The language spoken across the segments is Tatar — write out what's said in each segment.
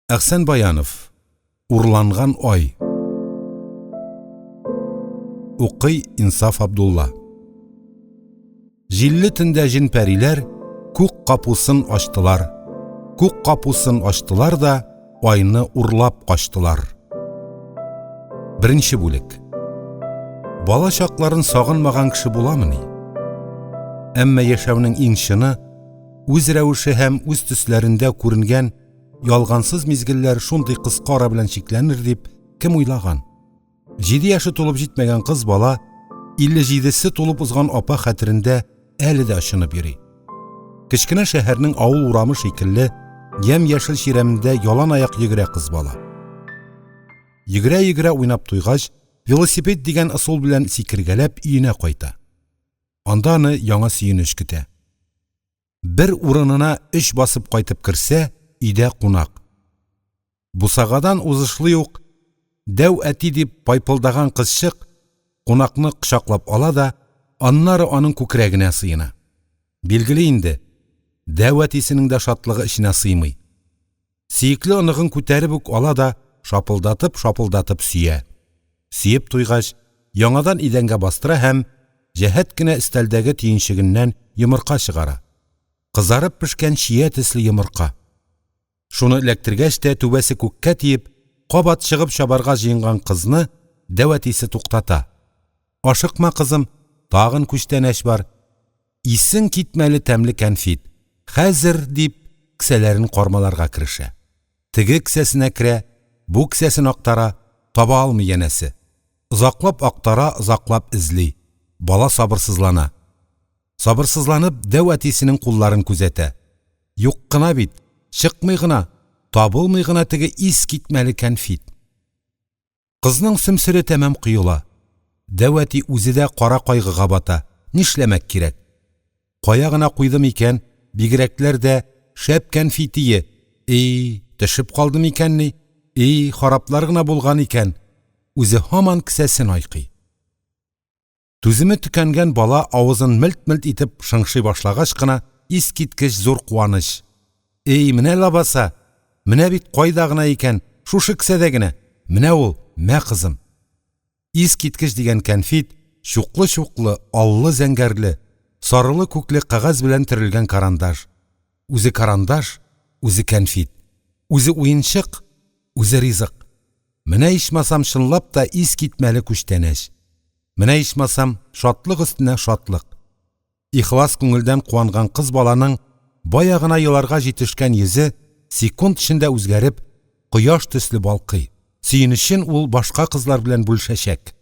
Әхсән Баянов. Урланган ай. Укый Инсаф Абдулла. Җилле төндә җен-пәриләр күк капусын ачтылар. Күк капусын ачтылар да айны урлап качтылар. Беренче бүлек. Бала чакларын сагынмаган кеше буламыни? Әмма яшәүнең иң чыны үз рәвеше һәм үз төсләрендә күренгән ялгансыз мизгелләр шундый кыска ара белән чикләнер дип кем уйлаган? Җиде яше тулып җитмәгән кыз бала 57-се тулып узган апа хәтерендә әле дә очынып йөри. Кечкенә шәһәрнең авыл урамы шикелле ямь-яшел чирәмендә ялан аяк йөгерә кыз бала. Йөгерә-йөгерә уйнап туйгач, велосипед дигән ысул белән сикергәләп өенә кайта. Анда аны яңа сөенеч көтә. Бер урынына өч басып кайтып керсә, өйдә кунак. Бусагадан узышлый ук дәү әти дип пайпылдаган кызчык кунакны кочаклап ала да, аннары аның күкрәгенә сыена. Билгеле инде, дәү әтисенең дә шатлыгы эченә сыймый. Сөекле оныгын күтәреп үк ала да шапылдатып-шапылдатып сөя. Сөеп туйгач, яңадан идәнгә бастыра һәм җәһәт кенә өстәлдәге төенчегеннән йомырка чыгара. Кызарып пешкән чия төсле йомырка. Шуны эләктергәч тә түбәсе күккә тиеп, кабат чыгып чабарга җыенган кызны дәү әтисе туктата. Ашыкма, кызым, тагын күчтәнәч бар. Исең китмәле тәмле кәнфит. Хәзер, дип, кесәләрен кармаларга керешә. Теге кесәсенә керә, бу кесәсен актара, таба алмый янәсе. Озаклап актара, озаклап эзли. Бала сабырсызлана. Сабырсызланып, дәү әтисенең кулларын күзәтә. Юк кына бит, чыкмый гына, табылмый гына теге искитмәле кәнфит. Кызның сөмсере тәмам коела. Дәү әти үзе дә кара кайгыга бата. Нишләмәк кирәк? Кая гына куйдым икән, бигрәкләр дә шәп кәнфитие. И, төшеп калды микәнни? И, хараплар гына булган икән. Үзе һаман кесәсен айкый. Түземе төкәнгән бала авызын мелт-мелт итеп шыңшый башлагач кына искиткеч зур куаныч. Эй, менә лабаса! Менә бит кайда гына икән, шушы кесәдә генә. Менә ул, мә кызым. Искиткеч дигән кәнфит, чуклы-чуклы, аллы-зәңгәрле, сарылы-күкле кәгазь белән төрелгән карандаш. Үзе карандаш, үзе кәнфит. Үзе уенчык, үзе ризык. Менә ичмасам чынлап та искитмәле күчтәнәч. Менә ичмасам шатлык өстенә шатлык. Ихлас күңелдән куанган кыз баланың бая гына еларга җитешкән йөзе секунд эчендә үзгәреп, кояш төсле балкый. Сөенечен ул башка кызлар белән бүлешәчәк.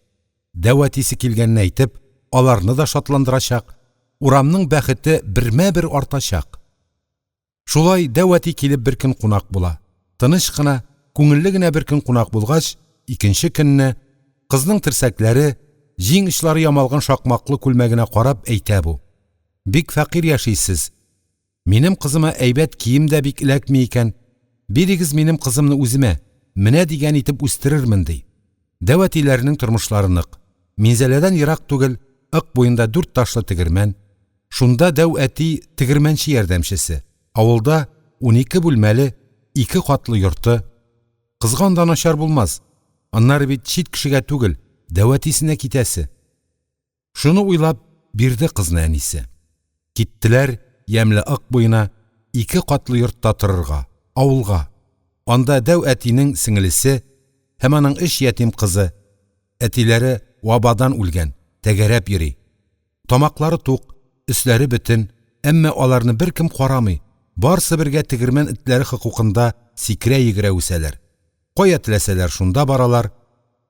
Дәү әтисе килгәнне әйтеп, аларны да шатландырачак, урамның бәхете бермә-бер артачак. Шулай дәү әти килеп бер көн кунак була. Тыныч кына, күңелле генә бер көн кунак булгач, икенче көнне кызның терсәкләре, җиң очлары ямалган шакмаклы күлмәгенә карап әйтә бу: "Бик фәкыйрь яшисез. Минем кызыма әйбәт кием дә бик эләкми икән. Бирегез минем кызымны үземә, менә дигән итеп үстерермен", ди. Дәү әтиләренең тормышлары нык. Минзәләдән ерак түгел, Ык буенда дүрт ташлы тегермән, Шунда дәү әти тегермәнче ярдәмчесе. Авылда 12 бүлмәле, ике катлы йорты. Кызга анда начар булмас. Аннары бит чит кешегә түгел, дәү әтисенә китәсе. Шуны уйлап бирде кызны әнисе. Киттеләр ямьле Ык буена ике катлы йортта торырга, авылга. Анда дәү әтинең сеңелесе һәм аның өч ятим кызы, әтиләре вабадан үлгән, тәгәрәп йөри. Тамаклары тук, өсләре бөтен, әмма аларны беркем карамый, барсы бергә тегермән этләре хокукында сикерә-йөгерә үсәләр. Кая теләсәләр, шунда баралар,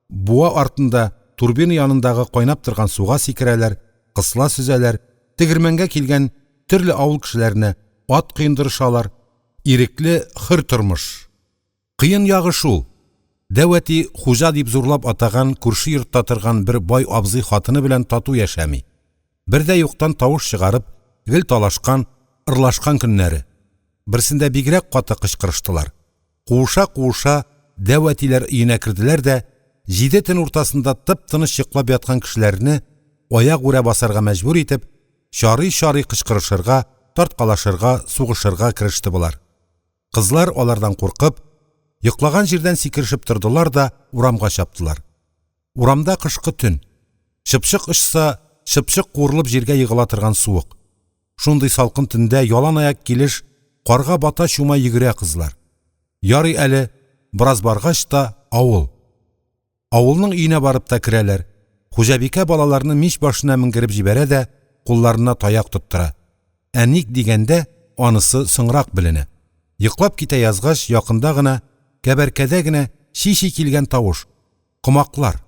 буа артында, турбина янындагы кайнап торган суга сикерәләр, кысла сөзәләр, тегермәнгә килгән төрле авыл кешеләренә ат коендырышалар, ирекле, хөр тормыш. Кыен ягы шул, дәү әти хуҗа дип зурлап атаган күрше йортта торган бер бай абзый хатыны белән тату яшәми. Бер дә юктан тавыш чыгарып, гел талашкан, ырлашкан көннәре. Берсендә бигрәк каты кычкырыштылар. Куыша-куыша дәү әтиләр өенә керделәр дә, җиде төн уртасында тып-тыныч йоклап яткан кешеләрне аягүрә басарга мәҗбүр итеп, чарый-чарый кычкырышырга, тарткалашырга, сугышырга кереште болар. Кызлар, алардан куркып, Йоклаган җирдән сикерешеп тордылар да урамга чаптылар. Урамда кышкы төн. Чыпчык очса, чыпчык куырылып җиргә егыла торган суык. Шундый салкын төндә яланаяк килеш карга бата-чума йөгерә кызлар. Ярый әле, бераз баргач та авыл. Авылның өенә барып та керәләр. Хуҗабикә балаларны мич башына менгереп җибәрә дә кулларына таяк тоттыра. Ә ник дигәндә, анысы соңрак беленә. Йоклап китә язгач, якында гына, кәбәркәдә генә чи-чи килгән тавыш. Комаклар.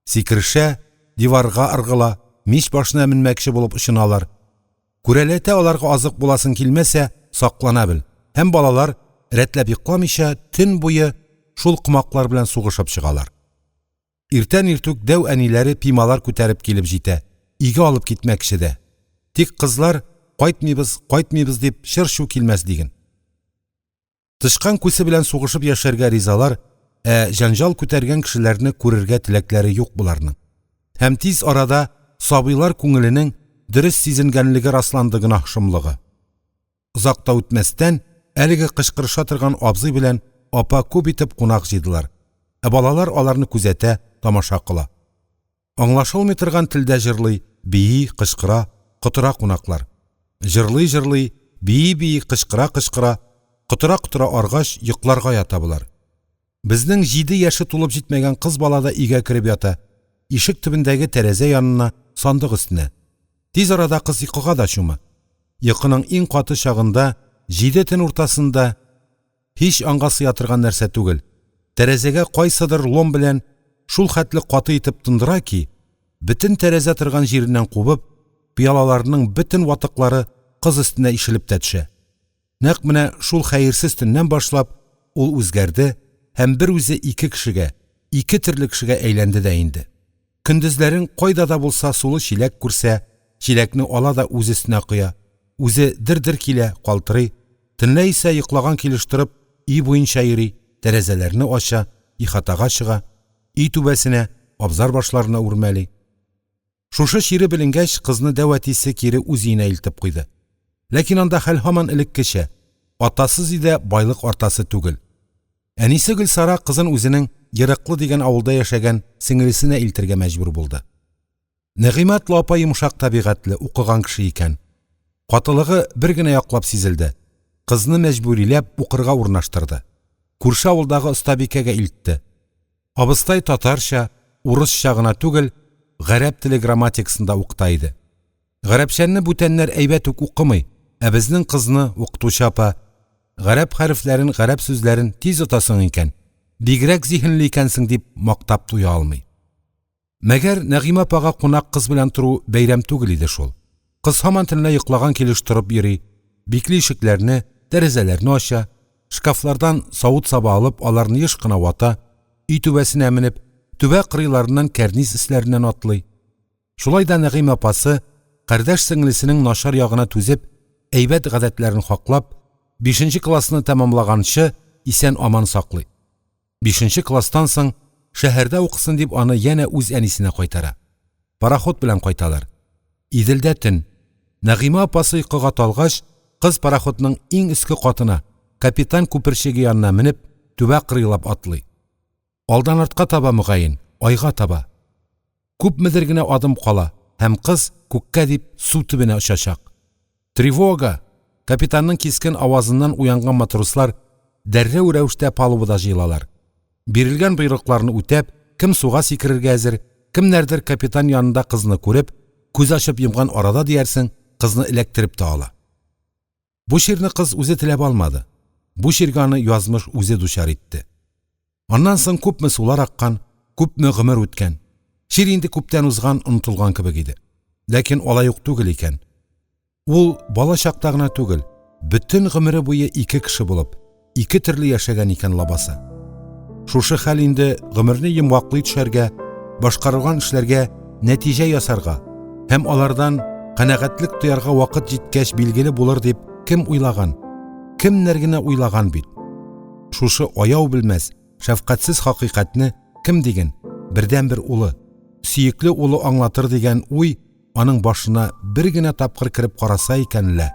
Сикерешә, диварга ыргыла, мич башына менмәкче булып очыналар. Күрәләтә аларга азык буласың килмәсә, саклана бел. Һәм балалар, рәтләп йокламыйча, төн буе шул комаклар белән сугышып чыгалар. Иртән иртүк дәү әниләре пималар күтәреп килеп җитә, өйгә алып китмәкче дә. Тик кызлар, кайтмыйбыз, кайтмыйбыз дип чыр-чу килмәс диген. Тычкан күсе белән сугышып яшәргә ризалар, ә җәнҗал күтәргән кешеләрне күрергә теләкләре юк боларның. Һәм тиз арада сабыйлар күңеленең дөрес сизенгәнлеге расланды гөнаһ шомлыгы. Озак та үтмәстән, әлеге кычкырыша торган абзый белән апа күп итеп кунак җыйдылар. Ә балалар аларны күзәтә, тамаша кыла. Аңлашылмый торган телдә җырлый, бии, кычкыра, котыра кунаклар. Җырлый-җырлый, бии-бии, кычкыра-кычкыра, котыра-котыра аргач, йокларга ята болар. Безнең җиде яше тулып җитмәгән кыз бала да өйгә кереп ята, ишек төбендәге тәрәзә янына, сандык өстенә. Тиз арада кыз йокыга да чума. Йокының иң каты чагында, җиде төн уртасында, Һич аңга сыя торган нәрсә түгел. Тәрәзәгә кайсыдыр лом белән шул хәтле каты итеп тондыра ки, бөтен тәрәзә торган җиреннән кубып, пыялаларының бөтен ватыклары кыз өстенә ишелеп тә төшә. Нәкъ менә шул хәерсез төннән башлап ул үзгәрде һәм бер үзе ике кешегә, ике төрле кешегә әйләнде дә инде. Көндезләрен кайда да булса сулы чиләк күрсә, чиләкне ала да үз өстенә коя. Үзе дер-дер килә, калтырый. Төнлә исә йоклаган килеш торып, өй буенча йөри, тәрәзәләрне ача, ихатага чыга, өй түбәсенә, абзар башларына үрмәли. Шушы чире беленгәч, кызны дәү әтисе кире үз өенә илтеп куйды. Ләкин анда хәл һаман элеккечә, атасыз өйдә байлык артасы түгел. Әнисе Гөлсара кызын үзенең Ерыклы дигән авылда яшәгән сеңелесенә илтергә мәҗбүр булды. Нәгыймә атлы апа йомшак табигатьле, укыган кеше икән. Катылыгы бер генә яклап сизелде. Кызны мәҗбүриләп укырга урнаштырды. Күрше авылдагы остабикәгә илтте. Абыстай татарча, урысча гына түгел, гарәп теле грамматикасын да укыта иде. Гарәпчәнне бүтәннәр әйбәт үк укымый, ә безнең кызны укытучы апа, гарәп хәрефләрен, гарәп сүзләрен тиз отасың икән, бигрәк зиһенле икәнсең дип мактап туя алмый. Мәгәр Нәгыймә апага кунак кыз белән тору бәйрәм түгел иде шул. Кыз һаман төнлә йоклаган килеш торып йөри, бикле ишекләрне, тәрәзәләрне ача, шкафлардан савыт-саба алып, аларны еш кына вата, өй түбәсенә менеп, түбә кырыйларыннан кәрниз өсләреннән атлый. Шулай да Нәгыймә апасы, кардәш сеңлесенең начар ягына түзеп, әйбәт гадәтләрен хаклап, бишенче классны тәмамлаганчы исән-аман саклый. Бишенче класстан соң шәһәрдә укысын дип аны янә үз әнисенә кайтара. Пароход белән кайталар. Иделдә төн. Нәгыймә апасы йокыга талгач, кыз пароходның иң өске катына, капитан күперчеге янына менеп, түбә кырыйлап атлый. Алдан артка таба мөгаен, айга таба. Күпмедер генә адым кала һәм кыз күккә дип су төбенә очачак. Тревога! Капитанның кискен авазыннан уянган матрослар дәррәү рәвештә палубада җыелалар. Бирелгән боерыкларны үтәп, кем суга сикерергә әзер, кемнәрдер капитан янында кызны күреп, күз ачып йомган арада диярсең, кызны эләктереп тә ала. Бу чирне кыз үзе теләп алмады. Бу чиргә аны язмыш үзе дучар итте. Аннан соң күпме сулар аккан, күпме гомер үткән. Чир инде күптән узган, онытылган кебек иде. Ләкин алай ук түгел икән. Ул бала чакта гына түгел, бөтен гомере буе ике кеше булып, ике төрле яшәгән икән лабаса. Шушы хәл инде гомерне йомгаклый төшәргә, башкарылган эшләргә нәтиҗә ясарга һәм алардан канәгатьлек тоярга вакыт җиткәч билгеле булыр дип кем уйлаган? Кемнәр генә уйлаган бит. Шушы аяу белмәс, шәфкатьсез хакыйкатьне кем диген, бердәнбер улы, сөекле улы аңлатыр дигән уй аның башына бер генә тапкыр кереп караса икән лә.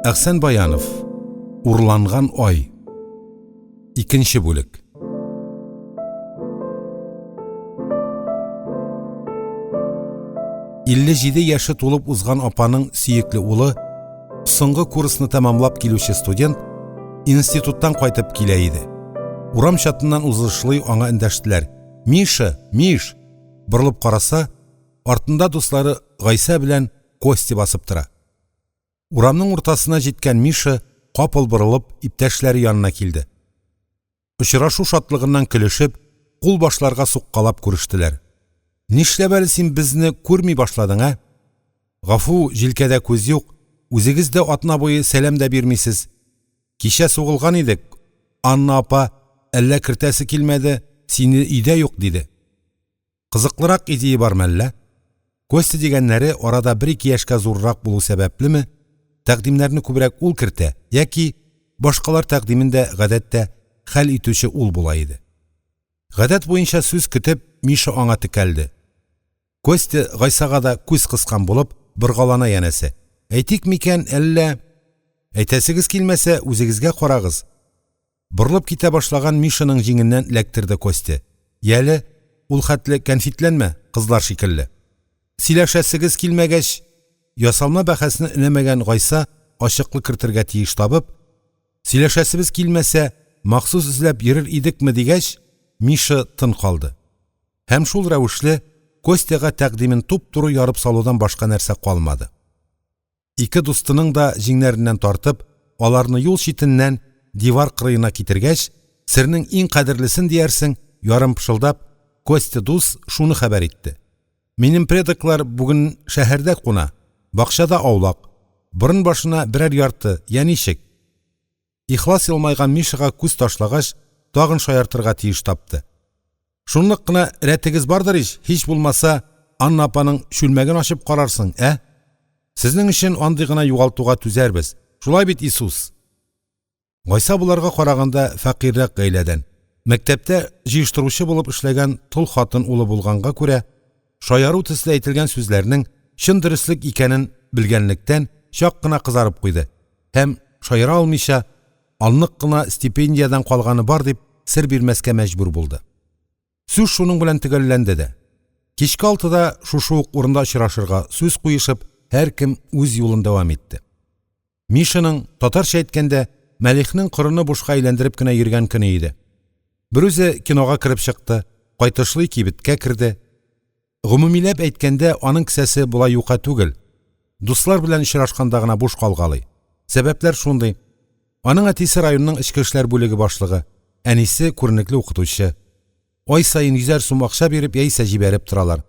Әхсән Баянов. Урланган ай. Икенче бүлек. 57 яше тулып узган апаның сөекле улы, соңгы курсны тәмамлап килүче студент, институттан кайтып килә иде. Урам чатыннан узышлый аңа эндәштеләр. «Миша, Миш!» Борылып караса, артында дуслары Гайсә белән Костя басып тора. Урамның уртасына җиткән Миша, капыл борылып, иптәшләре янына килде. Очрашу шатлыгыннан көлешеп, кулбашларга суккалап күрештеләр. Нишләп әле син безне күрми башладың, ә? Гафу, җилкәдә күз юк, үзегез дә атна буе сәлам дә бирмисез. Кичә сугылган идек, Анна апа, әллә кертәсе килмәде, сине өйдә юк, диде. Кызыклырак идея бар мәллә? Костя дигәннәре арада бер-ике яшькә зуррак булу сәбәплеме, тәкъдимнәрне күбрәк ул кертә яки башкалар тәкъдимен дә, гадәттә, хәл итүче ул була иде. Гадәт буенча сүз көтеп, Миша аңа текәлде. Костя Гайсага да күз кыскан булып, боргалана янәсе. Әйтик микән, әллә? Әйтәсегез килмәсә, үзегезгә карагыз. Борылып китә башлаган Мишаның җиңеннән эләктерде Костя. Яле, ул хәтле кәнфитләнмә, кызлар шикелле. Сөйләшәсегез килмәгәч, ясалма бәхәсне өнәмәгән Гайса ачыклык кертергә тиеш табып, сөйләшәсебез килмәсә, махсус эзләп йөрер идекме дигәч, Миша тын калды. Һәм шул рәвешле Костяга тәкъдимен туп-туры ярып салудан башка нәрсә калмады. Ике дустының да җиңнәреннән тартып, аларны юл читеннән дивар кырыена китергәч, сернең иң кадерлесен диярсең, ярым пышылдап, Костя дус шуны хәбәр итте. Минем предоклар бүген шәһәрдә куна, бакчада аулак. Борын башына берәр ярты, я ничек? Ихлас елмайган Мишага күз ташлагач, тагын шаяртырга тиеш тапты. Шунлык кына рәтегез бардыр ич, һич булмаса, Анна апаның чүлмәген ачып карарсың, ә? Сезнең өчен андый гына югалтуга түзәрбез. Шулай бит, Иисус? Гайса боларга караганда фәкыйрьрәк гаиләдән. Мәктәптә җыештыручы булып эшләгән тол хатын улы булганга күрә, шаяру төсле әйтелгән сүзләрнең чын дөреслек икәнен белгәнлектән, чак кына кызарып куйды һәм, шаяра алмыйча, анлык кына стипендиядән калганы бар дип сер бирмәскә мәҗбүр булды. Сүз шуның белән төгәлләнде дә. Кичке алтыда шушы ук урында очрашырга сүз куешып, һәркем үз юлын дәвам итте. Мишаның, татарча әйткәндә, Мәлихнең корыны бушка әйләндереп кенә йөргән көне иде. Берүзе кинога кереп чыкты, кайтышлый кибеткә керде. Гомумиләп әйткәндә, аның кесәсе болай юка түгел. Дуслар белән очрашканда гына буш калгалый. Сәбәпләр шундый. Аның әтисе районның эчке эшләр бүлеге башлыгы, әнисе күренекле укытучы. Ай саен йөзәр сум акча биреп яисә җибәреп торалар.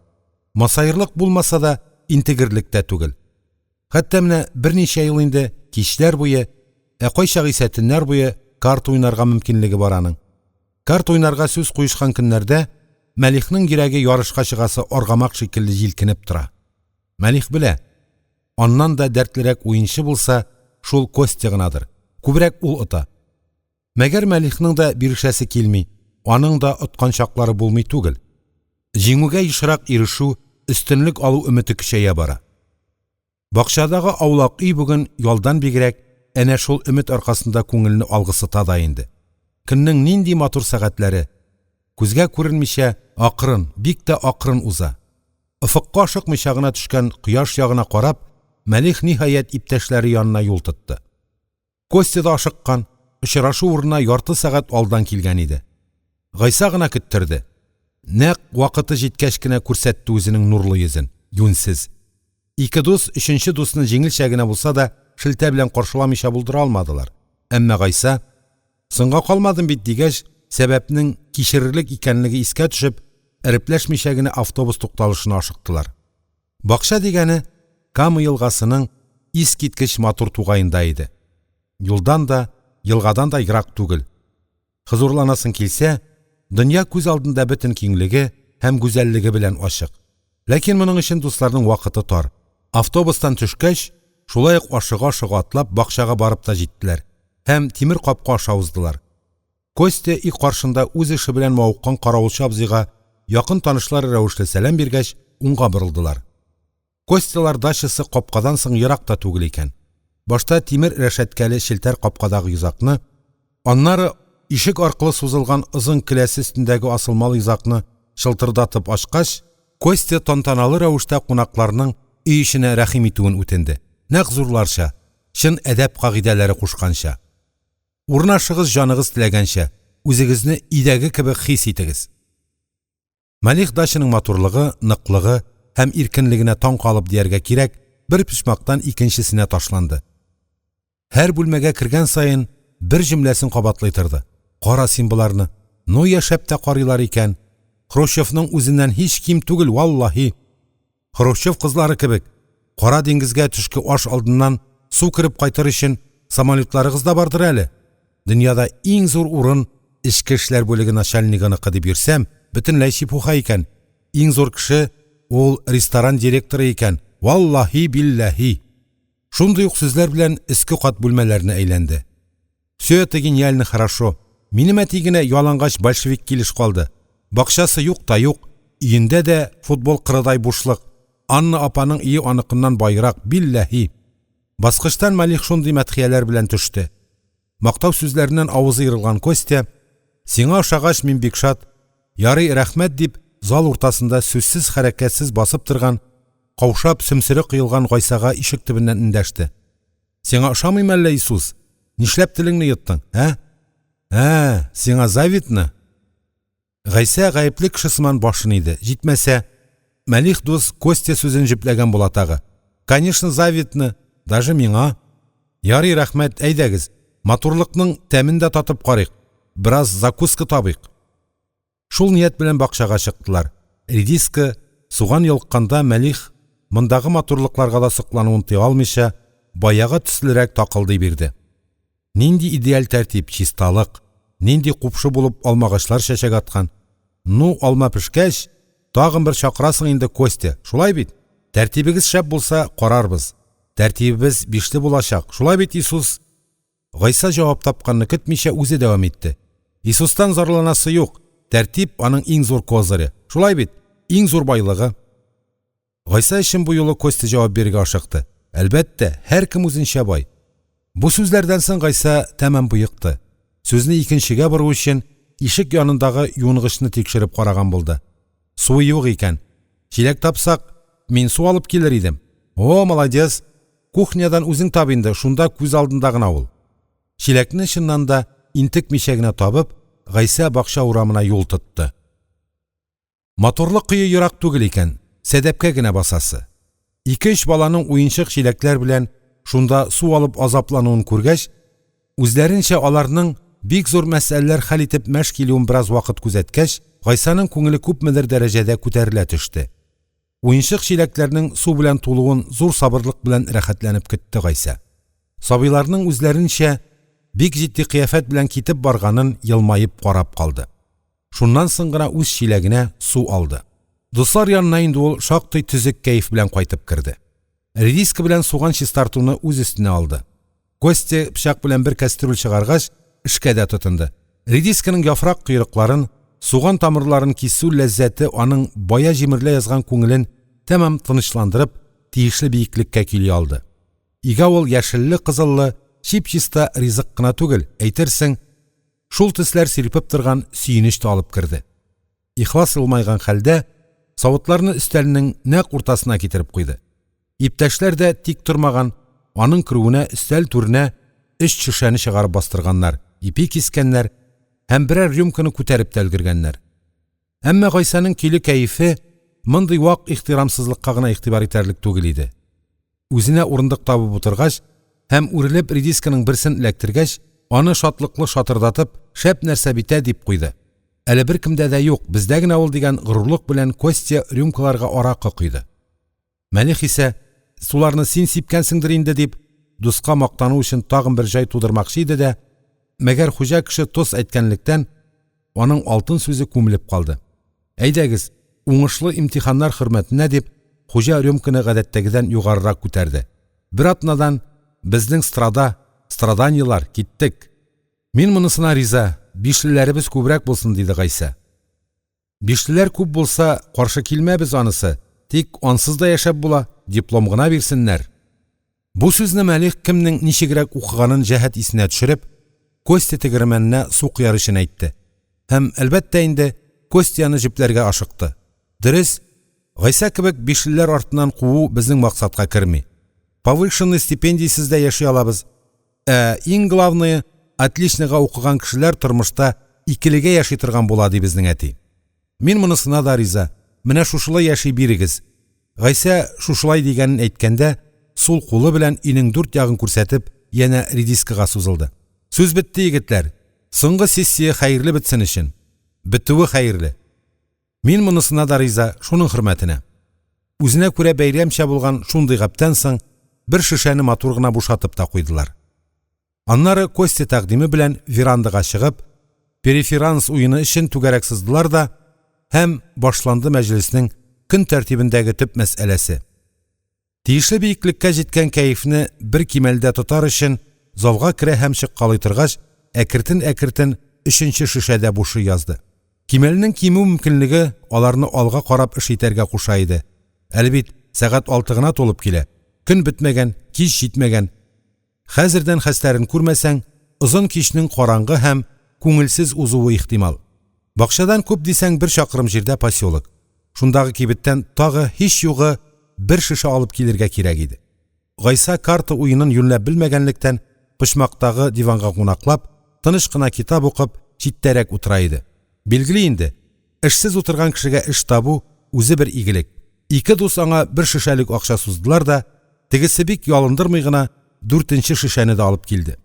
Масаерлык булмаса да, интегерлек тә түгел. Хәтта менә берничә ел инде кичләр буе, ә кайчак исә төннәр буе карта уйнарга мөмкинлеге бар аның. Карта уйнарга сүз куешкан көннәрдә Мәлихнең йөрәге ярышка чыгасы аргамак шикелле җилкенеп тора. Мәлих белә, аннан да дәртлерәк уенчы булса, шул Костя гынадыр. Күбрәк ул ота. Мәгәр Мәлихның да бирешәсе килми, аның да откан чаклары булмый түгел. Җиңүгә ешрак ирешү, өстенлек алу өмете көчәя бара. Бакчадагы аулак өй бүген ялдан бигрәк әнә шул өмет аркасында күңелне алгысыта да инде. Көннең нинди матур сәгатьләре! Күзгә күренмичә акрын, бик тә акрын уза. Офыкка ашыкмыйча гына төшкән кояш ягына карап, Мәлих ниһаять иптәшләре янына юл тотты. Костя да ашыккан, очрашу урынына ярты сәгать алдан килгән иде. Гайса гына көттерде. Нәкъ вакыты җиткәч кенә күрсәтте үзенең нурлы йөзен. Юньсез. Ике дус өченче дусны җиңелчә генә булса да шелтә белән каршыламыйча булдыра алмадылар. Әмма Гайса, Соңга калмадым бит дигәч, сәбәпнең кичерерлек икәнлеге искә төшеп, әрепләшмичә генә автобус тукталышына ашыктылар. Бакча дигәне Кама елгасының искиткеч матур тугаенда иде. Юлдан да, елгадан да ерак түгел. Хозурланасың килсә, дөнья күз алдында бөтен киңлеге һәм гүзәллеге белән ачык. Ләкин моның өчен дусларның вакыты тар. Автобустан төшкәч, шулай ук ашыга-ашыга атлап бакчага барып та җиттеләр һәм тимер капка аша уздылар. Костя өй каршында үз эше белән мавыккан каравылчы абзыйга якын танышлар рәвешле сәлам биргәч, уңга борылдылар. Костялар дачасы капкадан соң ерак та түгел икән. Башта тимер рәшәткәле челтәр капкадагы йозакны, аннары ишек аркылы сузылган озын келәсе өстендәге асылмалы йозакны чылтырдатып ачкач, Костя тантаналы рәвештә кунакларның өй эченә рәхим итүен үтенде. Нәкъ зурларча, чын әдәп кагыйдәләре кушканча. Урнашыгыз җаныгыз теләгәнчә, үзегезне өйдәге кебек хис итегез. Мәлих дачаның матурлыгы, ныклыгы һәм иркенлегенә таң калып дияргә кирәк, бер почмактан икенчесенә ташланды. Һәр бүлмәгә кергән саен бер җөмләсен кабатлый торды. Кара син боларны! Ну яшәп тә карыйлар икән! Хрущевның үзеннән һич ким түгел, валлаһи! Хрущев кызлары кебек, Кара диңгезгә төшке аш алдыннан су кереп кайтыр өчен самолетларыгыз да бардыр әле. Дөньяда иң зур урын эчке эшләр бүлеге начальнигыныкы дип йөрсәм, бөтенләй чепуха икән. Иң зур кеше ул ресторан директоры икән. Валлаһи билләһи. Шундый ук сүзләр белән өске кат бүлмәләрне әйләнде. Все это гениально хорошо. Минем әти генә ялангач большевик килеш калды. Бакчасы юк та юк, өендә дә футбол кырыдай бушлык. Анна апаның өе аныкыннан баерак, билләһи. Баскычтан Малих шундый мәдхияләр белән төште. Мактау сүзләреннән авызы ерылган Костя, «Сиңа ошагач, мин бик шат. Ярый, рәхмәт», дип, зал уртасында сүзсез-хәрәкәтсез басып торган, каушап, сөмсере коелган Гайсага ишек төбеннән эндәште. Сиңа ошамыймы әллә Иисус? Нишләп телеңне йоттың, ә? Ә, сиңа завидно? Гайсә гаепле кеше сыман башын иде. Җитмәсә, Мәлих дус Костя сүзен җөпләгән була тагы. Конечно, завидно, даже миңа. Ярый, рәхмәт, әйдәгез, матурлыкның тәмен дә татып карыйк, бераз закуска табыйк. Шул ният белән бакчага чыктылар. Редиска, суган йолыкканда Мәлих, мондагы матурлыкларга да соклануын тыя алмыйча, баягы төслерәк такылдый бирде. Нинди идеаль тәртип, чисталык, нинди купшы булып алмагачлар чәчәк аткан. Ну, алма пешкәч, тагын бер чакырасың инде, Костя, шулай бит? Тәртибегез шәп булса, карарбыз. Тәртибебез бишле булачак, шулай бит, Иисус? Гайса җавап тапканны көтмичә үзе дәвам итте. Иисустан зарланасы юк. Тәртип аның иң зур козыре. Шулай бит? Иң зур байлыгы. Гайса өчен бу юлы Костя җавап бирергә ашыкты. Әлбәттә, һәркем үзенчә бай. Бу сүзләрдән соң Гайса тәмам боекты. Сүзне икенчегә бору өчен ишек янындагы юынгычны тикшереп караган булды. Суы юк икән. Чиләк тапсак, мин су алып килер идем. О, молодец! Кухнядан үзең тап инде, шунда күз алдында гына ул. Чиләкне чыннан да интекмичә генә табып, Гайсә бакча урамына юл тотты. Матурлык кое ерак түгел икән, сәдәпкә генә басасы. Ике-өч баланың уенчык чиләкләр белән шунда су алып азаплануын күргәч, үзләренчә аларның бик зур мәсьәләләр хәл итеп мәш килүен бераз вакыт күзәткәч, Гайсаның күңеле күпмедер дәрәҗәдә күтәрелә төште. Уенчык чиләкләрнең су белән тулуын зур сабырлык белән рәхәтләнеп көтте Гайсә. Сабыйларның үзләренчә бик җитди кыяфәт белән китеп барганын елмаеп карап калды. Шуннан соң гына үз чиләгенә су алды. Дуслар янына инде ул шактый төзек кәеф белән кайтып керде. Редиска белән суган чистартуны үз өстенә алды. Костя пычак белән бер кәстрүл чыгаргач, эшкә дә тотынды. Редисканың яфрак койрыкларын, суган тамырларын кисү ләззәте аның бая җимерелә язган күңелен тәмам тынычландырып, тиешле биеклеккә көйли алды. Игә ул яшелле-кызыллы, чип-чиста ризык кына түгел, әйтерсең, шул төсләр сирпеп торган сөенеч тә алып керде. Ихлас елмайган хәлдә, савытларны өстәлнең нәкъ уртасына китереп куйды. Иптәшләр дә тик тормаган, аның керүенә өстәл түренә өч шешәне чыгарып бастырганнар, ипи кискәннәр һәм берәр рюмканы күтәреп тә өлгергәннәр. Әмма Гайсәнең көйле кәефе мондый вак ихтирамсызлыкка гына игътибар итәрлек түгел иде. Үзенә урындык табып утыргач һәм үрелеп редисканың берсен эләктергәч, аны шатлыклы шатырдатып, шәп нәрсә бит ә, дип куйды. Әле беркемдә дә юк, бездә генә ул дигән горурлык белән Костя рюмкаларга аракы койды. Мәлих исә, суларны син сипкәнсеңдер инде дип, дуска мактану өчен тагын бер җай тудырмакчы иде дә, мәгәр хуҗа кеше тост әйткәнлектән, аның алтын сүзе күмелеп калды. Әйдәгез, уңышлы имтиханнар хөрмәтенә дип, хуҗа рюмканы гадәттәгедән югарырак күтәрде. Бер атнадан безнең страда, страданиелар, киттек. Мин монысына риза, бишлеләребез күбрәк булсын, диде Гайсә. Бишлеләр күп булса, каршы килмәбез анысы, тик ансыз да яшәп була, диплом гына бирсеннәр. Бу сүзне Мәлих кемнең ничегрәк укыганын җәһәт исенә төшереп, Костя тегермәненә су кояр өчен әйтте. Һәм, әлбәттә инде, Костяны җөпләргә ашыкты. Дөрес, Гайсә кебек бишлеләр артыннан куу безнең максатка керми. Повышенный стипендиясез дә яши алабыз. Ә иң главное, отличныйга укыган кешеләр тормышта икелегә яши торган була, ди безнең әти. Мин монысына да риза. Менә шушылай яши бирегез. Гайсә шушылай дигәнен әйткәндә, сул кулы белән өйнең дүрт ягын күрсәтеп, янә редискага сузылды. Сүз бетте, егетләр. Соңгы сессия хәерле бетсен өчен. Бетүе хәерле. Мин монысына да риза, шуның хөрмәтенә. Үзенә күрә бәйрәмчә булган шундый гаптән соң бер шешәне матур гына бушатып та куйдылар. Аннары Костя тәкъдиме белән верандага чыгып, переферанс уены өчен түгәрәк сыздылар да һәм башланды мәҗлеснең көн тәртибендәге төп мәсьәләсе. Тиешле биеклеккә җиткән кәефне бер кимәлдә тотар өчен залга керә һәм чыккалый торгач, әкертен-әкертен өченче шешә дә бушый язды. Кимәлнең кимү мөмкинлеге аларны алга карап эш итәргә куша иде. Әле бит сәгать алты гына тулып килә, көн бетмәгән, кич җитмәгән. Хәзердән хәстәрен күрмәсәң, озын кичнең караңгы һәм күңелсез узуы ихтимал. Бакчадан күп дисәң бер чакрым җирдә поселок. Шундагы кибеттән тагы һич югы бер шешә алып килергә кирәк иде. Гайса карта уенын юньләп белмәгәнлектән, почмактагы диванга кунаклап, тыныч кына китап укып, читтәрәк утыра иде. Билгеле инде, эшсез утырган кешегә эш табу үзе бер игелек. Ике дус аңа бер шешәлек акча суздылар да, тегесе бик ялындырмый гына дүртенче шешәне дә алып килде.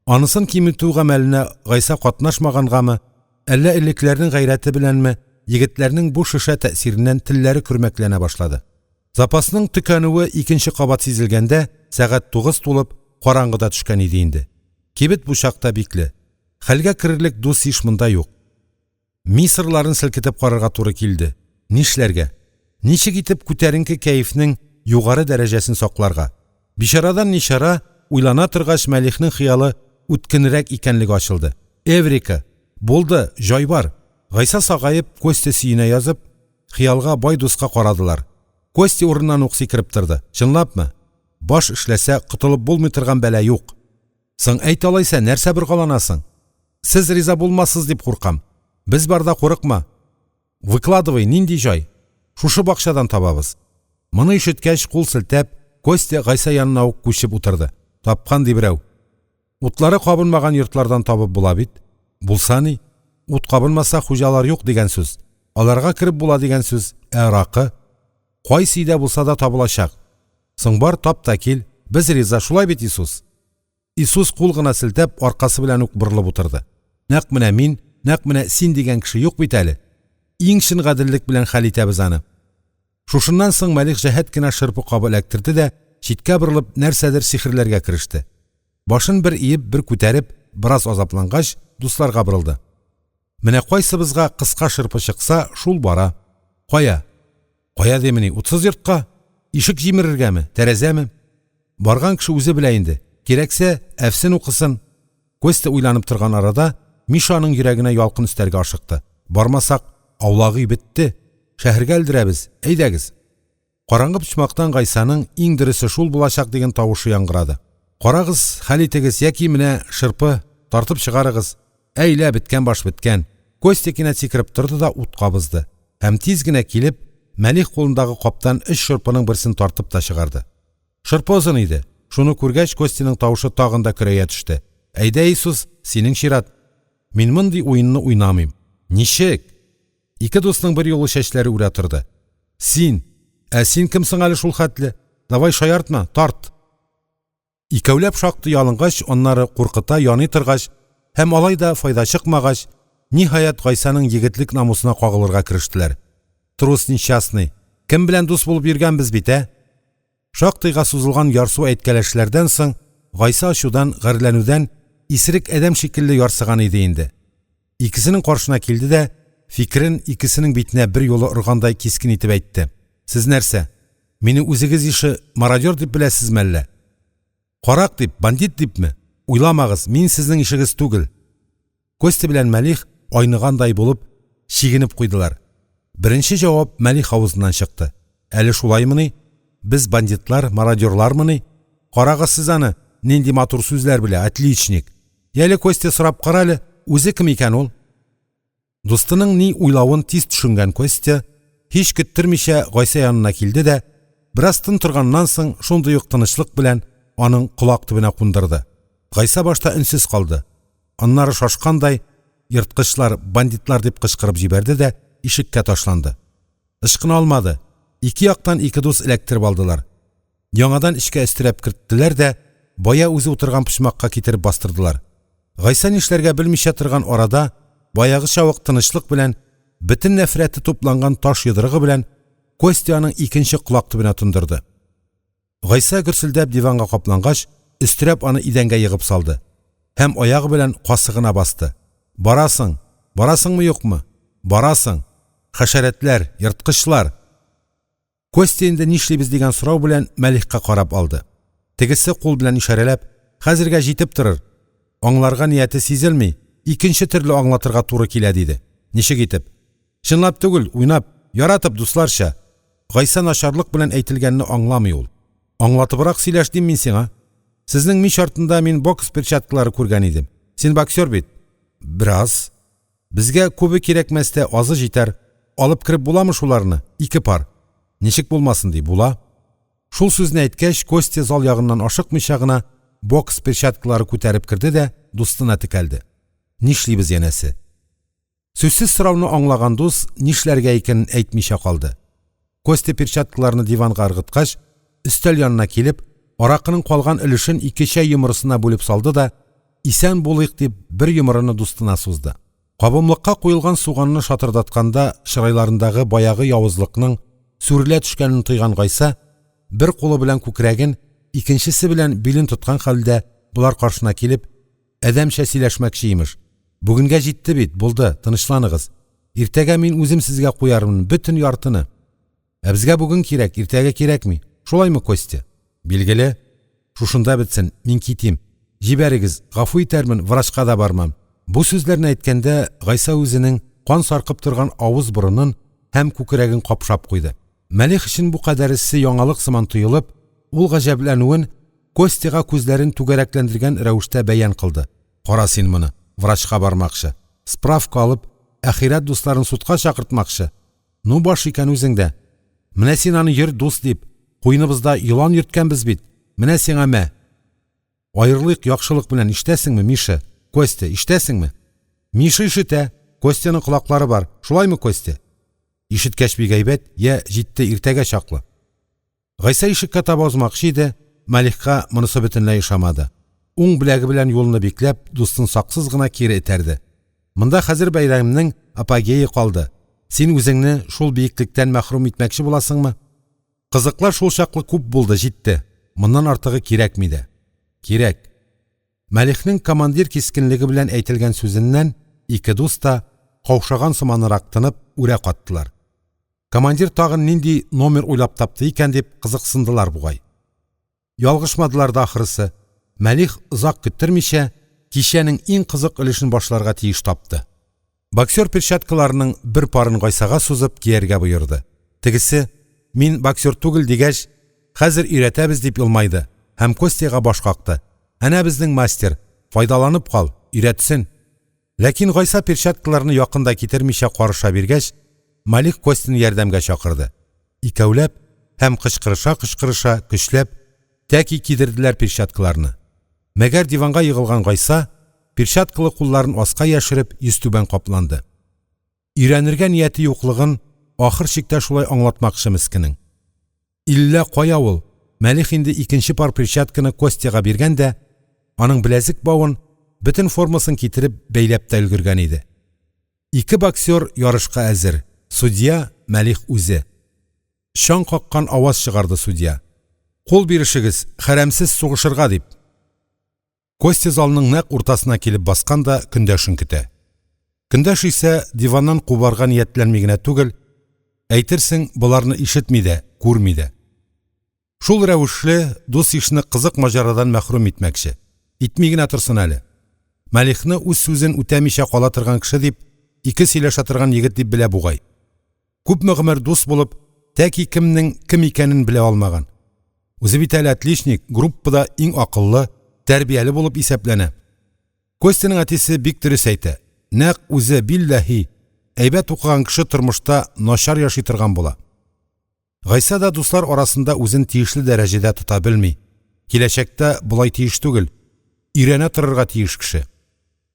Анысын киметү гамәленә Гайса катнашмагангамы, әллә элекләрнең гайрәте беләнме, егетләрнең бу шешә тәэсиреннән телләре көрмәкләнә башлады. Запасның төкәнүе икенче кабат сизелгәндә, сәгать тугыз тулып, караңгы да төшкән иде инде. Кибет бу чакта бикле. Хәлгә керерлек дус-иш монда юк. Ми сырларын селкетеп карарга туры килде. Нишләргә? Ничек итеп күтәренке кәефнең югары дәрәҗәсен сакларга? Бичарадан ничара, уйлана торгач, Мәлихнең хыялы үткенрәк икәнлеге ачылды. Эврика! Булды, җай бар! Гайса сагаеп, Костя сөенә язып, хыялга бай дуска карадылар. Костя урыннан ук сикереп торды. Чынлапмы? Баш эшләсә, котылып булмый торган бәла юк. Соң әйт алайса, нәрсә боргаланасың? Сез риза булмассыз дип куркам. Без барда курыкма. Выкладывай, нинди җай? Шушы бакчадан табабыз. Моны ишеткәч, кул селтәп, Костя Гайса янына ук күчеп утырды. Тапкан ди берәү. Утлары кабынмаган йортлардан табып була бит. Булса ни? Ут кабынмаса, хуҗалар юк дигән сүз. Аларга кереп була дигән сүз. Ә аракы? Кайсы өйдә булса да табылачак. Соң бар, тап та кил. Без риза, шулай бит, Иисус? Иисус кул гына селтәп, аркасы белән үк борылып утырды. Нәкъ менә мин, нәкъ менә син дигән кеше юк бит әле. Иң чын гаделлек белән хәл итәбез аны. Шушыннан соң Мәлих җәһәт кенә шырпы кабы эләктерде дә, читкә борылып, нәрсәдер сихерләргә кереште. Башын бер иеп, бер күтәреп, бераз азаплангач, дусларга борылды. Менә кайсыбызга кыска шырпы чыкса, шул бара. Кая? Кая димени, утсыз йортка? Ишек җимерергәме, тәрәзәме? Барган кеше үзе белә инде. Кирәксә, әфсен укысын. Костя уйланып торган арада, Миша аның йөрәгенә ялкын өстәргә ашыкты. Бармасак, аулак өй бетте. Шәһәргә элдерәбез. Әйдәгез. Караңгы почмактан Гайсаның иң дөресе шул булачак дигән тавышы яңгырады. Карагыз, хәл итегез яки менә шырпы, тартып чыгарыгыз. Әй лә, беткән баш беткән. Костя кинәт сикереп торды да ут кабызды. Һәм тиз генә килеп, Мәлих кулындагы каптан өч шырпының берсен тартып та чыгарды. Шырпы озын иде. Шуны күргәч, Костяның тавышы тагын да көрәя төште. Әйдә, Иисус, синең чират. Мин мондый уенны уйнамыйм. Ничек? Ике дусның берьюлы чәчләре үрә торды. Син! Ә син кем соң әле шул хәтле? Давай шаяртма, тарт! Икәүләп шактый ялынгач, аннары куркыта, яный торгач һәм алай да файда чыкмагач, ниһаять, Гайсаның егетлек намусына кагылырга керештеләр. Трус несчастный, кем белән дус булып йөргәнбез бит, ә? Шактыйга сузылган ярсу әйткәләшләрдән соң, Гайса ачудан, гарьләнүдән исерек адәм шикелле ярсыган иде инде. Икесенең каршына килде дә, фикерен икесенең битенә бер юлы органдай кискен итеп әйтте. Сез нәрсә? Мине үзегез ише мародер дип беләсезме әллә? Карак дип, бандит дипме? Уйламагыз, мин сезнең ишегез түгел. Костя белән Мәлих айныгандай булып чигенеп куйдылар. Беренче җавап Мәлих авызыннан чыкты. Әле шулаймыни? Без бандитлар, мародерлармыни? Карагыз сез аны, нинди матур сүзләр белә, отличник. Яле, Костя, сорап кара әле, үзе кем икән ул? Дустының ни уйлавын тиз төшенгән Костя, һич көттермичә, Гайсә янына килде дә, бераз тын торганнан соң, шундый ук тынычлык белән аның колак төбенә кундырды. Гайсә башта өнсез калды. Аннары шашкандай, «Ерткычлар, бандитлар!» дип кычкырып җибәрде дә ишеккә ташланды. Ычкына алмады. Ике яктан ике дус эләктереп алдылар. Яңадан эчкә өстерәп керттеләр дә, бая үзе утырган почмакка китереп бастырдылар. Гайсә нишләргә белмичә торган арада, баягыча ук тынычлык белән, бөтен нәфрәте тупланган таш йодрыгы белән Костяның икенче колак төбенә тондырды. Гайсә гөрселдәп диванга каплангач, өстерәп аны идәнгә егып салды һәм аягы белән касыгына басты. Барасың, барасыңмы юкмы? Барасың. Хәшәрәтләр, ерткычлар. Костя инде нишлибез дигән сорау белән Мәлихка карап алды. Тегесе кул белән ишарәләп, хәзергә җитеп торыр. Аңларга нияте сизелми, икенче төрле аңлатырга туры килә, диде. Ничек итеп? Чынлап түгел, уйнап, яратып, дусларча. Гайсә начарлык белән әйтелгәнне аңламый ул. Аңлатыбрак сөйләш дим мин сиңа. Сезнең мич артында мин бокс перчаткалары күргән идем. Син боксер бит? Бераз. Безгә күбе кирәкмәс тә, азы җитәр. Алып кереп буламы шуларны? Ике пар. Ничек булмасын ди, була. Шул сүзне әйткәч, Костя зал ягыннан ашыкмыйча гына бокс перчаткалары күтәреп керде дә дустына текәлде. Нишлибез янәсе? Сүзсез сорауны аңлаган дус нишләргә икәнен әйтмичә калды. Костя перчаткаларны диванга ыргыткач, өстәл янына килеп, аракының калган өлешен ике чәй йомрысына бүлеп салды да, исән булыйк дип, бер йомрыны дустына сузды. Кабымлыкка куелган суганны шатырдатканда чырайларындагы баягы явызлыкның сүрелә төшкәнен тойган Гайса, бер кулы белән күкрәген, икенчесе белән билен тоткан хәлдә болар каршына килеп, адәмчә сөйләшмәкче имеш. Бүгенгә җитте бит, булды, тынычланыгыз. Иртәгә мин үзем сезгә куярмын бөтен яртыны. Ә безгә бүген кирәк, иртәгә кирәкми. Шулаймы, Костя? Билгеле. Шушында бетсен, мин китим. Җибәрегез, гафу итәрмен, врачка да бармам. Бу сүзләрне әйткәндә, Гайса үзенең кан саркып торган авыз-борынын һәм күкрәген капшап куйды. Мәлих өчен бу кадәресе яңалык сыман тоелып, ул гаҗәпләнүен Костяга күзләрен түгәрәкләндергән рәвештә бәян кылды. Кара син моны, врачка бармакчы, справка алып, әхирәт дусларын судка чакыртмакчы. Ну баш икән үзеңдә. Менә син аны йөр дус дип, куеныбызда елан йөрткәнбез бит. Менә сиңа мә. Аерылыйк яхшылык белән, ишетәсеңме, Миша? Костя, ишетәсеңме? Миша ишетә. Костяның колаклары бар. Шулаймы, Костя? Ишеткәч бик әйбәт, я, җитте, иртәгә чаклы. Гайсә ишеккә таба узмакчы иде, Малихка монысы бөтенләй ошамады. Уң беләге белән юлны бикләп, дустын саксыз гына кире этәрде. Монда хәзер бәйрәмнең апогее калды. Син үзеңне шул биеклектән мәхрүм итмәкче буласыңмы? Кызыклар шул чаклы күп булды, җитте. Моннан артыгы кирәкми дә. Кирәк. Мәлихнең командир кискенлеге белән әйтелгән сүзеннән ике дус та, каушаган сыманрак тынып, үрә каттылар. Командир тагын нинди номер уйлап тапты икән дип кызыксындылар бугай. Ялгышмадылар да ахрысы. Мәлих озак көттермичә, кичәнең иң кызык өлешен башларга тиеш тапты. Боксер перчаткаларының бер парын Гайсага сузып кияргә боерды. Тегесе, "Мин боксер түгел" дигәч, "Хәзер өйрәтәбез" дип елмайды һәм Костяга баш какты. Әнә безнең мастер, файдаланып кал, өйрәтсен. Ләкин Гайса перчаткаларны якын да китермичә карыша биргәч, Малих Костяны ярдәмгә чакырды. Икәүләп һәм кычкырыша-кычкырыша, көчләп, тәки кидерделәр перчаткаларны. Мәгәр диванга егылган Гайса, перчаткалы кулларын аска яшереп, йөзтүбән капланды. Өйрәнергә нияте юклыгын ахыр чиктә шулай аңлатмакчы мескенең. Иллә кая ул, Мәлих инде икенче пар перчатканы Костяга биргән дә, аның беләзек бавын, бөтен формасын китереп бәйләп тә өлгергән иде. Ике боксер ярышка әзер, судья Мәлих үзе. Чаң каккан аваз чыгарды судья. Кул бирешегез, хәрәмсез сугышырга дип. Костя залның нәкъ уртасына килеп баскан да көндәшен көтә. Көндәш исә диваннан кубарга ниятләнми генә түгел, әйтерсең, боларны ишетми дә, күрми дә. Шул рәвешле дус-ишне кызык маҗарадан мәхрүм итмәкче. Итми генә торсын әле. Мәлихны үз сүзен үтәмичә кала торган кеше дип, ике сөйләшә торган егет дип белә бугай. Күпме гомер дус булып, тәки кемнең кем икәнен белә алмаган. Үзе бит әле отличник, группада иң акыллы, тәрбияле булып исәпләнә. Костяның әтисе бик дөрес әйтә. Нәкъ үзе, билләһи, әйбәт укыган кеше тормышта начар яши торган була. Гайса да дуслар арасында үзен тиешле дәрәҗәдә тота белми. Киләчәктә болай тиеш түгел. Өйрәнә торырга тиеш кеше.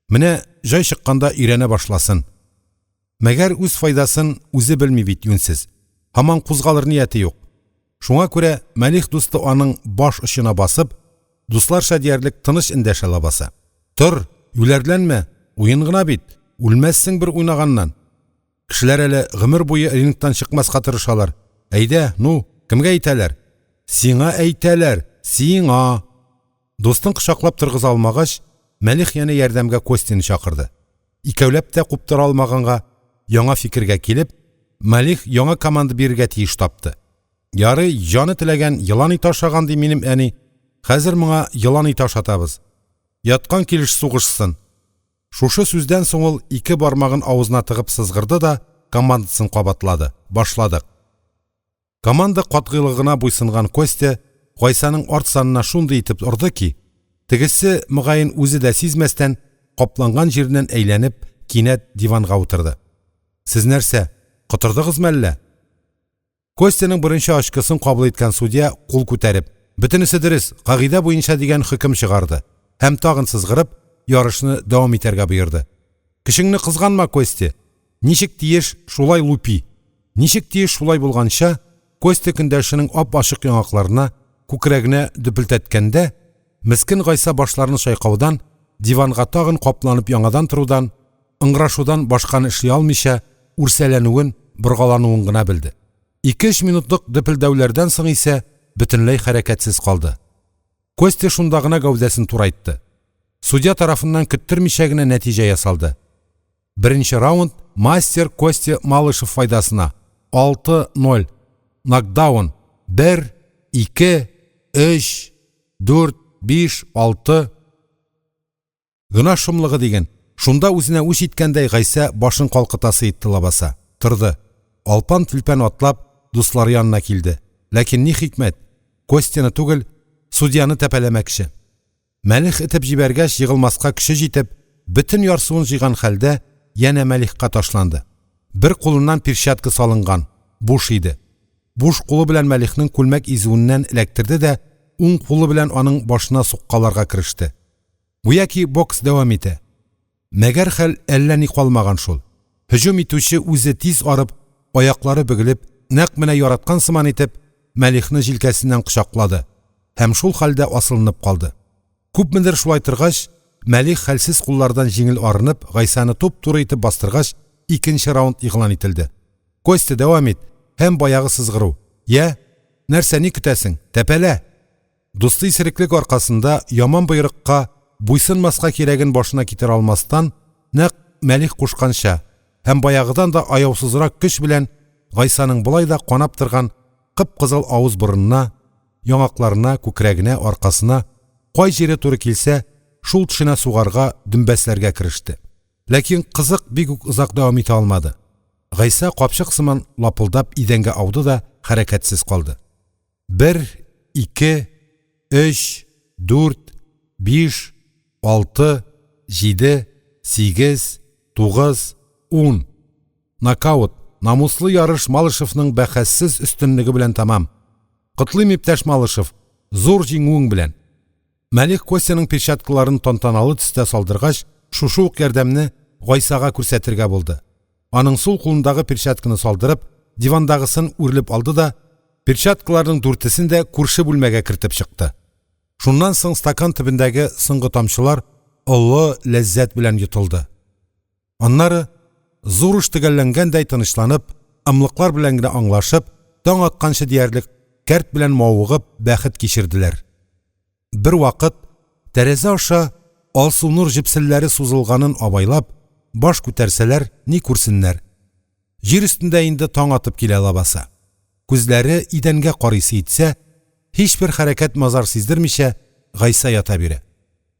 Менә җай чыкканда өйрәнә башласын. Мәгәр үз файдасын үзе белми бит юньсез. Һаман кузгалыр нияте юк. Шуңа күрә Мәлих дусты аның баш очына басып, дусларча диярлек тыныч эндәшә лабаса. Тор, юләрләнмә, уен гына бит, үлмәссең бер уйнаганнан. Кешеләр әле гомер буе рингтан чыкмаска тырышалар. Әйдә, ну, кемгә әйтәләр? Сиңа әйтәләр, сиңа! Дустын кочаклап торгыза алмагач, Мәлих янә ярдәмгә Костяны чакырды. Икәүләп тә куптыра алмаганга, яңа фикергә килеп, Мәлих яңа команда бирергә тиеш тапты. Ярый, җаны теләгән елан ите ашаган ди минем әни. Хәзер моңа елан ите ашатабыз. Яткан килеш сугышсын. Шушы сүздән соң ул ике бармагын авызына тыгып сызгырды да командасын кабатлады. Башладык. Команда катгыйлыгына буйсынган Костя Гайсаның арт санына шундый итеп орды ки, тегесе, мөгаен, үзе дә сизмәстән, капланган җиреннән әйләнеп, кинәт диванга утырды. Сез нәрсә, котырдыгызмы әллә? Костяның беренче очкосын кабул иткән судья кул күтәреп, бөтенесе дөрес, кагыйдә буенча дигән хөкем чыгарды һәм тагын сызгырып, ярышны дәвам итәргә боерды. Көчеңне кызганма, Костя. Ничек тиеш, шулай лупи. Ничек тиеш шулай булганча, Костя көндәшенең ап-ачык яңакларына, күкрәгенә дөпелтәткәндә, мескен Гайса башларын чайкаудан, диванга тагын капланып яңадан торудан, ыңгырашудан башканы эшли алмыйча, үрсәләнүен, боргалануын гына белде. Ике-өч минутлык дөпелдәүләрдән соң исә бөтенләй хәрәкәтсез калды. Костя шунда гына гәүдәсен турайтты. Судья тарафыннан көттермичә генә нәтиҗә ясалды. Беренче раунд мастер Костя Малышев файдасына. 6-0. Нокдаун. 1, 2, 3, 4, 5, 6. Гөнаһ шомлыгы диген, шунда үзенә үч иткәндәй Гайсә башын калкытасы итте лабаса. Торды. Алпан-тилпән атлап, дуслары янына килде. Ләкин ни хикмәт, Костяны түгел, судьяны тәпәләмәкче. Мәлих этеп җибәргәч, егылмаска көче җитеп, бөтен ярсуын җыйган хәлдә, янә Мәлихка ташланды. Бер кулыннан перчатка салынган, буш иде. Буш кулы белән Мәлихнең күлмәк изүеннән эләктерде дә, уң кулы белән аның башына суккаларга кереште. Гүяки бокс дәвам итә. Мәгәр хәл әллә ни калмаган шул. Һөҗүм итүче үзе тиз арып, аяклары бөгелеп, нәкъ менә яраткан сыман итеп, Мәлихны җилкәсеннән кочаклады һәм шул хәлдә асылынып калды. Күпмедер шулай торгач, Мәлих хәлсез куллардан җиңел арынып, Гайсаны туп-туры итеп бастыргач, икенче раунд игълан ителде. Костя, дәвам ит! Һәм баягы сызгыру. Я? Нәрсә, ни көтәсең? Тәпәлә! Дусты исереклек аркасында яман боерыкка буйсынмаска кирәген башына китерә алмастан, нәкъ Мәлих кушканча һәм баягыдан да аяусызрак көч белән Гайсаның болай да канап торган кып-кызыл авыз-борынына, яңакларына, күкрәгенә, аркасына, кай җире туры килсә, шул төшенә сугарга, дөмбәсләргә кереште. Ләкин кызык бик үк озак дәвам итә алмады. Гайса капчык сыман лапылдап идәнгә ауды да хәрәкәтсез калды. Бер, ике, өч, дүрт, биш, алты, җиде, сигез, тугыз, ун. Нокаут, намуслы ярыш Малышевның бәхәссез өстенлеге белән тәмам. Котлыйм, иптәш Малышев, зур җиңүең белән. Мәлих Костяның перчаткаларын тантаналы төстә салдыргач, шушы ук ярдәмне Гайсага күрсәтергә булды. Аның сул кулындагы перчатканы салдырып, дивандагысын үрелеп алды да, перчаткаларның дүртесен дә күрше бүлмәгә кертеп чыкты. Шуннан соң стакан төбендәге соңгы тамчылар олы ләззәт белән йотылды. Аннары, зур эш төгәлләнгәндәй тынычланып, ымлыклар белән генә аңлашып, таң атканчы диярлек кәрт белән мавыгып бәхет кичерделәр. Бервакыт, тәрәзә аша алсу нур җепселләре сузылганын абайлап, баш күтәрсәләр, ни күрсеннәр? Җир өстендә инде таң атып килә лабаса. Күзләре идәнгә карыйсы итсә, һичбер хәрәкәт-мазар сиздермичә, Гайсә ята бирә.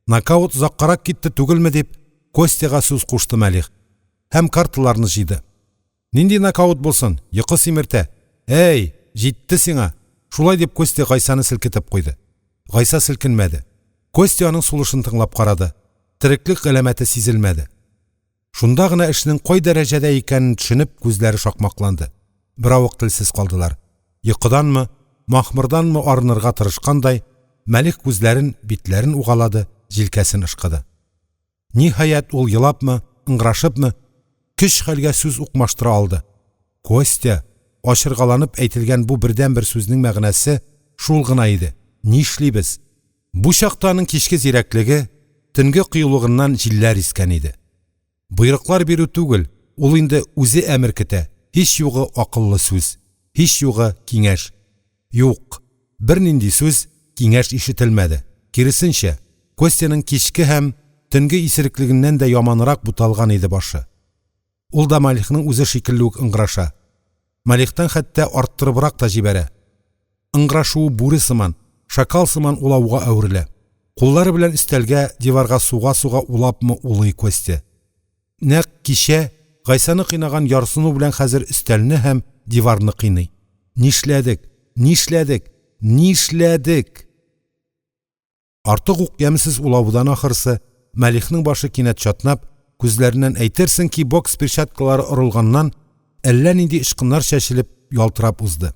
Нокаут озаккарак китте түгелме дип, Костяга сүз кушты Мәлих. Һәм карталарны җыйды. Нинди нокаут булсын, йокы симертә. Әй, җитте сиңа. Шулай дип, Костя Гайсаны селкетеп куйды. Гайса селкенмәде. Костя аның сулышын тыңлап карады. Тереклек галәмәте сизелмәде. Шунда гына эшнең кай дәрәҗәдә икәнен төшенеп, күзләре шакмакланды. Беравык телсез калдылар. Йокыданмы, махмырданмы арынырга тырышкандай, Мәлих күзләрен, битләрен угалады, җилкәсен ышкыды. Ниһаять, ул елапмы, ыңгырашыпмы, көч-хәлгә сүз укмаштыра алды. Костя, ачыргаланып әйтелгән бу бердәнбер сүзнең мәгънәсе шул гына иде: Нишлибез? Бу чакта аның кичке зирәклеге, төнге кыюлыгыннан җилләр искән иде. Боерыклар бирү түгел, ул инде үзе әмер көтә, һич югы акыллы сүз, һич югы киңәш. Юк, бернинди сүз, киңәш ишетелмәде. Киресенчә, Костяның кичке һәм төнге исереклегеннән дә яманрак буталган иде башы. Ул да Малихның үзе шикелле үк ыңгыраша. Малихтан хәтта арттырыбрак та җибәрә. Ыңгырашуы бүре сыман, шакал сыман улауга әверелә. Куллары белән өстәлгә, диварга суга-суга улапмы улый Костя. Нәкъ кичә Гайсаны кыйнаган ярсыну белән хәзер өстәлне һәм диварны кыйный. Нишләдек? Нишләдек? Нишләдек? Артык ук ямьсез улавудан ахырсы, Мәлихнең башы кинәт чатнап, күзләреннән әйтерсең ки бокс перчаткалары орылганнан әллә нинди очкыннар чәчелеп, ялтырап узды.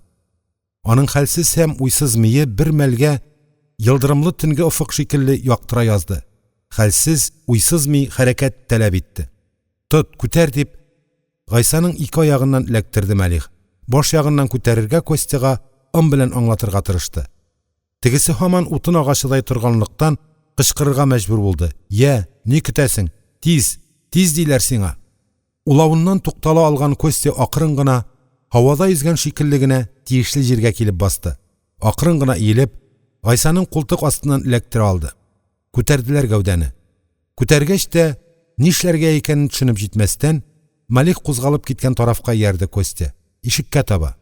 Аның хәлсез һәм уйсыз мие бер мәлгә елдырымлы төнге офык шикелле яктыра язды. Хәлсез, уйсыз ми хәрәкәт таләп итте. Тот, күтәр дип, Гайсаның ике аягыннан эләктерде Мәлих. Баш ягыннан күтәрергә Костяга ым белән аңлатырга тырышты. Тегесе һаман утын агачыдай торганлыктан, кычкырырга мәҗбүр булды: "Йә, ни көтәсең? Тиз, тиз диләр сиңа!" Улавыннан туктала алган Костя акрын гына, һавада йөзгән шикелле генә, тиешле җиргә килеп басты. Акрын гына иелеп, Гайсаның култык астыннан эләктерә алды. Күтәрделәр гәүдәне. Күтәргәч тә, нишләргә икәнен төшенеп җитмәстән, Малих кузгалып киткән тарафка иярде Костя, ишеккә таба.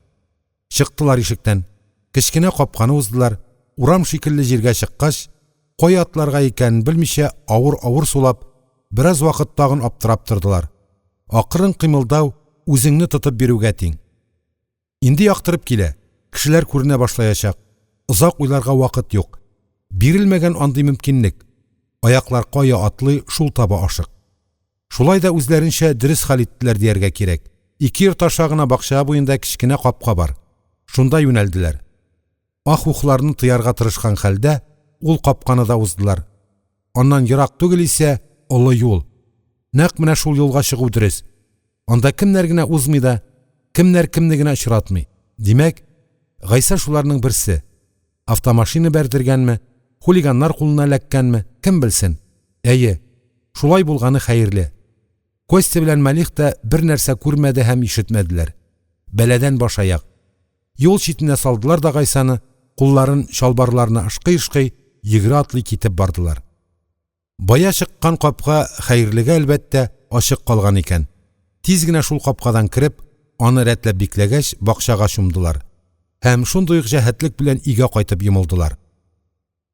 Чыктылар ишектән. Кечкенә капканы уздылар. Урам шикелле җиргә чыккач, кая атларга икәнен белмичә, авыр-авыр сулап, бераз вакыт тагын аптырап тордылар. Акрын кыймылдау үзеңне тотып бирүгә тиң. Инде яктырып килә, кешеләр күренә башлаячак. Озак уйларга вакыт юк. Бирелмәгән андый мөмкинлек. Аяклар кая атлый, шул таба ашык. Шулай да үзләренчә дөрес хәл иттеләр дияргә кирәк. Ике йорт аша гына бакча буенда кечкенә капка бар. Шунда юнәлделәр. Ах-ухларны тыярга тырышкан хәлдә ул капканы да уздылар. Аннан ерак түгел исә олы юл. Нәкъ менә шул юлга чыгу дөрес. Анда кемнәр генә узмый да, кемнәр кемне генә очратмый. Димәк, Гайсә шуларның берсе. Автомашина бәрдергәнме, хулиганнар кулына эләккәнме, кем белсен. Әйе, шулай булганы хәерле. Костя белән Малих та бер нәрсә күрмәде һәм ишетмәделәр. Бәладән башаяк. Юл читенә салдылар да Гайсаны, кулларын чалбарларына ышкый-ышкый, йөгерә-атлый китеп бардылар. Бая чыккан капка, хәерлегә, әлбәттә, ачык калган икән. Тиз генә шул капкадан кереп, аны рәтләп бикләгәч, бакчага чумдылар. Һәм шундый ук җәһәтлек белән өйгә кайтып йомылдылар.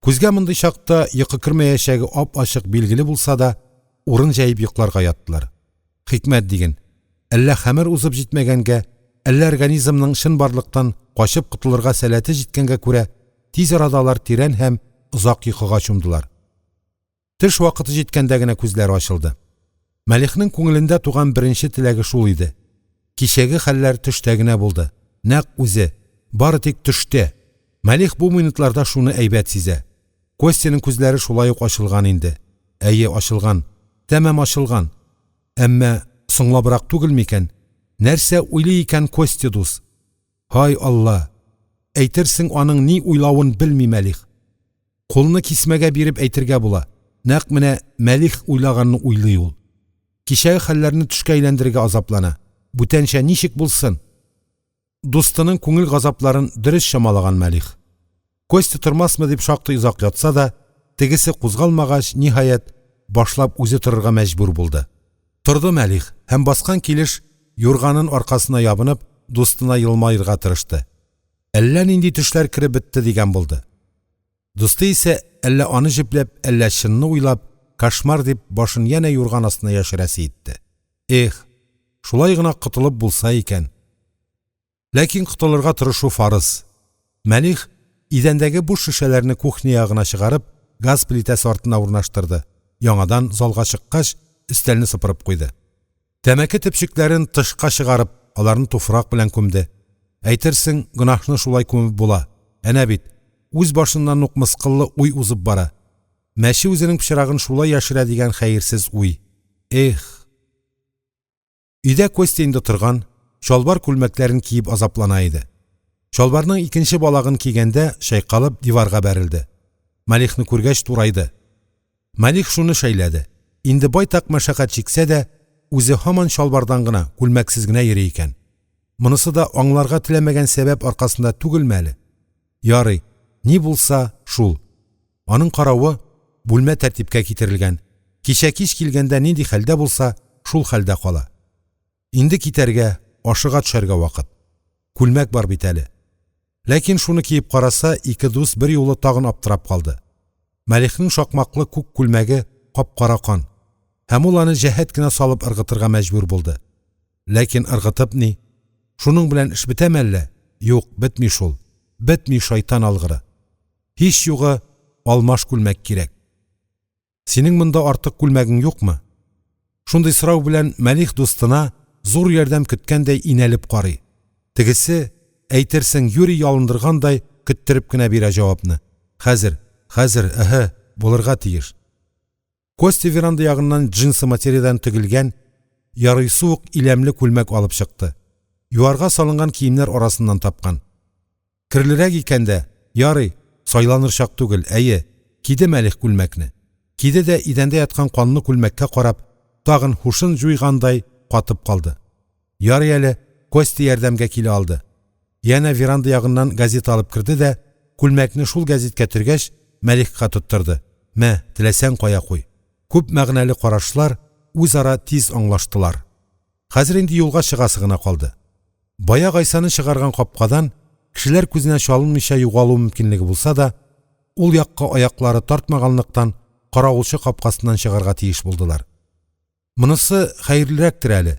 Күзгә мондый чакта йокы кермәячәге ап-ачык билгеле булса да, урын җәеп йокларга яттылар. Хикмәт диген, әллә хәмер узып җитмәгәнгә, әллә организмның чынбарлыктан качып котылырга сәләте җиткәнгә күрә, тиз арада алар тирән һәм озак йокыга чумдылар. Төш вакыты җиткәндә генә күзләре ачылды. Мәлихнең күңелендә туган беренче теләге шул иде. Кичәге хәлләр төштә генә булды. Нәкъ үзе, бары тик төштә. Мәлих бу минутларда шуны әйбәт сизә. Костяның күзләре шулай ук ачылган инде. Әйе, ачылган. Тәмам ачылган. Әмма соңлабрак түгел микән? Нәрсә уйлый икән Костя дус? Һай Алла! Әйтерсең аның ни уйлавын белми Мәлих. Кулны кисмәгә биреп әйтергә була, нәкъ менә Мәлих уйлаганны уйлый ул. Кичәге хәлләрне төшкә әйләндерергә азаплана. Бүтәнчә ничек булсын? Дустының күңел газапларын дөрес чамалаган Мәлих. Костя тормасмы дип шактый озак ятса да, тегесе кузгалмагач, ниһаять, башлап үзе торырга мәҗбүр булды. Торды Мәлих һәм баскан килеш юрганын аркасына ябынып, дустына елмаерга тырышты. Әллә нинди төшләр кереп бетте дигән булды. Дусты исә, әллә аны җөпләп, әллә чынны уйлап, кошмар дип, башын янә юрган астына яшерәсе итте. Эх, шулай гына котылып булса икән! Ләкин котылырга тырышу фарыз. Мәлих, идәндәге буш шешәләрне кухня ягына чыгарып, газ плитәсе артына урнаштырды, яңадан залга чыккач, өстәлне сыпырып куйды. Тәмәке төпчекләрен тышка чыгарып, аларны туфрак белән күмде. Әйтерсең, гөнаһны шулай күмеп була. Әнә бит, үз башыннан ук мыскыллы уй узып бара. Мәче үзенең пычрагын шулай яшерә дигән хәерсез уй. Эх! Өйдә Костя инде торган, чалбар күлмәкләрен киеп азаплана иде. Чалбарның икенче балагын кигәндә, чайкалып, диварга бәрелде. Малихны күргәч турайды. Малих шуны шәйләде. Инде байтак мәшәкать чиксә дә, үзе һаман чалбардан гына, күлмәксез генә йөри икән. Монысы да аңларга теләмәгән сәбәп аркасында түгелме әле? Ярый, ни булса, шул. Аның каравы, бүлмә тәртипкә китерелгән. Кичә кич килгәндә нинди хәлдә булса, шул хәлдә кала. Инде китәргә, ашыга төшәргә вакыт. Күлмәк бар бит әле. Ләкин шуны киеп караса, ике дус берьюлы тагын аптырап калды. Мәлихнең шакмаклы күк күлмәге кап-кара кан. Һәм ул аны җәһәт кенә салып ыргытырга мәҗбүр булды. Ләкин ыргытып ни? Шуның белән эш бетәме әллә? Юк, бетми шул. Бетми, шайтан алгыры. Һич югы, алмаш күлмәк кирәк. Синең монда артык күлмәгең юкмы? Шундый сорау белән Мәлих дустына зур ярдәм көткәндәй инәлеп карый. Тегесе, әйтерсең, юри ялындыргандай, көттереп кенә бирә җавапны. Хәзер, хәзер, эһе, булырга тиеш. Костя веранда ягыннан джинсы материядән тегелгән, ярыйсы ук иләмле күлмәк алып чыкты. Юарга салынган киемнәр арасыннан тапкан. Керлерәк икән дә, ярый, сайланыр чак түгел, әйе, киде Мәлих күлмәкне. Киде дә идәндә яткан канлы күлмәккә карап, тагын һушын җуйгандай катып калды. Ярый әле, Костя ярдәмгә килә алды. Янә веранда ягыннан газета алып керде дә, күлмәкне шул гәзиткә төргәч, Мәлихка тоттырды. Мә, теләсәң кая куй. Күп мәгънәле карашлар, үзара тиз аңлаштылар. Хәзер инде юлга чыгасы гына калды. Бая Гайсаны чыгарган капкадан кешеләр күзенә чалынмыйча югалу мөмкинлеге булса да, ул якка аяклары тартмаганлыктан, каравылчы капкасыннан чыгарга тиеш булдылар. Монысы хәерлерәктер әле.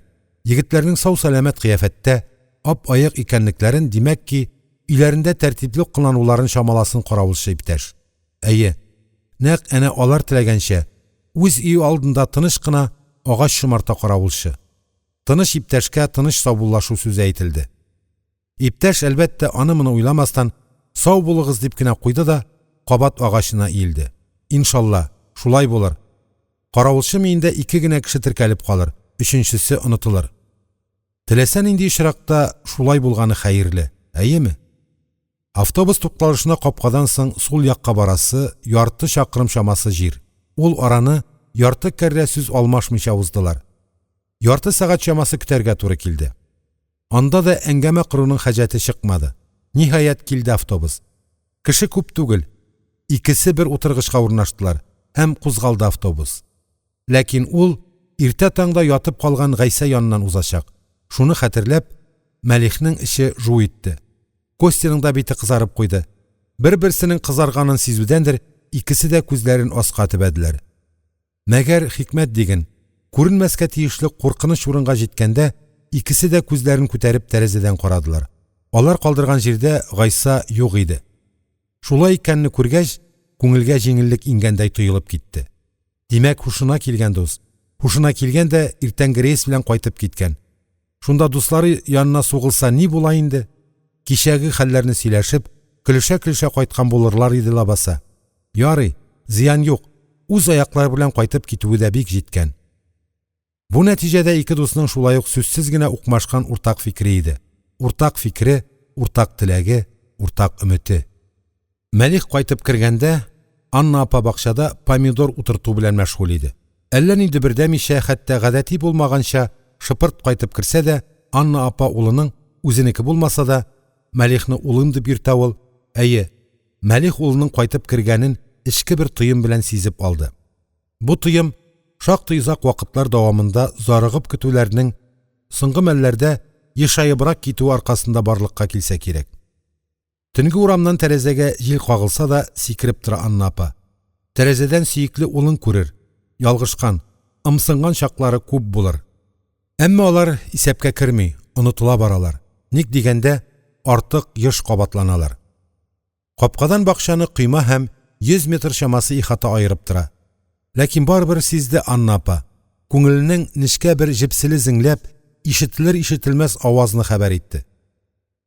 Егетләрнең сау-сәламәт кыяфәттә, ап-аек икәнлекләрен, димәк ки, өйләрендә тәртипле кылануларын чамаласын каравылчы иптәш. Әйе, нәкъ әнә алар теләгәнчә, үз өе алдында тыныч кына агач шомарта каравылчы. Тыныч иптәшкә тыныч саубуллашу сүзе әйтелде. Иптәш, әлбәттә, аны-моны уйламастан, сау булыгыз дип кенә куйды да, кабат агачына иелде. Иншалла, шулай булыр. Каравылчы миендә ике генә кеше теркәлеп калыр, өченчесе онытылыр. Теләсә нинди очракта шулай булганы хәерле, әйеме? Автобус тукталышына капкадан соң сул якка барасы ярты чакрым чамасы җир. Ул араны ярты кәррә сүз алмашмыйча уздылар. Ярты сәгать чамасы көтәргә туры килде. Анда да әңгәмә коруның хаҗәте чыкмады. Ниһаять, килде автобус. Кеше күп түгел. Икесе бер утыргычка урнаштылар һәм кузгалды автобус. Ләкин ул иртә таңда ятып калган Гайсә яныннан узачак. Шуны хәтерләп, Мәлихнең эче жу итте. Костяның да бите кызарып куйды. Бер-берсенең кызарганын сизүдәндер, икесе дә күзләрен аска төбәделәр. Мәгәр хикмәт диген, күренмәскә тиешле куркыныч урынга җиткәндә, икесе дә күзләрен күтәреп тәрәзәдән карадылар. Алар калдырган җирдә Гайса юк иде. Шулай икәнне күргәч, күңелгә җиңеллек иңгәндәй тоелып китте. Димәк, һушына килгән дус. Һушына килгән дә иртәнге рейс белән кайтып киткән. Шунда дуслары янына сугылса ни була инде? Кичәге хәлләрне сөйләшеп, көлешә-көлешә кайткан булырлар иде лабаса. Ярый, зыян юк. Үз аяклары белән кайтып китүе дә бик җиткән. Бу нәтиҗәдә ике дусның шулай ук сүзсез генә укмашкан уртак фикере иде. Уртак фикере, уртак теләге, уртак өмете. Мәлих кайтып кергәндә, Анна апа бакчада помидор утырту белән мәшгуль иде. Әллә ни дөбердәмичә, хәтта гадәти булмаганча шыпырт кайтып керсә дә, Анна апа улының, үзенеке булмаса да, Мәлихны улым дип йөртә ул, әйе, Мәлих улының кайтып кергәнен эчке бер тоем белән сизеп алды. Бу тоем шактый озак вакытлар дәвамында зарыгып көтүләрнең соңгы мәлләрдә ешаебрак китүе аркасында барлыкка килсә кирәк. Төнге урамнан тәрәзәгә җил кагылса да, сикереп тора Анна апа. Тәрәзәдән сөекле улын күрер. Ялгышкан, ымсынган чаклары күп булыр. Әмма алар исәпкә керми, онытыла баралар. Ник дигәндә, артык еш кабатланалар. Капкадан бакчаны койма һәм 100 метр чамасы ихата аерып тора. Ләкин барыбер сизде Анна апа, күңеленең нечкә бер җепселе зеңләп, ишетелер-ишетелмәс авазны хәбәр итте.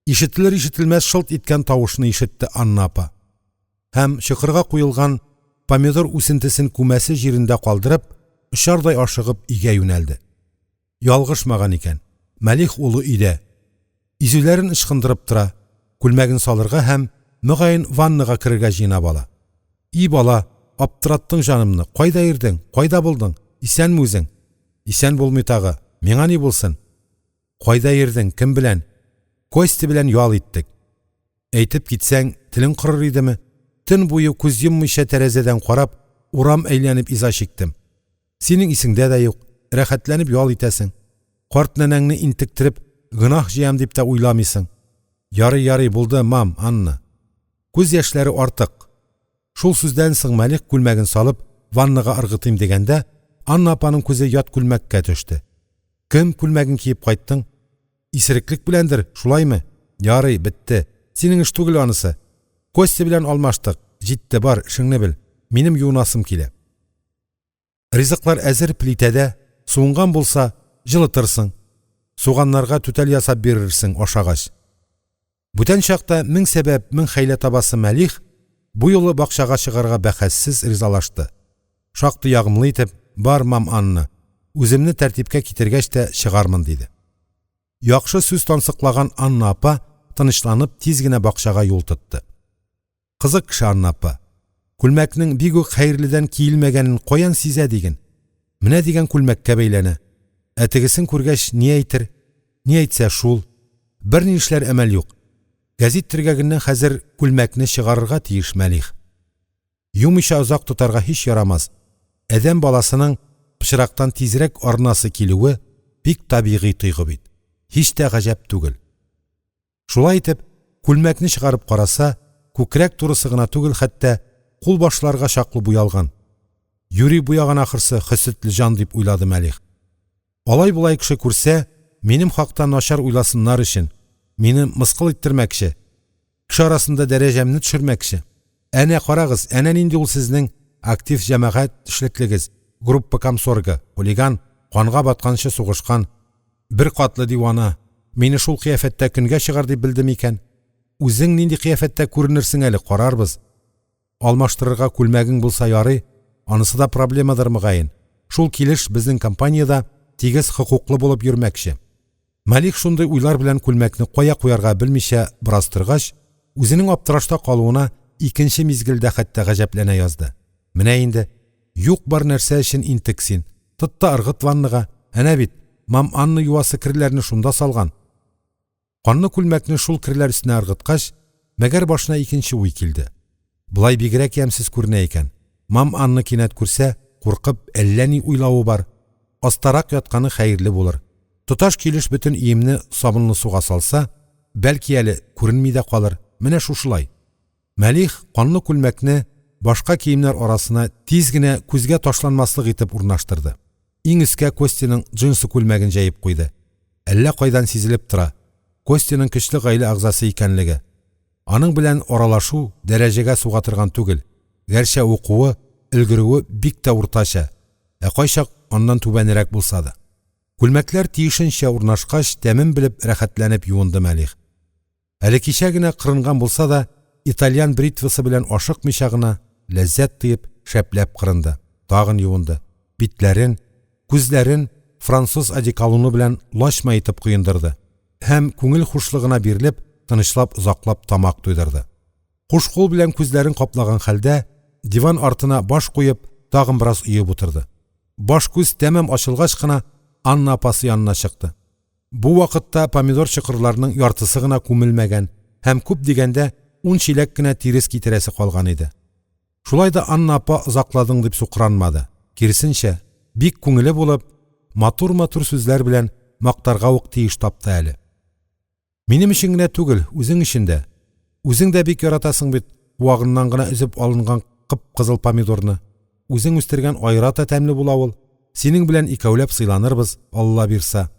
Ишетелер-ишетелмәс шылт иткән тавышны ишетте Анна апа. Һәм чокырга куелган помидор үсентесен күмәсе җирендә калдырып, очардай ашыгып өйгә юнәлде. Ялгышмаган икән. Мәлих улы өйдә. Изүләрен ычкындырып тора, күлмәген салырга һәм, мөгаен, ваннага керергә җыена бала. И бала, аптыраттың җанымны, кайда йөрдең, кайда булдың, исәнме үзең? Исән булмый тагы, миңа ни булсын? Кайда йөрдең, кем белән? Костя белән ял иттек. Әйтеп китсәң, телең корыр идеме? Төн буе күз йоммыйча тәрәзәдән карап, урам әйләнеп иза чиктем. Синең исеңдә дә юк, рәхәтләнеп ял итәсең. Карт нәнәңне интектереп, гөнаһ җыям дип тә уйламыйсың. Ярый, ярый, булды, мам, Анна. Күз яшьләре артык. Шул сүздән соң Малик күлмәген салып, ваннага ыргытыйм дигәндә, Анна апаның күзе ят күлмәккә төште. Кем күлмәген киеп кайттың? Исереклек беләндер, шулаймы? Ярый, бетте. Синең эш түгел анысы. Костя белән алмаштык. Җитте, бар, эшеңне бел. Минем юынасым килә. Ризыклар әзер плитәдә, суынган булса, җылытырсың. Суганнарга түтәл ясап бирерсең ашагач. Бүтән чакта мең сәбәп, мең хәйлә табасы Мәлих бу юлы бакчага чыгарга бәхәссез ризалашты. Шактый ягымлы итеп, бар, мам Анна, үземне тәртипкә китергәч тә чыгармын, диде. Яхшы сүз тансыклаган Анна апа тынычланып тиз генә бакчага юл тотты. Кызык кеше Анна апа. Күлмәкнең бик үк хәерледән киелмәгәнен каян сизә диген. Менә дигән күлмәккә бәйләнә. Ә тегесен күргәч ни әйтер? Ни әйтсә шул. Берни эшләр әмәл юк. Гәзит төргәгеннән хәзер күлмәкне чыгарырга тиеш Мәлих. Юмыйча озак тотарга һич ярамас. Адәм баласының пычрактан тизрәк арынасы килүе бик табигый тойгы бит. Һич тә гаҗәп түгел. Шулай итеп, күлмәкне чыгарып караса, күкрәк турысы гына түгел, хәтта кулбашларга чаклы буялган. Юри буяган ахырсы, хөсетле җан дип уйлады Мәлих. Алай-болай кеше күрсә, минем хакта начар уйласыннар өчен, мине мыскыл иттермәкче, кеше арасында дәрәҗәмне төшермәкче. Әнә карагыз, әнә нинди ул сезнең актив җәмәгать эшлеклегез, группа комсоргы, хулиган, канга батканчы сугышкан, Беркатлы дивана, мине шул кыяфәттә көнгә чыгар дип белде микән? Үзең нинди кыяфәттә күренерсең әле, карарбыз. Алмаштырырга күлмәгең булса ярый, анысы да проблемадыр мөгаен. Шул килеш безнең компаниядә тигез хокуклы булып йөрмәкче. Малих шундый уйлар белән күлмәкне кая куярга белмичә бераз торгач, үзенең аптырашта калуына икенче мизгелдә хәтта гаҗәпләнә язды. Менә инде юк-бар нәрсә өчен интек син. Тот та ыргыт ваннага. Әнә бит, мам Анна юасы керләрне шунда салган. Канлы күлмәкне шул керләр өстенә ыргыткач, мәгәр башына икенче уй килде. Болай бигрәк ямьсез күренә икән. Мам Анна кинәт күрсә, куркып, әллә ни уйлавы бар. Астарак ятканы хәерле булыр. Тоташ килеш бөтен өемне сабынлы суга салса, бәлки әле күренми дә калыр. Менә шушылай. Мәлих канлы күлмәкне башка киемнәр арасына тиз генә күзгә ташланмаслык итеп урнаштырды. Иң өскә Костяның джинсы күлмәген җәеп куйды. Әллә кайдан сизелеп тора, Костяның көчле гаилә әгъзасы икәнлеге. Аның белән аралашу дәрәҗәгә суга торган түгел, гәрчә укуы, өлгерүе бик тә уртача, ә кайчак аннан түбәнрәк булса да. Күлмәкләр тиешенчә урнашкач, тәмен белеп, рәхәтләнеп юынды Мәлих. Әле кичә генә кырынган булса да, итальян бритвасы белән ашыкмыйча гына, ләззәт тоеп, шәпләп кырынды, тагын юынды, битләрен, күзләрен француз одеколоны белән лачма итеп коендырды һәм күңел хушлыгына бирелеп, тынычлап озаклап тамак туйдырды. Куш кул белән күзләрен каплаган хәлдә, диван артына баш куеп, тагын бераз оеп утырды. Баш-күз тәмам ачылгач кына Анна апасы янына чыкты. Бу вакытта помидор чокырларының яртысы гына күмелмәгән һәм күп дигәндә ун чиләк кенә тирес китерәсе калган иде. Шулай да Анна апа озакладың дип сукранмады. Киресенчә, бик күңеле булып, матур-матур сүзләр белән мактарга ук тиеш тапты әле. Минем өчен генә түгел, үзең өчен дә. Үзең дә бик яратасың бит куагыннан гына өзеп алынган кып-кызыл помидорны. Үзең үстергән аерата тәмле була ул. Синең белән икәүләп сыйланырбыз, Алла бирса.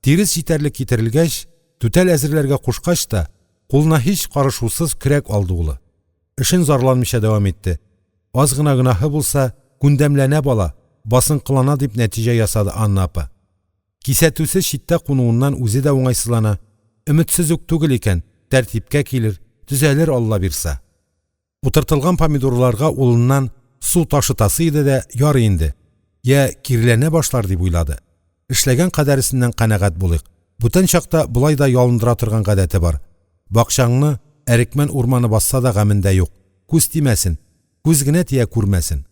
Тирес җитәрлек китерелгәч, түтәл әзерләргә кушкач та, кулына һич карышусыз көрәк алды улы. Эшен зарланмыйча дәвам итте. Аз гына гөнаһы булса, күндәмләнә бала, басынкылана дип нәтиҗә ясады Анна апа. Кисәтүсез читтә кунуыннан үзе дә уңайсызлана, өметсез үк түгел икән, тәртипкә килер, төзәлер Алла бирса. Утыртылган помидорларга улыннан су ташытасы иде дә, ярый инде, йә киреләнә башлар дип уйлады. Эшләгән кадәресеннән канәгать булыйк. Бүтән чакта болай да ялындыра торган гадәте бар. Бакчаңны әрекмән урманы басса да гамендә юк. Күз тимәсен, күз генә тия күрмәсен.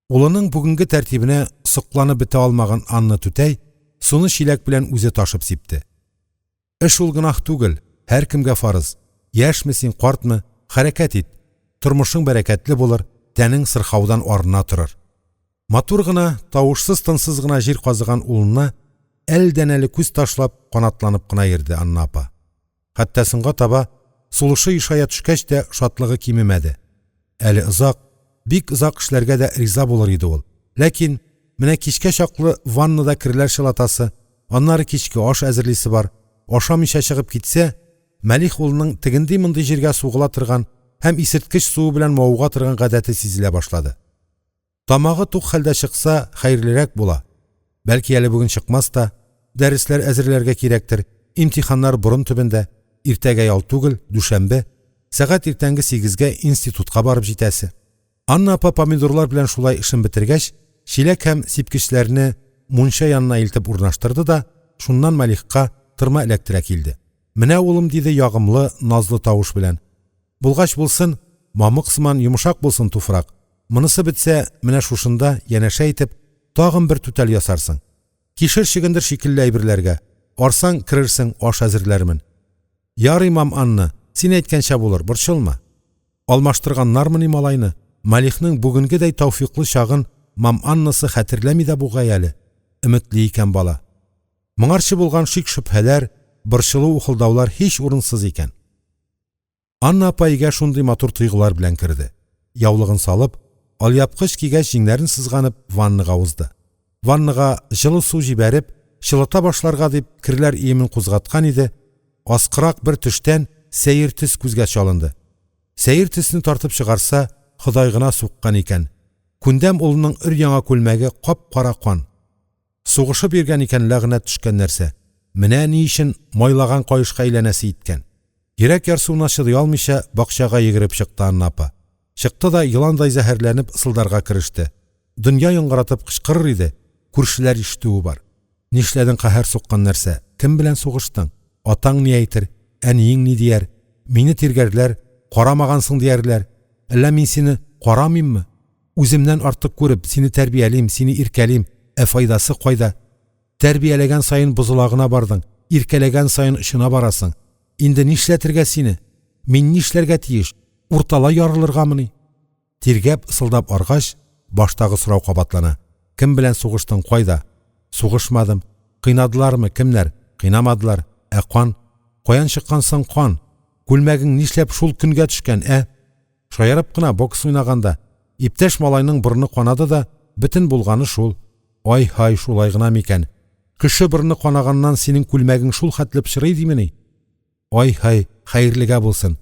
Улының бүгенге тәртибенә сокланып бетә алмаган Анна түтәй суны чиләк белән үзе ташып сипте. Эш ул гөнаһ түгел, һәркемгә фарыз. Яшьме син, картмы, хәрәкәт ит. Тормышың бәрәкәтле булыр, тәнең сырхаудан арына торыр. Матур гына, тавышсыз-тынсыз гына җир казыган улына әлдән-әле күз ташлап, канатланып кына йөрде Анна апа. Хәтта соңга таба, сулышы ешая төшкәч тә, шатлыгы кимемәде. Әле озак, бик озак эшләргә дә риза булыр иде ул. Ләкин менә кичкә чаклы ваннада керләр чылатасы, аннары кичке аш әзерлисе бар. Ашамыйча чыгып китсә, Мәлих улының тегенди-мондый җиргә сугыла торган һәм исерткеч суы белән мавыга торган гадәте сизелә башлады. Тамагы тук хәлдә чыкса, хәерлерәк була. Бәлки әле бүген чыкмас та, дәресләр әзерләргә кирәктер, имтиханнар борын төбендә, иртәгә ял түгел, дүшәмбе, сәгать иртәнге сигезгә институтка барып җитәсе. Анна апа помидорлар белән шулай эшен бетергәч, чиләк һәм сипкечләрне мунча янына илтеп урнаштырды да, шуннан Малихка тырма эләктерә килде. Менә, улым, диде ягымлы, назлы тавыш белән. Булгач булсын, мамык сыман йомшак булсын туфрак. Монысы бетсә, менә шушында, янәшә итеп, тагын бер түтәл ясарсың. Кишер чөгендер шикелле әйберләргә. Арсаң, керерсең, аш әзерләрмен. Ярый, мам Анна, син әйткәнчә булыр, борчылма. Алмаштырганнармыни малайны? Малихның бүгенгедәй тәүфыйклы чагын мам Аннасы хәтерләми дә бугай әле. Өметле икән бала. Моңарчы булган шик-шөбһәләр, борчылу-ухылдаулар һич урынсыз икән. Анна апа өйгә шундый матур тойгылар белән керде. Яулыгын салып, алъяпкыч кигәч җиңнәрен сызганып ваннага узды. Ваннага җылы су җибәреп, чылата башларга дип керләр өемен кузгаткан иде, аскырак бер төштән сәер төс күзгә чалынды. Сәер төсне тартып чыгарса, Ходай гына суккан икән. Күндәм улының өр-яңа күлмәге кап-кара кан. Сугышып йөргән икән ләгънәт төшкән нәрсә. Менә ни өчен майлаган каешка әйләнәсе иткән. Йөрәк ярсуына чыдый алмыйча, бакчага йөгереп чыкты Анна апа. Чыкты да еландай зәһәрләнеп ысылдарга кереште. Дөнья яңгыратып кычкырыр иде, күршеләр ишетүе бар. Нишләдең каһәр суккан нәрсә? Кем белән сугыштың? Атаң ни әйтер? Әниең ни дияр? Мине тиргәрләр, карамагансың диярләр. Әллә мин сине карамыйммы? Үземнән артык күреп, сине тәрбиялим, сине иркәлим, ә файдасы кайда? Тәрбияләгән саен бозыла гына бардың, иркәләгән саен очына барасың. Инде нишләтергә сине? Мин нишләргә тиеш? Урталай ярылыргамыни? Тиргәп, ысылдап аргач, баштагы сорау кабатлана. Кем белән сугыштың, кайда? Сугышмадым. Кыйнадылармы, кемнәр? Кыйнамадылар. Ә кан? Каян чыккан соң кан? Күлмәгең нишләп шул көнгә төшкән, ә? Шаярып кына бокс уйнаганда, иптәш малайның борыны канады да, бөтен булганы шул. Ай-һай, шулай гына микән? Кеше борыны канаганнан синең күлмәгең шул хәтле пычрый димени? Ай-һай, хәерлегә булсын.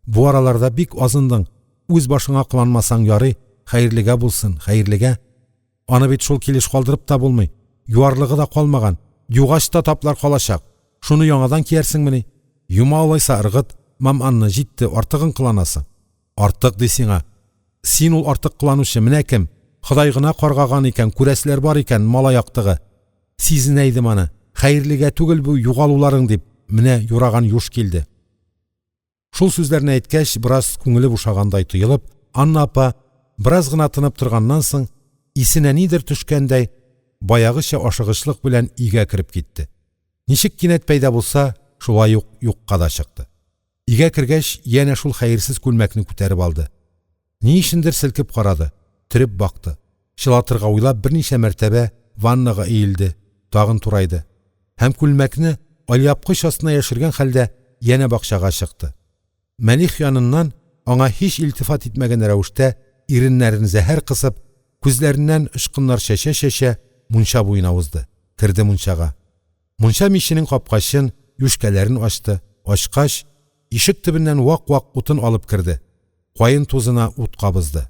Бу араларда бик азындың, үз башыңа кыланмасаң ярый, хәерлегә булсын, хәерлегә. Аны бит шул килеш калдырып та булмый. Юарлыгы да калмаган. Югач та таплар калачак. Шуны яңадан киярсеңмени? Юма алайса ыргыт, мам Анна, җитте, артыгын кыланасың. Артык ди сиңа. Син ул артык кыланучы, менә кем. Ходай гына каргаган икән, күрәселәр бар икән, малай актыгы. Сизенә идем аны. Хәерлегә түгел бу югалуларың дип, менә юраган юш килде. Шул сүзләрне әйткәч, бераз күңеле бушагандай тоелып, Анна апа, бераз гына тынып торганнан соң, исенә нидер төшкәндәй, баягыча ашыгычлык белән өйгә кереп китте. Ничек кинәт пәйда булса, шулай ук юкка да чыкты. Өйгә кергәч, янә шул хәерсез күлмәкне күтәреп алды. Ни өчендер селкеп карады, төреп бакты. Чылатырга уйлап берничә мәртәбә ваннага иелде, тагын турайды. Һәм күлмәкне алъяпкыч астына яшергән хәлдә янә бакчага чыкты. Мәлих яныннан аңа һич илтифат итмәгән рәвештә иреннәрен зәһәр кысып, күзләреннән очкыннар чәчә-чәчә мунча буена узды. Керде мунчага. Мунча миченең капкачын, юшкәләрен ачты. Ачкач, ишек төбеннән вак-вак утын алып керде. Каен тузына ут кабызды.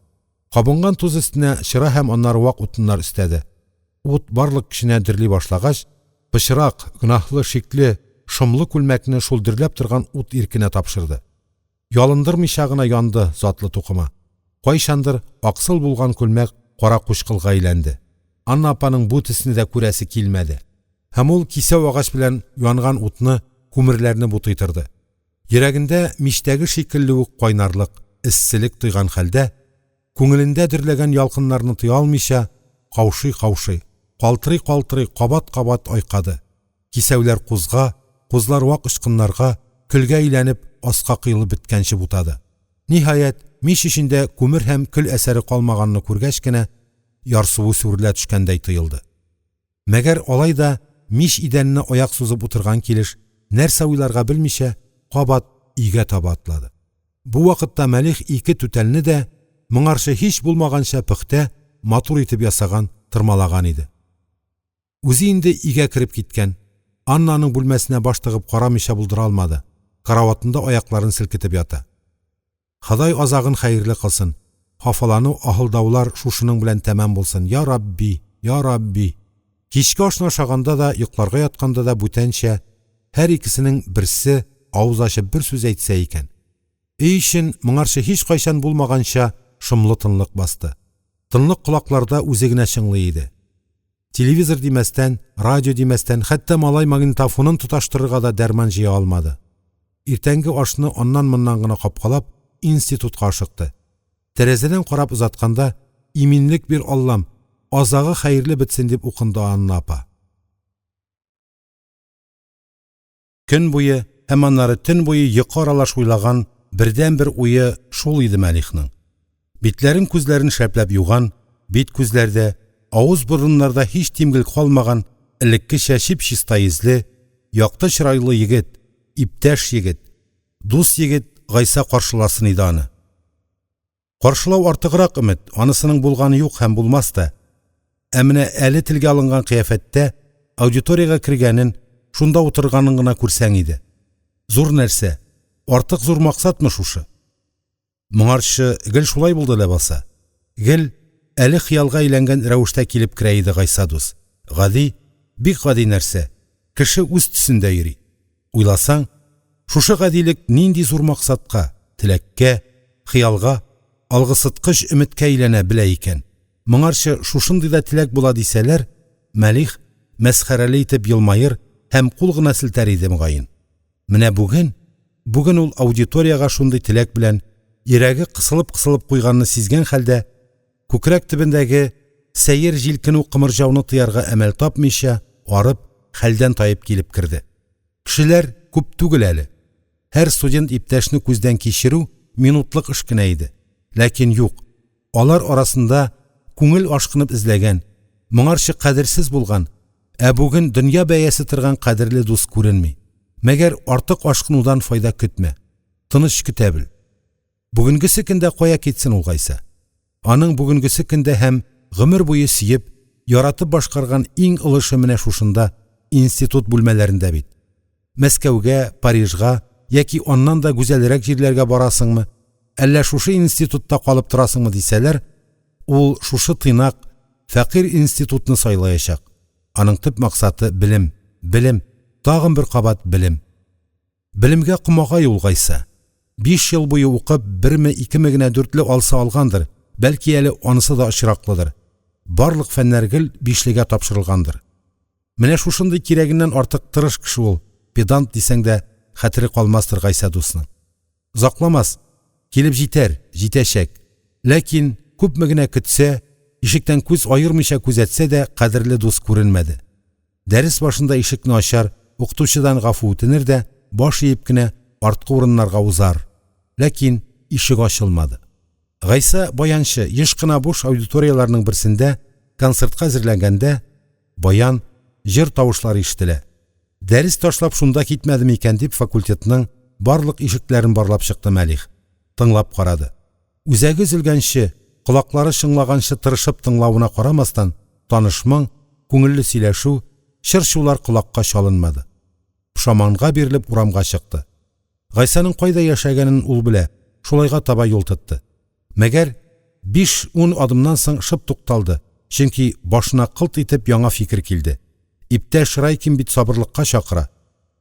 Кабынган туз өстенә чыра һәм аннары вак утыннар өстәде. Ут барлык көченә дөрли башлагач, пычрак, гөнаһлы, шикле, шомлы күлмәкне шул дөрләп торган ут иркенә тапшырды. Ялындырмыйча гына янды затлы тукыма. Кайчандыр аксыл булган күлмәк кара-кучкылга әйләнде. Анна апаның бу төсне дә күрәсе килмәде. Һәм ул кисәү агач белән янган утны, күмерләрне бутый торды. Йөрәгендә мичтәге шикелле үк кайнарлык, эсселек тойган хәлдә, күңелендә дөрләгән ялкыннарны тыя алмыйча, каушый-каушый, калтырый-калтырый кабат-кабат айкады. Кисәүләр кузга, кузлар вак очкыннарга, көлгә әйләнеп, аска коелып беткәнче бутады. Ниһаять, мич эчендә күмер һәм көл әсәре калмаганны күргәч кенә, ярсуы сүрелә төшкәндәй тоелды. Мәгәр алай да мич идәненә аяк сузып утырган килеш, нәрсә уйларга белмичә, кабат өйгә таба атлады. Бу вакытта Мәлих ике түтәлне дә, моңарчы һич булмаганча пөхтә, матур итеп ясаган, тырмалаган иде. Үзе инде өйгә кереп киткән. Аннаның бүлмәсенә баш тыгып карамыйча булдыра алмады. Караватында аякларын селкетеп ята. Ходай азагын хәерле кылсын. Хафалану, аһылдаулар шушының белән тәмам булсын, йа Рабби, йа Рабби! Кичке ашны ашаганда да, йокларга ятканда да бүтәнчә, һәр икесенең берсе авыз ачып бер сүз әйтсә икән. Өй эчен, моңарчы һичкайчан булмаганча, шомлы тынлык басты. Тынлык колакларда үзе генә чыңлый иде. Телевизор димәстән, радио димәстән, хәтта малай магнитофонын тоташтырырга да дәрман җыя алмады. Иртәнге ашны аннан-моннан гына капкалап, институтка ашыкты. Тәрәзәдән карап озатканда, «Иминлек бир, Аллам, азагы хәерле бетсен» дип укынды Анна апа. Көн буе һәм аннары төн буе йокы аралаш уйлаган бердәнбер уе шул иде Мәлихның. Битләрен-күзләрен шәпләп юган, бит-күзләрдә, авыз-борыннарда һич тимгел калмаган, элеккечә чип-чиста йөзле, якты чырайлы егет, иптәш егет, дус егет Гайса каршыласын иде аны. Каршылау артыграк өмет, анысының булганы юк һәм булмас та. Ә менә әле телгә алынган кыяфәттә аудиториягә кергәнен, шунда утырганын гына күрсәң иде. Зур нәрсә, артык зур максатмы шушы? Моңарчы гел шулай булды ләбаса. Гел әле хыялга әйләнгән рәвештә килеп керә иде Гайса дус. Гади, бик гади нәрсә. Кеше үз төсендә йөри. Уйласаң, шушы гадилек нинди зур максатка, теләккә, хыялга, алгысыткыч өметкә әйләнә белә икән. Моңарчы шушындый да теләк була дисәләр, Мәлих мәсхәрәле итеп елмаер һәм кул гына селтәр иде мөгаен. Менә бүген, бүген ул аудиториягә шундый теләк белән, йөрәге кысылып-кысылып куйганны сизгән хәлдә, күкрәк төбендәге сәер җилкенү-кымырҗауны тыярга әмәл тапмыйча, арып, хәлдән таеп килеп керде. Кешеләр күп түгел әле. Һәр студент иптәшне күздән кичерү минутлык эш кенә иде. Ләкин юк, алар арасында күңел ашкынып эзләгән, моңарчы кадерсез булган, ә бүген дөнья бәясе торган кадерле дус күренми. Мәгәр артык ашкынудан файда көтмә. Тыныч көтә бел. Бүгенгесе көндә кая китсен ул Гайсә? Аның бүгенгесе көндә һәм гомер буе сөеп, яратып башкарган иң олы эше менә шушында, институт бүлмәләрендә бит. Мәскәүгә, Парижга яки аннан да гүзәлрәк җирләргә барасыңмы, әллә шушы институтта калып торасыңмы дисәләр, ул шушы тыйнак, фәкыйрь институтны сайлаячак. Аның төп максаты белем, белем, тагын бер кабат белем. Белемгә комагай ул Гайса. 5 ел буе укып, берме, икеме генә дүртле алса алгандыр, бәлки әле анысы да очраклыдыр. Барлык фәннәр гел бишлегә тапшырылгандыр. Менә шушындый кирәгеннән артык тырыш кеше ул, педант дисәң дә, хәтере калмастыр Гайсә дусның. Озакламас, килеп җитәр, җитәчәк. Ләкин күпме генә көтсә, ишектән күз аермыйча күзәтсә дә, кадерле дус күренмәде. Дәрес башында ишекне ачар, укытучыдан гафу үтенер дә, баш иеп кенә арткы урыннарга узар. Ләкин ишек ачылмады. Гайса баянчы еш кына буш аудиторияләрнең берсендә концертка әзерләнгәндә баян, җыр тавышлары ишетелә. Дәрес ташлап шунда китмәдеме икән дип факультетның барлык ишекләрен барлап чыкты Мәлих. Тыңлап карады. Үзәге өзелгәнче, колаклары чыңлаганчы тырышып тыңлавына карамастан, таныш моң, күңелле сөйләшү, чыр-чулар колакка чалынмады. Пошаманга бирелеп урамга чыкты. Гайсаның кайда яшәгәнен ул белә. Шулайга таба юл тотты. Мәгәр 5-10 адымнан соң шып тукталды, чөнки башына кылт итеп яңа фикер килде. Иптәш Райкин бит сабырлыкка чакыра.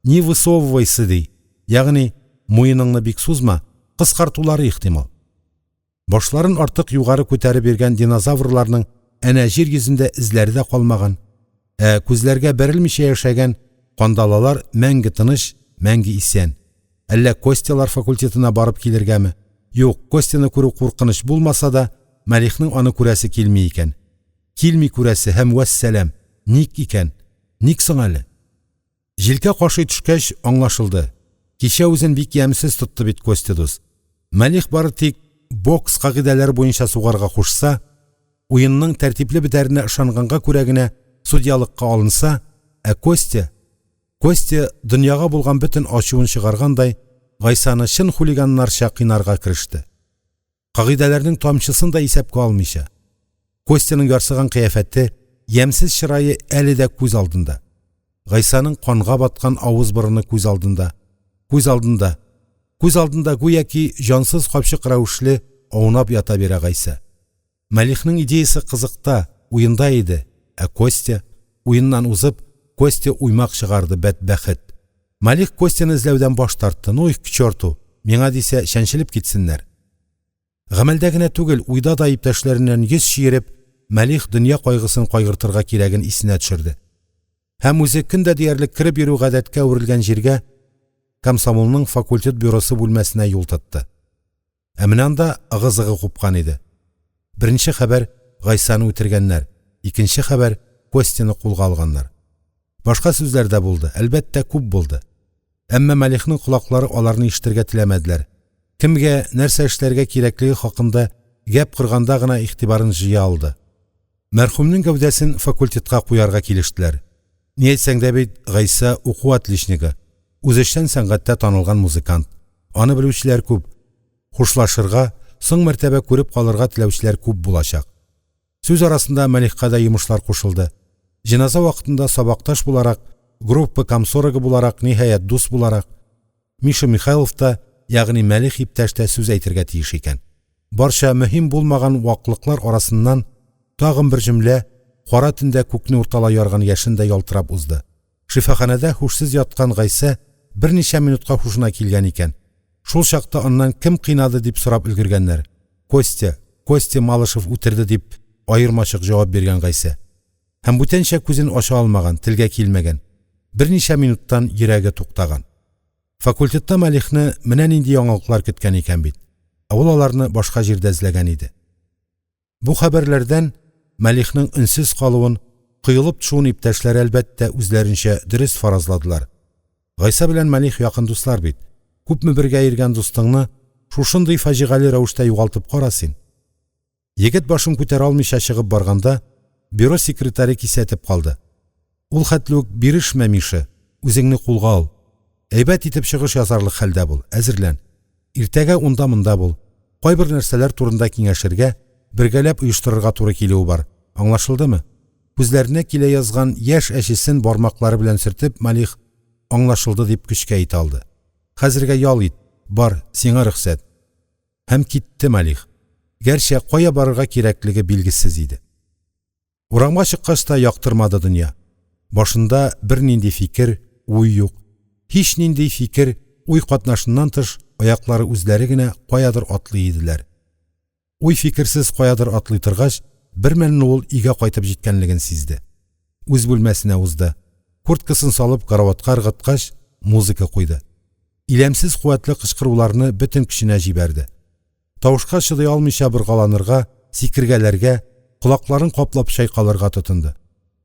Не высовывайся, ди. Ягъни муеныңны бик сузма, кыскартулары ихтимал. Башларын артык югары күтәреп йөргән динозаврларның әнә җир йөзендә эзләре дә калмаган. Ә күзләргә бәрелмичә яшәгән кандалалар мәңге тыныч, мәңге исән. Әллә Костялар факультетына барып килергәме? Юк, Костяны күрү куркыныч булмаса да, Мәлихның аны күрәсе килми икән. Килми күрәсе һәм вәссәлам. Ник икән? Ник соң әле? Җилкә кашый төшкәч, аңлашылды. Кичә үзен бик ямьсез тотты бит Костя дус. Мәлих бары тик бокс кагыйдәләре буенча сугарга кушса, уенның тәртипле бетәренә ышанганга күрә генә судьялыкка алынса, ә Костя, Костя дөньяга булган бөтен ачуын чыгаргандай, Гайсаны чын хулиганнарча кыйнарга кереште. Кагыйдәләрнең тамчысын да исәпкә алмыйча. Костяның ярсыган кыяфәте, ямьсез чырае әле дә күз алдында. Гайсаның канга баткан авыз-борыны күз алдында. Күз алдында. Күз алдында гүяки җансыз капчык рәвешле аунап ята бирә Гайса. Мәлихның идеясе кызыкта, уенда иде, ә Костя, уеннан узып, Костя уймак чыгарды, бәдбәхет. Малих Костяны эзләүдән баш тартты. Ну их к черту, миңа дисә, чәнчелеп китсеннәр. Гамәлдә генә түгел, уйда да иптәшләреннән йөз чиереп, Мәлих дөнья кайгысын кайгыртырга кирәген исенә төшерде. Һәм үзе көн дә диярлек кереп йөрү гадәткә әверелгән җиргә, комсомолның факультет бюросы бүлмәсенә юл тотты. Ә менә анда ыгы-зыгы купкан иде. Беренче хәбәр Гайсаны үтергәннәр, икенче хәбәр Костяны кулга алганнар. Башка сүзләр дә булды, әлбәттә, күп булды. Әмма Мәлихның колаклары аларны ишетергә теләмәделәр. Кемгә нәрсә эшләргә кирәклеге хакында гәп корганда гына игътибарын җыя алды. Мәрхүмнең гәүдәсен факультетка куярга килештеләр. Ни әйтсәң дә бит, Гайса уку отличнигы, үзешчән сәнгатьтә танылган музыкант. Аны белүчеләр күп. Хушлашырга, соң мәртәбә күреп калырга теләүчеләр күп булачак. Сүз арасында Мәлихка да йомышлар кушылды. Җеназа вакытында сабакташ буларак, группа комсоргы буларак, ниһаять, дус буларак, Миша Михайлов та, ягъни Мәлих иптәш тә сүз әйтергә тиеш икән. Барча мөһим булмаган ваклыклар арасыннан тагын бер җөмлә кара төндә күкне урталай ярган яшен дә ялтырап узды. Шифаханәдә һушсыз яткан Гайсә берничә минутка һушына килгән икән. Шул чакта аннан кем кыйнады дип сорап өлгергәннәр. Костя, Костя Малышев үтерде дип аермачык җавап биргән Гайсә. Һәм бүтәнчә күзен ача алмаган, телгә килмәгән. Берничә минуттан йөрәге туктаган. Факультетта Малихны менә нинди яңалыклар көткән икән бит. Ә ул аларны башка җирдә эзләгән иде. Бу хәбәрләрдән Малихның өнсез калуын, коелып төшүен иптәшләре әлбәттә үзләренчә дөрес фаразладылар. Гайса белән Малих якын дуслар бит. Күпме бергә йөргән дустыңны шушындый фаҗигале рәвештә югалтып кара син. Егет башын күтәрә алмыйча чыгып барганда, бюро секретаре кисәтеп калды. Ул хәтле үк бирешмә, Миша, үзеңне кулга ал. Әйбәт итеп чыгыш ясарлык хәлдә бул, әзерлән. Иртәгә унда-монда бул. Кайбер нәрсәләр турында киңәшергә, бергәләп оештырырга туры килүе бар. Аңлашылдымы? Күзләренә килә язган яшь әчесен бармаклары белән сөртеп, Малих, аңлашылды дип көчкә әйтә алды. Хәзергә ял ит, бар, сиңа рөхсәт. Һәм китте Малих. Гәрчә кая барырга кирәклеге билгесез иде. Урамга чыккач та яктырмады дөнья. Башында бернинди фикер, уй юк. Һичнинди фикер, уй катнашыннан тыш, аяклары үзләре генә каядыр атлый иделәр. Уй-фикерсез каядыр атлый торгач, бермәлне ул өйгә кайтып җиткәнлеген сизде. Үз бүлмәсенә узды. Курткасын салып караватка ыргыткач, музыка куйды. Иләмсез куәтле кычкыруларны бөтен көченә җибәрде. Тавышка чыдый алмыйча боргаланырга, сикергәләргә, колакларын каплап чайкалырга тотынды.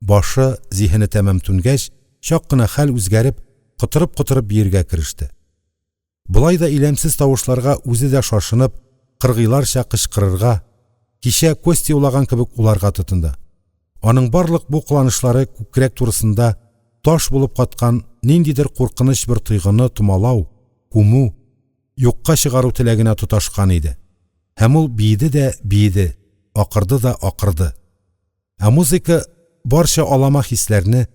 Башы, зиһене тәмам түнгәч, чак кына хәл үзгәреп, котырып-котырып биергә кереште. Болай да иләмсез тавышларга үзе дә шашынып, кыргыйларча кычкырырга, кичә Костя улаган кебек уларга тотынды. Аның барлык бу кыланышлары күкрәк турысында таш булып каткан ниндидер куркыныч бер тойгыны томалау, күмү, юкка чыгару теләгенә тоташкан иде. Һәм ул биеде дә биеде, акырды да акырды. Ә музыка барча алама хисләрне,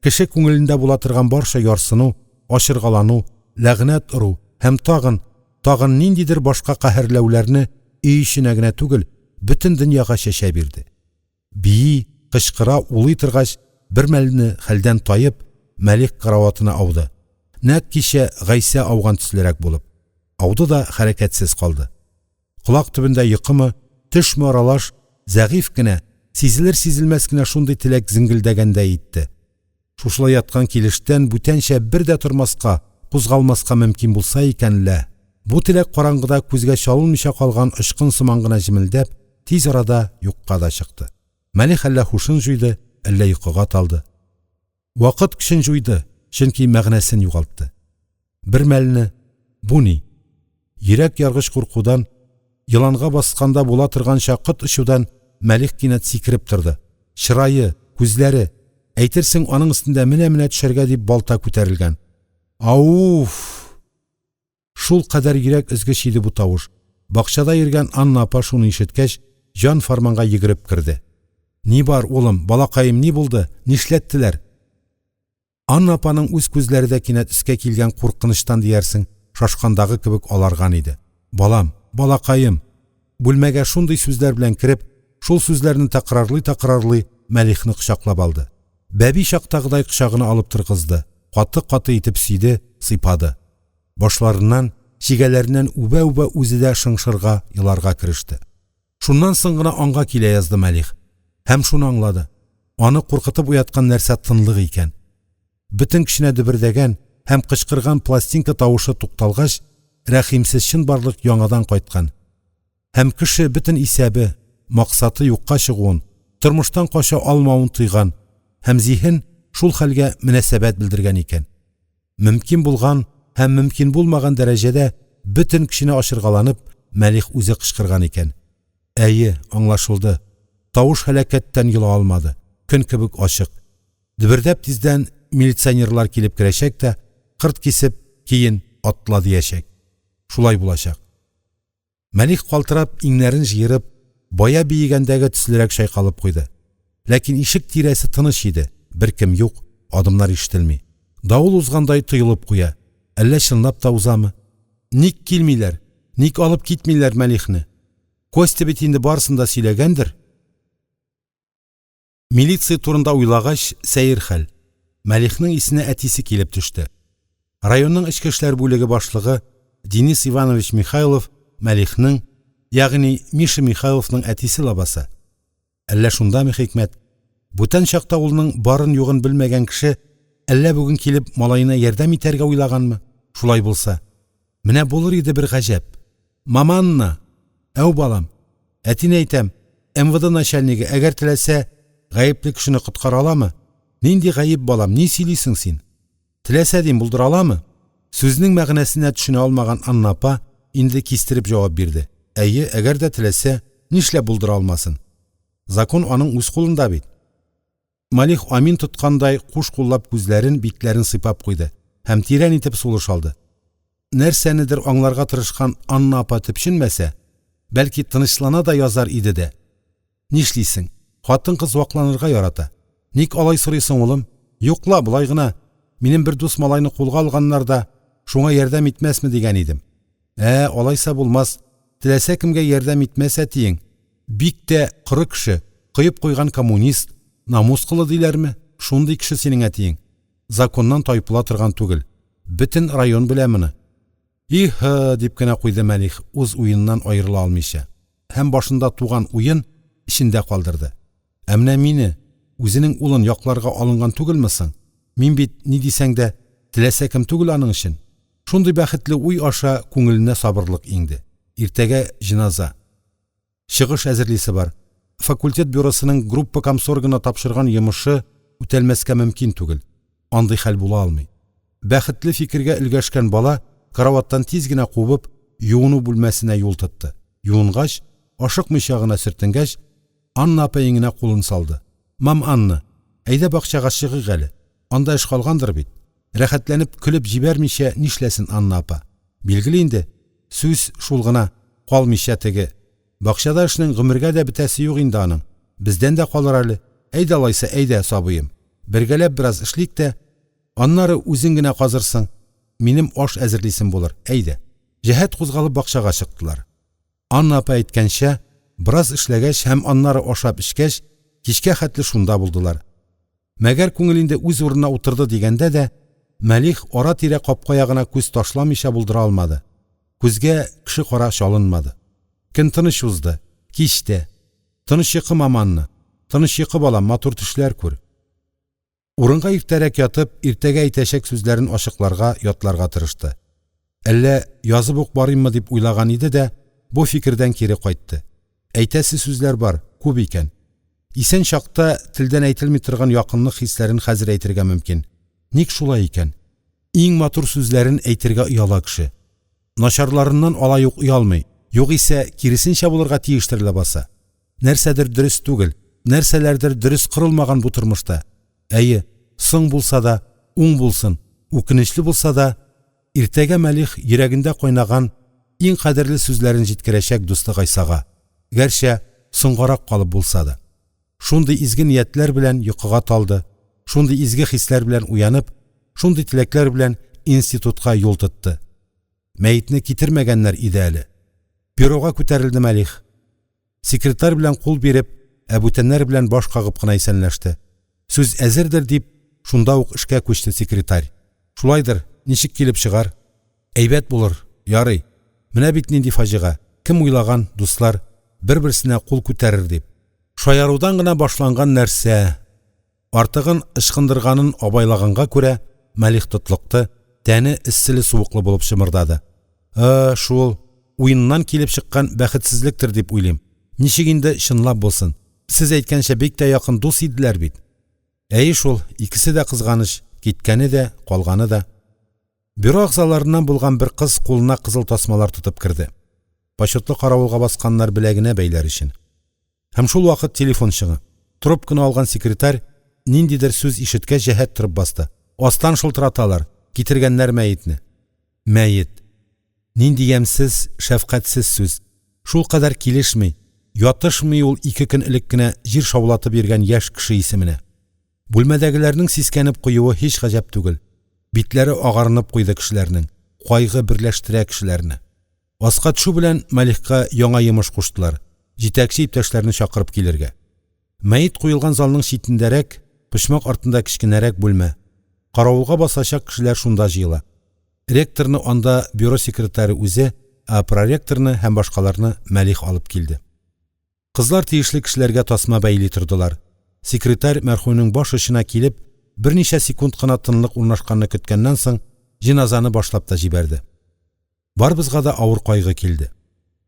кеше күңелендә була торган барча ярсыну, ачыргалану, ләгънәт ору һәм тагын, тагын ниндидер башка каһәрләүләрне өй эченә генә түгел, бөтен дөньяга чәчә бирде. Бии, кычкыра, улый торгач, бермәлне хәлдән таеп, Мәлих караватына ауды. Нәкъ кичә Гайсә ауган төслерәк булып. Ауды да хәрәкәтсез калды. Колак төбендә йокымы, төшме аралаш, зәгыйфь кенә, сизелер-сизелмәс кенә шундый теләк зеңгелдәгәндәй итте. Шушылай яткан килештән бүтәнчә бер дә тормаска, кузгалмаска мөмкин булса икән лә! Бу теләк караңгыда күзгә чалынмыйча калган очкын сыман гына җемелдәп, тиз арада юкка да чыкты. Мәлих әллә һушын җуйды, әллә йокыга талды. Вакыт көчен җуйды, чөнки мәгънәсен югалтты. Бер мәлне бу ни? Йөрәк яргыч куркудан, еланга басканда була торганча кот очудан Мәлих кинәт сикереп торды. Чырае, күзләре, әйтерсең, аның өстендә менә-менә төшәргә дип балта күтәрелгән. Ауф! Шулкадәр йөрәк өзгеч иде бу тавыш. Бакчада йөргән Анна апа шуны ишеткәч, җан-фәрманга йөгереп керде. Ни бар, улым, балакаем, ни булды? Нишләттеләр? Анна апаның үз күзләре дә кинәт өскә килгән куркынычтан диярсең, шашкандагы кебек аларган иде. Балам, балакаем! Бүлмәгә шундый сүзләр белән кереп, шул сүзләрне тәкрарлый-тәкрарлый Мәлихне кочаклап алды. Бәби чактагыдай кочагына алып торгызды, каты-каты итеп сөйде, сыйпады. Башларыннан, чигәләреннән үбә-үбә үзе дә шыңшырга, еларга кереште. Шуннан соң гына аңга килә язды Мәлих. Һәм шуны аңлады. Аны куркытып уяткан нәрсә тынлык икән. Бөтен көченә дөбердәгән һәм кычкырган пластинка тавышы тукталгач, рәхимсез чынбарлык яңадан кайткан. Һәм кеше бөтен исәбе, максаты юкка чыгуын, тормыштан кача алмавын тойган һәм зиһен шул хәлгә мөнәсәбәт белдергән икән. Мөмкин булган һәм мөмкин булмаган дәрәҗәдә бөтен көченә ачыргаланып, Мәлих үзе кычкырган икән. Әйе, аңлашылды. Тавыш һәлакәттән йола алмады. Көн кебек ачык. Дөбердәп тиздән милиционерлар килеп керәчәк тә, кырт кисеп, киен, атла диячәк. Шулай булачак. Мәлих калтырап, иңнәрен җыерып, бая биегәндәге төслерәк чайкалып куйды. Ләкин ишек тирәсе тыныч иде, беркем юк, адымнар ишетелми. Давыл узгандай тоелып куя. Әллә чынлап та узамы? Ник килмиләр? Ник алып китмиләр Мәлихне? Костя бит инде барысын да сөйләгәндер. Милиция турында уйлагач, сәер хәл. Мәлихнең исенә әтисе килеп төште. Районның эчке эшләр бүлеге башлыгы Денис Иванович Михайлов Мәлихнең, ягъни Миша Михайловның әтисе лабаса. Әллә шундамы хикмәт? Бүтән чакта улының барын-югын белмәгән кеше әллә бүген килеп малаена ярдәм итәргә уйлаганмы? Шулай булса, менә булыр иде бер гаҗәп. Маманна! Әү балам, Әтине әйтәм, МВД начальнигы, әгәр теләсә, гаепле кешене коткара аламы? Нинди гаеп, балам, ни сөйлисең син? Теләсә дим, булдыра аламы? Сүзнең мәгънәсенә төшенә алмаган Анна апа инде кистереп җавап бирде. Әйе, әгәр дә теләсә, нишләп булдыра алмасын? Закон аның үз кулында бит. Малих амин тоткандай куш куллап күзләрен, битләрен сыйпап куйды һәм тирән итеп сулыш алды. Нәрсәнедер аңларга тырышкан Анна апа төпченмәсә, бәлки тынычлана да язар иде дә. Нишлисең? Хатын-кыз вакланырга ярата. Ник алай сорыйсың, улым? Юк ла, болай гына. Минем бер дус малайны кулга алганнар да, шуңа ярдәм итмәсме дигән идем. Ә, алайса булмас. Теләсә кемгә ярдәм итмәс әтиең. Бик тә коры кеше, коеп куйган коммунист, намус колы диләрме? Шундый кеше синең әтиең. Законнан тайпыла торган түгел. Бөтен район белә моны. И-һы, дип кенә куйды Мәлих, үз уеныннан аерыла алмыйча. Һәм башында туган уен эчендә калдырды. Ә менә мине, үзенең улын якларга алынган түгелме соң? Мин бит, ни дисәң дә, теләсә кем түгел аның өчен. Шундый бәхетле уй аша күңеленә сабырлык иңде. Иртәгә җеназа. Чыгыш әзерлисе бар. Факультет бюросының группа комсоргына тапшырган йомышы үтәлмәскә мөмкин түгел. Андый хәл була алмый. Бәхетле фикергә өлгәшкән бала караваттан тиз генә кубып, юыну бүлмәсенә юл тотты. Юынгач, ашыкмыйча гына сөртенгәч, Анна апа иңенә кулын салды. Мам, Анна, әйдә бакчага чыгыйк әле. Анда эш калгандыр бит. Рәхәтләнеп көлеп җибәрмичә нишләсен Анна апа? Билгеле инде, сүз шул гына, калмыйча теге. Бакчада эшнең гомергә дә бетәсе юк инде аның. Бездән дә калыр әле. Әйдә алайса, әйдә, сабыем. Бергәләп бераз эшлик тә, аннары үзең генә казырсың. Минем аш әзерлисем булыр, әйдә. Җәһәт кузгалып бакчага чыктылар. Анна апа әйткәнчә, бераз эшләгәч һәм аннары ашап-эчкәч, кичкә хәтле шунда булдылар. Мәгәр күңел инде үз урынына утырды дигәндә дә, Мәлих ара-тирә капка ягына күз ташламыйча булдыра алмады. Күзгә кеше-кара чалынмады. Көн тыныч узды, кич тә. Тыныч йокы, маманны. Тыныч йокы, балам, матур төшләр күр. Урынга иртәрәк ятып, иртәгә әйтәчәк сүзләрен ачыкларга, ятларга тырышты. Әллә язып ук барыйммы дип уйлаган иде дә, бу фикердән кире кайтты. Әйтәсе сүзләр бар, күп икән. Исән чакта телдән әйтелми торган якынлык хисләрен хәзер әйтергә мөмкин. Ник шулай икән? Иң матур сүзләрен әйтергә ояла кеше. Начарларыннан алай ук оялмый. Югыйсә, киресенчә булырга тиештер ләбаса. Нәрсәдер дөрес түгел, нәрсәләрдер дөрес корылмаган бу тормышта. Әйе, соң булса да, уң булсын, үкенечле булса да, иртәгә Мәлих йөрәгендә кайнаган иң кадерле сүзләрен җиткерәчәк дусты Гайсага, гәрчә соңгарак калып булса да. Шундый изге ниятләр белән йокыга талды, шундый изге хисләр белән уянып, шундый теләкләр белән институтка юл тотты. Мәетне китермәгәннәр иде әле. Бюрога күтәрелде Мәлих. Секретарь белән кул биреп, ә бүтәннәр белән баш кагып кына исәнләште. Сүз әзердер дип, шунда ук эшкә күчте секретарь. Шулайдыр, ничек килеп чыгар? Әйбәт булыр, ярый. Менә бит нинди фаҗига. Кем уйлаган, дуслар, бер-берсенә кул күтәрер дип. Шаярудан гына башланган нәрсә. Артыгын ычкындырганын абайлаганга күрә, Мәлих тотлыкты, тәне эсселе-суыклы булып чымырдады. Ы, шул, уеннан килеп чыккан бәхетсезлектер дип уйлыйм. Ничек инде чынлап булсын? Сез әйткәнчә бик тә якын дус иделәр бит. Әйе шул, икесе дә кызганыч, киткәне дә, калганы да. Бюро әгъзаларыннан булган бер кыз кулына кызыл тасмалар тотып керде. Почетлы каравылга басканнар беләгенә бәйләр өчен. Һәм шул вакыт телефон чыңы. Трубканы алган секретарь ниндидер сүз ишеткәч җәһәт торып басты. Астан шылтыраталар, китергәннәр мәетне. Мәет. Нинди ямьсез, шәфкатьсез сүз. Шулкадәр килешми, ятышмый ул ике көн элек кенә җир шаулатып йөргән яшь кеше исеменә. Бүлмәдәгеләрнең сискәнеп куюы һич гаҗәп түгел. Битләре агарынып куйды кешеләрнең. Кайгы берләштерә кешеләрне. Аска төшү белән Малихка яңа йомыш куштылар, җитәкче иптәшләрне чакырып килергә. Мәет куелган залның читендәрәк, почмак артында кечкенәрәк бүлмә. Каравылга басачак кешеләр шунда җыела. Ректорны анда бюро секретаре үзе, ә проректорны һәм башкаларны Мәлих алып килде. Кызлар тиешле кешеләргә тасма бәйли тордылар. Секретарь мәрхүмнең баш очына килеп, берничә секунд кына тынлык урнашканны көткәннән соң, җеназаны башлап та җибәрде. Барыбызга да авыр кайгы килде.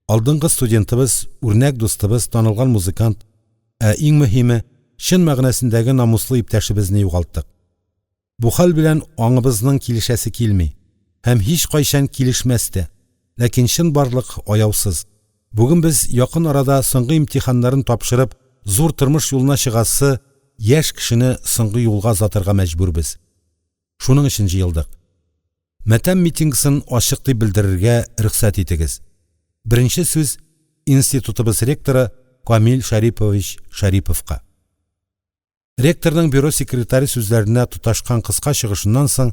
Алдынгы студентыбыз, үрнәк дустыбыз, танылган музыкант, ә иң мөһиме, чын мәгънәсендәге намуслы иптәшебезне югалттык. Бу хәл белән аңыбызның килешәсе килми һәм һичкайчан килешмәс тә. Ләкин чынбарлык аяусыз. Бүген без якын арада соңгы имтиханнарын тапшырып, зур тормыш юлына чыгасы яшь кешене соңгы юлга озатырга мәҗбүрбез. Шуның өчен җыелдык. Матәм митингысын ачык дип белдерергә рөхсәт итегез. Беренче сүз институтыбыз ректоры Камил Шәрипович Шәриповка. Ректорның бюро секретаре сүзләренә тоташкан кыска чыгышыннан соң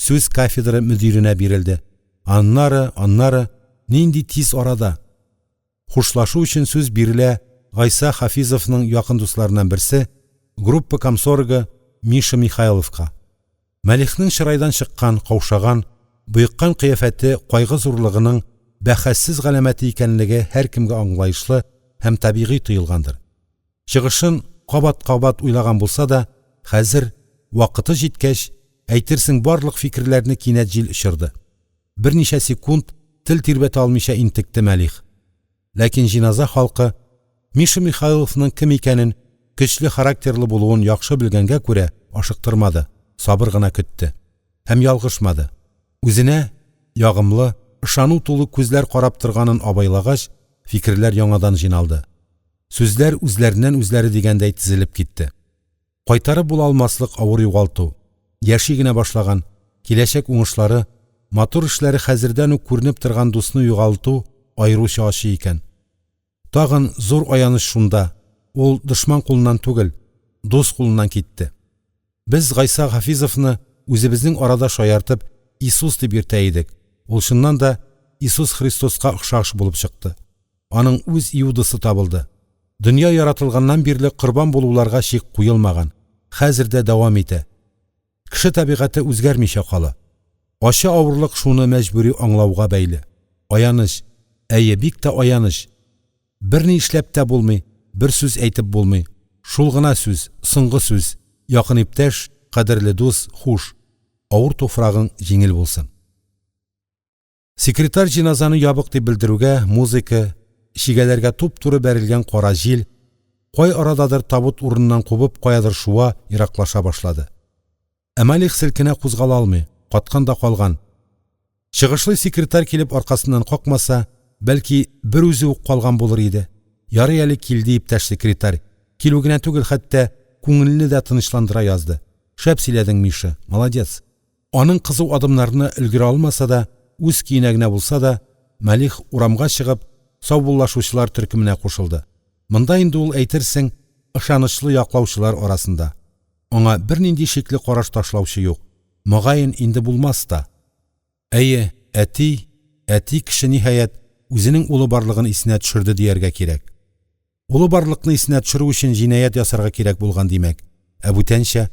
сүз кафедра мөдиренә бирелде. Аннары, аннары нинди тиз арада Хушлашу өчен сүз бирелә Гайса Хафизовның якын дусларыннан берсе, группа комсоргы Миша Михайловка. Мәлихнең чырайдан чыккан, каушаган, боеккан кыяфәте кайгы зурлыгының бәхәссез галәмәте икәнлеге һәркемгә аңлаешлы һәм табигый тоелгандыр. Чыгышын кабат-кабат уйлаган булса да, хәзер, вакыты җиткәч, әйтерсең барлык фикерләрне кинәт җил очырды. Берничә секунд тел тирбәтә алмыйча интекте Мәлих. Ләкин җиназа халкы Миша Михайловның кем икәнен, көчле характерлы булуын яхшы белгәнгә күрә ашыктырмады, сабыр гына көтте. Һәм ялгышмады. Үзенә ягымлы, ышану тулы күзләр карап торганын абайлагач, фикерләр яңадан җыйналды. Сүзләр үзләреннән-үзләре дигәндәй тезелеп китте. Кайтарып була алмаслык авыр югалту. Яши генә башлаган, киләчәк уңышлары, матур эшләре хәзердән үк күренеп торган дусны югалту аеруча ачы икән. Тагын зур аяныч шунда, ул дошман кулыннан түгел, дус кулыннан китте. Без Гайса Хафизовны үзебезнең арада шаяртып Иисус дип йөртә идек. Ул чыннан да Иисус Христоска охшаш булып чыкты. Аның үз Иудасы табылды. Дөнья яратылганнан бирле корбан булуларга чик куелмаган, хәзер дә дәвам итә. Кеше табигате үзгәрмичә кала. Ачы авырлык шуны мәҗбүри аңлауга бәйле. Аяныч, әйе, бик тә аяныч. Берни эшләп тә булмый, бер сүз әйтеп булмый. Шул гына сүз, соңгы сүз, якын иптәш, кадерле дус, хуш. Авыр туфрагың җиңел булсын. Секретарь җеназаны ябык дип белдерүгә, музыка, чигәләргә туп-туры бәрелгән кара җил, кай арададыр табут урыныннан кубып каядыр шуа, ераклаша башлады. Ә Малих селкенә кузгала алмый, каткан да калган. Чыгышлый секретарь килеп аркасыннан какмаса, бәлки, берүзе үк калган булыр иде. Ярый әле килде иптәш секретарь. Килү генә түгел, хәтта күңелне дә тынычландыра язды. Шәп сөйләдең, Миша, молодец. Аның кызу адымнарына өлгерә алмаса да, үз көенә генә булса да, Мәлих, урамга чыгып, саубуллашучылар төркеменә кушылды. Монда инде ул, әйтерсең, ышанычлы яклаучылар арасында. Аңа бернинди шикле караш ташлаучы юк. Мөгаен, инде булмас та. Әйе, әти, әти кеше, ниһаять, үзенең улы барлыгын исенә төшерде дияргә кирәк. Улы барлыкны исенә төшерү өчен җинаять ясарга кирәк булган, димәк. Ә бүтәнчә?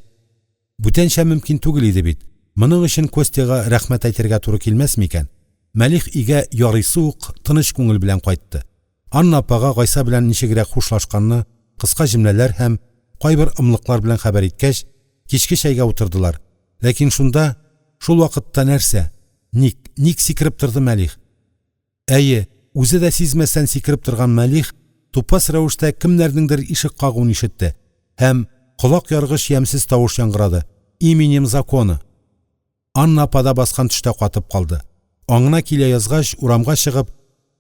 Бүтәнчә мөмкин түгел иде бит. Моның өчен Костяга рәхмәт әйтергә туры килмәс микән? Мәлих өйгә ярыйсы ук тыныч күңел белән кайтты. Анна апага Гайса белән ничегрәк хушлашканны кыска җөмләләр һәм кайбер ымлыклар белән хәбәр иткәч, кичке чәйгә утырдылар. Ләкин шунда, шул вакытта нәрсә? Ник, ник сикереп торды Мәлих? Әйе, үзе дә сизмәстән сикереп торган Мәлих тупас рәвештә кемнәрнеңдер ишек кагуын ишетте һәм колак яргыч ямьсез тавыш яңгырады, Именем закона! Анна апа да баскан төштә катып калды. Аңына килә язгач, урамга чыгып,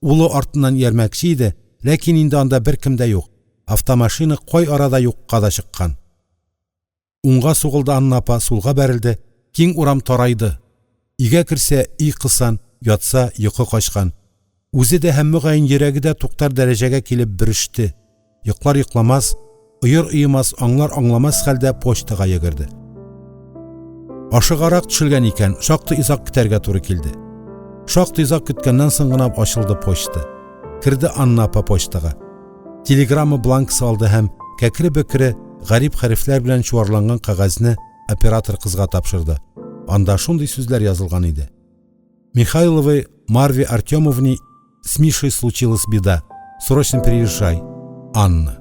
улы артыннан иярмәкче иде, ләкин инде анда беркем дә юк, автомашина кай арада юкка да чыккан. Уңга сугылды Анна апа, сулга бәрелде, киң урам тарайды. Өйгә керсә, өй кысан, ятса, йокы качкан. Үзе дә һәм мөгаен йөрәге дә туктар дәрәҗәгә килеп бөреште. Йоклар йокламас, оер оемас, аңлар аңламас хәлдә почтага йөгерде. Ашыгарак төшелгән икән, шактый озак көтәргә туры килде. Шактый озак көткәннән соң гына ачылды почта. Керде Анна апа почтага. Телеграмма бланкысы алды һәм кәкре-бөкре гарип хәрефләр белән чуарланган кәгазьне оператор кызга тапшырды. Анда шундый сүзләр язылган иде. Михайловой Марве Артемовне с Мишей случилась беда. Срочно приезжай. Анна.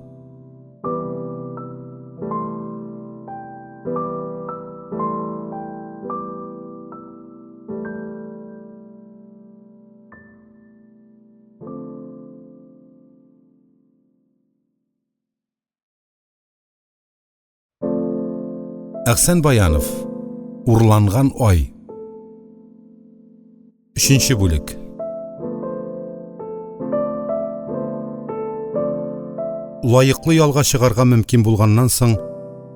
Әхсән Баянов. Урланган ай. Өченче бүлек. Лаеклы ялга чыгарга мөмкин булганнан соң,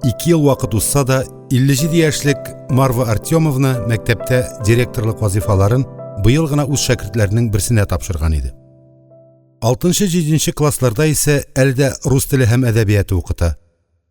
2 ел вакыт узса да, 57 яшьлек Марва Артемовна мәктәптә директорлык вазифаларын быел гына үз шәкертләренең берсенә тапшырган иде. Алтынчы-җиденче классларда исә әле дә рус теле һәм әдәбияты укыта.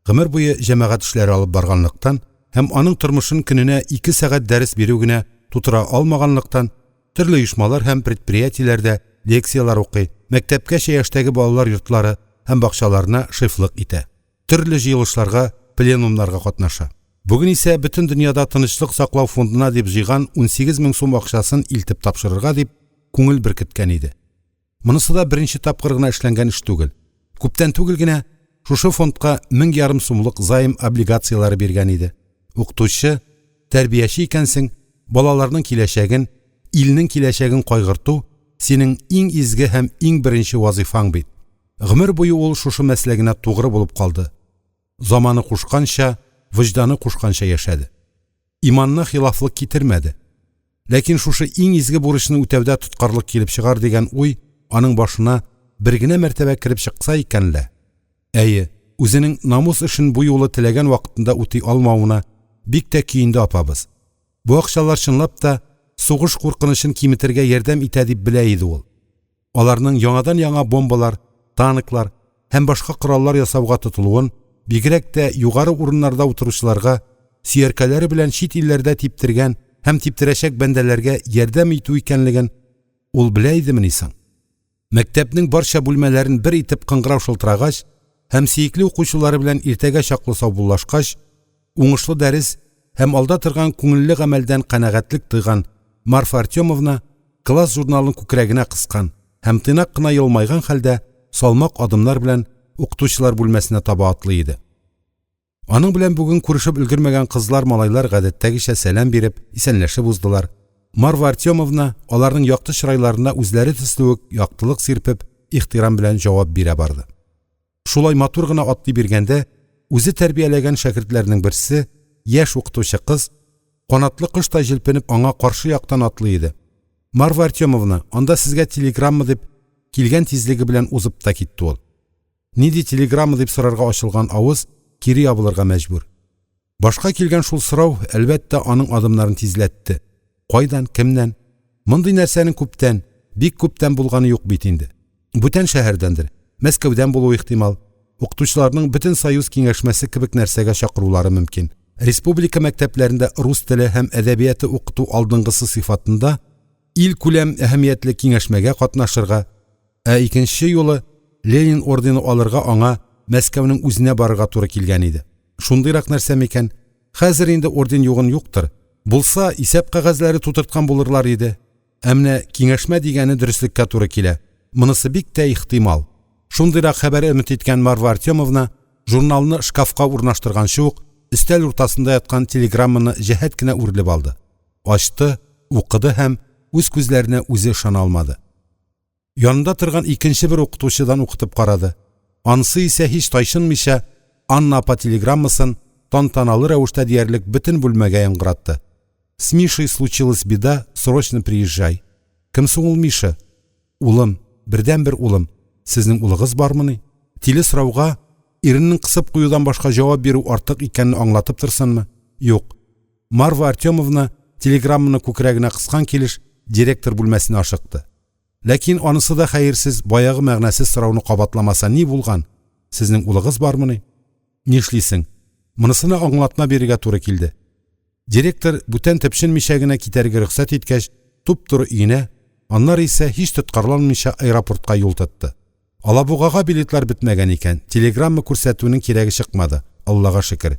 Гомер буе җәмәгать эшләре алып барганлыктан һәм аның тормышын көненә ике сәгать дәрес бирү генә тутыра алмаганлыктан, төрле оешмалар һәм предприятиеләрдә лекцияләр укый, мәктәпкәчә яшьтәге балалар йортлары һәм бакчаларына шефлык итә. Төрле җыелышларга, пленумнарга катнаша. Бүген исә бөтен дөньяда тынычлык саклау фондына дип җыйган 18 мең сум акчасын илтеп тапшырырга дип күңел беркеткән иде. Монысы да беренче тапкыр гына эшләнгән эш түгел. Күптән түгел генә шушы фондка 1500 сумлык займ облигацияләре биргән иде. Укытучы, тәрбияче икәнсең, балаларның киләчәген, илнең киләчәген кайгырту синең иң изге һәм иң беренче вазыйфаң бит. Гомер буе ул шушы мәсләгенә тугры булып калды. Заманы кушканча, вөҗданы кушканча яшәде. Иманына хилафлык китермәде. Ләкин шушы иң изге бурычны үтәүдә тоткарлык килеп чыгар дигән уй аның башына бер генә мәртәбә кереп чыкса икән лә. Әйе, үзенең намус эшен бу юлы теләгән вакытында үти алмавына бик тә көенде апабыз. Бу акчалар чынлап та сугыш куркынычын киметергә ярдәм итә дип белә иде ул. Аларның яңадан-яңа бомбалар, танклар һәм башка кораллар ясауга тотылуын, бигрәк тә югары урыннарда утыручыларга, сөяркәләре белән чит илләрдә типтергән һәм типтерәчәк бәндәләргә ярдәм итү икәнлеген, Ул белә идемени соң? Мәктәпнең барча бүлмәләрен бер итеп кыңгырау шылтырагач һәм сөекле укучылары белән иртәгә чаклы саубуллашкач, уңышлы дәрес һәм алда торган күңелле гамәлдән канәгатьлек тойган Марфа Артемовна класс журналын күкрәгенә кыскан һәм тыйнак кына елмайган хәлдә салмак адымнар белән укытучылар бүлмәсенә таба атлый иде. Аның белән бүген күрешеп өлгермәгән кызлар-малайлар гадәттәгечә сәлам биреп, исәнләшеп уздылар. Марфа Артемовна аларның якты чырайларына үзләре төсле үк яктылык сирпеп, ихтирам белән җавап бирә барды. Шулай матур гына атлый биргәндә, үзе тәрбияләгән шәкертләрнең берсе, яшь укытучы кыз, канатлы коштай җилпенеп аңа каршы яктан атлый иде. Марфа Артемовна, анда сезгә телеграмма дип, килгән тизлеге белән узып та китте ул. Нинди телеграмма дип сорарга ачылган авыз кире ябылырга мәҗбүр. Башка килгән шул сорау, әлбәттә, аның адымнарын тизләтте. Кайдан, кемнән? Мондый нәрсәнең күптән, бик күптән булганы юк бит инде. Бүтән шәһәрдәндер, Мәскәүдән булуы ихтимал. Укытучыларның бөтен союз киңәшмәсе кебек нәрсәгә чакырулары мөмкин. Республика мәктәпләрендә рус теле һәм әдәбияты укыту алдынгысы сыйфатында илкүләм әһәмиятле киңәшмәгә катнашырга, Ә икенче юлы Ленин ордены алырга аңа Мәскәүнең үзенә барырга туры килгән иде. Шундыйрак нәрсә микән? Хәзер инде орден югын юктыр. Булса, исәп кәгазьләре тутырткан булырлар иде. Ә менә киңәшмә дигәне дөреслеккә туры килә. Монысы бик тә ихтимал. Шундыйрак хәбәр өмет иткән Марва Артемовна журналны шкафка урнаштырганчы ук өстәл уртасында яткан телеграмманы җәһәт кенә үрелеп алды. Ачты, укыды һәм үз күзләренә үзе ышана алмады. Янында торган икенче бер укытучыдан укытып карады. Ансы исә һич тайчынмыйча Анна апа телеграммасын тантаналы рәвештә диярлек бөтен бүлмәгә яңгыратты. С Мишей случилась беда, срочно приезжай. Кем соң ул Миша? Улым, бердәнбер улым. Сезнең улыгыз бармыни? Тиле сорауга иренен кысып куюдан башка җавап бирү артык икәнен аңлатып торсынмы? Юк. Марва Артемовна телеграмманы күкрәгенә кыскан килеш директор бүлмәсенә ашыкты. Ләкин анысы да хәерсез, баягы мәгънәсез сорауны кабатламаса ни булган? Сезнең улыгыз бармыни? Нишлисең? Монысына аңлатма бирергә туры килде. Директор бүтән төпченмичә генә китәргә рөхсәт иткәч, туп-туры өенә, аннары исә һич тоткарланмыйча аэропортка юл тотты. Алабугага билетлар бетмәгән икән, телеграмма күрсәтүнең кирәге чыкмады, Аллага шөкер.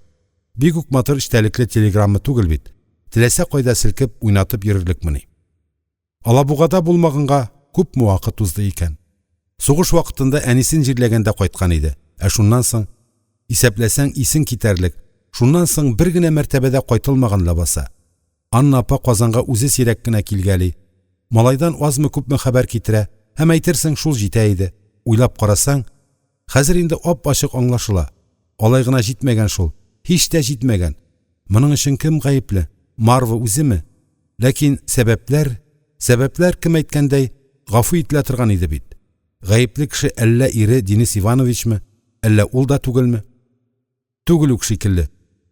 Бик үк матур эчтәлекле телеграмма түгел бит. Теләсә кайда селкеп, уйнатып йөрерлекмени. Алабугада булмаганга күпме вакыт узды икән. Сугыш вакытында әнисен җирләгәндә кайткан иде. Ә шуннан соң, исәпләсәң, исең китәрлек, шуннан соң бер генә мәртәбә дә кайтылмаган ләбаса. Анна апа Казанга үзе сирәк кенә килгәли. Малайдан азмы-күпме хәбәр китерә һәм әйтерсең шул җитә иде. Уйлап карасаң, хәзер инде ап-ачык аңлашыла. Алай гына җитмәгән шул, һич тә җитмәгән. Моның өчен кем гаепле? Марва үземе? Ләкин сәбәпләр, сәбәпләр, кем әйткәндәй, гафу ителә торган иде бит. Гаепле кеше әллә ире Денис Ивановичмы, әллә ул да түгелме? Түгел үк шикелле.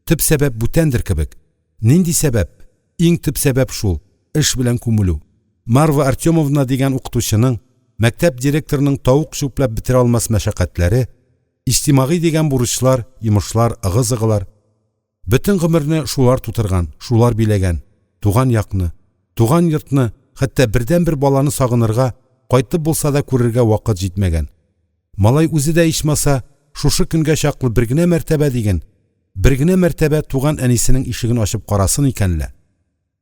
Төп сәбәп бүтәндер кебек. Нинди сәбәп? Иң төп сәбәп шул, эш белән күмелү. Марва Артемовна дигән укытучының, мәктәп директорының тавык чүпләп бетерә алмас мәшәкатьләре, иҗтимагый дигән бурычлар, йомышлар, ыгы-зыгылар. Бөтен гомерне шулар тутырган, шулар биләгән. Туган якны, туган йортны, хәтта бердәнбер баланы сагынырга, кайтып булса да күрергә вакыт җитмәгән. Малай үзе дә ичмаса, шушы көнгә чаклы бер генә мәртәбә диген, бер генә мәртәбә туган әнисенең ишеген ачып карасын икән лә.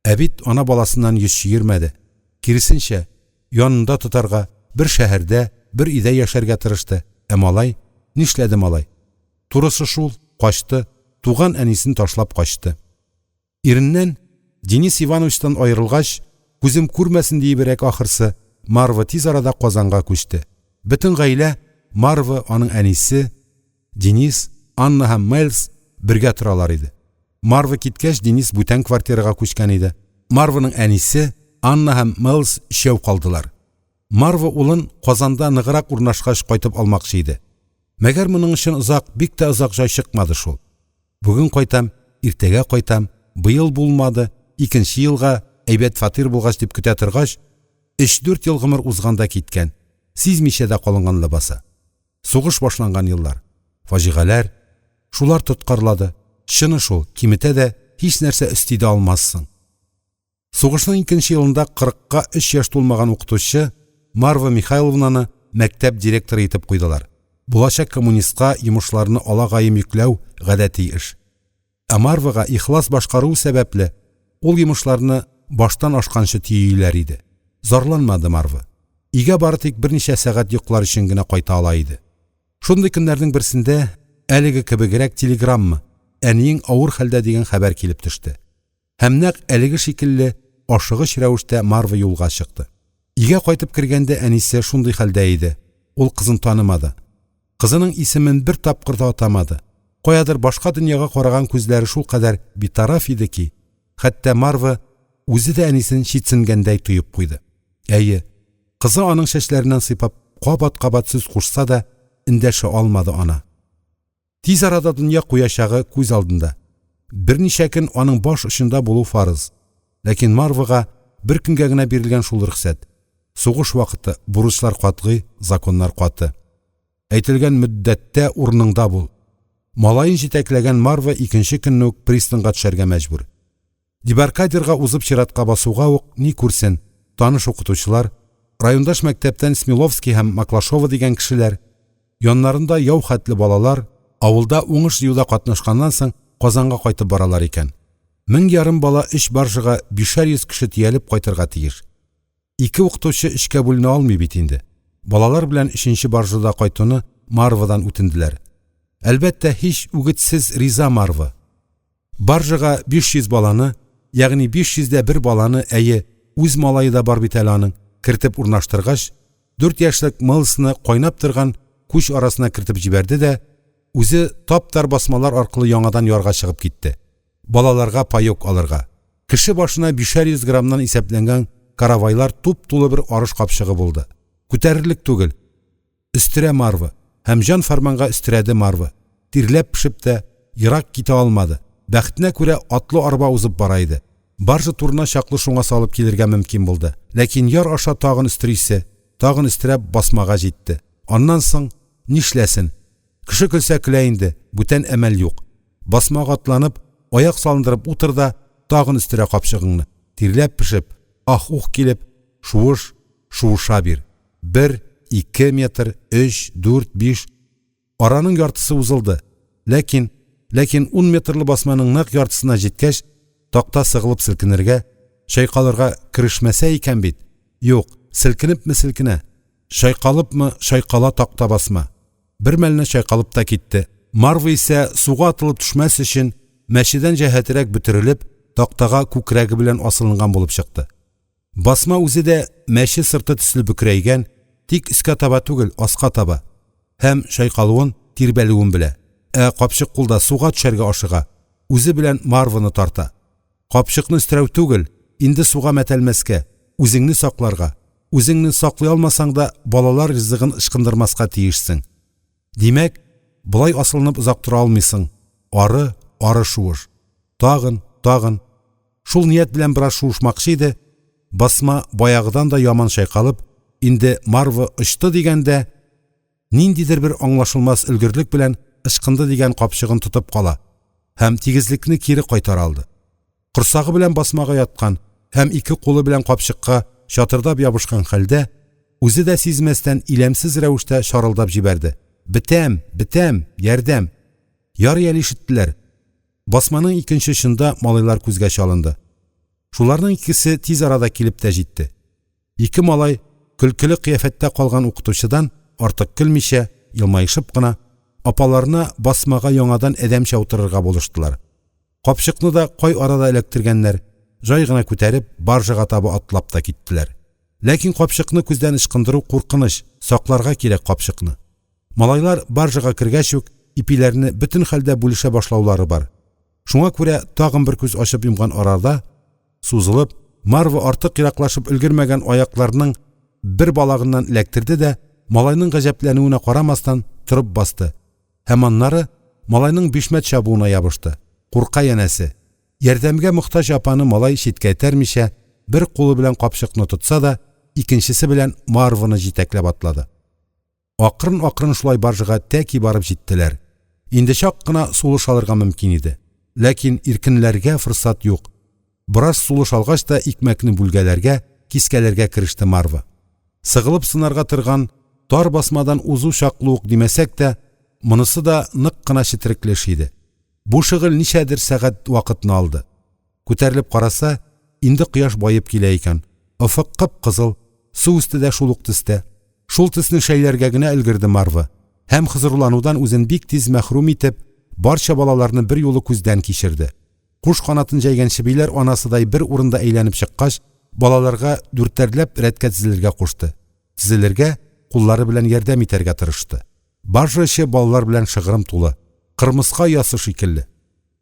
Ә бит ана баласыннан йөз чөермәде. Киресенчә, янында тотарга, бер шәһәрдә, бер өйдә яшәргә тырышты. Ә малай, нишләде малай? Турысы шул, качты, туган әнисен ташлап качты. Иреннән, Денис Ивановичтан аерылгач, күзем күрмәсен диебрәк ахырсы, Марва тиз арада Казанга күчте. Бөтен гаилә, Марва, аның әнисе, Денис, Анна һәм Мэлс бергә торалар иде. Марва киткәч, Денис бүтән квартирага күчкән иде. Марваның әнисе, Анна һәм Мэлс өчәү калдылар. Марва улын Казанда ныграк урнашкач кайтып алмакчы иде. Мәгәр моның өчен озак, бик тә озак җай чыкмады шул. Бүген кайтам, иртәгә кайтам, быел булмады, икенче елга, әйбәт фатир булгач дип көтә торгач, өч-дүрт ел гомер узган да киткән, сизмичә дә калынган ләбаса. Сугыш башланган еллар. Фаҗигаләр. Шулар тоткарлады. Чыны шул, киметә дә, һичнәрсә өсти дә алмассың. Сугышның икенче елында кырыкка өч яшь тулмаган укытучы Марва Михайловнаны мәктәп директоры итеп куйдылар. Булачак коммунистка йомышларны алагаем йөкләү – гадәти эш. Ә Марвага ихлас башкаруы сәбәпле, ул йомышларны баштан ашканчы төйиләр иде. Зарланмады Марва. Өйгә бары тик берничә сәгать йоклар өчен генә кайта ала иде. Шундый көннәрнең берсендә әлеге кебегрәк телеграмма, әниең авыр хәлдә дигән хәбәр килеп төште. Һәм нәкъ әлеге шикелле ашыгыч рәвештә Марва юлга чыкты. Өйгә кайтып кергәндә әнисе шундый хәлдә иде, ул кызын танымады. Кызының исемен бер тапкыр да атамады. Каядыр башка дөньяга караган күзләре шулкадәр битараф иде ки, хәтта Марва үзе дә әнисен читсенгәндәй тоеп куйды. Әйе, кызы аның чәчләреннән сыйпап кабат-кабат сүз кушса да, эндәшә алмады ана. Тиз арада дөнья куячагы күз алдында. Берничә көн аның баш очында булу фарыз. Ләкин Марвага бер көнгә генә бирелгән шул рөхсәт. Сугыш вакыты, бурычлар катгый, законнар каты. Әйтелгән мөддәттә урыныңда бул. Малаен җитәкләгән Марва икенче көнне үк пристаньга төшәргә мәҗбүр. Дебаркадерга узып чиратка басуга ук ни күрсен, таныш укытучылар, райондаш мәктәптән Смиловский һәм Маклашова дигән кешеләр, яннарында яу хәтле балалар, авылда уңыш җыюда катнашканнан соң Казанга кайтып баралар икән. 1500 бала өч баржага бишәр йөз кеше төялеп кайтырга тиеш. Ике укытучы өчкә бүленә алмый бит инде. Балалар белән өченче баржада кайтуны Марвадан үтенделәр. Әлбәттә, һич үгетсез риза Марва. Баржага 500 баланы, ягъни 500 дә бер баланы, әйе, үз малае да бар бит әле аның, кертеп урнаштыргач, 4 яшьлек Мэлсны кайнап торган күч арасына кертеп җибәрде дә, үзе тап-тар басмалар аркылы яңадан ярга чыгып китте. Балаларга паёк алырга. Кеше башына бишәр йөз граммнан исәпләнгән каравайлар туп-тулы бер арыш капчыгы булды. Күтәрерлек түгел. Өстерә Марва. Һәм җан-фәрманга өстерәде Марва. Тирләп-пешеп тә, ерак китә алмады. Бәхетенә күрә, атлы арба узып бара иде. Баржа турына чаклы шуңа салып килергә мөмкин булды. Ләкин яр аша тагын өстерисе, тагын өстерәп басмага җитте. Аннан соң нишләсен? Кеше көлсә көлә инде, бүтән әмәл юк. Басмага атланып, аяк салындырып утыр да, тагын өстерә капчыгыңны. Тирләп-пешеп, ах-ух килеп, шуыш, шуыша бир. Бер, ике метр, өч, дүрт, биш. Араның яртысы узылды. Ләкин, ләкин ун метрлы басманың нәкъ яртысына җиткәч, такта сыгылып селкенергә, чайкалырга керешмәсә икән бит. Юк, селкенепме селкенә, чайкалыпмы чайкала такта басма. Бер мәлне чайкалып та китте. Марва исә, суга атылып төшмәс өчен, мәчедән җәһәтрәк бөтерелеп, тактага күкрәге белән асылынган булып чыкты. Басма үзе дә мәче сырты төсле бөкрәйгән, тик өскә таба түгел, аска таба. Һәм чайкалуын, тирбәлүен белә. Ә капчык кулда суга төшәргә ашыга, үзе белән Марваны тарта. Капчыкны өстерәү түгел, инде суга мәтәлмәскә, үзеңне сакларга, үзеңне саклый алмасаң да, балалар ризыгын ычкындырмаска тиешсең. Димәк, болай асылынып озак тора алмыйсың. Ары, ары шуыш. Тагын, тагын. Шул ният белән бераз шуышмакчы иде, басма баягыдан да яман чайкалып, инде Марва очты дигәндә, ниндидер бер аңлашылмас өлгерлек белән ычкынды дигән капчыгын тотып кала һәм тигезлекне кире кайтара алды. Корсагы белән басмага яткан һәм ике кулы белән капчыкка чатырдап ябышкан хәлдә, үзе дә сизмәстән иләмсез рәвештә чарылдап җибәрде: "Бетәм, бетәм, ярдәм!" Ярый әле ишеттеләр. Басманың икенче очында малайлар күзгә чалынды. Шуларның икесе тиз арада килеп тә җитте. Ике малай, көлкеле кыяфәттә калган укытучыдан артык көлмичә, елмаешып кына, апаларына басмага яңадан адәмчә утырырга булыштылар. Капчыкны да кай арада эләктергәннәр, җай гына күтәреп, баржага таба атлап та киттеләр. Ләкин капчыкны күздән ычкындыру куркыныч, сакларга кирәк капчыкны. Малайлар баржага кергәч үк, ипиләрне бөтен хәлдә бүлешә башлаулары бар. Шуңа күрә тагын бер күз ачып йомган арада, сузылып, Марва артык ераклашып өлгермәгән аякларының бер балагыннан эләктерде дә, малайның гаҗәпләнүенә карамастан, торып басты. Һәм аннары малайның бишмәт чабуына ябышты. Курка янәсе. Ярдәмгә мохтаҗ апаны малай читкә этәрмичә, бер кулы белән капчыкны тотса да, икенчесе белән Марваны җитәкләп атлады. Акрын-акрын шулай баржага тәки барып җиттеләр. Инде чак кына сулыш алырга мөмкин иде. Ләкин иркенләргә форсат юк. Бераз сулыш алгач та икмәкне бүлгәләргә, кискәләргә кереште Марва. Сыгылып сынарга торган тар басмадан узу чаклы ук димәсәк тә, монысы да нык кына четерекле эш иде. Бу шөгыль ничәдер сәгать вакытны алды. Күтәрелеп караса, инде кояш баеп килә икән. Офык кып-кызыл, су өсте дә шул ук төстә. Шул төсне шәйләргә генә өлгерде Марва. Һәм хозурланудан үзен бик тиз мәхрүм итеп, барча балаларны берьюлы күздән кичерде. Куш канатын җәйгән чебиләр анасыдай бер урында әйләнеп чыккач, балаларга дүртәрләп рәткә тезелергә кушты. Тезелергә куллары белән ярдәм итәргә тырышты. Баржа эче балалар белән шыгрым тулы, кырмыска оясы шикелле.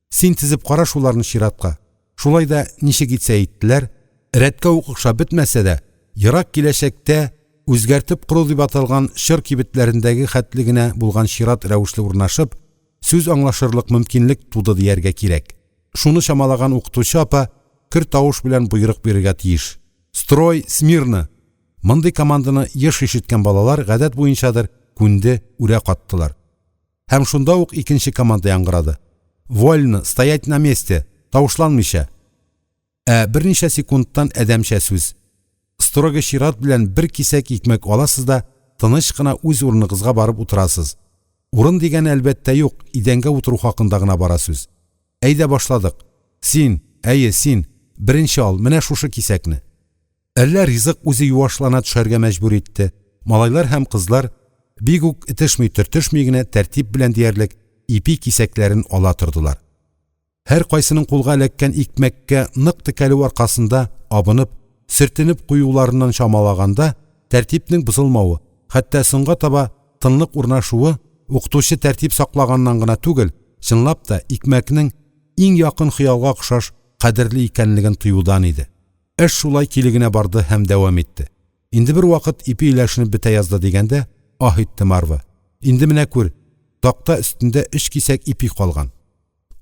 Син тезеп кара шуларны чиратка. Шулай да ничек итсә иттеләр, рәткә үк охшап бетмәсә дә, ерак киләчәктә үзгәртеп кору дип аталган чор кибетләрендәге хәтле генә булган чират рәвешле урнашып, сүз аңлашырлык мөмкинлек туды дияргә кирәк. Шуны чамалаган укытучы апа көр тавыш белән боерык бирергә тиеш. Строй, смирно! Мондый команданы еш ишеткән балалар, гадәт буенчадыр, күнде, үрә каттылар. Һәм шунда ук икенче команда яңгырады. Вольно, стоять на месте! Тавышланмыйча! Ә берничә секундтан адәмчә сүз. Строго чират белән бер кисәк икмәк аласыз да тыныч кына үз урыныгызга барып утырасыз. Урын дигәне, әлбәттә, юк, идәнгә утыру хакында гына бара сүз. Әйдә башладык. Син, әйе, син, беренче ал, менә шушы кисәкне. Әллә ризык үзе юашлана төшәргә мәҗбүр итте, малайлар һәм кызлар, бик үк этешми-төртешми генә тәртип белән диярлек ипи кисәкләрен ала тордылар. Һәркайсының кулга эләккән икмәккә нык текәлү аркасында абынып, сөртенеп куюларыннан чамалаганда, тәртипнең бозылмавы, хәтта соңга таба тынлык урнашуы укытучы тәртип саклаганнан гына түгел, чынлап та, икмәкнең иң якын хыялга охшаш кадерле икәнлеген тоюдан иде. Эш шулай киле генә барды һәм дәвам итте. Инде бервакыт ипи өләшенеп бетә язды дигәндә, аһ итте Марва. Инде менә күр, такта өстендә өч кисәк ипи калган.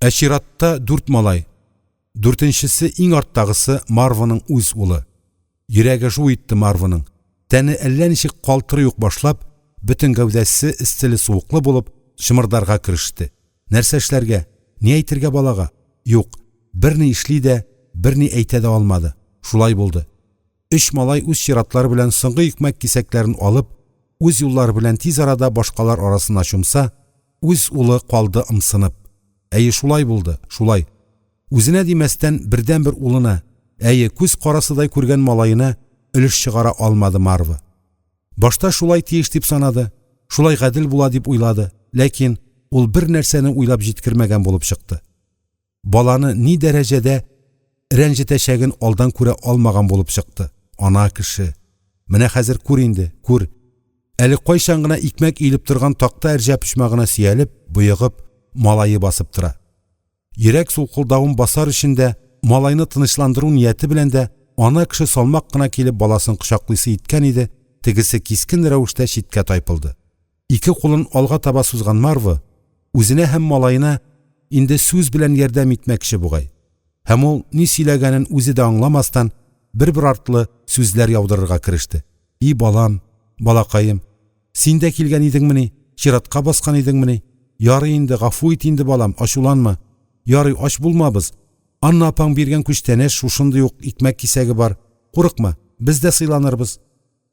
Ә чиратта дүрт малай. Дүртенчесе, иң арттагысы, Марваның үз улы. Йөрәге жу итте Марваның. Тәне әллә ничек калтырый ук башлап, бөтен гәүдәсе эсселе-суыклы булып, чымырдарга кереште. Нәрсә эшләргә? Ни әйтергә балага? Юк, берни эшли дә, берни әйтә дә алмады. Шулай булды. Өч малай үз чиратлары белән соңгы икмәк кисәкләрен алып, үз юллары белән тиз арада башкалар арасына чумса, үз улы калды ымсынып. Әйе, шулай булды, шулай. Үзенә димәстән, бердәнбер улына, әйе, күз карасыдай күргән малаена өлеш чыгара алмады Марва. Башта шулай тиеш дип санады, шулай гадел була дип уйлады, ләкин ул бер нәрсәне уйлап җиткермәгән булып чыкты. Баланы ни дәрәҗәдә рәнҗетәчәген алдан күрә алмаган булып чыкты. Ана кеше. Менә хәзер күр инде, күр. Әле кайчан гына икмәк өелеп торган такта әрҗә почмагына сөялеп, боегып, малае басып тора. Йөрәк сулкылдавын басар өчен дә, малайны тынычландыру нияте белән дә ана кеше салмак кына килеп баласын кочаклыйсы иткән иде, тегесе кискен рәвештә читкә тайпылды. Ике кулын алга таба сузган Марва үзенә һәм малаена инде сүз белән ярдәм итмәкче бугай. Һәм ул ни сөйләгәнен үзе дә аңламастан, бер-бер артлы сүзләр яудырырга кереште. И балам, балакаем, син дә килгән идеңмени? Чиратка баскан идеңмени? Ярый инде, гафу ит инде, балам, ачуланма. Ярый, ач булмабыз. Анна апаң биргән күчтәнәч шушындый ук икмәк кисәге бар. Курыкма, без дә сыйланырбыз.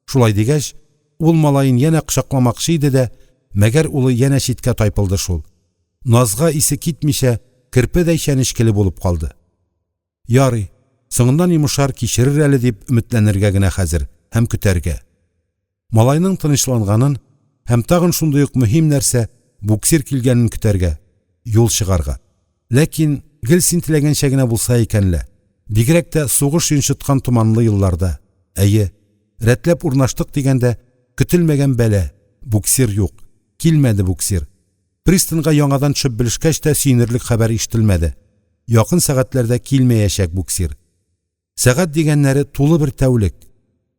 Шулай дигәч, ул малаен янә кочакламакчы иде дә, мәгәр улы янә читкә тайпылды шул. Назга исе китмичә, керпедәй чәнечкеле булып калды. Ярый, соңыннан йомшар, кичерер әле дип өметләнергә генә хәзер һәм көтәргә. Малайның тынычланганын һәм тагын шундый ук мөһим нәрсә буксир килгәнен көтәргә, юл чыгарга. Ләкин гел син теләгәнчә генә булса икән лә. Бигрәк тә сугыш йончыткан томанлы елларда. Әйе, рәтләп урнаштык дигәндә, көтелмәгән бәла, буксир юк. Килмәде буксир. Пристаньга яңадан төшеп белешкәч тә сөенерлек хәбәр ишетелмәде. Якын сәгатьләрдә килмәячәк буксир. Сәгать дигәннәре тулы бер тәүлек.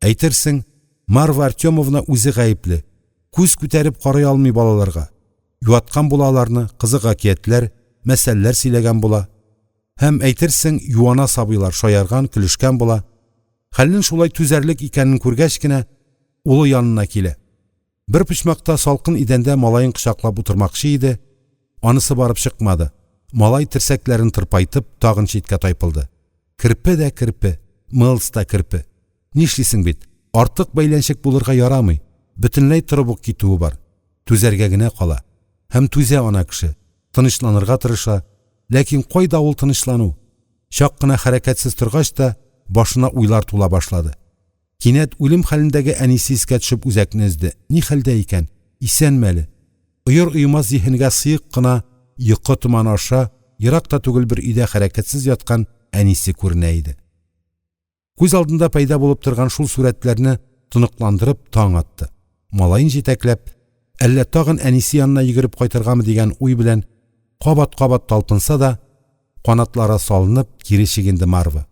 Әйтерсең, Марва Артемовна үзе гаепле. Күз күтәреп карый алмый балаларга. Юаткан була аларны, кызык әкиятләр, мәсәлләр сөйләгән була. Һәм, әйтерсең, юана сабыйлар, шаярган, көлешкән була. Хәлнең шулай түзәрлек икәнен күргәч кенә, улы янына килә. Бер почмакта салкын идәндә малаен кочаклап утырмакчы иде, анысы барып чыкмады. Малай терсәкләрен тырпайтып, тагын читкә тайпылды. Керпе дә керпе, мэлс та керпе. Нишлисең бит, артык бәйләнчек булырга ярамый, бөтенләй торып ук китүе бар. Түзәргә генә кала. Һәм түзә ана кеше, тынычланырга тырыша, ләкин кайда ул тынычлану? Чак кына хәрәкәтсез торгач та, башына уйлар тула башлады. Кинәт үлем хәлендәге әнисе искә төшеп үзәкне өзде. Ни хәлдә икән? Исәнме әле? Оер-оемас зиһенгә сыек кына йокы томаны аша ерак та түгел бер өйдә хәрәкәтсез яткан әнисе күренә иде. Күз алдында пәйда булып торган шул сурәтләрне тоныкландырып таң атты. Малаен җитәкләп, әллә тагын әнисе янына йөгереп кайтыргамы дигән уй белән кабат-кабат талпынса да, канатлары салынып, кире чигенде Марва.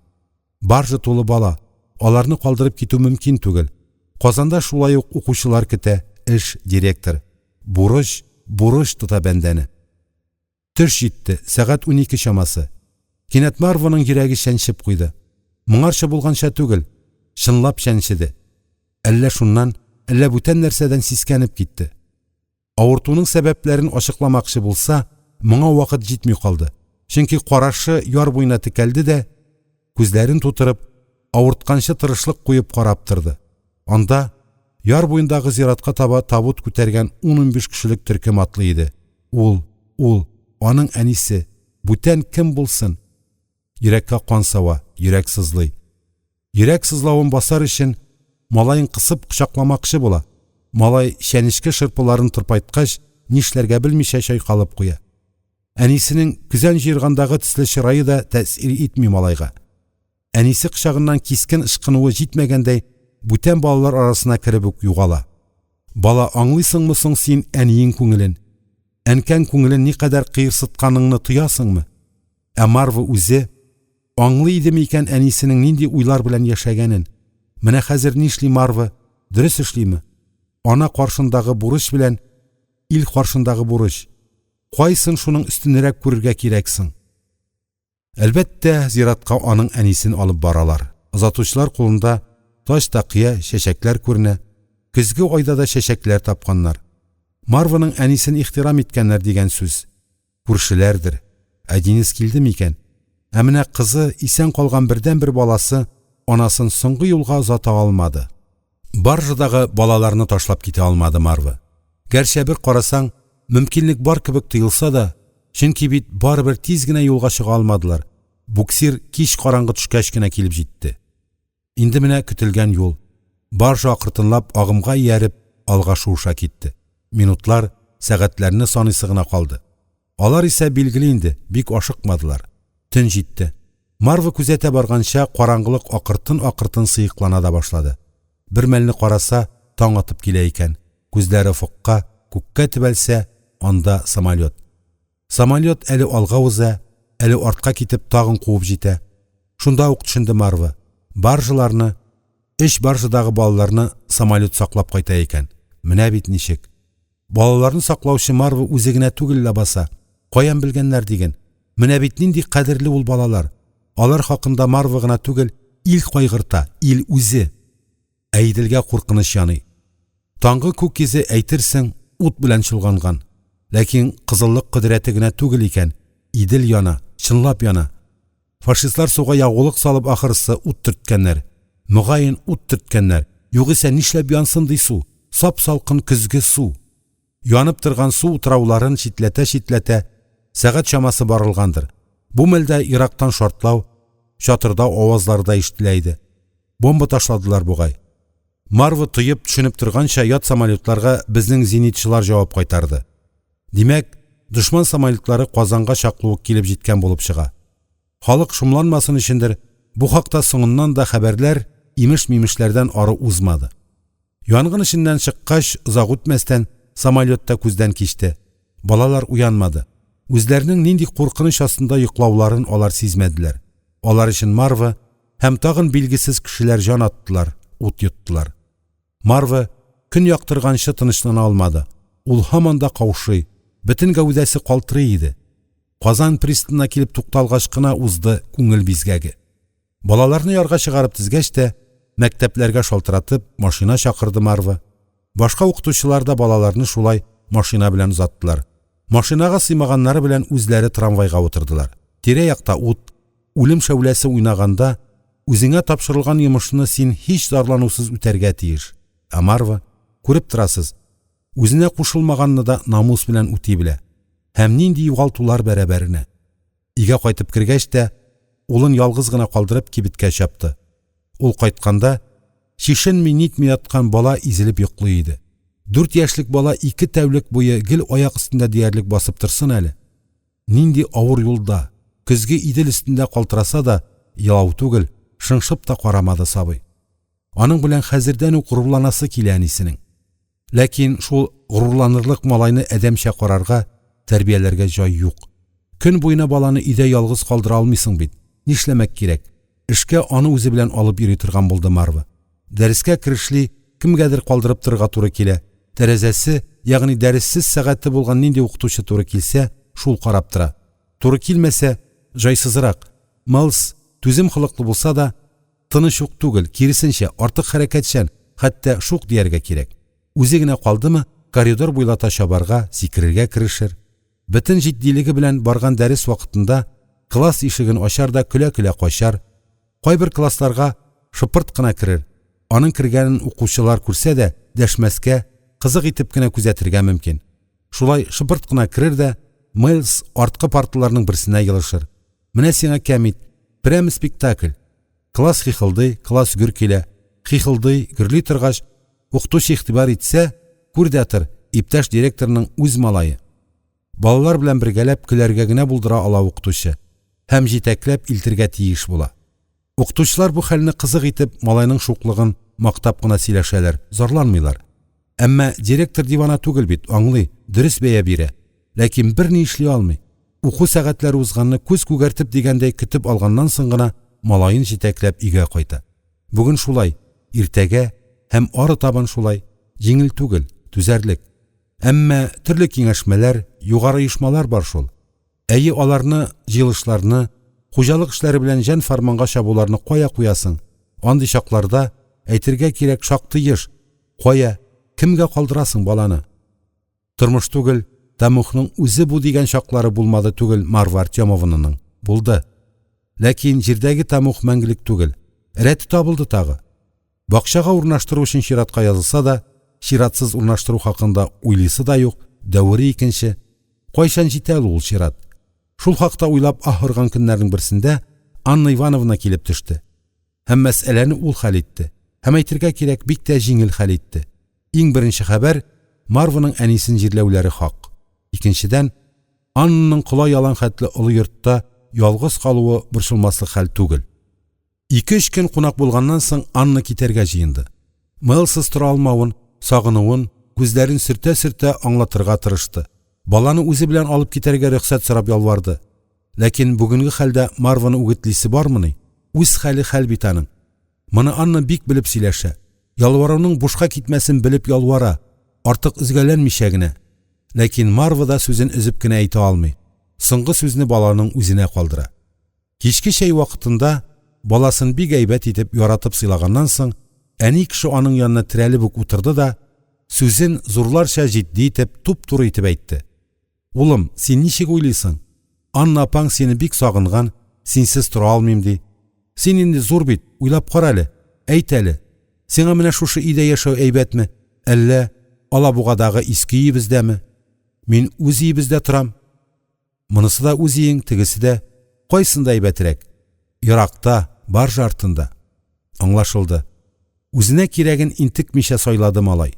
Баржа тулы бала, аларны калдырып китү мөмкин түгел. Казанда шулай ук укучылар көтә, эш, директор. Бурыч, бурыч тота бәндәне. Төш җитте, сәгать 12 чамасы. Кинәт Марваның йөрәге чәнчеп куйды. Моңарчы булганча түгел, чынлап чәнчеде. Әллә шуннан, әллә бүтән нәрсәдән сискәнеп китте. Авыртуның сәбәпләрен ачыкламакчы булса, моңа вакыт җитми калды. Чөнки карашы яр буена текәлде дә, күзләрен тутырып, авыртканчы тырышлык куеп карап торды. Анда яр буендагы зиратка таба табут күтәргән 10-15 кешелек төркем атлый иде. Ул, ул, аның әнисе, бүтән кем булсын? Йөрәккә кан сава, йөрәк сызлый. Йөрәк сызлавын басар өчен малаен кысып кочакламакчы була. Малай чәнечке шырпыларын тырпайткач, нишләргә белмичә чайкалып куя. Әнисенең көзән җыергандагы төсле чырае да тәэсир итми малайга. Әнисе кочагыннан кискен ычкынуы җитмәгәндәй, бүтән балалар арасына кереп үк югала. Бала, аңлыйсыңмы соң син әниең күңелен? Әнкәң күңелен никадәр кыерсытканыңны тоясыңмы? Ә Марва үзе аңлый идеме икән әнисенең нинди уйлар белән яшәгәнен? Менә хәзер нишли Марва? Дөрес эшлиме? Ана каршындагы бурыч белән ил каршындагы бурыч. Кайсын шуның өстенрәк күрергә кирәк соң? Әлбәттә, зиратка аның әнисен алып баралар. Озатучылар кулында таҗ такыя, чәчәкләр күренә. Көзге айда да чәчәкләр тапканнар. Марваның әнисен ихтирам иткәннәр дигән сүз. Күршеләрдер. Ә Денис килде микән? Ә менә кызы, исән калган бердәнбер баласы, анасын соңгы юлга озата алмады. Баржадагы балаларны ташлап китә алмады Марва. Гәрчә бер карасаң, мөмкинлек бар кебек тоелса да, чөнки бит барыбер тиз генә юлга чыга алмадылар. Буксир кич караңгы төшкәч кенә килеп җитте. Инде менә көтелгән юл. Баржа акыртынлап агымга ияреп алга шуыша китте. Минутлар, сәгатьләрне саныйсы гына калды. Алар исә, билгеле инде, бик ашыкмадылар. Төн җитте. Марва күзәтә барганча, караңгылык акыртын-акыртын сыеклана да башлады. Бер мәлне караса, таң атып килә икән. Күзләре офыкка, күккә төбәлсә, анда самолет. Самолет әле алга уза, әле артка китеп тагын куып җитә. Шунда ук төшенде Марва. Баржаларны, өч баржадагы балаларны самолет саклап кайта икән. Менә бит ничек. Балаларны саклаучы Марва үзе генә түгел ләбаса. Каян белгәннәр диген. Менә бит нинди кадерле ул балалар. Алар хакында Марва гына түгел, ил кайгырта, ил үзе. Ә Иделгә куркыныч яный. Таңгы күк йөзе, әйтерсең, ут белән чолганган. Ләкин кызыллык кодрәте генә түгел икән, Идел яна, чынлап яна. Фашистлар суга ягулык салып ахырысы ут төрткәннәр. Мөгаен, ут төрткәннәр. Югыйсә нишләп янсын ди су? Сап-салкын көзге су. Янып торган су утрауларын читләтә-читләтә сәгать чамасы барылгандыр. Бу мәлдә ерактан шартлау, чатырдау авазлары да ишетелә иде. Бомба ташладылар бугай. Марва тоеп, төшенеп торганча ят самолетларга безнең зенитчылар җавап кайтарды. Димәк, дошман самолетлары Казанга чаклы ук килеп җиткән булып чыга. Халык шомланмасын өчендер, бу хакта соңыннан да хәбәрләр, имеш-мимешләрдән ары узмады. Янгын эченнән чыккач, озак үтмәстән, самолет та күздән кичте. Балалар уянмады. Үзләренең нинди куркыныч астында йоклауларын алар сизмәделәр. Алар өчен Марва һәм тагын билгесез кешеләр җан аттылар, ут йоттылар. Марва көн яктырганчы тынычлана алмады. Ул һаман да каушый, бөтен гәүдәсе калтырый иде. Казан пристанена килеп тукталгач кына узды күңел бизгәге. Балаларны ярга чыгарып тезгәч тә, мәктәпләргә шалтыратып, машина чакырды Марва. Башка укытучылар да балаларны шулай машина белән озаттылар. Машинага сыймаганнары белән үзләре трамвайга утырдылар. Тирә-якта ут. Үлем шәүләсе уйнаганда, үзеңә тапшырылган йомышны син һич зарланусыз үтәргә тиеш. Ә Марва, күреп торасыз, үзенә кушылмаганны да намус белән үти белә. Һәм нинди югалтулар бәрабәренә. Өйгә кайтып кергәч тә, улын ялгыз гына калдырып кибеткә чапты. Ул кайтканда, чишенми-нитми яткан бала изелеп йоклый иде. Дүрт яшьлек бала ике тәүлек буе гел аяк өстендә диярлек басып торсын әле. Нинди авыр юлда, көзге Идел өстендә калтыраса да, елау түгел, шыңшып та карамады сабый. Аның белән хәзердән үк горурланасы килә әнисенең. Ләкин шул горурланырлык малайны адәмчә карарга, тәрбияләргә җай юк. Көн буена баланы өйдә ялгыз калдыра алмыйсың бит. Нишләмәк кирәк? Эшкә аны үзе белән алып йөри торган булды Марва. Дәрескә керешли кемгәдер калдырып торырга туры килә. Тәрәзәсе, ягъни дәрессез сәгате булган нинди укытучы туры килсә, шул карап тора. Туры килмәсә, җайсызрак. Мэлс, түзем холыклы булса да, Тыныч ук түгел, киресенчә, артык хәрәкәтчән, хәтта шук дияргә кирәк. Үзе генә калдымы, коридор буйлата чабарга, сикерергә керешер. Бөтен җитдилеге белән барган дәрес вакытында класс ишеген ачар да көлә-көлә качар. Кайбер классларга шыпырт кына керер. Аның кергәнен укучылар күрсә дә, дәшмәскә, кызык итеп кенә күзәтергә мөмкин. Шулай шыпырт кына керер дә, Мэлс арткы парталарның берсенә елышыр. Менә сиңа кәмит, прәме спектакль. Класс хихылдый, класс гөр килә. Хихылдый, гөрли торгач, укытучы игътибар итсә, күр дә тор, иптәш директорның үз малае. Балалар белән бергәләп көләргә генә булдыра ала укытучы һәм җитәкләп илтергә тиеш була. Укытучылар бу хәлне кызык итеп, малайның шуклыгын мактап кына сөйләшәләр, зарланмыйлар. Әмма директор дивана түгел бит, аңлый, дөрес бәя бирә. Ләкин берни эшли алмый. Уку сәгатьләре узганны күз күгәртеп дигәндәй көтеп алганнан соң гына малаен җитәкләп өйгә кайта. Бүген шулай, иртәгә һәм ары табан шулай, җиңел түгел, түзәрлек. Әмма төрле киңәшмәләр, югары оешмалар бар шул. Әйе, аларны, җыелышларны, хуҗалык эшләре белән җан-фәрманга чабуларны кая куясың? Андый чакларда, әйтергә кирәк, шактый еш, кая, кемгә калдырасың баланы? Тормыш түгел, тәмугның үзе бу дигән чаклары булмады түгел Марва Артемовнаның. Булды. Ләкин җирдәге тәмуг мәңгелек түгел. Рәте табылды тагы. Бакчага урнаштыру өчен чиратка язылса да, чиратсыз урнаштыру хакында уйлыйсы да юк, дәвере икенче. Кайчан җитә әле ул чират? Шул хакта уйлап аһ орган көннәрнең берсендә Анна Ивановна килеп төште. Һәм мәсьәләне ул хәл итте. Һәм әйтергә кирәк, бик тә җиңел хәл итте. Иң беренче хәбәр Марваның әнисен җирләүләре хак. Икенчедән, Аннаның кола ялан хәтле олы йортта ялгыз калуы борчылмаслык хәл түгел. Ике-өч көн кунак булганнан соң Анна китәргә җыенды. Мэлсыз тора алмавын, сагынуын, күзләрен сөртә-сөртә аңлатырга тырышты. Баланы үзе белән алып китәргә рөхсәт сорап ялварды. Ләкин бүгенге хәлдә Марваны үгетлисе бармыни? Үз хәле хәл бит аның. Моны Анна бик белеп сөйләшә. Ялваруның бушка китмәсен белеп ялвара, артык өзгәләнмичә генә. Ләкин Марва да сүзен өзеп кенә әйтә алмый. Соңгы сүзне баланың үзенә калдыра. Кичке чәй вакытында баласын бик әйбәт итеп яратып сыйлаганнан соң, әни кеше аның янына терәлеп үк утырды да, сүзен зурларча җитди итеп, туп-туры итеп әйтте. Улым, син ничек уйлыйсың? Анна апаң сине бик сагынган, синсез тора алмыйм ди. Син инде зур бит, уйлап кара әле, әйт әле. Сиңа менә шушы өйдә яшәү әйбәтме, әллә Алабугадагы иске өебездәме? Мин үз өебездә торам. Монысы да үз өең, тегесе дә. Кайсында әйбәтрәк? Еракта, баржа артында. Аңлашылды. Үзенә кирәген интекмичә сайлады малай.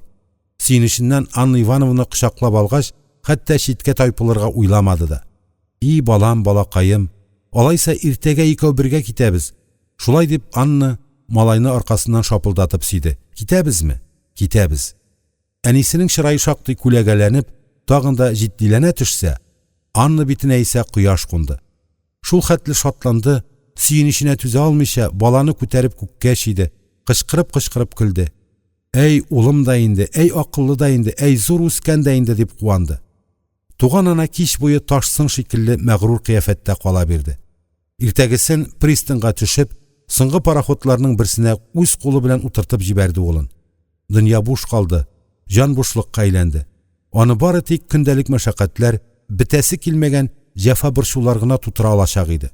Сөенеченнән Анна Ивановна кочаклап алгач, хәтта читкә тайпылырга уйламады да. И балам, балакаем, алайса иртәгә икәү бергә китәбез. Шулай дип Анна малайны аркасыннан шапылдатып сөйде. Китәбезме? Китәбез. Әнисенең чырае шактый күләгәләнеп, тагын да җитдиләнә төшсә, Анна битенә исә кояш кунды. Шул хәтле шатланды, сөенеченә түзә алмыйча, баланы күтәреп күккә чөйде, кычкырып-кычкырып көлде. Әй, улым да инде, әй, акыллы да инде, әй, зур үскән дә инде, дип куанды. Туган ана кич буе таш сын шикелле мәгърур кыяфәттә кала бирде. Иртәгесен пристаньга төшеп, соңгы пароходларның берсенә үз кулы белән утыртып җибәрде улын. Дөнья буш калды, җан бушлыкка әйләнде. Аны бары тик көндәлек мәшәкатьләр, бетәсе килмәгән җәфа-борчулар гына тутыра алачак иде.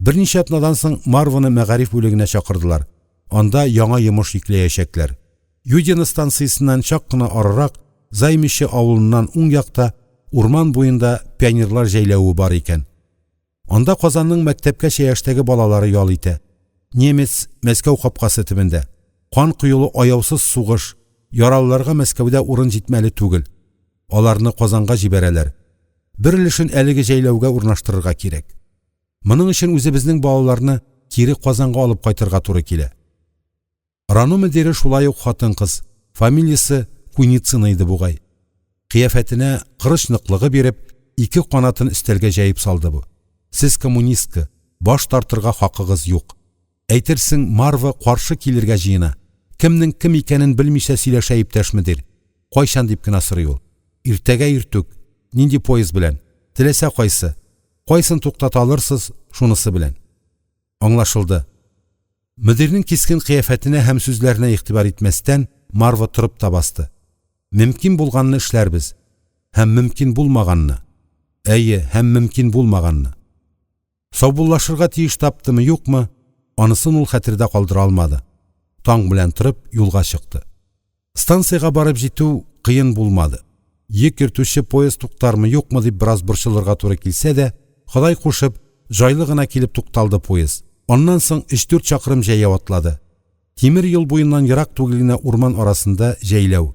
Берничә атнадан соң Марваны мәгариф бүлегенә чакырдылар. Анда яңа йомыш йөкләячәкләр. Юдино станциясеннән чак кына арырак, Займище авылыннан уң якта, урман буенда пионерлар җәйләве бар икән. Анда Казанның мәктәпкәчә яшьтәге балалары ял итә. Немец Мәскәү капкасы төбендә. Кан коелу аяусыз сугыш, яралыларга Мәскәүдә урын җитмәле түгел. Аларны Казанга җибәрәләр. Бер өлешен әлеге җәйләүгә урнаштырырга кирәк. Моның өчен үзебезнең балаларны кире Казанга алып кайтырга туры килә. РАНО мөдире шулай ук хатын-кыз, фамилиясе Куницына иде бугай. Кыяфәтенә корыч ныклыгы биреп, ике канатын өстәлгә җәеп салды бу. Сез коммунистка, баш тартырга хакыгыз юк. Әйтерсең, Марва каршы килергә җыена. Кемнең кем икәнен белмичә сөйләшә иптәш мөдир. Кайчан дип кенә сорый ул. Иртәгә иртүк. Нинди поезд белән? Теләсә кайсы. Кайсын туктата алырсыз, шунысы белән. Аңлашылды. Мөдирнең кискен кыяфәтенә һәм сүзләренә игътибар итмәстән, Марва торып та басты. Мөмкин булганны эшләрбез. Һәм мөмкин булмаганны. Әйе, һәм мөмкин булмаганны. Саубуллашырга тиеш таптымы, юкмы, анысын ул хәтердә калдыра алмады. Таң белән торып, юлга чыкты. Станциягә барып җитү кыен булмады. Йөк йөртүче поезд туктармы, юкмы дип бераз борчылырга туры килсә дә, Ходай кушып, җайлы гына килеп тукталды поезд. Аннан соң өч-дүрт чакрым җәяү атлады. Тимер юл буеннан ерак түгел генә урман арасында җәйләү.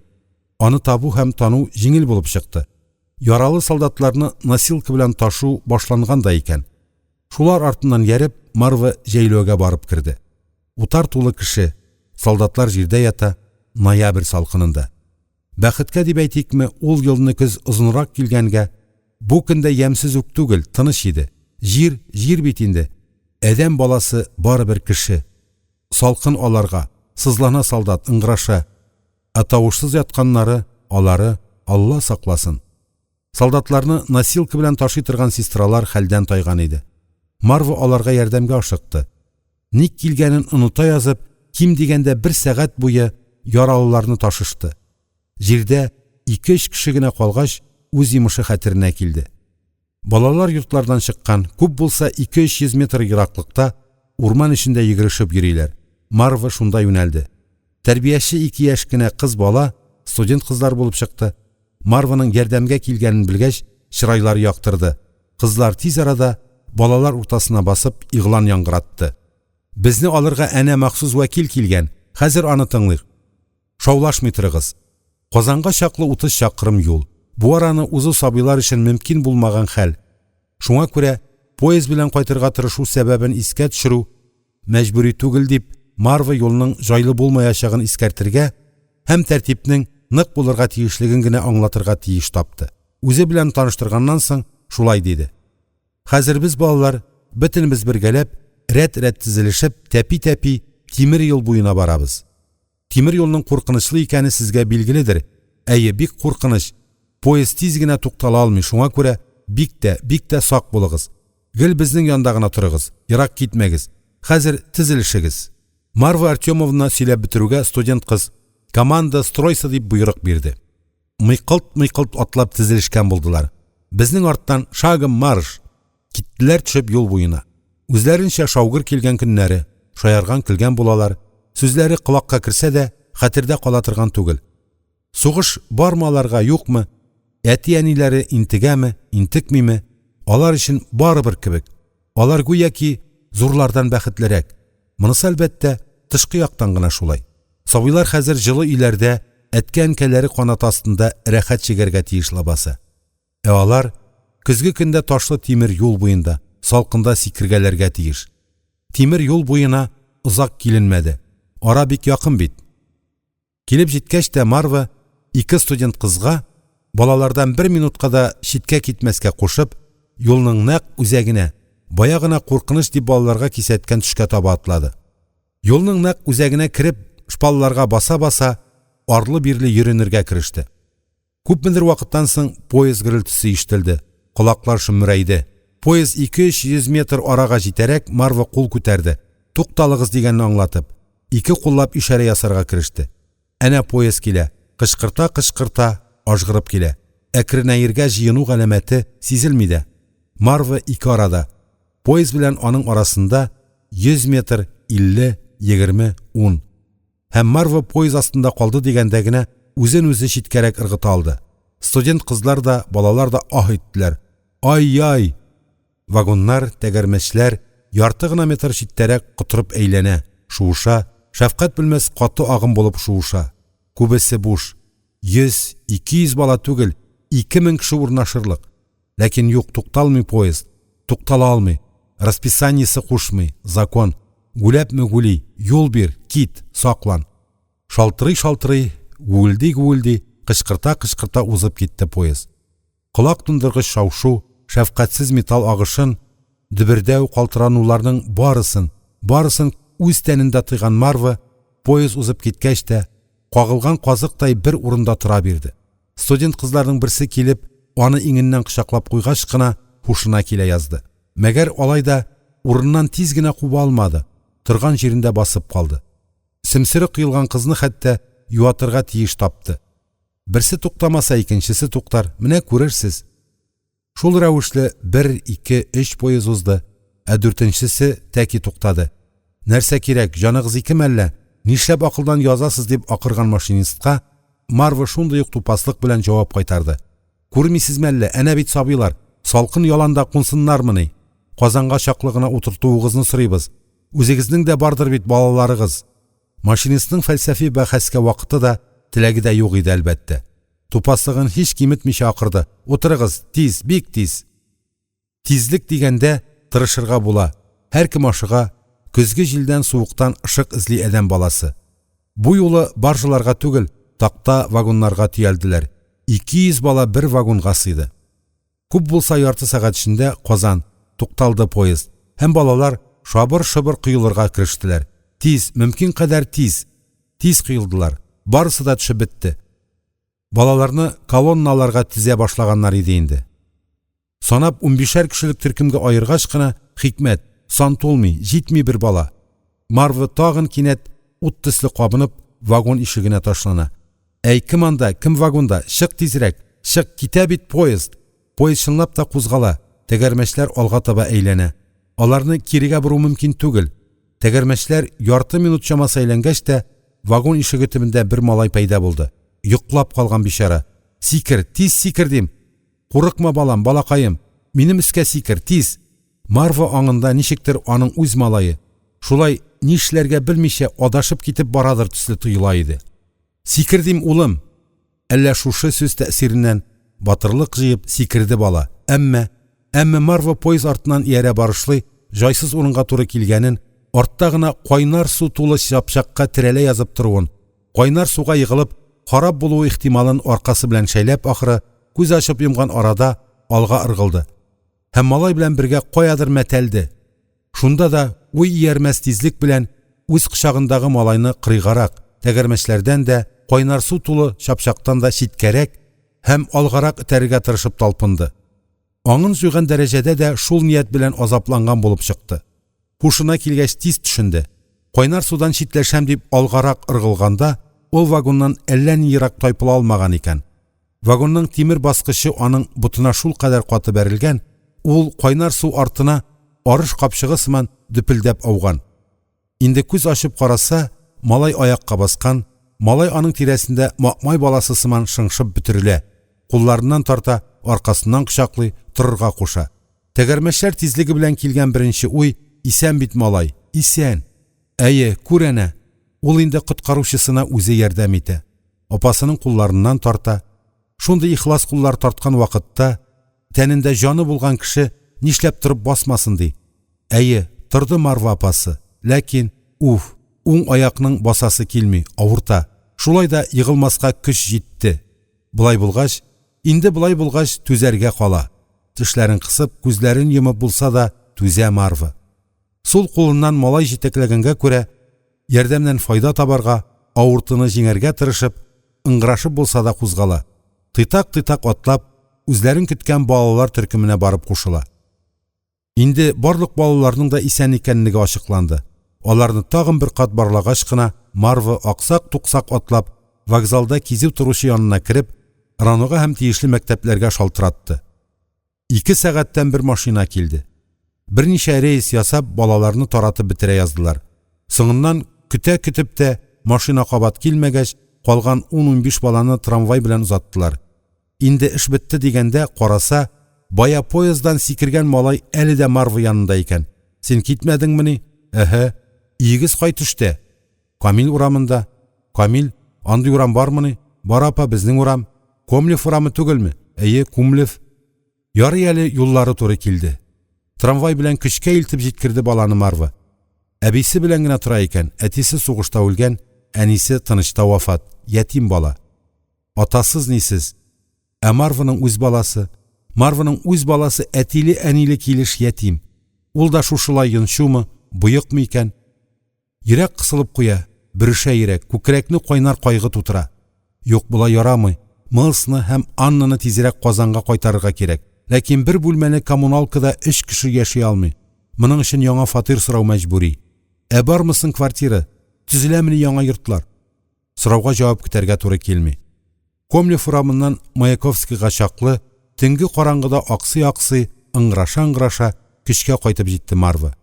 Аны табу һәм тану җиңел булып чыкты. Яралы солдатларны носилка белән ташу башланган да икән. Шулар артыннан ияреп, Марва җәйләүгә барып керде. Утар тулы кеше, солдатлар җирдә ята, ноябрь салкынында. Бәхеткә дип әйтикме, ул елны көз озынрак килгәнгә, бу көндә ямьсез үк түгел, тыныч иде. Җир, җир бит инде. Адәм баласы барыбер кеше. Салкын аларга, сызлана солдат, ыңгыраша. Ә тавышсыз ятканнары, алары, Алла сакласын. Солдатларны носилка белән ташый торган сестралар хәлдән тайган иде. Марва аларга ярдәмгә ашыкты. Ник килгәнен оныта язып, ким дигәндә бер сәгать буе яралыларны ташышты. Җирдә ике-өч кеше генә калгач, үз йомышы хәтеренә килде. Балалар йортлардан чыккан, күп булса ике-өч йөз метр ераклыкта урман эчендә йөгерешеп йөриләр. Марва шунда юнәлде. Тәрбияче ике яшь кенә кыз бала, студент кызлар булып чыкты. Марваның ярдәмгә килгәнен белгәч, чырайлары яктырды. Кызлар тиз арада балалар уртасына басып игълан яңгыратты. Безне алырга әнә махсус вәкил килгән, хәзер аны тыңлыйк. Шаулашмый торыгыз. Казанга чаклы 30 чакрым юл. Бу араны узу сабыйлар өчен мөмкин булмаган хәл. Шуңа күрә поезд белән кайтырга тырышу сәбәбен искә төшерү мәҗбүри түгел дип, Марва юлның җайлы булмаячагын искәртергә һәм тәртипнең нык булырга тиешлеген генә аңлатырга тиеш тапты. Үзе белән таныштырганнан соң шулай диде. Хәзер без, балалар, бөтенебез бергәләп, рәт-рәт тезелешеп, тәпи-тәпи тимер юл буена барабыз. Тимер юлның куркынычлы икәне сезгә билгеледер. Әйе, бик куркыныч. Поезд тиз генә туктала алмый, шуңа күрә бик тә, бик тә сак булыгыз. Гел безнең янда гына торыгыз, ерак китмәгез. Хәзер тезелешегез. Марва Артемовна сөйләп бетерүгә студент кыз: "Команда, стройся!" дип боерык бирде. Мыйкылт-мыйкылт атлап тезелешкән булдылар. Безнең арттан шагом марш! Киттеләр төшеп юл буена. Үзләренчә шаугыр килгән көннәре, шаярган-көлгән булалар, сүзләре колакка керсә дә, хәтердә кала торган түгел. Сугыш бармы аларга, юкмы? Әти-әниләре интегәме, интекмиме? Алар өчен барыбер кебек. Алар гүяки зурлардан бәхетлерәк. Монысы, әлбәттә, тышкы яктан гына шулай. Сабыйлар хәзер җылы өйләрдә, әткә-әнкәләре канаты астында рәхәт чигәргә тиеш лабаса. Ә алар көзге көндә ташлы тимер юл буенда, салкында сикергәләргә тиеш. Тимер юл буена озак киленмәде. Ара бик якын бит. Килеп җиткәч тә Марва ике студент кызга балалардан бер минутка да читкә китмәскә кушып, юлның нәкъ үзәгенә, бая гына куркыныч дип балаларга кисәткән төшкә таба атлады. Юлның нәкъ үзәгенә кереп, шпалларга баса-баса, арлы-бирле йөренергә кереште. Күпмедер вакыттан соң поезд гөрелтесе ишетелде, колаклар шөмрәйде. Поезд ике-өч йөз метр арага җитәрәк Марва кул күтәрде, тукталыгыз дигәнне аңлатып, ике куллап ишарә ясарга кереште. Әнә поезд килә, кычкырта-кычкырта ажгырып килә. Әкренәергә җыену галәмәте сизелми дә. Марва ике арада. Поезд белән аның арасында 100 метр, 50, 20, 10. Һәм Марва поезд астында калды дигәндә генә үзен үзе читкәрәк ыргыта алды. Студент кызлар да, балалар да аһ иттеләр. Ай-яй! Вагоннар, тәгәрмәчләр ярты гына метр читтәрәк котырып әйләнә, шуыша, шәфкать белмәс каты агым булып шуыша. Күбесе буш. 100, 200 бала түгел, 2000 кеше урнашырлык. Ләкин юк, тукталмый поезд. Туктала алмый. Расписаниесе кушмый, закон. Гүләпме гүли, юл бир, кит, саклан. Шалтырый-шалтырый, гүелди-гүелди, кычкырта-кычкырта узып китте поезд. Колак тондыргыч шау-шу, шәфкатьсез металл агышын, дөбердәү, калтырануларның барысын, барысын үз тәнендә тойган Марва, поезд узып киткәч тә, кагылган казыктай бер урында тора бирде. Студент кызларның берсе килеп, аны иңеннән кочаклап куйгач кына һушына килә язды. Мәгәр алай да урыннан тиз генә куба алмады, торган җирендә басып калды. Сөмсере коелган кызны хәтта юатырга тиеш тапты. Берсе туктамаса, икенчесе туктар, менә күрерсез. Шул рәвешле бер, ике, өч поезд узды, ә дүртенчесе тәки туктады. Нәрсә кирәк, җаныгыз ике мәллә, нишләп акылдан язасыз дип акырган машинистка Марва шундый ук тупаслык белән җавап кайтарды. Күрмисезме әллә, әнә бит сабыйлар, салкын яланда кунсыннармыни? Казанга чаклы гына утыртуыгызны сорыйбыз. Үзегезнең дә бардыр бит балаларыгыз. Машинистның фәлсәфи бәхәскә вакыты да, теләге дә юк иде, әлбәттә. Тупаслыгын һич киметмичә акырды: "Утырыгыз, тиз, бик тиз!" Тизлек дигәндә тырышырга була. Һәркем ашыга, көзге җилдән суыктан ышык эзли адәм баласы. Бу юлы баржаларга түгел, такта вагоннарга төялделәр. 200 бала бер вагонга сыйды. Күп булса ярты сәгать эчендә Казан, тукталды поезд, һәм балалар шабыр-шобыр коелырга керештеләр. Тиз, мөмкин кадәр тиз. Тиз коелдылар. Барысы да төшеп бетте. Балаларны колонналарга тезә башлаганнар иде инде. Санап унбишәр кешелек төркемгә аергач кына, хикмәт, сан тулмый, җитми бер бала. Марва тагын кинәт ут төсле кабынып, вагон ишегенә ташлана. Әй, кем анда, кем вагонда, чык тизрәк, чык, китә бит поезд! Поезд чынлап та кузгала, тәгәрмәчләр алга таба әйләнә. Аларны кирегә бору мөмкин түгел. Тәгәрмәчләр ярты минут чамасы әйләнгәч тә, вагон ишеге төбендә бер малай пәйда булды. Йоклап калган бичара. Сикер, тиз сикер дим. Курыкма, балам, балакаем. Минем өскә сикер, тиз. Марва аңында ничектер аның үз малае, шулай нишләргә белмичә адашып китеп барадыр төсле тоела иде. Сикер дим, улым. Әллә шушы сүз тәэсиреннән батырлык җыеп сикерде бала. Әмма, әмма Марва поезд артыннан иярә барышлый җайсыз урынга туры килгәнен, артта гына кайнар су тулы чапчакка терәлә язып торуын, кайнар суга егылып харап булуы ихтималын аркасы белән шәйләп ахры, күз ачып йомган арада алга ыргылды. Һәм малай белән бергә каядыр мәтәлде. Шунда да уй иярмәс тизлек белән үз кочагындагы малайны кырыйгарак, тәгәрмәчләрдән дә, кайнар су тулы чапчактан да читкәрәк һәм алгарак этәрергә тырышып талпынды. Аңын җуйган дәрәҗәдә дә шул ният белән азапланган булып чыкты. Һушына килгәч тиз төшенде. Кайнар судан читләшәм дип алгарак ыргылганда, ул вагоннан әллә ни ерак тайпыла алмаган икән. Вагонның тимер баскычы аның ботына шулкадәр каты бәрелгән, ул кайнар су артына арыш капчыгы сыман дөпелдәп ауган. Инде күз ачып караса, малай аякка баскан, малай аның тирәсендә маэмай баласы сыман шыңшып бөтерелә, кулларыннан тарта, аркасыннан кочаклый, торырга куша. Тәгәрмәчләр тизлеге белән килгән беренче уй, исән бит малай, исән! Әйе, күр әнә, ул инде коткаручысына үзе ярдәм итә. Апасының кулларыннан тарта. Шундый ихлас куллар тарткан вакытта, тәнендә җаны булган кеше нишләп торып басмасын ди. Әйе, торды Марва апасы, ләкин, уф, уң аякның басасы килми, авырта. Шулай да егылмаска көч җитте. Болай булгач, инде болай булгач, түзәргә кала. Тешләрен кысып, күзләрен йомып булса да түзә Марва. Сул кулыннан малай җитәкләгәнгә күрә, ярдәмнән файда табарга, авыртуны җиңәргә тырышып, ыңгырашып булса да кузгала. Тыйтак-тыйтак атлап, үзләрен көткән балалар төркеменә барып кушыла. Инде барлык балаларның да исән икәнлеге ачыкланды. Аларны тагын бер кат барлагач кына, Марва аксак-туксак атлап, вокзалда кизү торучы янына кереп, РАНОга һәм тиешле мәктәпләргә шалтыратты. Ике сәгатьтән бер машина килде. Берничә рейс ясап, балаларны таратып бетерә яздылар. Соңыннан көтә-көтеп тә машина кабат килмәгәч, калган ун-унбиш баланы трамвай белән озаттылар. Инде эш бетте дигәндә, караса, бая поезддан сикергән малай әле дә Марва янында икән. Син китмәдеңмени? Эһе. Өегез кай төштә? Камил урамында. Камил, андый урам бармыни? Бар, апа, безнең урам. Комлев урамы түгелме? Әйе, Кумлев. Ярый әле юллары туры килде. Трамвай белән көчкә илтеп җиткерде баланы Марва. Әбисе белән генә тора икән, әтисе сугышта үлгән, әнисе тынычта вафат, ятим бала. Атасыз-нисез. Ә Марваның үз баласы, Марваның үз баласы әтиле-әниле килеш ятим. Ул да шушылай йончумы, боекмы икән? Йөрәк кысылып куя, бөрешә йөрәк, күкрәкне кайнар кайгы тутыра. Юк, болай ярамый. Мэлсны һәм Аннаны тизрәк Казанга кайтарырга кирәк. Ләкин бер бүлмәле коммуналкада өч кеше яши алмый. Моның өчен яңа фатир сорау мәҗбүри. Ә бармы соң квартира? Төзеләмени яңа йортлар? Сорауга җавап көтәргә туры килми. Комлев урамыннан Маяковскийга чаклы төнге караңгыда аксый-аксый, ыңгыраша-ыңгыраша көчкә кайтып җитте Марва.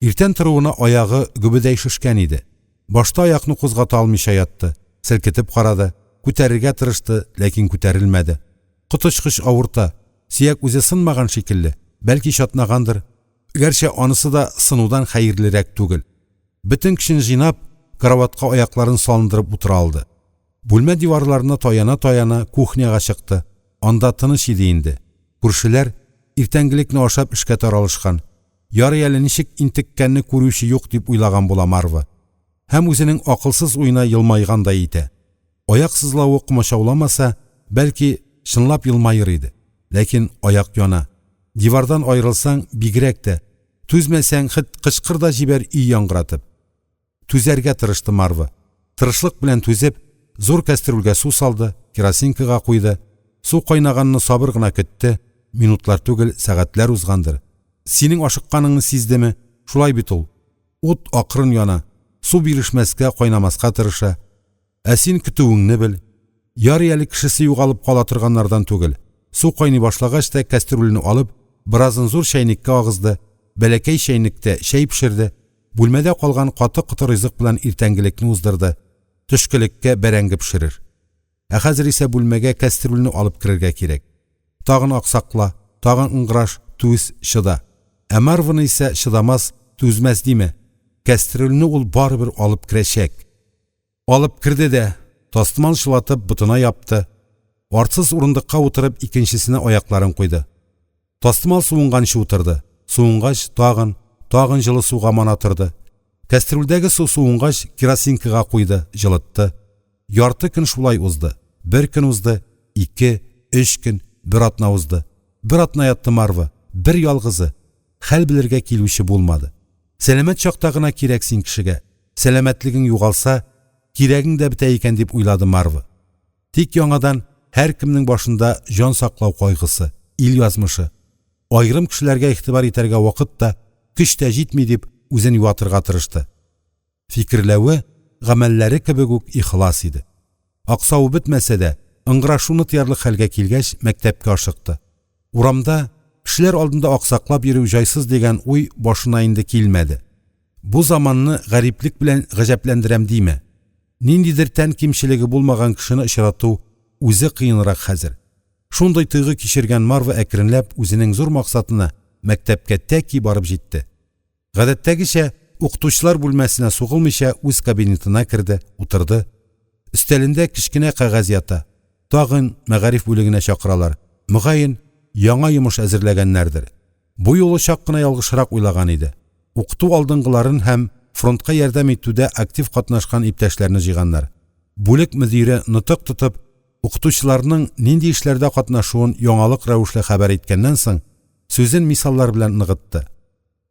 Иртән торуына аягы гөбедәй шешкән иде. Башта аякны кузгата алмыйча ятты, селкетеп карады, күтәрергә тырышты, ләкин күтәрелмәде. Коточкыч авырта, сөяк үзе сынмаган шикелле, бәлки чатнагандыр, гәрчә анысы да сынудан хәерлерәк түгел. Бөтен көчен җыйнап, караватка аякларын салындырып утыра алды. Бүлмә диварларына таяна-таяна кухняга чыкты. Анда тыныч иде инде. Күршеләр иртәнгелекне ашап эшкә таралышкан. Ярый әле ничек интеккәнне күрүче юк дип уйлаган була Марва. Һәм үзенең акылсыз уена елмайгандай итә. Аяк сызлавы комачауламаса, бәлки, чынлап елмаер иде. Ләкин аяк яна. Дивардан аерылсаң, бигрәк тә. Түзмәсәң, хет кычкыр да җибәр өй яңгыратып. Түзәргә тырышты Марва. Тырышлык белән түзеп, зур кәстрүлгә су салды, керосинкага куйды. Су кайнаганны сабыр гына көтте. Минутлар түгел, сәгатьләр узгандыр. Синең ашыкканыңны сиздеме? Шулай бит ул. Ут акрын яна. Су бирешмәскә, кайнамаска тырыша. Ә син көтүеңне бел. Ярый әле кешесе югалып кала торганнардан түгел. Су кайный башлагач та кәстрүлне алып, беразын зур чәйнеккә агызды, бәләкәй чәйнектә чәй пешерде, бүлмәдә калган каты-коты ризык белән иртәнгелекне уздырды, төшкелеккә бәрәңге пешерер. Ә хәзер исә бүлмәгә кәстрүлне алып керергә кирәк. Тагын аксакла, тагын ыңгыраш, түз, чыда. Ә Марваны исә чыдамас, түзмәс димә. Кәстрүлне ул барыбер алып керәчәк. Алып керде дә, тастымал чылатып, ботына япты. Артсыз урындыкка утырып, икенчесенә аякларын куйды. Тастымал суынганчы утырды. Суынгач, тагын, тагын җылы суга мана торды. Кәстрүлдәге су суынгач, керосинкага куйды, җылытты. Ярты көн шулай узды. Бер көн узды, ике, өч көн, бер атна узды. Бер атна ятты Марва, бер ялгызы. Хәл белергә килүче булмады. Сәламәт чакта гына кирәк син кешегә. Сәламәтлегең югалса, кирәгең дә бетә икән дип уйлады Марва. Тик яңадан һәркемнең башында җан саклау кайгысы, ил язмышы. Аерым кешеләргә игътибар итәргә вакыт та, көч тә җитми дип үзен юатырга тырышты. Фикерләве, гамәлләре кебек үк ихлас иде. Аксавы бетмәсә дә, ыңгырашуны тыярлык хәлгә килгәч, мәктәпкә ашыкты. Урамда, кешеләр алдында аксаклап йөрү җайсыз дигән уй башына инде килмәде. Бу заманны гариплек белән гаҗәпләндерәм димә. Ниндидер тән кимчелеге булмаган кешене очрату үзе кыенрак хәзер. Шундый тойгы кичергән Марва әкренләп үзенең зур максатына, мәктәпкә тәки барып җитте. Гадәттәгечә, укытучылар бүлмәсенә сугылмыйча үз кабинетына керде, утырды. Өстәлендә кечкенә кәгазь ята. Тагын мәгариф бүлегенә чакыралар. Мөгаен, яңа йомыш әзерләгәннәрдер. Бу юлы чак кына ялгышрак уйлаган иде. Укыту алдынгыларын һәм фронтка ярдәм итүдә актив катнашкан иптәшләрне җыйганнар. Бүлек мөдире нотык тотып, укытучыларның нинди эшләрдә катнашуын яңалык рәвешле хәбәр иткәннән соң, сүзен мисаллар белән ныгытты.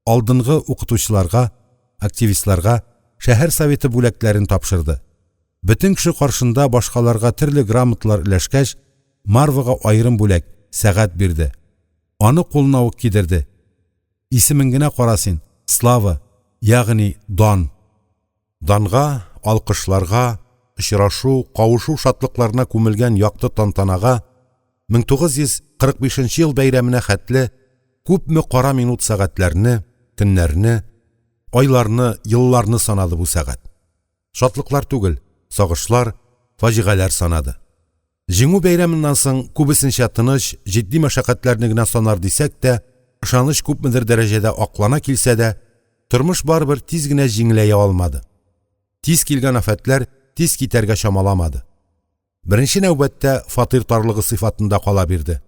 Алдынгы укытучыларга, активистларга шәһәр советы бүләкләрен тапшырды. Бөтен кеше каршында башкаларга төрле грамоталар өләшкәч, Марвага аерым бүләк, сәгать бирде. Аны кулына ук кидерде. Исемен генә кара син, Слава, ягъни дан. Данга, алкышларга, очрашу, кавышу шатлыкларына күмелгән якты тантанага 1945 нче ел бәйрәменә хәтле Күпме кара минут-сәгатьләрне, көннәрне, айларны, елларны санады бу сәгать. Шатлыклар түгел, сагышлар, фаҗигаләр санады. Җиңү бәйрәменнән соң күбесенчә тыныч, җитди мәшәкатьләрне генә санар дисәк тә, ышаныч күпмедер дәрәҗәдә аклана килсә дә, тормыш барыбер тиз генә җиңеләя алмады. Тиз килгән афәтләр тиз китәргә чамаламады. Беренче нәүбәттә фатир тарлыгы сыйфатында кала бирде.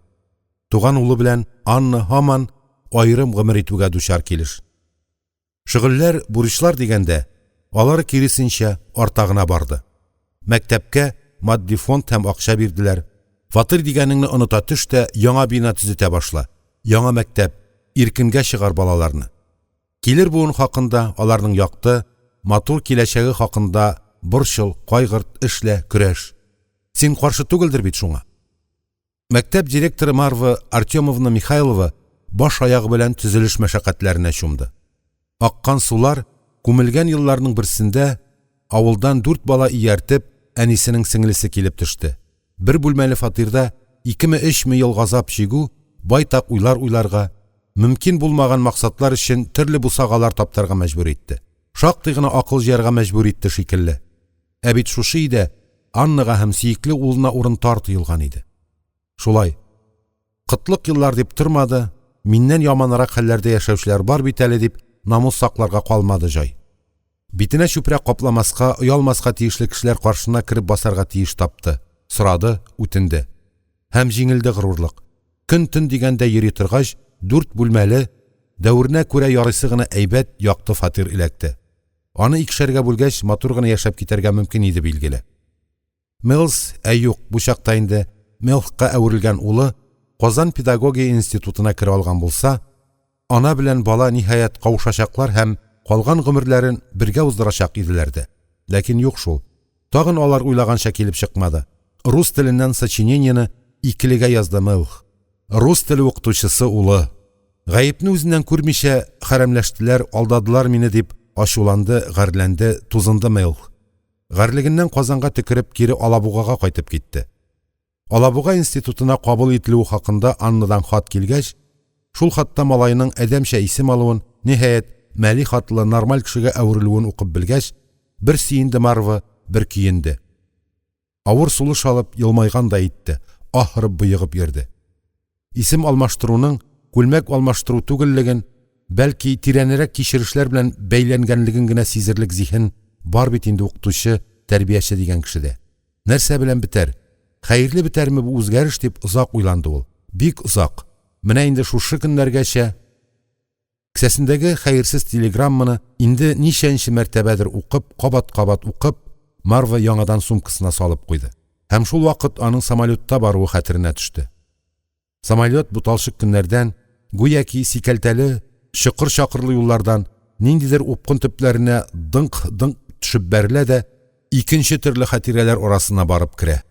Туган улы белән Анна һаман аерым гомер итүгә дучар килеш. Шөгыльләр, бурычлар дигәндә, алары киресенчә арта гына барды. Мәктәпкә матди фонд һәм акча бирделәр. Фатир дигәнеңне оныта төш тә яңа бина төзетә башла. Яңа мәктәп, иркенгә чыгар балаларны. Килер буын хакында, аларның якты, матур киләчәге хакында борчыл, кайгырт, эшлә, көрәш. Син каршы түгелдер бит шуңа? Мәктәп директоры Марва Артемовна Михайлова баш аягы белән төзелеш мәшәкатьләренә чумды. Аккан сулар күмелгән елларның берсендә авылдан дүрт бала ияртеп, әнисенең сеңлесе килеп төште. Бер бүлмәле фатирда икеме-өчме ел газап чигү, байтак уйлар уйларга, мөмкин булмаган максатлар өчен төрле бусагалар таптарга мәҗбүр итте. Шактый гына акыл җыярга мәҗбүр итте шикелле. Ә бит шушы өйдә Аннага һәм сөекле улына урын тар тоелган иде. Шулай. Кытлык еллар дип тормады, миннән яманрак хәлләрдә яшәүчеләр бар бит әле дип намус сакларга калмады җай. Битенә чүпрәк капламаска, оялмаска тиешле кешеләр каршына кереп басарга тиеш тапты, сорады, үтенде. Һәм җиңелде горурлык. Көн-төн дигәндә йөри торгач, дүрт бүлмәле, дәверенә күрә ярыйсы гына әйбәт, якты фатир эләкте. Аны икешәргә бүлгәч, матур гына яшәп китәргә мөмкин иде, билгеле. Мелс, ә юк, бу чакта инде Мелхка әверелгән улы Казан педагогия институтына керә алган булса, ана белән бала ниһаять кавышачаклар һәм калган гомерләрен бергә уздырачак иделәр дә. Ләкин юк шул. Тагын алар уйлаганча килеп чыкмады. Рус теленнән сочинениене икелегә язды Мелх. Рус теле укытучысы улы. Гаепне үзеннән күрмичә, хәрәмләштеләр, алдадылар мине дип ачуланды, гарьләнде, тузынды Мелх. Гарьлегеннән Казанга төкереп, кире Алабугага кайтып китте. Алабуга институтына кабул ителүе хакында Аннадан хат килгәч, шул хатта малаеның адәмчә исем алуын, ниһаять, Мәлих атлы нормаль кешегә әверелүен укып белгәч, бер сөенде Марва, бер көенде. Авыр сулыш алып, елмайгандай итте, аһ орып боегып йөрде. Исем алмаштыруның күлмәк алмаштыру түгеллеген, бәлки тирәнрәк кичерешләр белән бәйләнгәнлеген генә сизерлек зиһен бар бит инде укытучы, тәрбияче дигән кешедә. Нәрсә белән бетәр? Хәерле бетәрме бу үзгәреш дип озак уйланды ул. Бик озак. Менә инде шушы көннәргәчә Кесәсендәге хәерсез телеграмманы инде ничәнче мәртәбәдер укып, кабат-кабат укып, Марва яңадан сумкасына салып куйды. Һәм шул вакыт аның самолетта баруы хәтеренә төште. Самолет буталчык көннәрдән, гүяки сикәлтәле, чокыр-чакырлы юллардан ниндидер упкын төпләренә дыңк-дыңк төшеп бәрелә дә, икенче төрле хатирәләр арасына барып керә.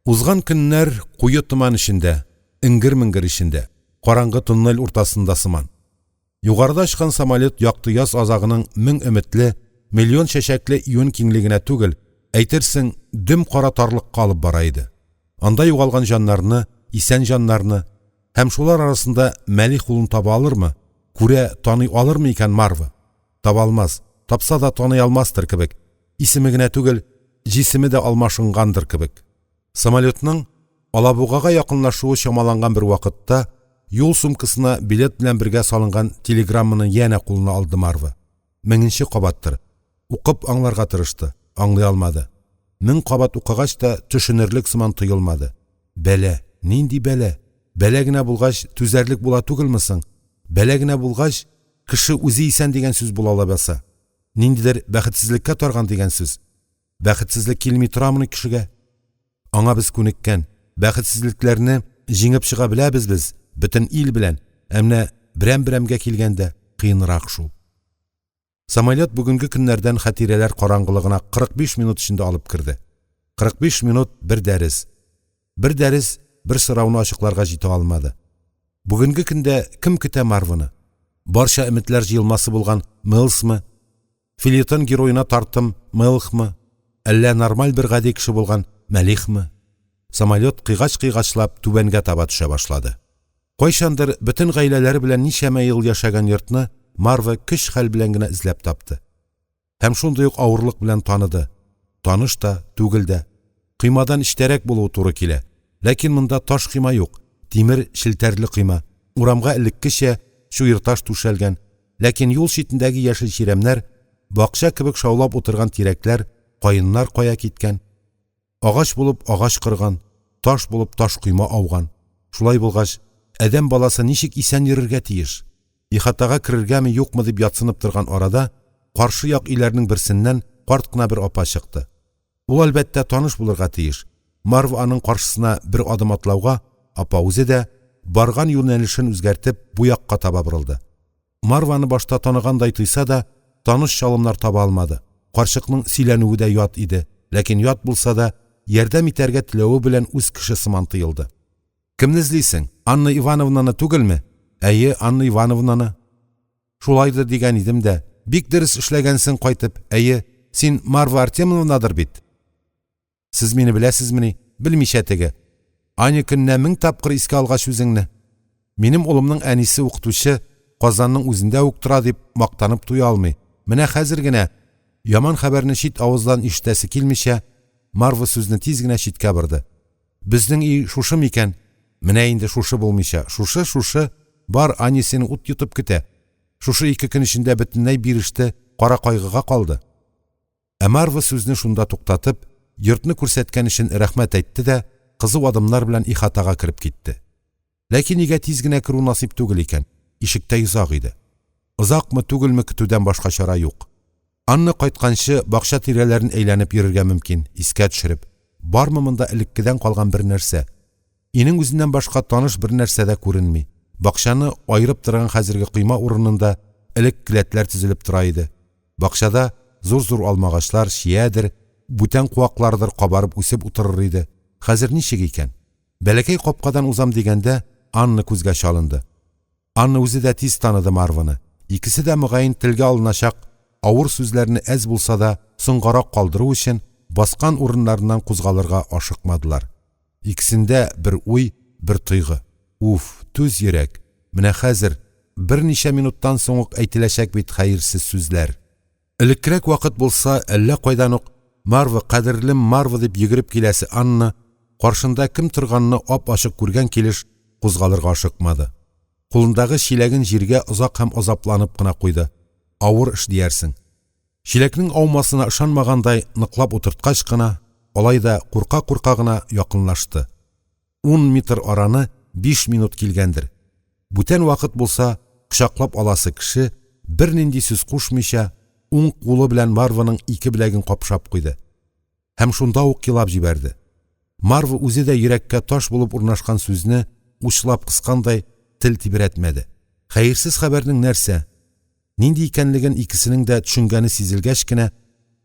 Узган көннәр куе томан эчендә, эңгер-меңгер эчендә, караңгы тоннель уртасында сыман. Югарыда очкан самолет якты яз азагының мең өметле, миллион чәчәкле июнь киңлегенә түгел, әйтерсең, дөм кара тарлыкка алып бара иде. Анда югалган җаннарны, исән җаннарны һәм шулар арасында Мәлих улын таба алырмы, күрә, таный алырмы икән Марва? Таба алмас, тапса да таный алмастыр кебек. Исеме генә түгел, җисеме дә алмашынгандыр кебек. Самолетның Алабугага якынлашуы чамаланган бер вакытта юл сумкасына билет белән бергә салынган телеграмманы янә кулына алды Марва. Меңенче кабаттыр. Укып аңларга тырышты, аңлый алмады. Мең кабат укыгач та төшенерлек сыман тоелмады. Бәла, нинди бәла? Бәла генә булгач, түзәрлек була түгелме соң? Бәла генә булгач, кеше үзе исән дигән сүз була лабаса. Ниндидер бәхетсезлеккә тарган дигән сүз. Бәхетсезлек килми торамыни кешегә? Аңа без күнеккән. Бәхетсезлекләрне җиңеп чыга беләбез без, бөтен ил белән. Ә менә берәм-берәмгә килгәндә кыенрак шул. Самолет бүгенге көннәрдән хатирәләр караңгылыгына 45 минут эчендә алып керде. 45 минут бер дәрес. Бер дәрес бер сорауны ачыкларга җитә алмады. Бүгенге көндә кем көтә Марваны? Барча өметләр җыелмасы булган Мэлсмы? Фельетон героена тартым Мэлхмы? Әллә нормаль бер гади кеше булган Мәлихме? Самолет кыйгач-кыйгачлап түбәнгә таба төшә башлады. Кайчандыр бөтен гаиләләре белән ничәмә ел яшәгән йортны Марва көч-хәл белән генә эзләп тапты. Һәм шундый ук авырлык белән таныды. Таныш та, түгел дә. Коймадан эчтәрәк булуы туры килә. Ләкин монда таш койма юк, тимер челтәрле койма. Урамга элеккечә чуерташ түшәлгән. Ләкин юл читендәге яшел чирәмнәр, бакча кебек шаулап утырган тирәкләр, каеннар кая киткән? Агач булып агач корган, таш булып таш койма ауган. Шулай булгач, адәм баласы ничек исән йөрергә тиеш? Ихатага керергәме, юкмы дип ятсынып торган арада, каршы як өйләрнең берсеннән карт кына бер апа чыкты. Ул, әлбәттә, таныш булырга тиеш. Марва аның каршысына бер адым атлауга, апа үзе дә, барган юнәлешен үзгәртеп, бу якка таба борылды. Марваны башта таныгандай тойса да, таныш чалымнар таба алмады. Карчыкның сөйләнүе дә ят иде, ләкин ят булса да, ярдәм итәргә теләве белән үз кеше сыман тоелды. Кемне эзлисең? Анна Ивановнаны түгелме? Әйе, Анна Ивановнаны. Шулайдыр дигән идем дә. Бик дөрес эшләгәнсең кайтып. Әйе, син Марва Артемовнадыр бит? Сез мине беләсезмени? Белмичә теге. Аня көненә 1000 тапкыр искә алгач үзеңне. Минем улымның әнисе укытучы, Казанның үзендә үк тора дип мактанып туя алмый. Менә хәзер генә яман хәбәрне чит авыздан ишетәсе килмичә, Марва сүзне тиз генә читкә борды. Безнең өй шушы микән? Менә инде шушы булмыйча, шушы, шушы, бар, Аня сине ут йотып көтә. Шушы ике көн эчендә бөтенләй биреште, кара кайгыга калды. Ә Марва сүзне шунда туктатып, йортны күрсәткән өчен рәхмәт әйтте дә, кызу адымнар белән ихатага кереп китте. Ләкин өйгә тиз генә керү насыйп түгел икән, ишектә йозак иде. Озакмы, түгелме көтүдән башка чара юк. Анна кайтканчы бакча тирәләрен әйләнеп йөрергә мөмкин, искә төшереп, бармы монда элеккедән калган бер нәрсә? Өйнең үзеннән башка таныш бер нәрсә дә күренми. Бакчаны аерып торган хәзерге койма урынында элек келәтләр төзелеп тора иде. Бакчада зур-зур алмагачлар, чиядер, бүтән куаклардыр кабарып үсеп утырыр иде. Хәзер ничек икән? Бәләкәй капкадан узам дигәндә, Анна күзгә чалынды. Анна үзе дә тиз таныды Марваны. Икесе дә, мөгаен, телгә алыначак авыр сүзләрне әз булса да соңгарак калдыру өчен, баскан урыннарыннан кузгалырга ашыкмадылар. Икесендә бер уй, бер тойгы. Уф, түз йөрәк, менә хәзер, берничә минуттан соң ук әйтеләчәк бит хәерсез сүзләр. Элеккерәк вакыт булса, әллә кайдан ук «Марва, кадерлем Марва» дип йөгереп киләсе Анна, каршында кем торганны ап-ачык күргән килеш, кузгалырга ашыкмады. Кулындагы чиләген җиргә озак һәм азапланып кына куйды. Авыр эш диярсең. Чиләкнең аумасына ышанмагандай ныклап утырткач кына, алай да курка-курка гына якынлашты. Ун метр араны 5 минут килгәндер. Бүтән вакыт булса, кочаклап аласы кеше, бернинди сүз кушмыйча, уң кулы белән Марваның ике беләген капшап куйды. Һәм шунда ук елап җибәрде. Марва үзе дә йөрәккә таш булып урнашкан сүзне учлап кыскандай тел тибрәтмәде. Хәерсез хәбәрнең нәрсә, нинди икәнлеген икесенең дә төшенгәне сизелгәч кенә,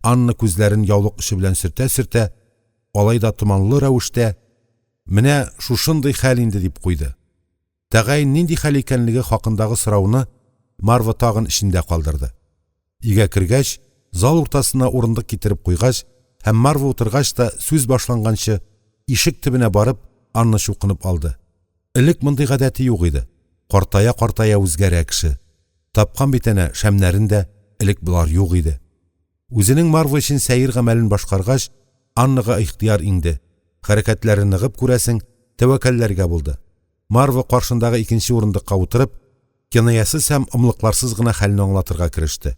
Анна күзләрен яулык очы белән сөртә-сөртә, алай да томанлы рәвештә, «Менә шушындый хәл инде», дип куйды. Тәгаен нинди хәл икәнлеге хакындагы сорауны Марва тагын эчендә калдырды. Өйгә кергәч, зал уртасына урындык китереп куйгач һәм Марва утыргач та сүз башланганчы ишек төбенә барып, Анна чукынып алды. Элек мондый гадәте юк иде. Картая-картая үзгәрә кеше. Тапкан бит әнә шәмнәрен дә, элек болар юк иде. Үзенең Марва өчен сәер гамәлен башкаргач, Аннага ихтыяр иңде. Хәрәкәтләре ныгып, күрәсең, тәвәккәлләргә булды. Марва каршындагы икенче урындыкка утырып, кинаясез һәм ымлыкларсыз гына хәлне аңлатырга кереште.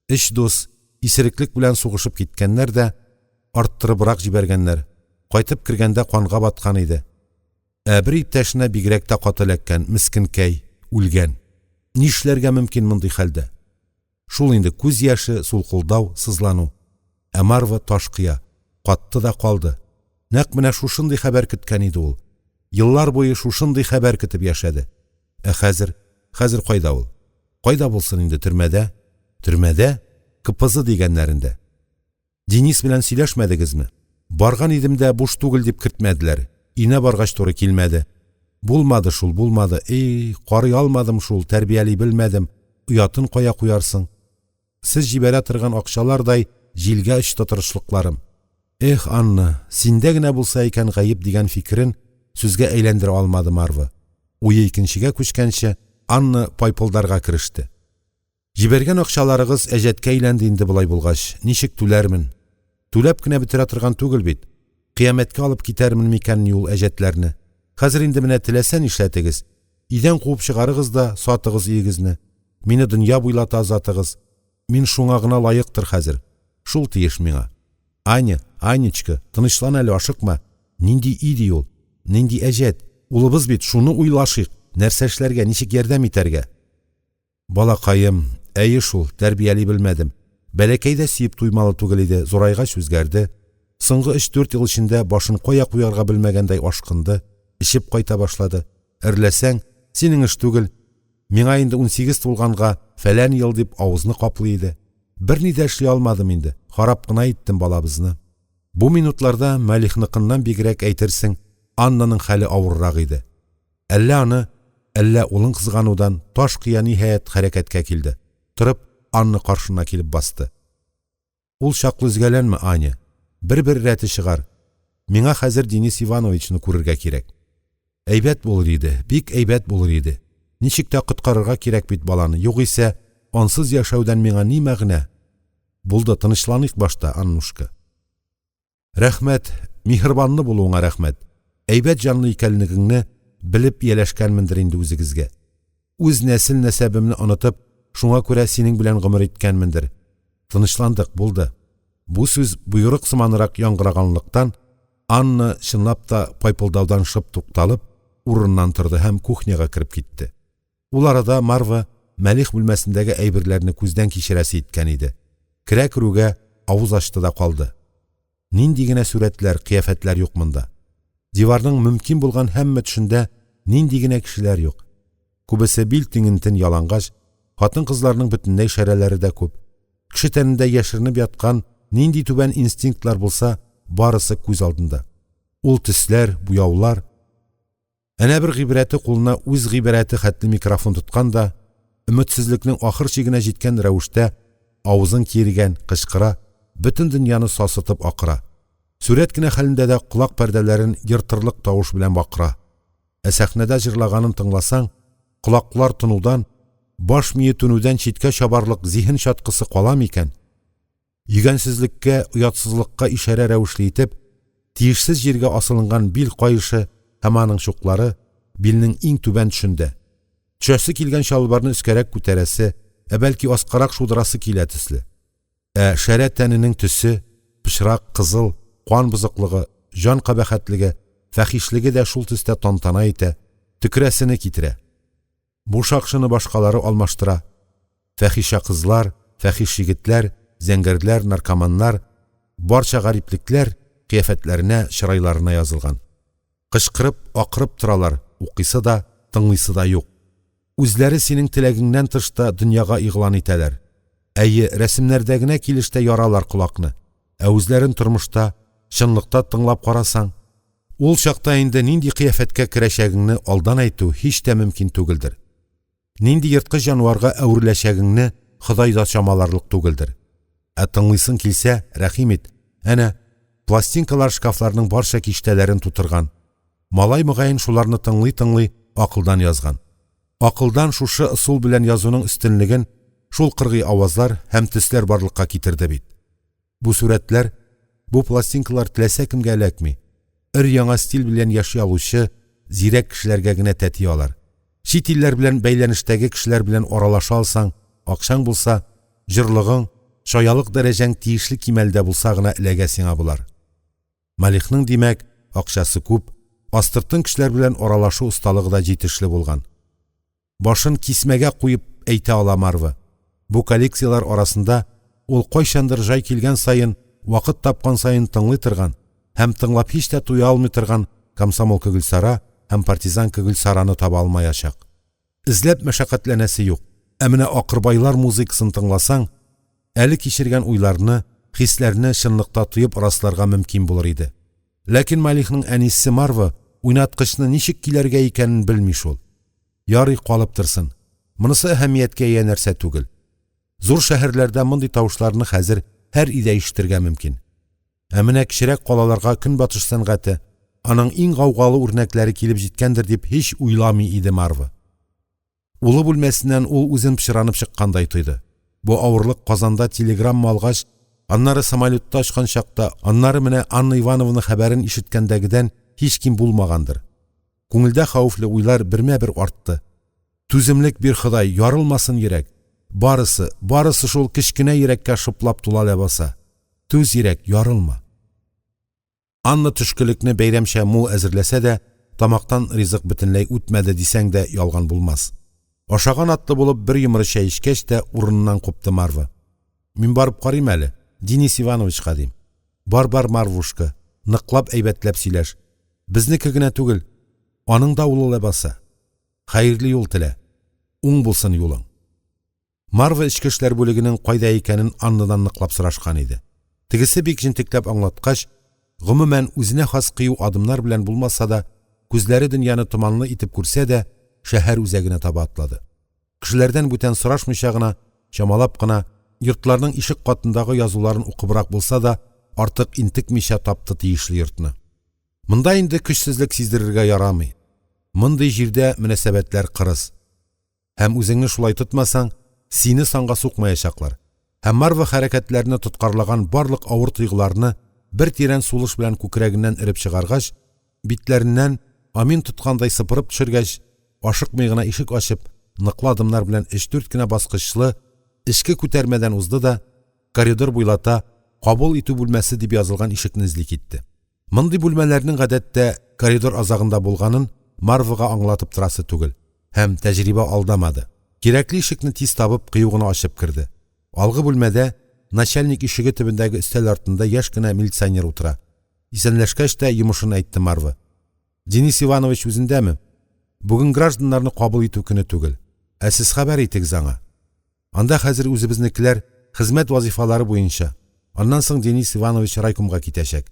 Өч дус исереклек белән сугышып киткәннәр дә, арттырыбрак җибәргәннәр. Кайтып кергәндә канга баткан иде. Ә бер иптәшенә бигрәк тә каты эләккән, мескенкәй, үлгән. Нишләргә мөмкин мондый хәлдә? Шул инде күз яше, сулкылдау, сызлану. Ә Марва таш кыя. Катты да калды. Нәкъ менә шушындый хәбәр көткән иде ул. Еллар буе шушындый хәбәр көтеп яшәде. Ә хәзер, хәзер кайда ул? Кайда булсын инде, төрмәдә? Төрмәдә? КПЗ дигәннәрендә. Денис белән сөйләшмәдегезме? Барган идем дә, буш түгел дип кертмәделәр. Өенә баргач туры килмәде. Булмады шул, булмады. И, карый алмадым шул, тәрбияли белмәдем. Оятын кая куярсың? Сез җибәрә торган акчалардай җилгә очты тырышлыкларым. Эх, Анна, синдә генә булса икән гаеп дигән фикерен сүзгә әйләндерә алмады Марва. Уе икенчегә күчкәнче, Анна пайпылдарга кереште. Җибәргән акчаларыгыз әҗәткә әйләнде инде болай булгач, ничек түләрмен? Түләп кенә бетерә торган түгел бит. Кыямәткә алып китәрмен микәнни ул әҗәтләрне? Хәзер инде менә теләсә нишләтегез. Өйдән куып чыгарыгыз да сатыгыз өегезне. Мине дөнья буйлата озатыгыз. Мин шуңа гына лаектыр хәзер. Шул тиеш миңа. Аня, Анечка, тынычлан әле, ашыкма. Нинди өй ди ул? Нинди әҗәт? Улыбыз бит, шуны уйлашыйк. Нәрсә эшләргә, ничек ярдәм итәргә? Балакаем, әйе шул, тәрбияли белмәдем. Бәләкәй дә сөеп туймалы түгел иде, зурайгач үзгәрде. Соңгы өч-дүрт ел эчендә башын кая куярга белмәгәндәй ашкынды, эчеп кайта башлады. Әрләсәң, синең эш түгел, миңа инде 18 тулганга фәлән ел дип авызны каплый иде. Берни дә эшли алмадым инде, харап кына иттем балабызны. Бу минутларда Малихныкыннан бигрәк әйтерсең, Аннаның хәле авыррак иде. Әллә аны, әллә улын кызганудан таш кыя ниһаять хәрәкәткә килде. Торып, Анна каршына килеп басты. Ул чаклы өзгәләнмә, Аня. Бер-бер рәте чыгар. Миңа хәзер Денис Ивановичны күрергә кирәк. Әйбәт булыр иде, бик әйбәт булыр иде. Ничек тә коткарырга кирәк бит баланы, югыйсә, ансыз яшәүдән миңа ни мәгънә? Булды, тынычланыйк башта, Аннушка. Рәхмәт, миһербанлы булуыңа рәхмәт. Әйбәт җанлы икәнлегеңне белеп ияләшкәнмендер инде үзегезгә. Үз нәсел-нәсәбемне онытып, шуңа күрә синең белән гомер иткәнмендер. Тынычландык, булды. Бу сүз боерык сыманрак яңгыраганлыктан, Анна, чынлап та, пайпылдаудан шып тукталып, урыныннан торды һәм кухняга кереп китте. Ул арада Марва Мәлих бүлмәсендәге әйберләрне күздән кичерәсе иткән иде. Керә-керүгә авыз ачты да калды. Нинди генә сурәтләр, кыяфәтләр юк монда. Диварның мөмкин булган һәммә төшендә нинди генә кешеләр юк. Күбесе бил тиңентен ялангач, хатын-кызларның бөтенләй шәрәләре дә күп. Кеше тәнендә яшеренеп яткан нинди түбән инстинктлар булса, барысы күз алдында. Ул төсләр, буяулар, Әнә бер гыйбрәте кулына үз гыйбрәте хәтле микрофон тоткан да, өметсезлекнең ахыр чигенә җиткән рәвештә авызын киергән, кычкыра, бөтен дөньяны сасытып акыра. Сурәт кенә хәлендә дә колак пәрдәләрен ертырлык тавыш белән бакыра. Ә сәхнәдә җырлаганын тыңласаң, колаклар тонудан, баш мие түнүдән читкә чабарлык зиһен чаткысы кала микән? Йөгәнсезлеккә, оятсызлыкка ишарә рәвешле итеп, тиешсез җиргә асылынган бил каешы һәм аның чуклары билнең иң түбән төшендә. Төшәсе килгән чалбарны өскәрәк күтәрәсе, ә бәлки аскарак шудырасы килә төсле. Ә шәрә тәненең төсе, пычрак, кызыл, кан бозыклыгы, җан кабахәтлеге, фәхишлеге дә шул төстә тантана итә, төкерәсене китерә. Бу шакшыны башкалары алмаштыра. Фәхишә кызлар, фәхиш егетләр, зәңгәрләр, наркоманнар, барча гариплекләр кыяфәтләренә, чырайларына язылган. Кычкырып, акырып торалар, укыйсы да, тыңлыйсы да юк. Үзләре синең теләгеңнән тыш та дөньяга игълан итәләр. Әйе, рәсемнәрдә генә килештә яралар колакны. Ә үзләрен тормышта, чынлыкта тыңлап карасаң, Ул чакта инде нинди кыяфәткә керәчәгеңне алдан әйтү һич тә мөмкин түгелдер. Нинди ерткыч җанварга әвереләчәгеңне Ходай да чамаларлык түгелдер. Ә тыңлыйсың килсә, рәхим ит. Әнә, пластинкалар шкафларның барча киштәләрен тутырган. Малай, мөгаен, шуларны тыңлый-тыңлый акылдан язган. Акылдан шушы ысул белән язуның өстенлеген шул кыргый авазлар һәм төсләр барлыкка китерде бит. Бу сурәтләр, бу пластинкалар теләсә кемгә эләкми. Өр-яңа стиль белән яши алучы зирәк кешеләргә генә тәти алар. Чит илләр белән бәйләнештәге кешеләр белән аралаша алсаң, акчаң булса, җорлыгың, чаялык дәрәҗәң тиешле кимәлдә булса гына эләгә сиңа болар. Малихның, димәк, акчасы күп, астыртын кешеләр белән аралашу осталыгы да җитешле булган. Башын кисмәгә куеп әйтә ала Марва. Бу коллекцияләр арасында ул кайчандыр җай килгән саен, вакыт тапкан саен тыңлый торган һәм тыңлап һич тә туя алмый торган Комсомолка Гөлсара һәм Партизанка Гөлсараны таба алмаячак. Эзләп мәшәкатьләнәсе юк. Ә менә Акырбайлар музыкасын тыңласаң, әле кичергән уйларны, хисләрне чынлыкта тоеп расларга мөмкин булыр иде. Ләкин Малихның әнисе Марва уйнаткычны ничек көйләргә икәнен белми шул. Ярый, калып торсын. Монысы әһәмияткә ия нәрсә түгел. Зур шәһәрләрдә мондый тавышларны хәзер һәр өйдә ишетергә мөмкин. Ә менә кечерәк калаларга көнбатыш сәнгате, Аның иң гаугалы үрнәкләре килеп җиткәндер дип һич уйламый иде Марва. Улы бүлмәсеннән ул үзен пычранып чыккандай тойды. Бу авырлык Казанда телеграмма алгач, аннары самолетта очкан чакта, аннары менә Анна Ивановна хәбәрен ишеткәндәгедән һич ким булмагандыр. Күңелдә хәвефле уйлар бермә-бер артты. Түземлек бир, Ходай, ярылмасын йөрәк. Барысы, барысы шул кечкенә йөрәккә шыплап тула ләбаса. Түз, йөрәк, ярылма. Анна төшкелекне бәйрәмчә мул әзерләсә дә, тамактан ризык бөтенләй үтмәде дисәң дә ялган булмас. Ашаган атлы булып бер йомры чәй эчкәч тә урыныннан купты Марва. Мин барып карыйм әле, Денис Ивановичка дим. Бар, бар, Марвушка, ныклап әйбәтләп сөйләш. Безнеке генә түгел, аның да улы ләбаса. Хәерле юл телә. Уң булсын юлың. Марва эчке эшләр бүлегенең кайда икәнен Аннадан ныклап сорашкан иде. Тегесе бик җентекләп аңлаткач, гомумән, үзенә хас кыю адымнар белән булмаса да, күзләре дөньяны томанлы итеп күрсә дә, шәһәр үзәгенә таба атлады. Кешеләрдән бүтән сорашмыйча гына, чамалап кына, йортларның ишек катындагы язуларын укыбрак булса да, артык интекмичә тапты тиешле йортны. Монда инде көчсезлек сиздерергә ярамый. Мондый җирдә мөнәсәбәтләр кырыс. Һәм үзеңне шулай тотмасаң, сине санга сукмаячаклар. Һәм Марва хәрәкәтләрне тоткарлаган барлык авыр тойгыларны бер тирән сулыш белән күкрәгеннән өреп чыгаргач, битләреннән амин тоткандай сыпырып төшергәч, ашыкмый гына ишек ачып, ныклы адымнар белән өч-дүрт кенә баскычлы эчке күтәрмәдән узды да, коридор буйлата кабул итү бүлмәсе дип язылган ишекне эзли китте. Мондый бүлмәләрнең гадәттә коридор азагында булганын Марвага аңлатып торасы түгел. Һәм тәҗрибә алдамады. Кирәкле ишекне тиз табып, кыю гына ачып керде. Алгы бүлмәдә начальник ишеге төбендәге өстәл артында яшь кенә милиционер утыра. Исәнләшкәч тә йомышын әйтте Марва. Денис Иванович үзендәме? Бүген гражданнарны кабул итү көне түгел. Ә сез хәбәр итегез аңа. Анда хәзер үзебезнекеләр хезмәт вазифалары буенча. Аннан соң Денис Иванович райкомга китәчәк.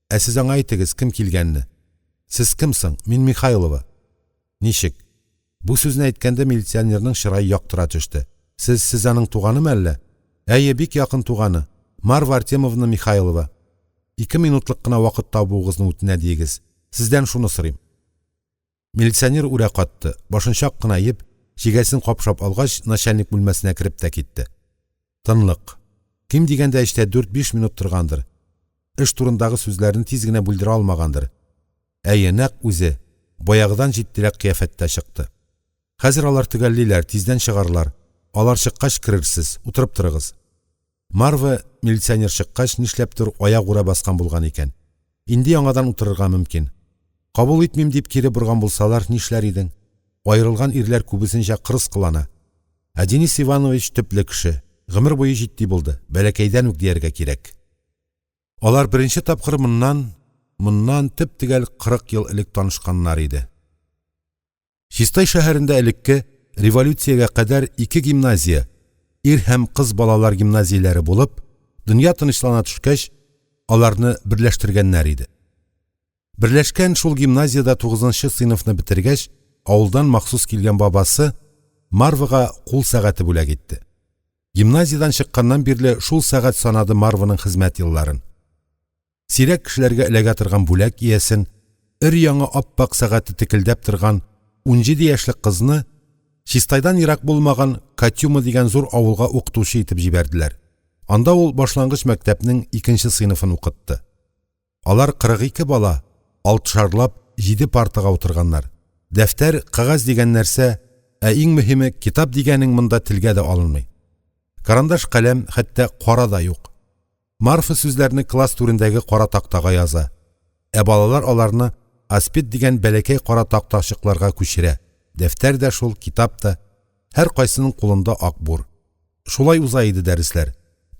Ә сез аңа әйтегез, кем килгәнне. Сез кем соң? Мин Михайлова. Ничек? Бу сүзне әйткәндә милиционерның чырае яктыра төште. Сез, сез аның туганымы әллә? Әйе, бик якын туганы. Марва Артемовна Михайлова. Ике минутлык кына вакыт табуыгызны үтенә диегез. Сездән шуны сорыйм. Милиционер үрә катты, башын чак кына иеп, чигәсен капшап алгач, начальник бүлмәсенә кереп тә китте. Тынлык. Ким дигәндә эчтә 4-5 минут торгандыр. Эш турындагы сүзләрне тиз генә бүлдерә алмагандыр. Әйе, нәкъ үзе, баягыдан җитдирәк кыяфәттә чыкты. Хәзер алар төгәллиләр, тиздән чыгарлар. Алар чыккач керерсез, утырып торыгыз. Марва, милиционер чыккач, нишләптер аягүрә баскан булган икән. Инде яңадан утырырга мөмкин. Кабул итмим дип кире борган булсалар, нишләр идең? Аерылган ирләр күбесенчә кырыс кылана. Ә Денис Иванович төпле кеше, гомер буе җитди булды, бәләкәйдән үк дияргә кирәк. Алар беренче тапкыр моннан, моннан төп-төгәл 40 ел элек танышканнар иде. Чистай шәһәрендә элекке революциягә кадәр ике гимназия, ир һәм кыз балалар гимназияләре булып, дөнья тынычлана төшкәч, аларны берләштергәннәр иде. Берләшкән шул гимназиядә 9 нчы сыйныфны бетергәч, авылдан махсус килгән бабасы Марвага кул сәгате бүләк итте. Гимназиядән чыкканнан бирле шул сәгать санады Марваның хезмәт елларын. Сирәк кешеләргә эләгә торган бүләк иясен, өр-яңа ап-ак сәгате текелдәп торган 17 яшьлек кызны Чистайдан ерак булмаган Катюма дигән зур авылга укытучы итеп җибәрделәр. Анда ул башлангыч мәктәпнең икенче сыйныфын укытты. Алар 42 бала, алтышарлап, җиде партага утырганнар. Дәфтәр, кәгазь дигән нәрсә, ә иң мөһиме, китап дигәнең монда телгә дә алынмый. Карандаш-каләм, хәтта кара да юк. Марфа сүзләрне класс түрендәге кара тактага яза, ә балалар аларны аспид дигән бәләкәй кара тактачыкларга күчерә. Дәфтәр дә шул, китап та. Һәркайсының кулында акбур. Шулай уза иде дәресләр.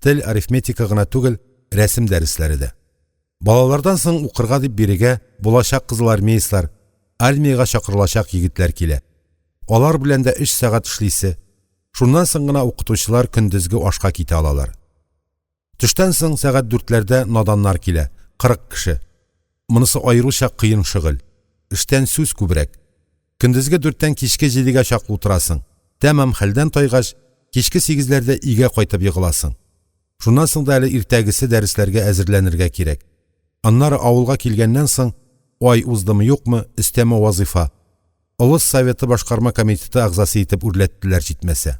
Тел, арифметика гына түгел, рәсем дәресләре дә. Балалардан соң укырга дип бирегә булачак кызылармеецлар, армиягә чакырылачак егетләр килә. Алар белән дә өч сәгать эшлисе. Шуннан соң гына укытучылар көндезге ашка китә алалар. Төштән соң сәгать дүртләрдә наданнар килә, 40 кеше. Монысы аеруча кыен шөгыль. Эштән сүз күбрәк. Көндезге дүрттән кичке җидегә чаклы утырасың. Тәмам хәлдән тайгач, кичке сигезләрдә өйгә кайтып егыласың. Шуннан соң да әле иртәгесе дәресләргә әзерләнергә кирәк. Аннары авылга килгәннән соң Ай уздымы-юкмы, өстәмә вазыйфа – олыс советы башкарма комитеты әгъзасы итеп үрләттеләр җитмәсә.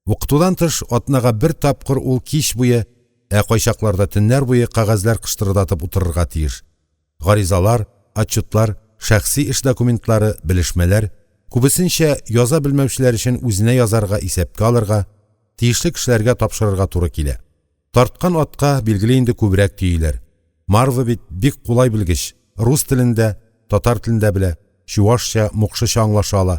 Укытудан тыш, атнага бер тапкыр ул кич буе, ә кайчакларда төннәр буе кәгазьләр кыштырдатып утырырга тиеш. Гаризалар, отчетлар, шәхси эш документлары, белешмәләр, күбесенчә яза белмәүчеләр өчен үзенә язарга, исәпкә алырга, тиешле кешеләргә тапшырырга туры килә. Тарткан атка, билгеле инде, күбрәк төйиләр. Марва бит бик кулай белгеч, рус телен дә, татар телен дә белә, чуашча, мукшыча аңлаша ала.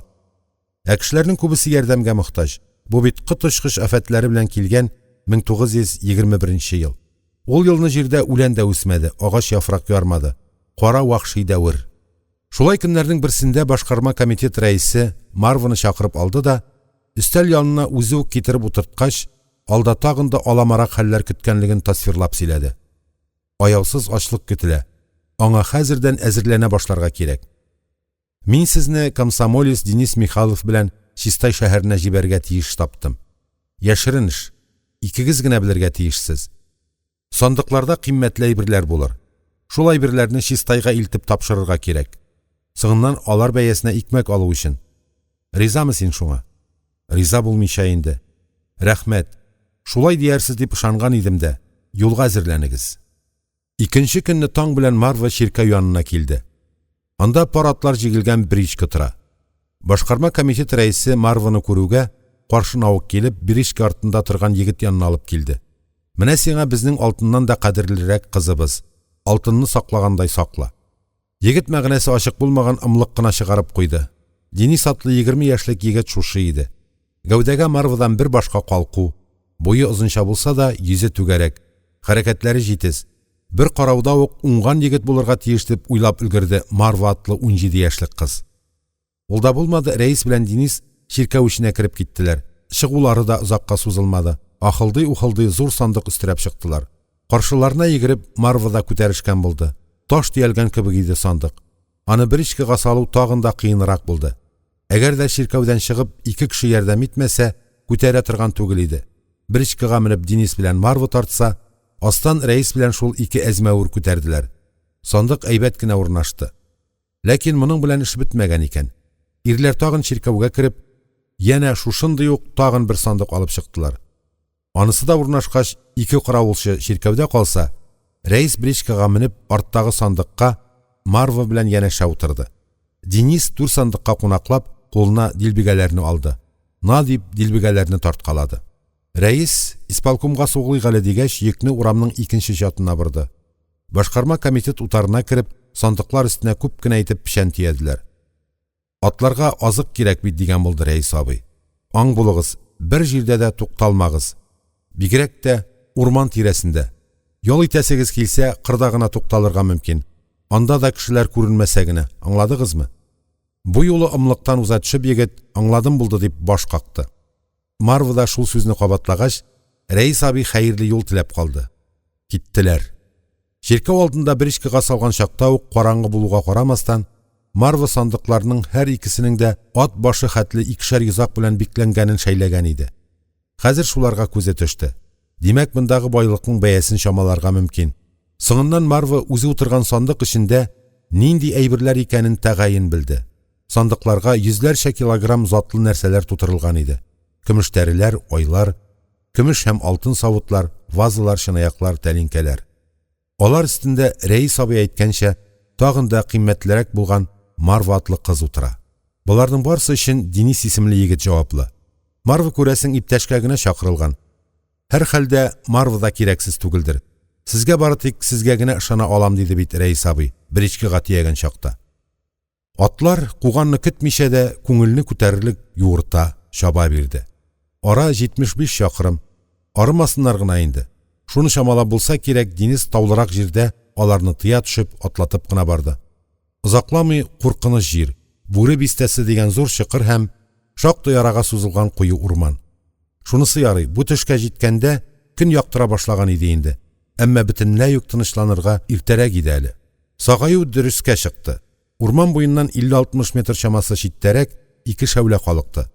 Ә кешеләрнең күбесе ярдәмгә мохтаҗ. Бу бит коточкыч афәтләре белән килгән 1921 нче ел. Ул елны җирдә үлән дә үсмәде, агач яфрак ярмады. Кара вәхши дәвер. Шулай көннәрнең берсендә башкарма комитет рәисе Марваны чакырып алды да, өстәл янына үзе үк китереп утырткач, алда тагын да аламарак хәлләр көткәнлеген тасвирлап сөйләде. Аяусыз ачлык көтелә. Аңа хәзердән әзерләнә башларга кирәк. Мин сезне комсомолец Денис Михайлов белән Чистай шәһәренә җибәрергә тиеш таптым. Яшерен эш. Икегез генә белергә тиешсез. Сандыкларда кыйммәтле әйберләр булыр. Шул әйберләрне Чистайга илтеп тапшырырга кирәк. Соңыннан алар бәясенә икмәк алу өчен. Ризамы син шуңа? Риза булмыйча инде. Рәхмәт. Шулай диярсез дип ышанган идем дә. Юлга әзерләнегез. Икенче көнне таң белән Марва чиркәү янына килде. Анда пар атлар җигелгән бричка тора. Башкарма комитет рәисе Марваны күрүгә, каршына ук килеп, бричка артында торган егет янына алып килде. Менә сиңа безнең алтыннан да кадерлерәк кызыбыз. Алтынны саклагандай сакла. Егет мәгънәсе ачык булмаган ымлык кына чыгарып куйды. Денис атлы 20 яшьлек егет шушы иде. Гәүдәгә Марвадан бер башка калку, буе озынча булса да, йөзе түгәрәк, хәрәкәтләре җитез. Бер карауда ук уңган егет булырга тиеш дип уйлап өлгерде Марва атлы 17 яшьлек кыз. Ул да булмады, рәис белән Денис чиркәү эченә кереп киттеләр. Чыгулары да озакка сузылмады. Ахылдый-ухылдый зур сандык өстерәп чыктылар. Каршыларына йөгереп, Марва да күтәрешкән булды. Таш төялгән кебек иде сандык. Аны бричкага салу тагын да кыенрак булды. Әгәр дә чиркәүдән чыгып ике кеше ярдәм итмәсә, күтәрә торган түгел иде. Бричкага менеп Денис белән Марва тартса, астан рәис белән шул ике әзмәвер күтәрделәр. Сандык әйбәт кенә урнашты. Ләкин моның белән эш бетмәгән икән. Ирләр тагын чиркәүгә кереп, янә шушындый ук тагын бер сандык алып чыктылар. Анысы да урнашкач, ике каравылчы чиркәүдә калса, рәис бричкага менеп, арттагы сандыкка Марва белән янәшә утырды. Денис түр сандыкка кунаклап, кулына дилбегәләрне алды. На дип дилбегәләрне тарткалады. Рәис, исполкомга сугылыйк әле дигәч, йөкне урамның икенче чатына борды. Башкарма комитет утарына кереп, сандыклар өстенә күп кенә итеп печән төяделәр. Атларга азык кирәк бит, дигән булды рәис абый. Аң булыгыз, бер җирдә дә тукталмагыз. Бигрәк тә урман тирәсендә. Ял итәсегез килсә, кырда гына тукталырга мөмкин. Анда да кешеләр күренмәсә генә, аңладыгызмы? Бу юлы ымлыктан уза төшеп егет, аңладым булды дип баш какты. Марва да шул сүзне кабатлагач, Рәис абый хәерле юл теләп калды. Киттеләр. Чиркәү алдында бричкага салган чакта ук караңгы булуга карамастан, Марва сандыкларның һәр икесенең дә ат башы хәтле икешәр йозак белән бикләнгәнен шәйләгән иде. Хәзер шуларга күзе төште. Димәк, мондагы байлыкның бәясен чамаларга мөмкин. Соңыннан Марва үзе утырган сандык эчендә нинди әйберләр икәнен тәгаен белде. Сандыкларга йөзләрчә килограмм затлы нәрсәләр тутырылган иде. Көмеш тәреләр, айлар, көмеш һәм алтын савытлар, вазалар, чынаяклар, тәлинкәләр. Алар өстендә рәис абый әйткәнчә, тагын да кыйммәтлерәк булган Марва атлы кыз утыра. Боларның барысы өчен Денис исемле егет җаваплы. Марва, күрәсең, иптәшкә генә чакырылган. Һәрхәлдә, Марва да кирәксез түгелдер. Сезгә бары тик сезгә генә ышана алам, диде бит рәис абый, бричкага төягән чакта. Атлар, куганны көтмичә дә, күңелне күтәрерлек юырта, чаба бирде. Ара 75 чакрым. Арымасыннар гына инде. Шуны чамалап булса кирәк, Денис таулырак җирдә аларны тыя төшеп, атлатып кына барды. Озакламый куркыныч җир, Бүре бистәсе дигән зур чокыр һәм шактый арага сузылган куе урман. Шунысы ярый, бу төшкә җиткәндә көн яктыра башлаган иде инде. Әмма бөтенләй үк тынычланырга иртәрәк иде әле. Сагаю дөрескә чыкты. Урман буеннан 50-60 метр чамасы читтәрәк ике шәүлә калыкты.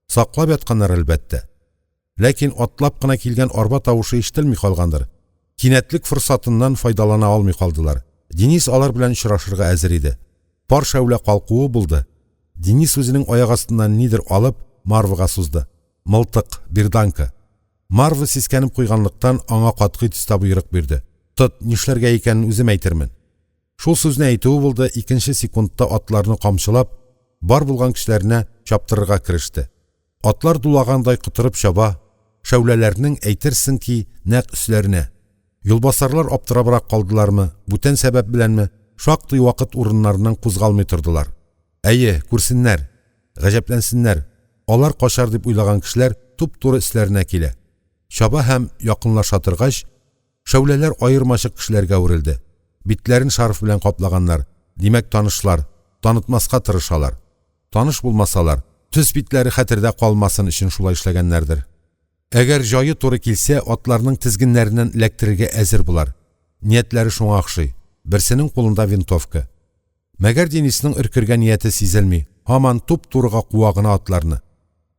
Саклап ятканнар, әлбәттә. Ләкин атлап кына килгән арба тавышы ишетелми калгандыр. Кинәтлек форсатыннан файдалана алмый калдылар. Денис алар белән очрашырга әзер иде. Пар шәүлә калкуы булды. Денис үзенең аяк астыннан нидер алып, Марвага сузды. Мылтык, берданка. Марва сискәнеп куйганлыктан аңа катгый төстә боерык бирде. Тот, нишләргә икәнен үзем әйтермен. Шул сүзне әйтүе булды, икенче секундта атларны камчылап, бар булган көчләренә чаптырырга кереште. Атлар дулагандай котырып чаба, шәүләләрнең, әйтерсең ки, нәкъ өсләренә. Юлбасарлар аптырабрак калдылармы, бүтән сәбәп беләнме, шактый вакыт урыннарыннан кузгалмый тордылар. Әйе, күрсеннәр, гаҗәпләнсеннәр, алар качар дип уйлаган кешеләр туп-туры өсләренә килә. Чаба һәм якынлаша торгач, шәүләләр аермачык кешеләргә әверелде. Битләрен шарф белән каплаганнар, димәк, танышлар, танытмаска тырышалар. Таныш булмасалар, төс битләре хәтердә калмасын өчен шулай эшләгәннәрдер. Әгәр җае туры килсә, атларның тезгеннәреннән эләктерергә әзер болар. Ниятләре шуңа охшый. Берсенең кулында винтовка. Мәгәр Денисның өркергә нияте сизелми, һаман туп-турыга куа гына атларны.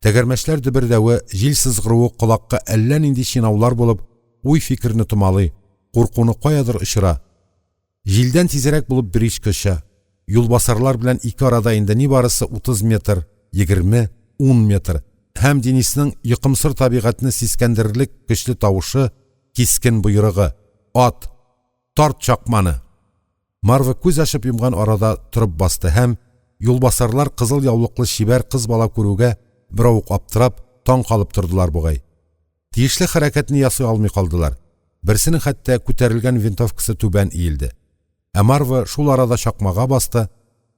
Тәгәрмәчләр дөбердәве, җил сызгыруы колакка әллә нинди чинаулар булып, уй-фикерне томалый, куркуны каядыр очыра. Җилдән тизрәк булып бричка оча. Юлбасарлар белән ике арада инде нибарысы 30 метр, 20, 10 метр. Һәм Денисның йокымсыр табигатьне сискәндерерлек көчле тавышы, кискен боерыгы: "Ат! Тарт чакманы!" Марва күз ачып йомган арада торып басты һәм юлбасарлар кызыл яулыклы чибәр кыз бала күрүгә беравык аптырап, таң калып тордылар бугай. Тиешле хәрәкәтне ясый алмый калдылар. Берсенең хәтта күтәрелгән винтовкасы түбән иелде. Ә Марва шул арада чакмага басты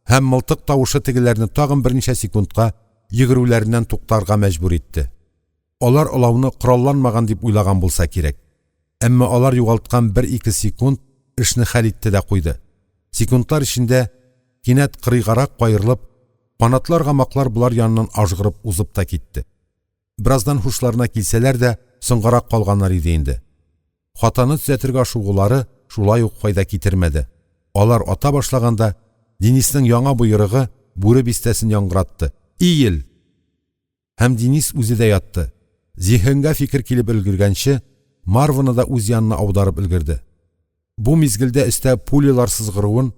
һәм мылтык тавышы тегеләрне тагын берничә секундка йөгерүләреннән туктарга мәҗбүр итте. Алар олауны коралланмаган дип уйлаган булса кирәк. Әмма алар югалткан бер-ике секунд эшне хәл итте дә куйды. Секундлар эчендә кинәт кырыйгарак каерылып, канатлы аргамаклар болар яныннан ажгырып узып та китте. Бераздан һушларына килсәләр дә, соңгарак калганнар иде инде. Хатаны төзәтергә ашыгулары шулай ук файда китермәде. Алар ата башлаганда, Денисның яңа боерыгы бүре бистәсен яңгыратты. Иел! Һәм Денис үзе дә ятты. Зиһенгә фикер килеп өлгергәнче, Марваны да үз янына аударып өлгерде. Бу мизгелдә өстә пулялар сызгыруын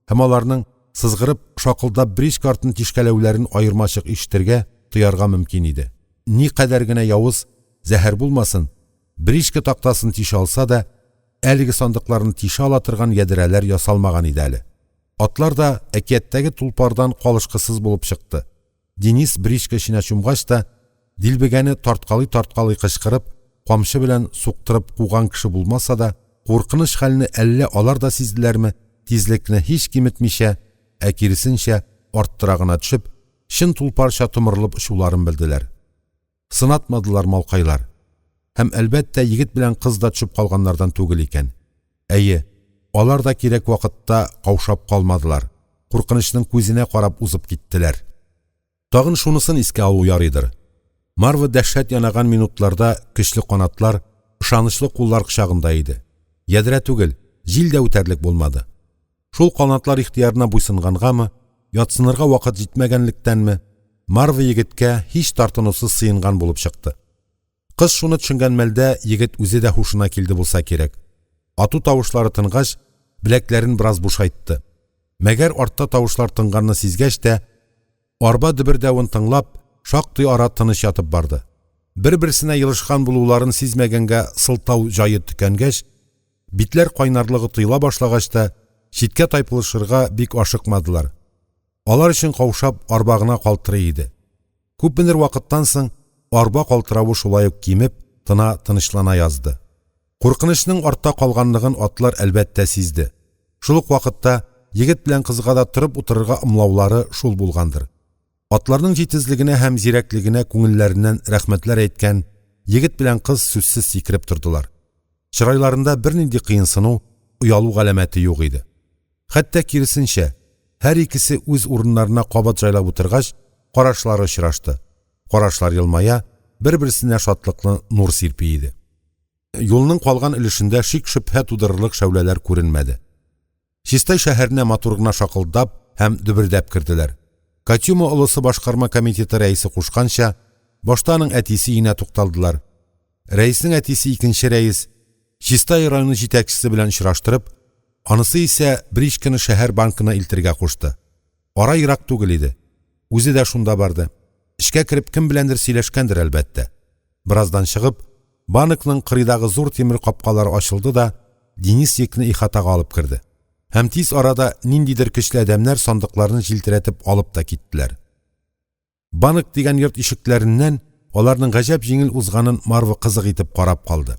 һәм аларның, сызгырып, шакылдап бричка артын тишкәләүләрен аермачык ишетергә, тоярга мөмкин иде. Никадәр генә явыз, зәһәр булмасын, бричка тактасын тишә алса да, әлеге сандыкларны тишә ала торган ядрәләр ясалмаган иде әле. Атлар да әкияттәге тулпардан калышкысыз булып чыкты. Денис бричка эченә чумгач та, дилбегәне тарткалый-тарткалый кычкырып, камчы белән суктырып куган кеше булмаса да, куркыныч хәлне әллә алар да сизделәрме, тизлекне һич киметмичә, ә киресенчә, арттыра гына төшеп, чын тулпарча томырылып очуларын белделәр. Сынатмадылар малкайлар. Һәм, әлбәттә, егет белән кыз да төшеп калганнардан түгел икән. Әйе, алар да кирәк вакытта каушап калмадылар, куркынычның күзенә карап узып киттеләр. Тагын шунысын искә алу ярыйдыр. Марва дәһшәт янаган минутларда көчле канатлар, ышанычлы куллар кочагында иде. Ядрә түгел, җил дә үтәрлек булмады. Шул канатлар ихтыярына буйсынгангамы, ятсынырга вакыт җитмәгәнлектәнме, Марва егеткә һич тартынусыз сыенган булып чыкты. Кыз шуны төшенгән мәлдә егет үзе дә һушына килде булса кирәк. Ату тавышлары тынгач, беләкләрен бераз бушайтты. Мәгәр артта тавышлар тынганны сизгәч тә, арба дөбердәвен тыңлап, шактый ара тыныч ятып барды. Бер-берсенә елышкан булуларын сизмәгәнгә сылтау җае төкәнгәч, битләр кайнарлыгы тоела башлагач та, читкә тайпылышырга бик ашыкмадылар. Алар өчен каушап, арба гына калтырый иде. Күпмедер вакыттан соң арба калтыравы шулай ук кимеп, тына, тынычлана язды. Куркынычның артта калганлыгын атлар, әлбәттә, сизде. Шул ук вакытта егет белән кызга да торып утырырга ымлаулары шул булгандыр. Атларның җитезлегенә һәм зирәклегенә күңелләреннән рәхмәтләр әйткән егет белән кыз сүзсез сикереп тордылар. Чырайларында бернинди кыенсыну, оялу галәмәте юк иде. Хәтта киресенчә, һәр икесе үз урыннарына кабат җайлап утыргач, карашлары очрашты. Карашлар елмая, бер-берсенә шатлыклы нур сирпи иде. Юлның калган өлешендә шик-шөбһә тудырырлык шәүләләр күренмәде. Чистай шәһәренә матур гына шакылдап һәм дөбердәп керделәр. Катюма олысы башкарма комитеты рәисе кушканча, башта аның әтисе өенә тукталдылар. Рәиснең әтисе икенче рәис, Чистай районы җитәкчесе белән очраштырып, Анысы исә бричканы шәһәр банкына илтергә кушты. Ара ерак түгел иде. Үзе дә шунда барды. Эчкә кереп кем беләндер сөйләшкәндер, әлбәттә. Бераздан чыгып, банкның кырыйдагы зур тимер капкалары ачылды да, Денис йөкне ихатага алып керде. Һәм тиз арада ниндидер көчле адәмнәр сандыкларны җилтерәтеп алып та киттеләр. Банк дигән йорт ишекләреннән аларның гаҗәп җиңел узганын Марва кызык итеп карап калды.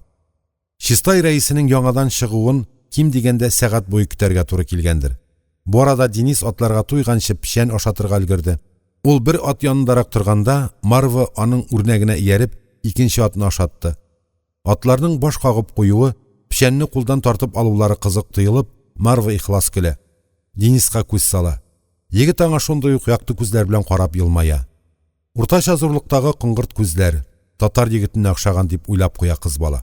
Чистай рәисенең яңадан чыгуын ким дигәндә сәгать буе көтәргә туры килгәндер. Бу арада Денис атларга туйганчы печән ашатырга өлгерде. Ул бер ат янындарак торганда, Марва аның үрнәгенә ияреп, икенче атны ашатты. Атларның баш кагып куюы, печәнне кулдан тартып алулары кызык тоелып, Марва ихлас көлә. Дениска күз сала. Егет аңа шундый ук якты күзләр белән карап елмая. Уртача зурлыктагы коңгырт күзләр, татар егетенә охшаган дип уйлап куя кыз бала.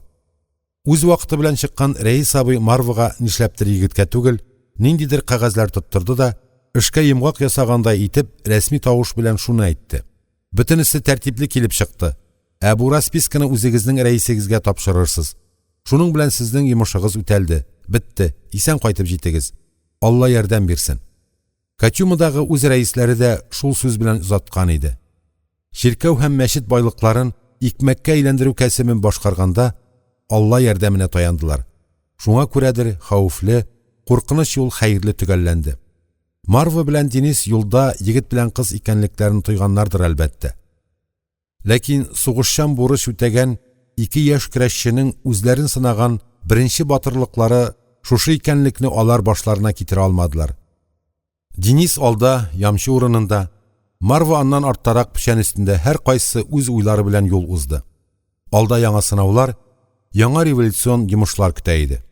Үз вакыты белән чыккан Рәис абый Марвага нишләптер егеткә түгел, ниндидер кәгазьләр тоттырды да, эшкә йомгак ясагандай итеп, рәсми тавыш белән шуны әйтте. Бөтенесе тәртипле килеп чыкты. Ә бу расписканы үзегезнең рәисегезгә тапшырырсыз. Шуның белән сезнең йомышыгыз үтәлде, бетте, исән кайтып җитегез. Алла ярдәм бирсен. Катюмадагы үз рәисләре дә шул сүз белән озаткан иде. Чиркәү һәм мәчет байлыкларын икмәккә әйләндерү кәсебен башкарганда Алла ярдәменә таяндылар. Шуңа күрәдер, хәвефле, куркыныч юл хәерле төгәлләнде. Марва белән Денис юлда егет белән кыз икәнлекләрен тойганнардыр, әлбәттә. Ләкин сугышчан бурыч үтәгән ике яшь көрәшченең үзләрен сынаган беренче батырлыклары шушы икәнлекне алар башларына китерә алмадылар. Денис алда, ямчы урынында, Марва аннан арттарак печән өстендә һәркайсы үз уйлары белән юл узды. Алда яңа сынаулар, яңа революцион йомышлар көтә иде.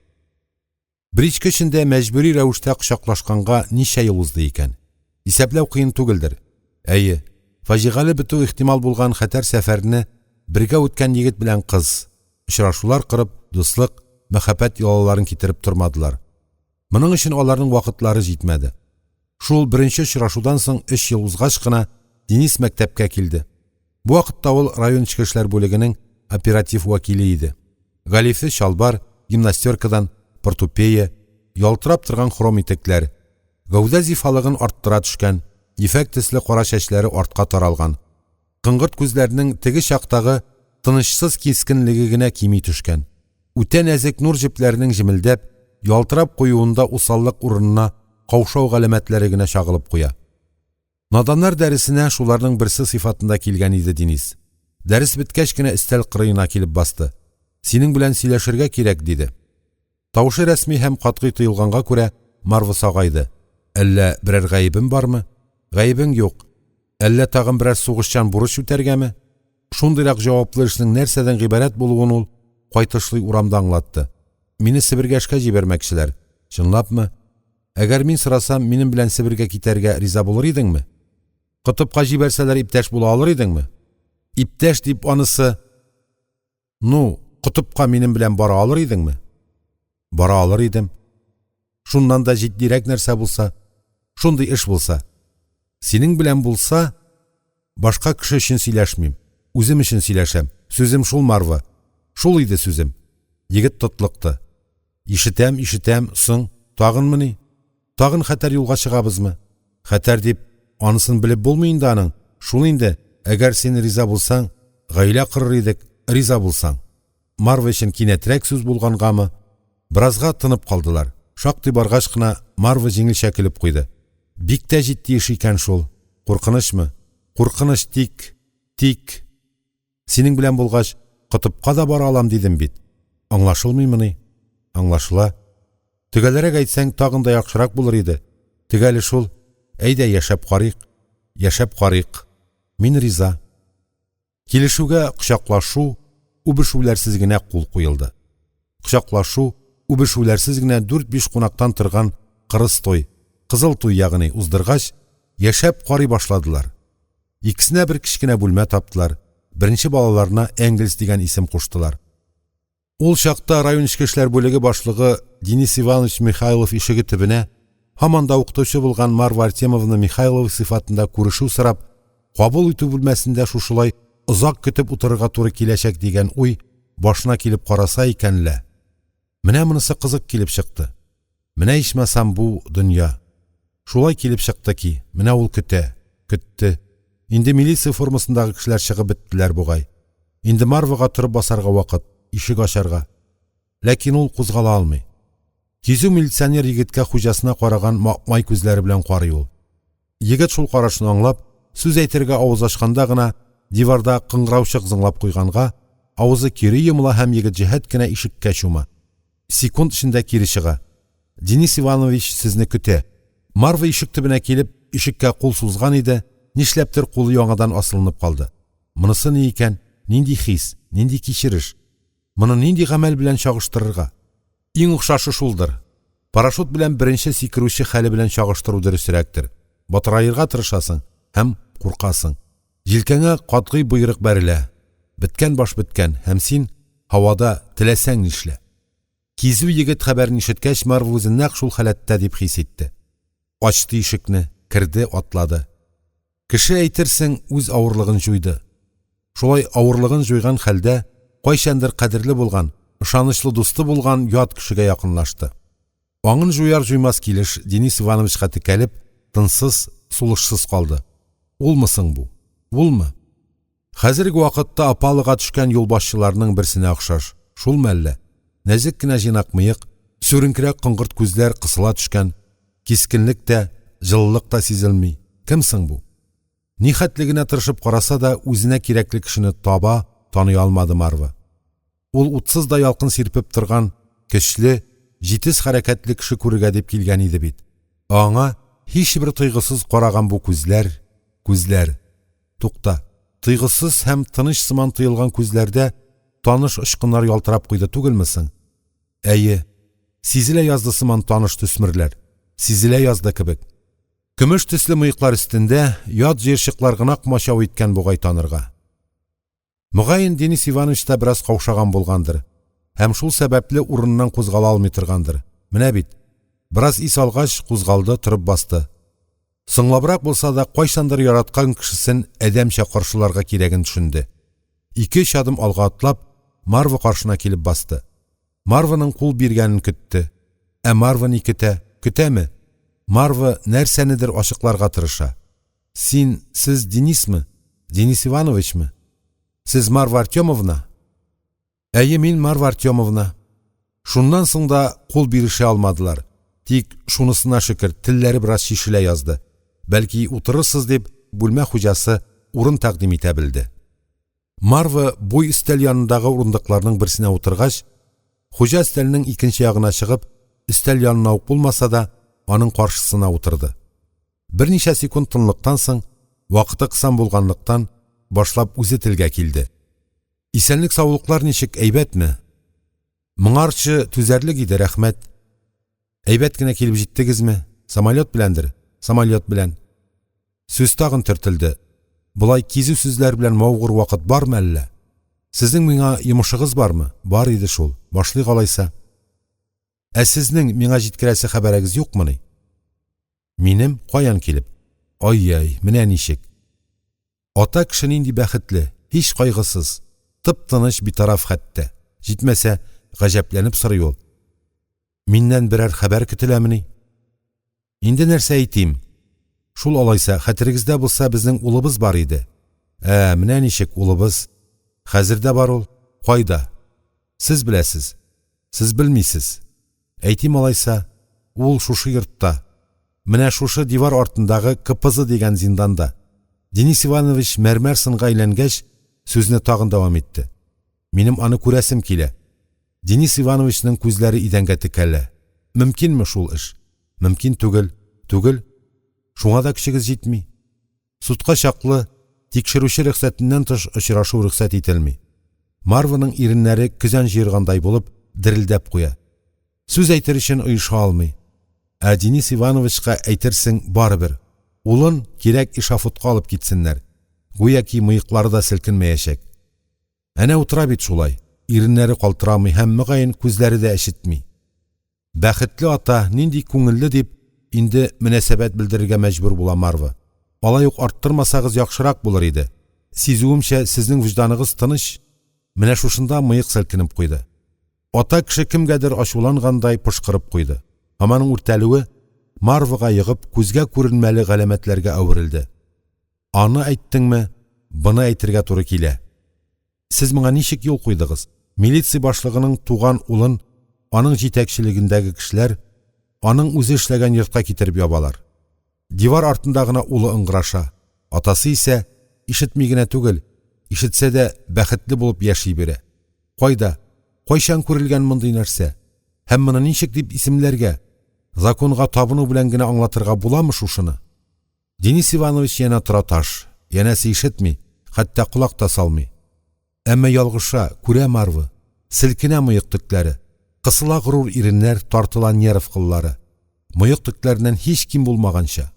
Бричка эчендә мәҗбүри рәвештә кочаклашканга ничә ел узды икән? Исәпләү кыен түгелдер. Әйе, фаҗигале бетү ихтимал булган хәтәр сәфәрне бергә үткән егет белән кыз, очрашулар корып, дуслык, мәхәббәт йолаларын китереп тормадылар. Моның өчен аларның вакытлары җитмәде. Шул беренче очрашудан соң өч ел узгач кына Денис мәктәпкә килде. Бу вакытта ул район эчке эшләр бүлегенең оператив вәкиле иде. Галифе чалбар, гимнастеркадан, портупея, ялтырап торган хром итекләр, гәүдә зифалыгын арттыра төшкән, ефәк төсле кара чәчләре артка таралган. Кыңгырт күзләренең теге чактагы тынычсыз кискенлеге генә кими төшкән. Үтә нәзек нур җепләренең җемелдәп, ялтырап куюында усаллык урынына каушау галәмәтләре генә чагылып куя. Наданнар дәресенә шуларның берсе сыйфатында килгән иде Денис. Дәрес беткәч кенә өстәл кырыена килеп басты. Синең белән сөйләшергә кирәк, диде. Тавышы рәсми һәм катгый тоелганга күрә, Марва сагайды. Әллә берәр гаебем бармы? Гаебең юк. Әллә тагын берәр сугышчан бурыч үтәргәме? Шундыйрак җаваплы эшнең нәрсәдән гыйбарәт булуын ул кайтышлый урамда аңлатты. Мине Себергә эшкә җибәрмәкчеләр. Чынлапмы? Әгәр мин сорасам, минем белән Себергә китәргә риза булыр идеңме? Котыпка җибәрсәләр, иптәш була алыр идеңме? Иптәш дип анысы Ну, котыпка минем белән бара алыр идеңме? Бара алыр идем. Шуннан да җитдирәк нәрсә булса, шундый эш булса. Синең белән булса, башка кеше өчен сөйләшмим, үзем өчен сөйләшәм. Сүзем шул, Марва. Шул иде сүзем. Егет тотлыкты. Ишетәм, ишетәм, соң, тагынмыни? Тагын хәтәр юлга чыгабызмы? Хәтәр дип, анысын белеп булмый инде аның. Шул инде, әгәр син риза булсаң, гаилә корыр идек, риза булсаң. Марва өчен кинәтрәк сүз булгангамы, беразга тынып калдылар. Шактый баргач кына Марва җиңелчә көлеп куйды. Бик тә җитди эш икән шул. Куркынычмы? Куркыныч тик, тик. Синең белән булгач, котыпка да бара алам дидем бит. Аңлашылмыймыни? Аңлашыла. Төгәлрәк әйтсәң, тагын да яхшырак булыр иде. Төгәле шул. Әйдә, яшәп карыйк. Яшәп карыйк. Мин риза. Килешүгә кочаклашу, үбешүләрсез генә кул куелды. Кочаклашу, үбешүләрсез генә дүрт-биш кунактан торган кырыс туй, кызыл туй ягъни, уздыргач, яшәп карый башладылар. Икесенә бер кечкенә бүлмә таптылар, беренче балаларына Энгельс дигән исем куштылар. Ул чакта район эчке эшләр бүлеге башлыгы Денис Иванович Михайлов ишеге төбенә һаман да укытучы булган Марва Артемовна Михайлова сыйфатында күрешү сорап, кабул итү бүлмәсендә шушылай озак көтеп утырырга туры киләчәк дигән уй башына килеп караса икән лә. Менә монысы кызык килеп чыкты. Менә ичмасам бу дөнья! Шулай килеп чыкты ки, менә ул көтә, көтте. Инде милиция формасындагы кешеләр чыгып беттеләр бугай. Инде Марвага торып басарга вакыт, ишек ачарга. Ләкин ул кузгала алмый. Кизү милиционер егеткә хуҗасына караган макмай күзләре белән карый ул. Егет шул карашны аңлап, сүз әйтергә авыз ачканда гына диварда кыңгыраучык зыңлап куйганга, авызы кире йомыла һәм егет җәһәт кенә ишеккә чума. Секунд эчендә кире чыга. Денис Иванович сезне көтә. Марва ишек төбенә килеп, ишеккә кул сузган иде, нишләптер кулы яңадан асылынып калды. Монысы ни икән? Нинди хис? Нинди кичереш? Моны нинди гамәл белән чагыштырырга? Иң охшашы шулдыр. Парашют белән беренче сикерүче хәле белән чагыштыру дөресрәктер. Батыраерга тырышасың һәм куркасың. Җилкәңә катгый боерык бәрелә. Беткән баш беткән һәм син һавада теләсәң нишлә. Кизү егет хәбәрен ишеткәч, Марва үзен нәкъ шул халәттә дип хис итте. Ачты ишекне, керде, атлады. Кеше әйтерсең үз авырлыгын җуйды. Шулай авырлыгын җуйган хәлдә кайчандыр кадерле булган, ышанычлы дусты булган ят кешегә якынлашты. Аңын җуяр-җуймас килеш Денис Ивановичка текәлеп, тынсыз, сулышсыз калды. Улмы соң бу? Улмы? Хәзерге вакытта опалага төшкән юлбашчыларның берсенә охшаш. Шулмы әллә? Нәзек кенә җыйнак мыек, сүренкерәк коңгырт күзләр кысыла төшкән, кискенлек тә, җылылык та сизелми. Кем соң бу? Нихәтле генә тырышып караса да, үзенә кирәкле кешене таба, таный алмады Марва. Ул утсыз да ялкын сирпеп торган көчле, җитез хәрәкәтле кеше күрергә дип килгән иде бит. Ә аңа һичбер тойгысыз караган бу күзләр, күзләр. Тукта, тойгысыз һәм тыныч сыман тоелган күзләрдә таныш очкыннар ялтырап куйды түгелме соң? Әйе, сизелә язды сыман таныш төсмерләр. Сизелә язды кебек. Көмеш төсле мыеклар өстендә ят җыерчыклар гына комачау иткән бугай танырга. Мөгаен, Денис Иванович та бераз каушаган булгандыр һәм шул сәбәпле урыныннан кузгала алмый торгандыр. Менә бит, бераз ис алгач, кузгалды, торып басты. Соңлабрак булса да, кайчандыр яраткан кешесен адәмчә каршыларга кирәген төшенде. Ике-өч адым алга атлап, Марва каршына килеп басты. Марваның кул биргәнен көтте. Ә Марва ни көтә? Көтәме? Марва нәрсәнедер ачыкларга тырыша. Син, сез Денисмы? Денис Ивановичмы? Сез Марва Артемовна? Әйе, мин Марва Артемовна. Шуннан соң да кул бирешә алмадылар. Тик шунысына шөкер, телләре бераз чишелә язды. Бәлки, утырырсыз дип, бүлмә хуҗасы урын тәкъдим итә белде. Марва буй өстәл янындагы урындыкларның берсенә утыргач, хуҗа өстәлнең икенче ягына чыгып, өстәл янына ук булмаса да, аның каршысына утырды. Берничә секунд тынлыктан соң, вакыты кысан булганлыктан, башлап үзе телгә килде. Исәнлек-саулыклар ничек, әйбәтме? Моңарчы түзәрлек иде, рәхмәт. Әйбәт кенә килеп җиттегезме? Самолет беләндер? Самолет белән. Сүз тагын төртелде. Болай кизү сүзләр белән мавыгыр вакыт бармы әллә? Сезнең миңа йомышыгыз бармы? Бар иде шул. Башлыйк алайса. Ә сезнең миңа җиткерәсе хәбәрегез юкмыни? Минем каян килеп? Ай-яй, менә ничек. Ата кеше нинди бәхетле, һич кайгысыз, тып-тыныч, битараф хәтта. Җитмәсә, гаҗәпләнеп сорый ул. Миннән берәр хәбәр көтеләмени? Инде нәрсә әйтим? Шул алайса, хәтерегездә булса, безнең улыбыз бар иде. Ә, менә ничек улыбыз. Хәзер дә бар ул. Кайда? Сез беләсез. Сез белмисез. Әйтим алайса, ул шушы йортта. Менә шушы дивар артындагы КПЗ дигән зинданда. Денис Иванович мәрмәр сынга әйләнгәч, сүзне тагын дәвам итте. Минем аны күрәсем килә. Денис Ивановичның күзләре идәнгә текәлә. Мөмкинме шул эш? Мөмкин түгел. Түгел. Шуңа да көчегез җитми. Судка чаклы, тикшерүче рөхсәтеннән тыш очрашу рөхсәт ителми. Марваның иреннәре көзән җыергандай булып, дерелдәп куя. Сүз әйтер өчен оеша алмый. Ә Денис Ивановичка әйтерсең барыбер. Улын кирәк эшафотка алып китсеннәр. Гүяки мыеклары да селкенмәячәк. Әнә утыра бит шулай. Иреннәре калтырамый һәм мөгаен күзләре дә әчетми. Бәхетле ата, нинди күңелле дип, инде мөнәсәбәт белдерергә мәҗбүр була Марва. Алай ук арттырмасагыз яхшырак булыр иде. Сизүемчә, сезнең вөҗданыгыз тыныч. Менә шушында мыек селкенеп куйды. Ата кеше кемгәдер ачулангандай пошкырып куйды. Һәм аның үртәлүе Марвага йогып, күзгә күренмәле галәмәтләргә әверелде. Аны әйттеңме, быны әйтергә туры килә. Сез моңа ничек юл куйдыгыз? Милиция башлыгының туган улын аның җитәкчелегендәге кешеләр аның үзе эшләгән йортка китереп ябалар. Дивар артында гына улы ыңгыраша. Атасы исә ишетми генә түгел, ишетсә дә бәхетле булып яши бирә. Кайда, кайчан күрелгән мондый нәрсә? Һәм моны ничек дип исемләргә? Законга табыну белән генә аңлатырга буламы шушыны? Денис Иванович янә тора таш, янәсе ишетми, хәтта колак та салмый. Әмма ялгыша, күрә Марва, селкенә мыек төкләре, кысыла горур иреннәр, тартыла нерв кыллары. Мыек төкләреннән һич ким булмаганча.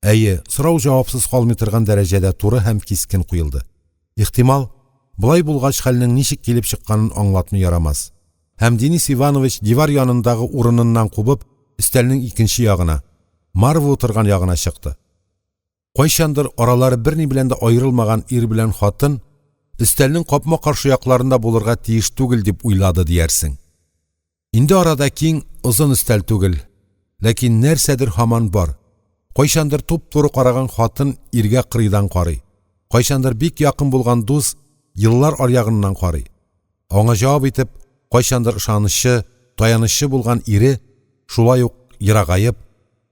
Әйе, сорау җавапсыз калмый торган дәрәҗәдә туры һәм кискен куелды. Ихтимал, болай булгач хәлнең ничек килеп чыкканын аңлатмый ярамас. Һәм Денис Иванович дивар янындагы урыныннан кубып, өстәлнең икенче ягына, Марва утырган ягына чыкты. Кайчандыр аралары берни белән дә аерылмаган ир белән хатын өстәлнең капма-каршы якларында булырга тиеш түгел дип уйлады диярсең. Инде арада киң, озын өстәл түгел, ләкин нәрсәдер һаман бар. Кайчандыр туп-туры караган хатын иргә кырыйдан карый. Кайчандыр бик якын булган дус еллар аръягыннан карый. Аңа җавап итеп, кайчандыр ышанычы, таянычы булган ире шулай ук ерагаеп,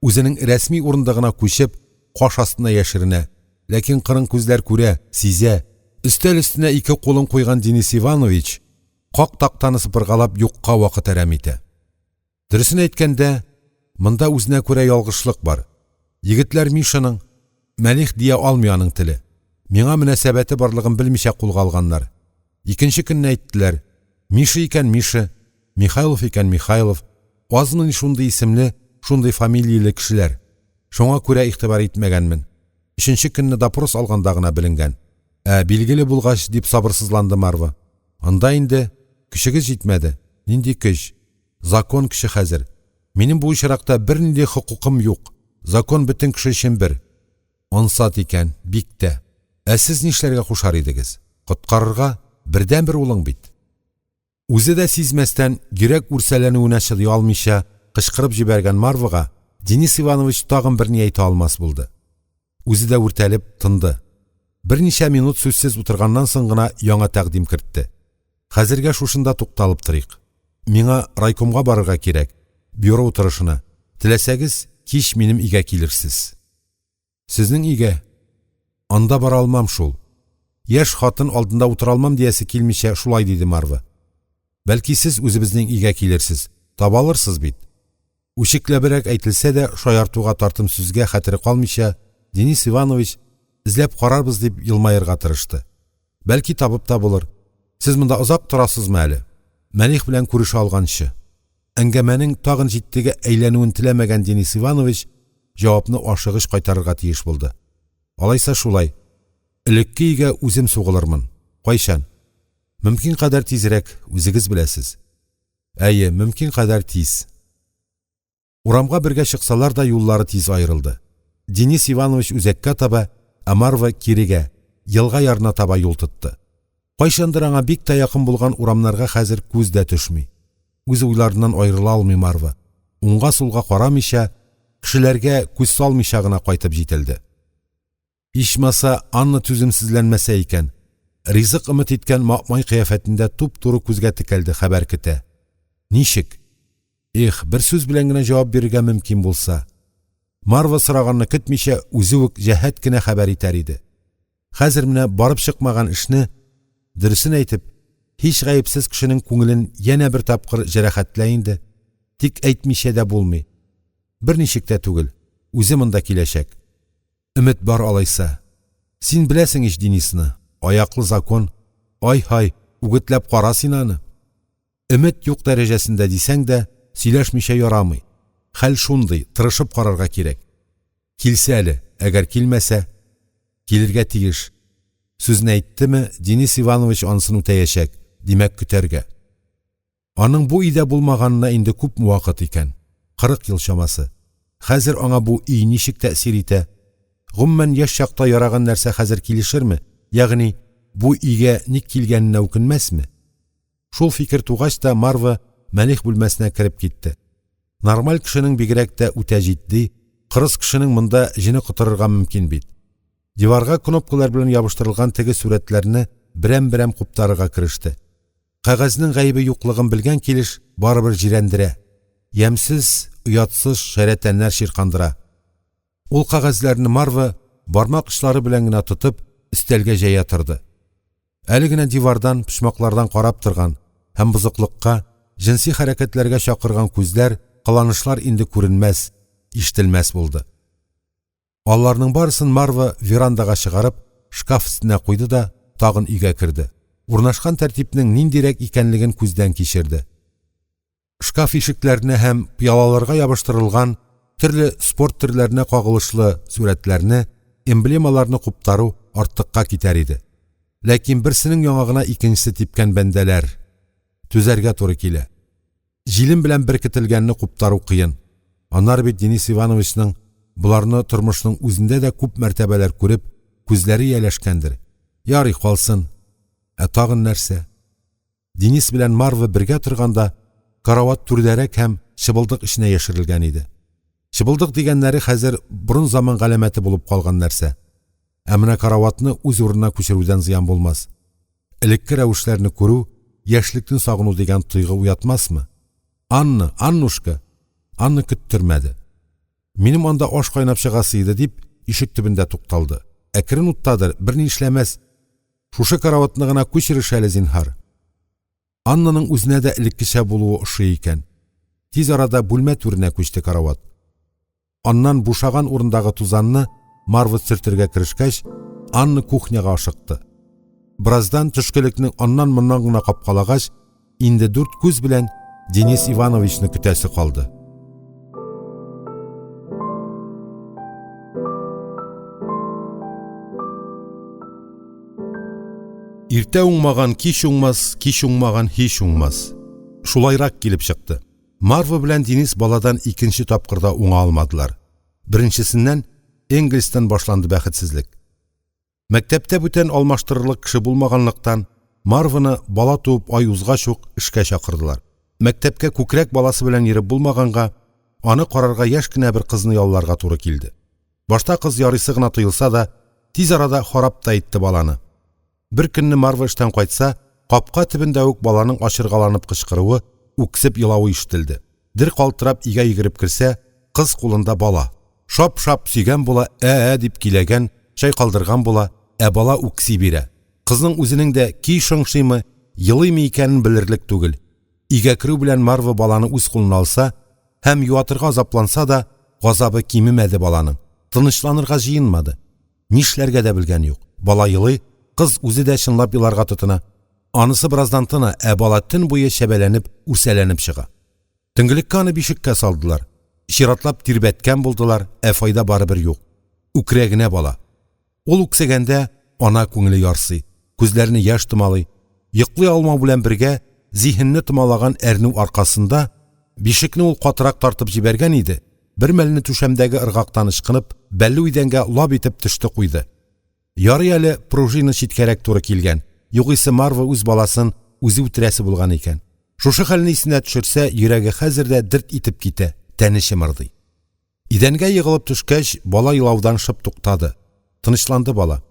үзенең рәсми урындыгына күчеп, каш астына яшеренә. Ләкин кырын күзләр күрә, сизә. Өстәл өстенә ике кулын куйган Денис Иванович как тактаны сыпыргалап юкка вакыт әрәм итә. Дөресен әйткәндә, монда үзенә күрә ялгышлык бар. Егетләр Мишаның, Мәлих дия алмый аның теле. Миңа мөнәсәбәте барлыгын белмичә кулга алганнар. Икенче көнне әйттеләр, Миша икән Миша, Михайлов икән Михайлов, азмыни шундый исемле, шундый фамилияле кешеләр. Шуңа күрә игътибар итмәгәнмен. Өченче көнне допрос алганда гына беленгән. Ә билгеле булгач, дип сабырсызланды Марва. Анда инде көчегез җитмәде. Нинди көч? Закон көче хәзер. Минем бу очракта бернинди хокукым юк. Закон бөтен кеше өчен бер. Ансат икән, бик тә. Ә сез нишләргә кушар идегез? Коткарырга, бердәнбер улың бит. Үзе дә сизмәстән, йөрәк үрсәләнүенә чыдый алмыйча, кычкырып җибәргән Марвага Денис Иванович тагын берни әйтә алмас булды. Үзе дә үртәлеп тынды. Берничә минут сүзсез утырганнан соң гына яңа тәкъдим кертте. Хәзергә шушында тукталып торыйк. Миңа райкомга барырга кирәк, бюро утырышына. Теләсәгез, кич минем өйгә килерсез. Сезнең өйгә? Анда бара алмам шул. Яшь хатын алдында утыра алмам диясе килмичә шулай диде Марва. Бәлки сез үзебезнең өйгә килерсез, таба алырсыз бит. Үчекләбрәк әйтелсә дә, шаяртуга тартым сүзгә хәтере калмыйча, Денис Иванович, эзләп карарбыз дип елмаерга тырышты. Бәлки табып та булыр. Сез монда озак торасызмы әле? Мәлих белән күрешә алганчы. Әңгәмәнең тагын җитдигә әйләнүен теләмәгән Денис Иванович җавапны ашыгыч кайтарырга тиеш булды. Алайса шулай. Элекке өйгә үзем сугылырмын. Кайчан? Мөмкин кадәр тизрәк, үзегез беләсез. Әйе, мөмкин кадәр тиз. Урамга бергә чыксалар да юллары тиз аерылды. Денис Иванович үзәккә таба, ә Марва кирегә, елга ярына таба юл тотты. Кайчандыр аңа бик тә якын булган урамнарга хәзер күз дә төшми. Үз уйларыннан аерыла алмый Марва. Уңга-сулга карамыйча, кешеләргә күз салмыйча гына кайтып җителде. Ичмаса, Анна түземсезләнмәсә икән. Ризык өмет иткән маэмай кыяфәтендә туп-туры күзгә текәлде, хәбәр көтә. Ничек? Их, бер сүз белән генә җавап бирергә мөмкин булса. Марва сораганны көтмичә, үзе үк җәһәт кенә хәбәр итәр иде. Хәзер менә барып чыкмаган эшне, дөресен әйтеп, һич гаепсез кешенең күңелен янә бер тапкыр җәрәхәтлә инде. Тик әйтмичә дә булмый. Берничек тә түгел, үзе монда киләчәк. Өмет бар алайса. Син беләсең ич Денисны, аяклы закон. Ай-һай, үгетләп кара син аны. Өмет юк дәрәҗәсендә дисәң дә, сөйләшмичә ярамый. Хәл шундый, тырышып карарга кирәк. Килсә әле, әгәр килмәсә, килергә тиеш. Сүзне әйттеме, Денис Иванович анысын үтәячәк, димәк, көтәргә. Аның бу өйдә булмаганына инде күпме вакыт икән? 40 ел чамасы. Хәзер аңа бу өй ничек тәэсир итә? Гомумән, яшь чакта яраган нәрсә хәзер килешерме? Ягъни, бу өйгә ник килгәненә үкенмәсме? Шул фикер тугач та Марва Мәлих бүлмәсенә кереп китте. Нормаль кешенең бигрәк тә үтә җитди, кырыс кешенең монда җене котырырга мөмкин бит. Диварга кнопкалар белән ябыштырылган теге сурәтләрне берәм-берәм куптарырга кереште. Кәгазьнең гаебе юклыгын белгән килеш барыбер җирәндерә. Ямьсез, оятсыз шәрәтәннәр чиркандыра. Ул кәгазьләрне Марва бармак очлары белән генә тотып, өстәлгә җәя торды. Әле генә дивардан, почмаклардан карап торган һәм бозыклыкка, җенси хәрәкәтләргә чакырган күзләр, кыланышлар инде күренмәс, ишетелмәс булды. Аларның барысын Марва верандага чыгарып, шкаф өстенә куйды да тагын өйгә керде. Урнашкан тәртипнең ниндирәк икәнлеген күздән кичерде. Шкаф ишекләренә һәм пыялаларга ябыштырылган төрле спорт төрләренә кагылышлы сурәтләрне, эмблемаларны куптару артыкка китәр иде. Ләкин берсенең яңагына икенчесе типкән бәндәләр. Түзәргә туры килә. Җилем белән беркетелгәнне куптару кыен. Аннары бит Денис Ивановичның боларны тормышның үзендә дә күп мәртәбәләр күреп, күзләре ияләшкәндер. Ярый, калсын. Ә тагын нәрсә? Денис белән Марва бергә торганда, карават түрдәрәк һәм чыбылдык эченә яшерелгән иде. Чыбылдык дигәннәре хәзер борын заман галәмәте булып калган нәрсә. Ә менә караватны үз урынына күчерүдән зыян булмас. Элекке рәвешләрне күрү, яшьлекне сагыну дигән тойгы уятмасмы? Анна, Аннушка! Анна көттермәде. Минем анда аш кайнап чыгасы иде, дип, ишек төбендә тукталды. Әкрен уттадыр, берни эшләмәс. Шушы караватны гына күчереш әле, зинһар. Аннаның үзенә дә элеккечә булуы ошый икән. Тиз арада бүлмә түренә күчте карават. Аннан бушаган урындагы тузанны Марва сөртергә керешкәч, Анна кухняга ашыкты. Бераздан төшкелекне аннан-моннан гына капкалагач, инде дүрт күз белән Денис Ивановичны көтәсе калды. Иртә уңмаган кич уңмас, кич уңмаган һич уңмас. Шулайрак килеп чыкты. Марва белән Денис баладан икенче тапкыр да уңа алмадылар. Беренчесеннән Энгельстан башланды бәхетсезлек. Мәктәптә бүтән алмаштырырлык кеше булмаганлыктан, Марваны бала туып ай узгач ук эшкә чакырдылар. Мәктәпкә күкрәк баласы белән йөреп булмаганга, аны карарга яшь кенә бер кызны ялларга туры килде. Башта кыз ярыйсы гына тоелса да, тиз арада харап та итте баланы. Бер көнне Марва эштән кайтса, капка төбендә үк баланың ачыргаланып кычкыруы, үксеп елавы ишетелде. Дер калтырап өйгә йөгереп керсә, кыз кулында бала. Шап-шап сөйгән була, ә-ә дип көйләгән, чайкалдырган була, ә бала үкси бирә. Кызның үзенең дә ки шыңшыймы, елыймы икәнен белерлек түгел. Өйгә керү белән Марва баланы үз кулына алса һәм юатырга азапланса да, газабы кимемәде баланың. Тынычланырга җыенмады. Нишләргә дә белгән юк. Бала елый, кыз үзе дә чынлап еларга тотына. Анысы бераздан тына, ә бала төн буе чәбәләнеп, үрсәләнеп чыга. Төнгелеккә аны бишеккә салдылар. Чиратлап тирбәткән булдылар, ә файда барыбер юк. Үкерә генә бала. Ул үксегәндә ана күңеле ярсый, күзләрне яшь томалый. Йоклый алмау белән бергә, зиһенне томалаган әрнү аркасында бишекне ул катырак тартып җибәргән иде, бер мәлне түшәмдәге ыргактан ычкынып, бәллү идәнгә лап итеп төште куйды. Ярый әле пружина читкәрәк туры килгән, югыйсә Марва үз баласын үзе үтерәсе булган икән. Шушы хәлне исенә төшерсә, йөрәге хәзер дә дерт итеп китә, тәне чымырдый. Идәнгә егылып төшкәч, бала елаудан шып туктады. Тынычланды бала.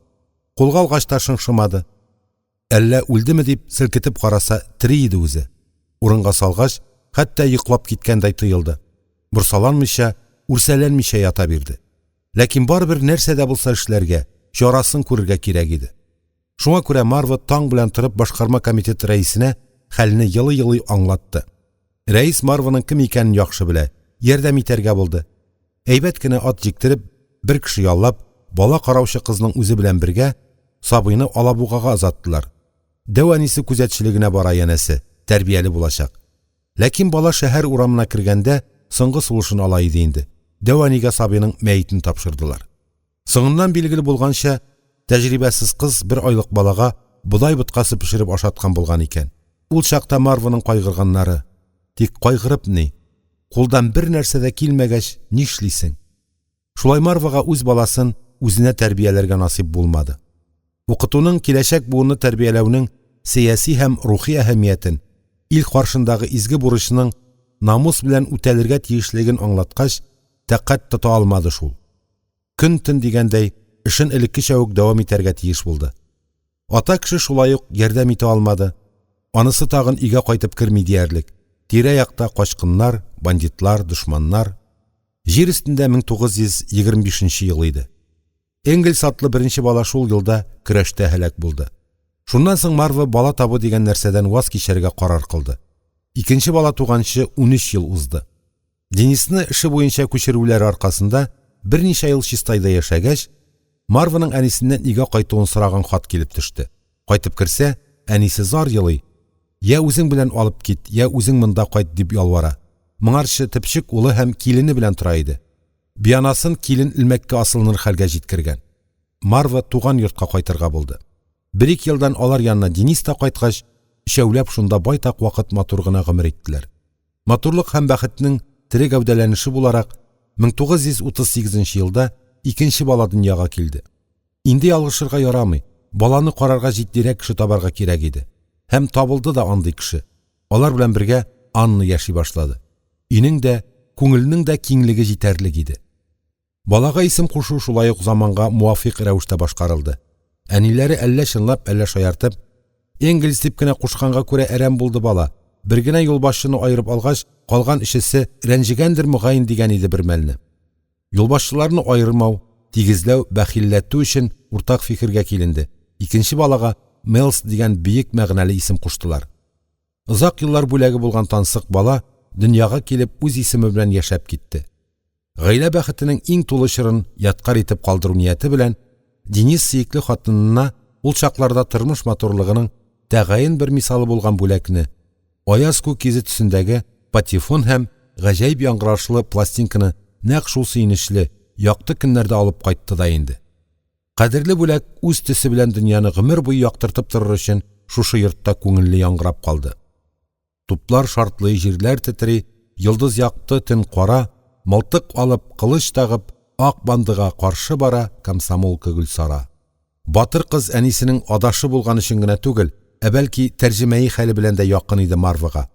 Кулга алгач та шыңшымады. Әллә үлдеме дип селкетеп караса, тере иде үзе. Урынга салгач, хәтта йоклап киткәндәй тоелды. Борсаланмыйча, үрсәләнмичә ята бирде. Ләкин барыбер нәрсә дә булса эшләргә, чарасын күрергә кирәк иде. Шуңа күрә Марва таң белән торып башкарма комитет рәисенә хәлне елый-елый аңлатты. Рәис Марваның кем икәнен яхшы белә, ярдәм итәргә булды. Әйбәт кенә ат җиктереп, бер кеше яллап, бала караучы кызның үзе белән бергә сабыйны Алабугага озаттылар. Дәү әнисе күзәтчелегенә бара янәсе, тәрбияле булачак. Ләкин бала шәһәр урамына кергәндә соңгы сулышын ала иде инде. Дәү әнигә сабыйның мәетен тапшырдылар. Соңыннан билгеле булганча, тәҗрибәсез кыз бер айлык балага бодай боткасы пешереп ашаткан булган икән. Ул чакта Марваның кайгырганнары. Тик кайгырып ни? Кулдан бер нәрсә дә килмәгәч, нишлисең? Шулай Марвага үз баласын үзенә тәрбияләргә насыйп булмады. Укытуның киләчәк буынны тәрбияләүнең сәяси һәм рухи әһәмиятен, ил каршындагы изге бурычның намус белән үтәлергә тиешлеген аңлаткач, тәкать тота алмады шул. Көн-төн дигәндәй, эшен элеккечә үк дәвам итәргә тиеш булды. Ата кеше шулай ук ярдәм итә алмады. Анысы тагын өйгә кайтып керми диярлек. Тирә-якта качкыннар, бандитлар, дошманнар. Җир өстендә 1925 нче ел иде. Энгельс атлы беренче бала шул елда көрәштә һәлак булды. Шуннан соң Марва бала табу дигән нәрсәдән ваз кичәргә карар кылды. Икенче бала туганчы 13 ел узды. Денисны эше буенча күчерүләре аркасында берничә ел Чистайда яшәгәч, Марваның әнисеннән өйгә кайтуын сораган хат килеп төште. Кайтып керсә, әнисе зар елый. Я үзең белән алып кит, я үзең монда кайт дип ялвара. Моңарчы төпчек улы һәм килене белән тора иде. Бианасын килен элмәккә асылыныр хәлгә җиткергән. Марва туган йортка кайтырга булды. Бер-ике елдан алар янына Денис та кайткач, өчәүләп шунда байтак вакыт матур гына гомер иттеләр. Матурлык һәм бәхетнең тере гәүдәләнеше буларак, 1938 нче елда икенче бала дөньяга килде. Инде ялгышырга ярамый, баланы карарга җитдирәк кеше табарга кирәк иде. Һәм табылды да андый кеше. Алар белән бергә Анна яши башлады. Өйнең дә, күңелнең дә киңлеге җитәрлек иде. Балага исем кушу шулай ук заманга муафикъ рәвештә башкарылды. Әниләре әллә чынлап, әллә шаяртып, Энгельс дип кенә кушканга күрә әрәм булды бала. Бер генә юлбашчыны аерып алгач, калган өчесе рәнҗегәндер мөгаен дигән иде бер мәлне. Юлбашчыларны аермау, тигезләү, бәхилләтү өчен уртак фикергә киленде. Икенче балага Мелс дигән биек мәгънәле исем куштылар. Озак еллар бүләге булган тансык бала дөньяга килеп үз исеме белән яшәп китте. Гаилә бәхетенең иң тулы чорын ядкарь итеп калдыру нияте белән Денис сөекле хатынына ул чакларда тормыш матурлыгының тәгаен бер мисалы булган бүләкне аяз күк йөзе төсендәге патефон һәм гаҗәеп яңгырашлы пластинканы нәкъ шул сөенечле, якты көннәрдә алып кайтты да инде. Кадерле бүләк үз төсе белән дөньяны гомер буе яктыртып торыр өчен шушы йортта күңелле яңгырап калды. Туплар шартлый, җирләр тетри, йолдыз якты, төн кара, мылтык алып, кылыч тагып, ак бандыга каршы бара комсомолка Гөлсара. Батыр кыз әнисенең адашы булган өчен генә түгел, ә бәлки тәрҗемәи хәле белән дә якын иде Марвага.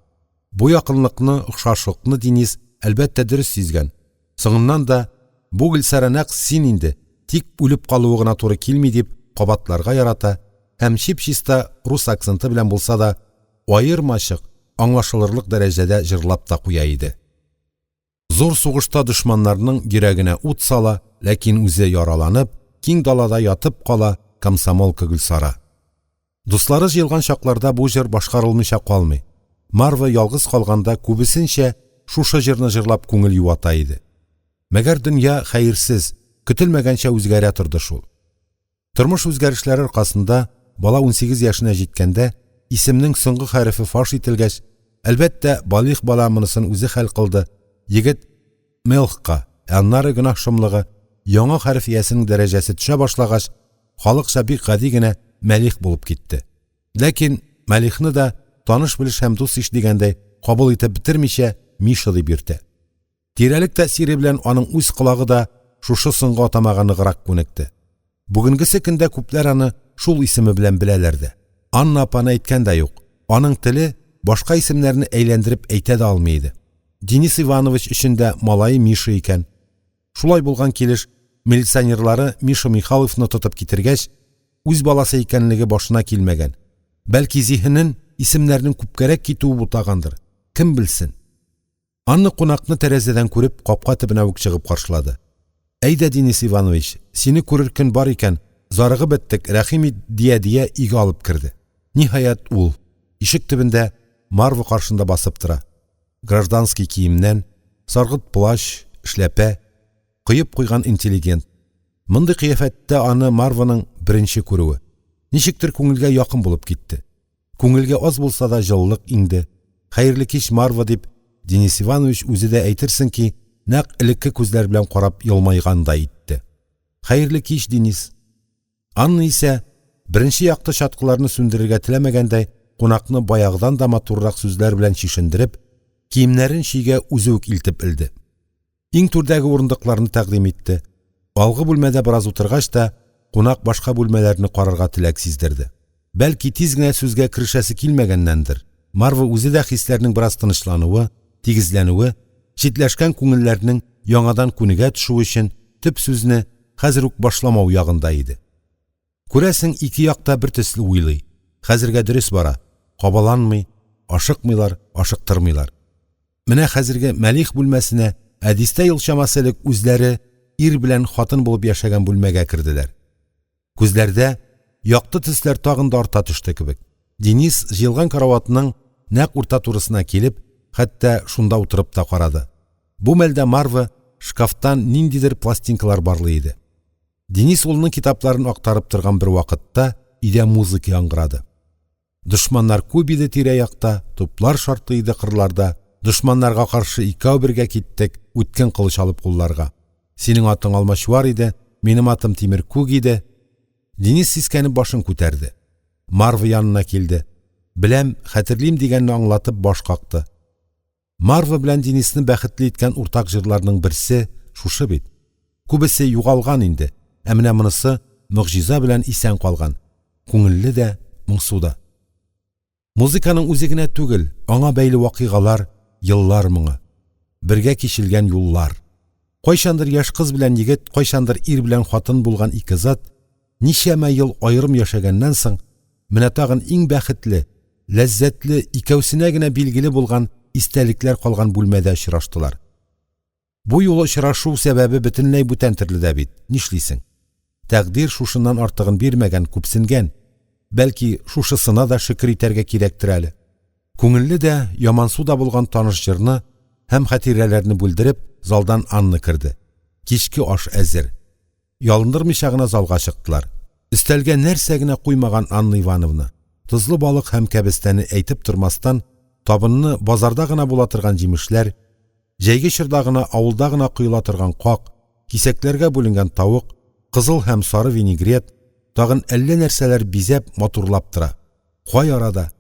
Бу якынлыкны, охшашлыкны Денис, әлбәттә, дөрес сизгән. Соңыннан да, Бу Гөлсара нәкъ син инде, тик үлеп калуы гына туры килми, дип кабатларга ярата һәм чип-чиста рус акценты белән булса да, аермачык, аңлашылырлык дәрәҗәдә җырлап та куя иде. Зур сугышта дошманнарның йөрәгенә ут сала, ләкин үзе яраланып, киң далада ятып кала комсомолка Гөлсара. Дуслары җыелган чакларда бу җыр башкарылмыйча калмый. Марва ялгыз калганда күбесенчә шушы җырны җырлап күңел юата иде. Мәгәр дөнья хәерсез, көтелмәгәнчә үзгәрә торды шул. Тормыш үзгәрешләре аркасында бала 18 яшенә җиткәндә, исемнең соңгы хәрефе фаш ителгәч, әлбәттә, балигъ бала монысын үзе хәл кылды, егет Мелхка, ә аннары гөнаһ шомлыгы, яңа хәреф иясенең дәрәҗәсе төшә башлагач, халыкча бик гади генә Мәлих булып китте. Ләкин Мәлихны да таныш-белеш һәм дус-иш дигәндәй кабул итеп бетермичә, Миша дип йөртә. Тирәлек тәэсире белән аның үз колагы да шушы соңгы атамага ныграк күнекте. Бүгенгесе көндә күпләр аны шул исеме белән беләләр дә. Анна апаны әйткән дә юк. Аның теле башка исемнәрне әйләндереп әйтә дә алмый иде. Денис Иванович өчен дә малае Миша икән. Шулай булган килеш, милиционерлары Миша Михайловны тотып китергәч, үз баласы икәнлеге башына килмәгән. Бәлки зиһенен исемнәрнең күпкәрәк китүе бутагандыр, кем белсен. Анна кунакны тәрәзәдән күреп, капка төбенә үк чыгып каршылады. Әйдә, Денис Иванович, сине күрер көн бар икән, зарыгып беттек, рәхим ит, дия-дия өйгә алып керде. Ниһаять, ул, ишек төбендә, Марва каршында басып тора. Гражданский киемнән, саргылт плащ, эшләпә, коеп куйган интеллигент. Мондый кыяфәттә аны Марваның беренче күрүе. Ничектер күңелгә якын булып китте. Күңелгә аз булса да җылылык иңде. Хәерле кич, Марва, дип, Денис Иванович үзе дә әйтерсең ки, нәкъ элекке күзләр белән карап елмайгандай итте. Хәерле кич, Денис. Анна исә, беренче якты чаткыларны сүндерергә теләмәгәндәй, кунакны баягыдан да матуррак сүзләр белән чишендереп, киемнәрен чөйгә үзе үк илтеп элде. Иң түрдәге урындыкларны тәкъдим итте. Алгы бүлмәдә бераз утыргач та, кунак башка бүлмәләрне карарга теләк сиздерде. Бәлки тиз генә сүзгә керешәсе килмәгәннәндер. Марва үзе дә хисләрнең бераз тынычлануы, тигезләнүе, читләшкән күңелләрнең яңадан күнегә төшүе өчен төп сүзне хәзер үк башламау ягында иде. Күрәсең, ике як та бертөсле уйлый, хәзергә дөрес бара, кабаланмый, ашыкмыйлар, ашыктырмыйлар. Менә хәзерге Мәлих бүлмәсенә, ә дистә ел чамасы элек үзләре ир белән хатын булып яшәгән бүлмәгә керделәр. Күзләрдә якты төсләр тагын да арта төште кебек. Денис җыелган караватның нәкъ урта турысына килеп, хәтта шунда утырып та карады. Бу мәлдә Марва шкафтан ниндидер пластинкалар барлый иде. Денис улының китапларын актарып торган бер вакытта өйдә музыка яңгырады. Дошманнар күп иде тирә-якта, туплар шартлый иде кырларда. Дошманнарга каршы икәү бергә киттек, үткен кылыч алып кулларга. Синең атың алмачуар иде, минем атым тимер күк иде. Денис сискәнеп башын күтәрде. Марва янына килде. Беләм, хәтерлим дигәнне аңлатып баш какты. Марва белән Денисны бәхетле иткән уртак җырларның берсе шушы бит. Күбесе югалган инде, ә менә монысы могҗиза белән исән калган. Күңелле дә, моңсу да. Музыканың үзе генә түгел, аңа бәйле вакыйгалар, еллар моңы. Бергә кичелгән юллар. Кайчандыр яшь кыз белән егет, кайчандыр ир белән хатын булган ике зат ничәмә ел аерым яшәгәннән соң, менә тагын иң бәхетле, ләззәтле, икәүсенә генә билгеле булган истәлекләр калган бүлмәдә очраштылар. Бу юлы очрашу сәбәбе бөтенләй бүтән төрле дә бит, нишлисең? Тәкъдир шушыннан артыгын бирмәгән, күпсенгән. Бәлки, шушысына да шөкер итәргә кирәктер әле. Күңелле дә, ямансу да булган таныш җырны һәм хатирәләрне бүлдереп, залдан Анна керде. Кичке аш әзер. Ялындырмыйча гына залга чыктылар. Өстәлгә нәрсә генә куймаган Анна Ивановна. Тозлы балык һәм кәбестәне әйтеп тормастан, табынны базарда гына була торган җимешләр, җәйге чорда гына авылда гына коела торган как, кисәкләргә бүленгән тавык, кызыл һәм сары винегрет, тагын әллә нәрсәләр бизәп, матурлап тора. Кай арада?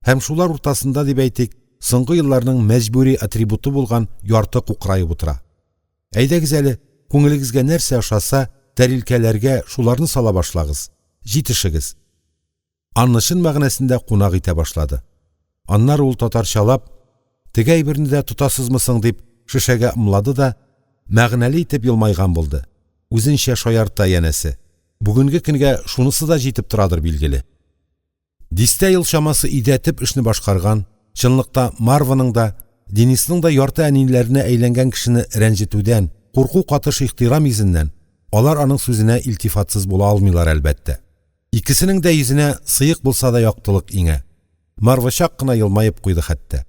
Һәм шулар уртасында дип әйтик, соңгы елларның мәҗбүри атрибуты булган ярты кукраеп утыра. Әйдәгез әле, күңелегезгә нәрсә ошаса, тәрилкәләргә шуларны сала башлагыз. Җитешегез. Анна чын мәгънәсендә кунак итә башлады. Аннары ул татарчалап, теге әйберне дә тотасызмы соң дип, шешәгә ымлады да, мәгънәле итеп елмайган булды. Үзенчә шаярта янәсе. Бүгенге көнгә шунысы да җитеп торадыр билгеле. Дистә ел чамасы өйдә төп эшне башкарган, чынлыкта Марваның да, Денисның да ярты әниләренә әйләнгән кешене рәнҗетүдән, курку катыш ихтирам йөзеннән, алар аның сүзенә илтифатсыз була алмыйлар, әлбәттә. Икесенең дә йөзенә сыек булса да яктылык иңә. Марва чак кына елмаеп куйды хәтта.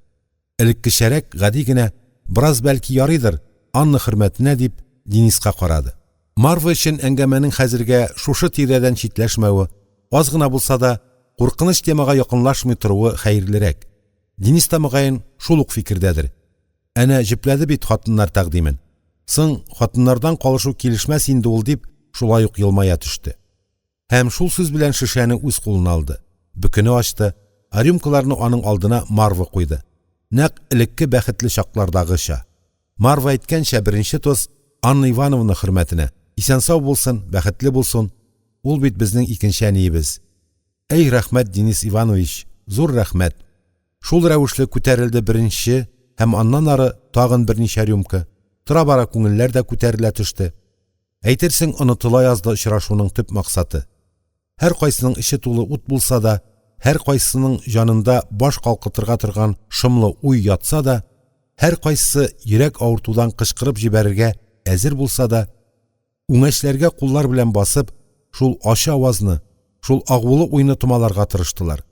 Элеккечәрәк гади генә, бераз бәлки ярыйдыр, Анна хөрмәтенә дип, Дениска карады. Марва өчен әңгәмәнең хәзергә шушы тирәдән читләшмәве, аз гына булса да, куркыныч темага якынлашмый торуы хәерлерәк. Денис та, мөгаен, шул ук фикердәдер. Әнә җөпләде бит хатыннар тәкъдимен. Соң, хатыннардан калышу килешмәс инде ул дип, шулай ук елмая төште. Һәм шул сүз белән шешәне үз кулына алды. Бөкене ачты, ә рюмкаларны аның алдына Марва куйды. Нәкъ элекке бәхетле чаклардагыча. Марва әйткәнчә, беренче тост Анна Ивановна хөрмәтенә. Исән-сау булсын, бәхетле булсын. Ул бит безнең икенче әниебез. Әй, рәхмәт, Денис Иванович, зур рәхмәт. Шул рәвешле күтәрелде беренче һәм аннан ары тагын берничә рюмка. Тора-бара күңелләр дә күтәрелә төште. Әйтерсең, онытыла язды очрашуның төп максаты. Һәркайсының эче тулы ут булса да, һәркайсының җанында баш калкытырга торган шомлы уй ятса да, һәркайсысы йөрәк авыртудан кычкырып җибәрергә әзер булса да, үңәчләргә куллар белән басып, шул ачы авазны, шул агулы уйны томаларга тырыштылар.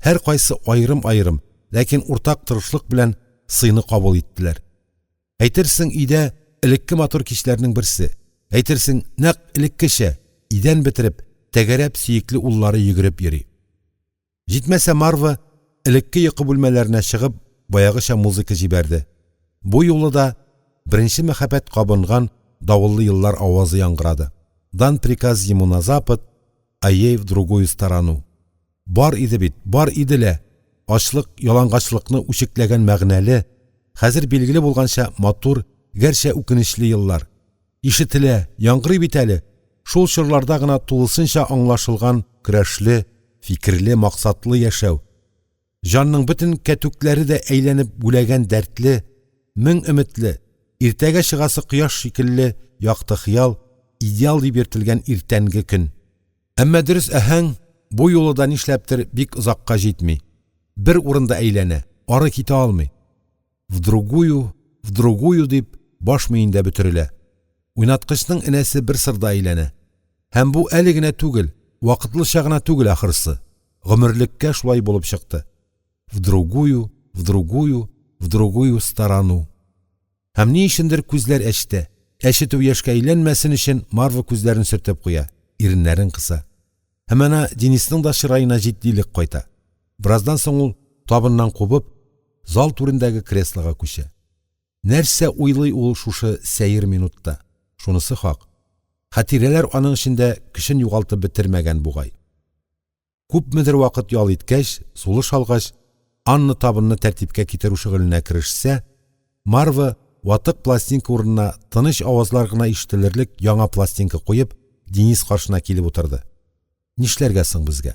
Һәркайсы аерым-аерым, ләкин уртак тырышлык белән сыйны кабул иттеләр. Әйтерсең, өйдә элекке матур кичләрнең берсе. Әйтерсең, нәкъ элеккечә, идән бетереп, тәгәрәп сөекле уллары йөгереп йөри. Җитмәсә Марва элекке йокы бүлмәләренә чыгып, баягыча музыка җибәрде. Бу юлы да беренче мәхәббәт кабынган давыллы еллар авазы яңгырады. Дан приказ ему на запад, а ей в другую сторону. Бар иде бит, бар иде лә! Ачлык, ялангачлыкны үчекләгән мәгънәле, хәзер билгеле булганча матур, гәрчә үкенечле еллар. Ишетелә, яңгырый бит әле, шул чорларда гына тулысынча аңлашылган көрәшле, фикерле, максатлы яшәү. Җанның бөтен кәтүкләре дә әйләнеп гүләгән дәртле, мең өметле, иртәгә чыгасы кояш шикелле якты хыял, идеал дип йөртелгән иртәнге көн. Әмма дөрес аһәң бу юлы да нишләптер бик озакка җитми. Бер урында әйләнә, ары китә алмый. В другую, в другую дип, баш миендә бөтерелә. Уйнаткычның энәсе бер сырда әйләнә. Һәм бу әле генә түгел, вакытлыча гына түгел ахрысы. Гомерлеккә шулай булып чыкты. В другую, в другую, в другую сторону. Һәм ни өчендер күзләр әчетә. Әчетү яшькә әйләнмәсен өчен Марва күзләрен сөртеп куя, иреннәрен кыса. Һәм әнә Денисның да чыраена җитдилек кайта. Бераздан соң ул, табыннан кубып, зал түрендәге креслога күчә. Нәрсә уйлый ул шушы сәер минутта? Шунысы хак. Хатирәләр аның эчендә көчен югалтып бетермәгән бугай. Күпмедер вакыт ял иткәч, сулыш алгач, Анна табынны тәртипкә китерү шөгыленә керешсә, Марва ватык пластинка урынына тыныч авазлар гына ишетелерлек яңа пластинка куеп, Денис каршына килеп утырды. Нишләргә соң безгә?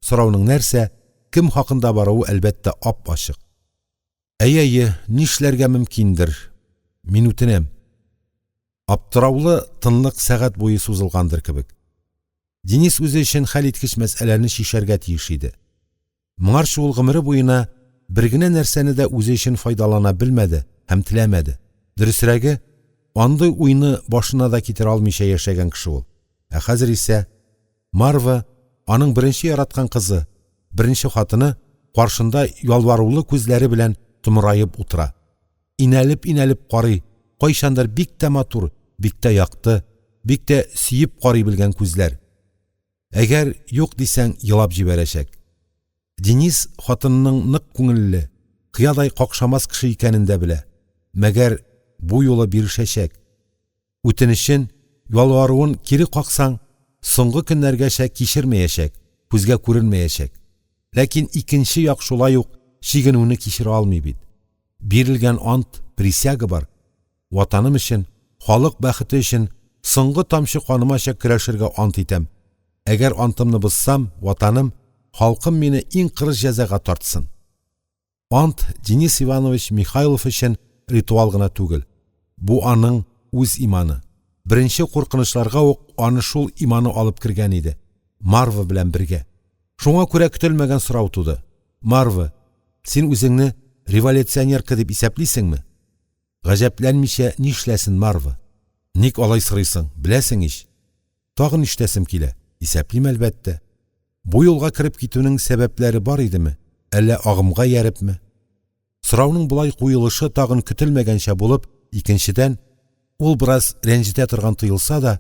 Сорауның нәрсә, кем хакында баруы, әлбәттә, ап-ачык. Әйе, әйе, нишләргә мөмкиндер? Мин үтенәм. Аптыраулы тынлык сәгать буе сузылгандыр кебек. Денис үзе өчен хәлиткеч мәсьәләне чишәргә тиеш иде. Моңарчы ул гомере буена бер генә нәрсәне дә үзе өчен файдалана белмәде һәм теләмәде. Дөресрәге, андый уйны башына да китерә алмыйча яшәгән кеше ул. Ә хәзер исә Марва, аның беренче яраткан кызы, беренче хатыны каршында ялварулы күзләре белән томыраеп утыра. Инәлеп-инәлеп карый, кайчандыр бик тә матур, бик тә якты, бик тә сөеп карый белгән күзләр. Әгәр юк дисәң, елап җибәрәчәк. Денис хатынының нык күңелле, кыядай какшамас кеше икәнен дә белә. Мәгәр бу юлы бирешәчәк. Үтенечен, ялваруын кире каксаң, соңгы көннәргәчә кичермәячәк, күзгә күренмәячәк. Ләкин икенче як шулай ук чигенүне кичерә алмый бит. Бирелгән ант, присяга бар. Ватаным өчен, халык бәхете өчен соңгы тамчы канымача көрәшергә ант итәм. Әгәр антымны бозсам, ватаным, халкым мине иң кырыс җәзага тартсын. Ант Денис Иванович Михайлов өчен ритуал гына түгел. Бу аның үз иманы. Беренче куркынычларга ук аны шул иманы алып кергән иде. Марва белән бергә. Шуңа күрә көтелмәгән сорау туды. Марва, син үзеңне революционерка дип исәплисеңме? Гаҗәпләнмичә нишләсен Марва? Ник алай сорыйсың? Беләсең ич. Тагын ишетәсем килә. Исәплим, әлбәттә. Бу юлга кереп китүнең сәбәпләре бар идеме, әллә агымга иярепме? Сорауның болай куелышы тагын көтелмәгәнчә булып, икенчедән, ул бераз рәнҗетә торган тоелса да,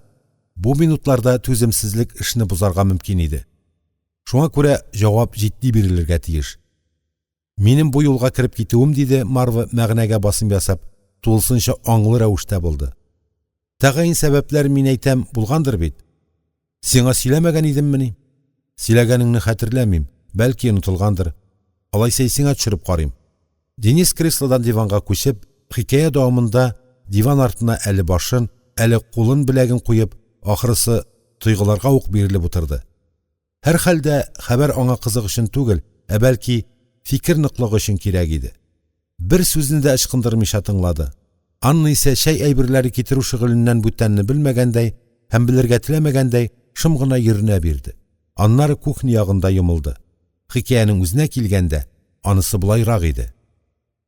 бу минутларда түземсезлек эшне бозарга мөмкин иде. Шуңа күрә җавап җитди бирелергә тиеш. Минем бу юлга кереп китүем, диде Марва, мәгънәгә басым ясап, тулысынча аңлы рәвештә булды. Тәгаен сәбәпләр, мин әйтәм, булгандыр бит. Сиңа сөйләмәгән идеммени? Сөйләгәнеңне хәтерләмим, бәлки онытылгандыр. Алайса исеңә төшереп карыйм. Денис креслодан диванга күчеп, хикәя дәвамында диван артына әле башын, әле кулын беләген куеп, ахрысы, тойгыларга ук бирелеп утырды. Һәрхәлдә, хәбәр аңа кызык өчен түгел, ә бәлки фикер ныклыгы өчен кирәк иде. Бер сүзне дә ычкындырмыйча тыңлады. Анна исә чәй әйберләре китерү шөгыленнән бүтәнне белмәгәндәй һәм белергә теләмәгәндәй шым гына йөренә бирде. Аннары кухня ягында йомылды. Хикәянең үзенә килгәндә, анысы болайрак иде.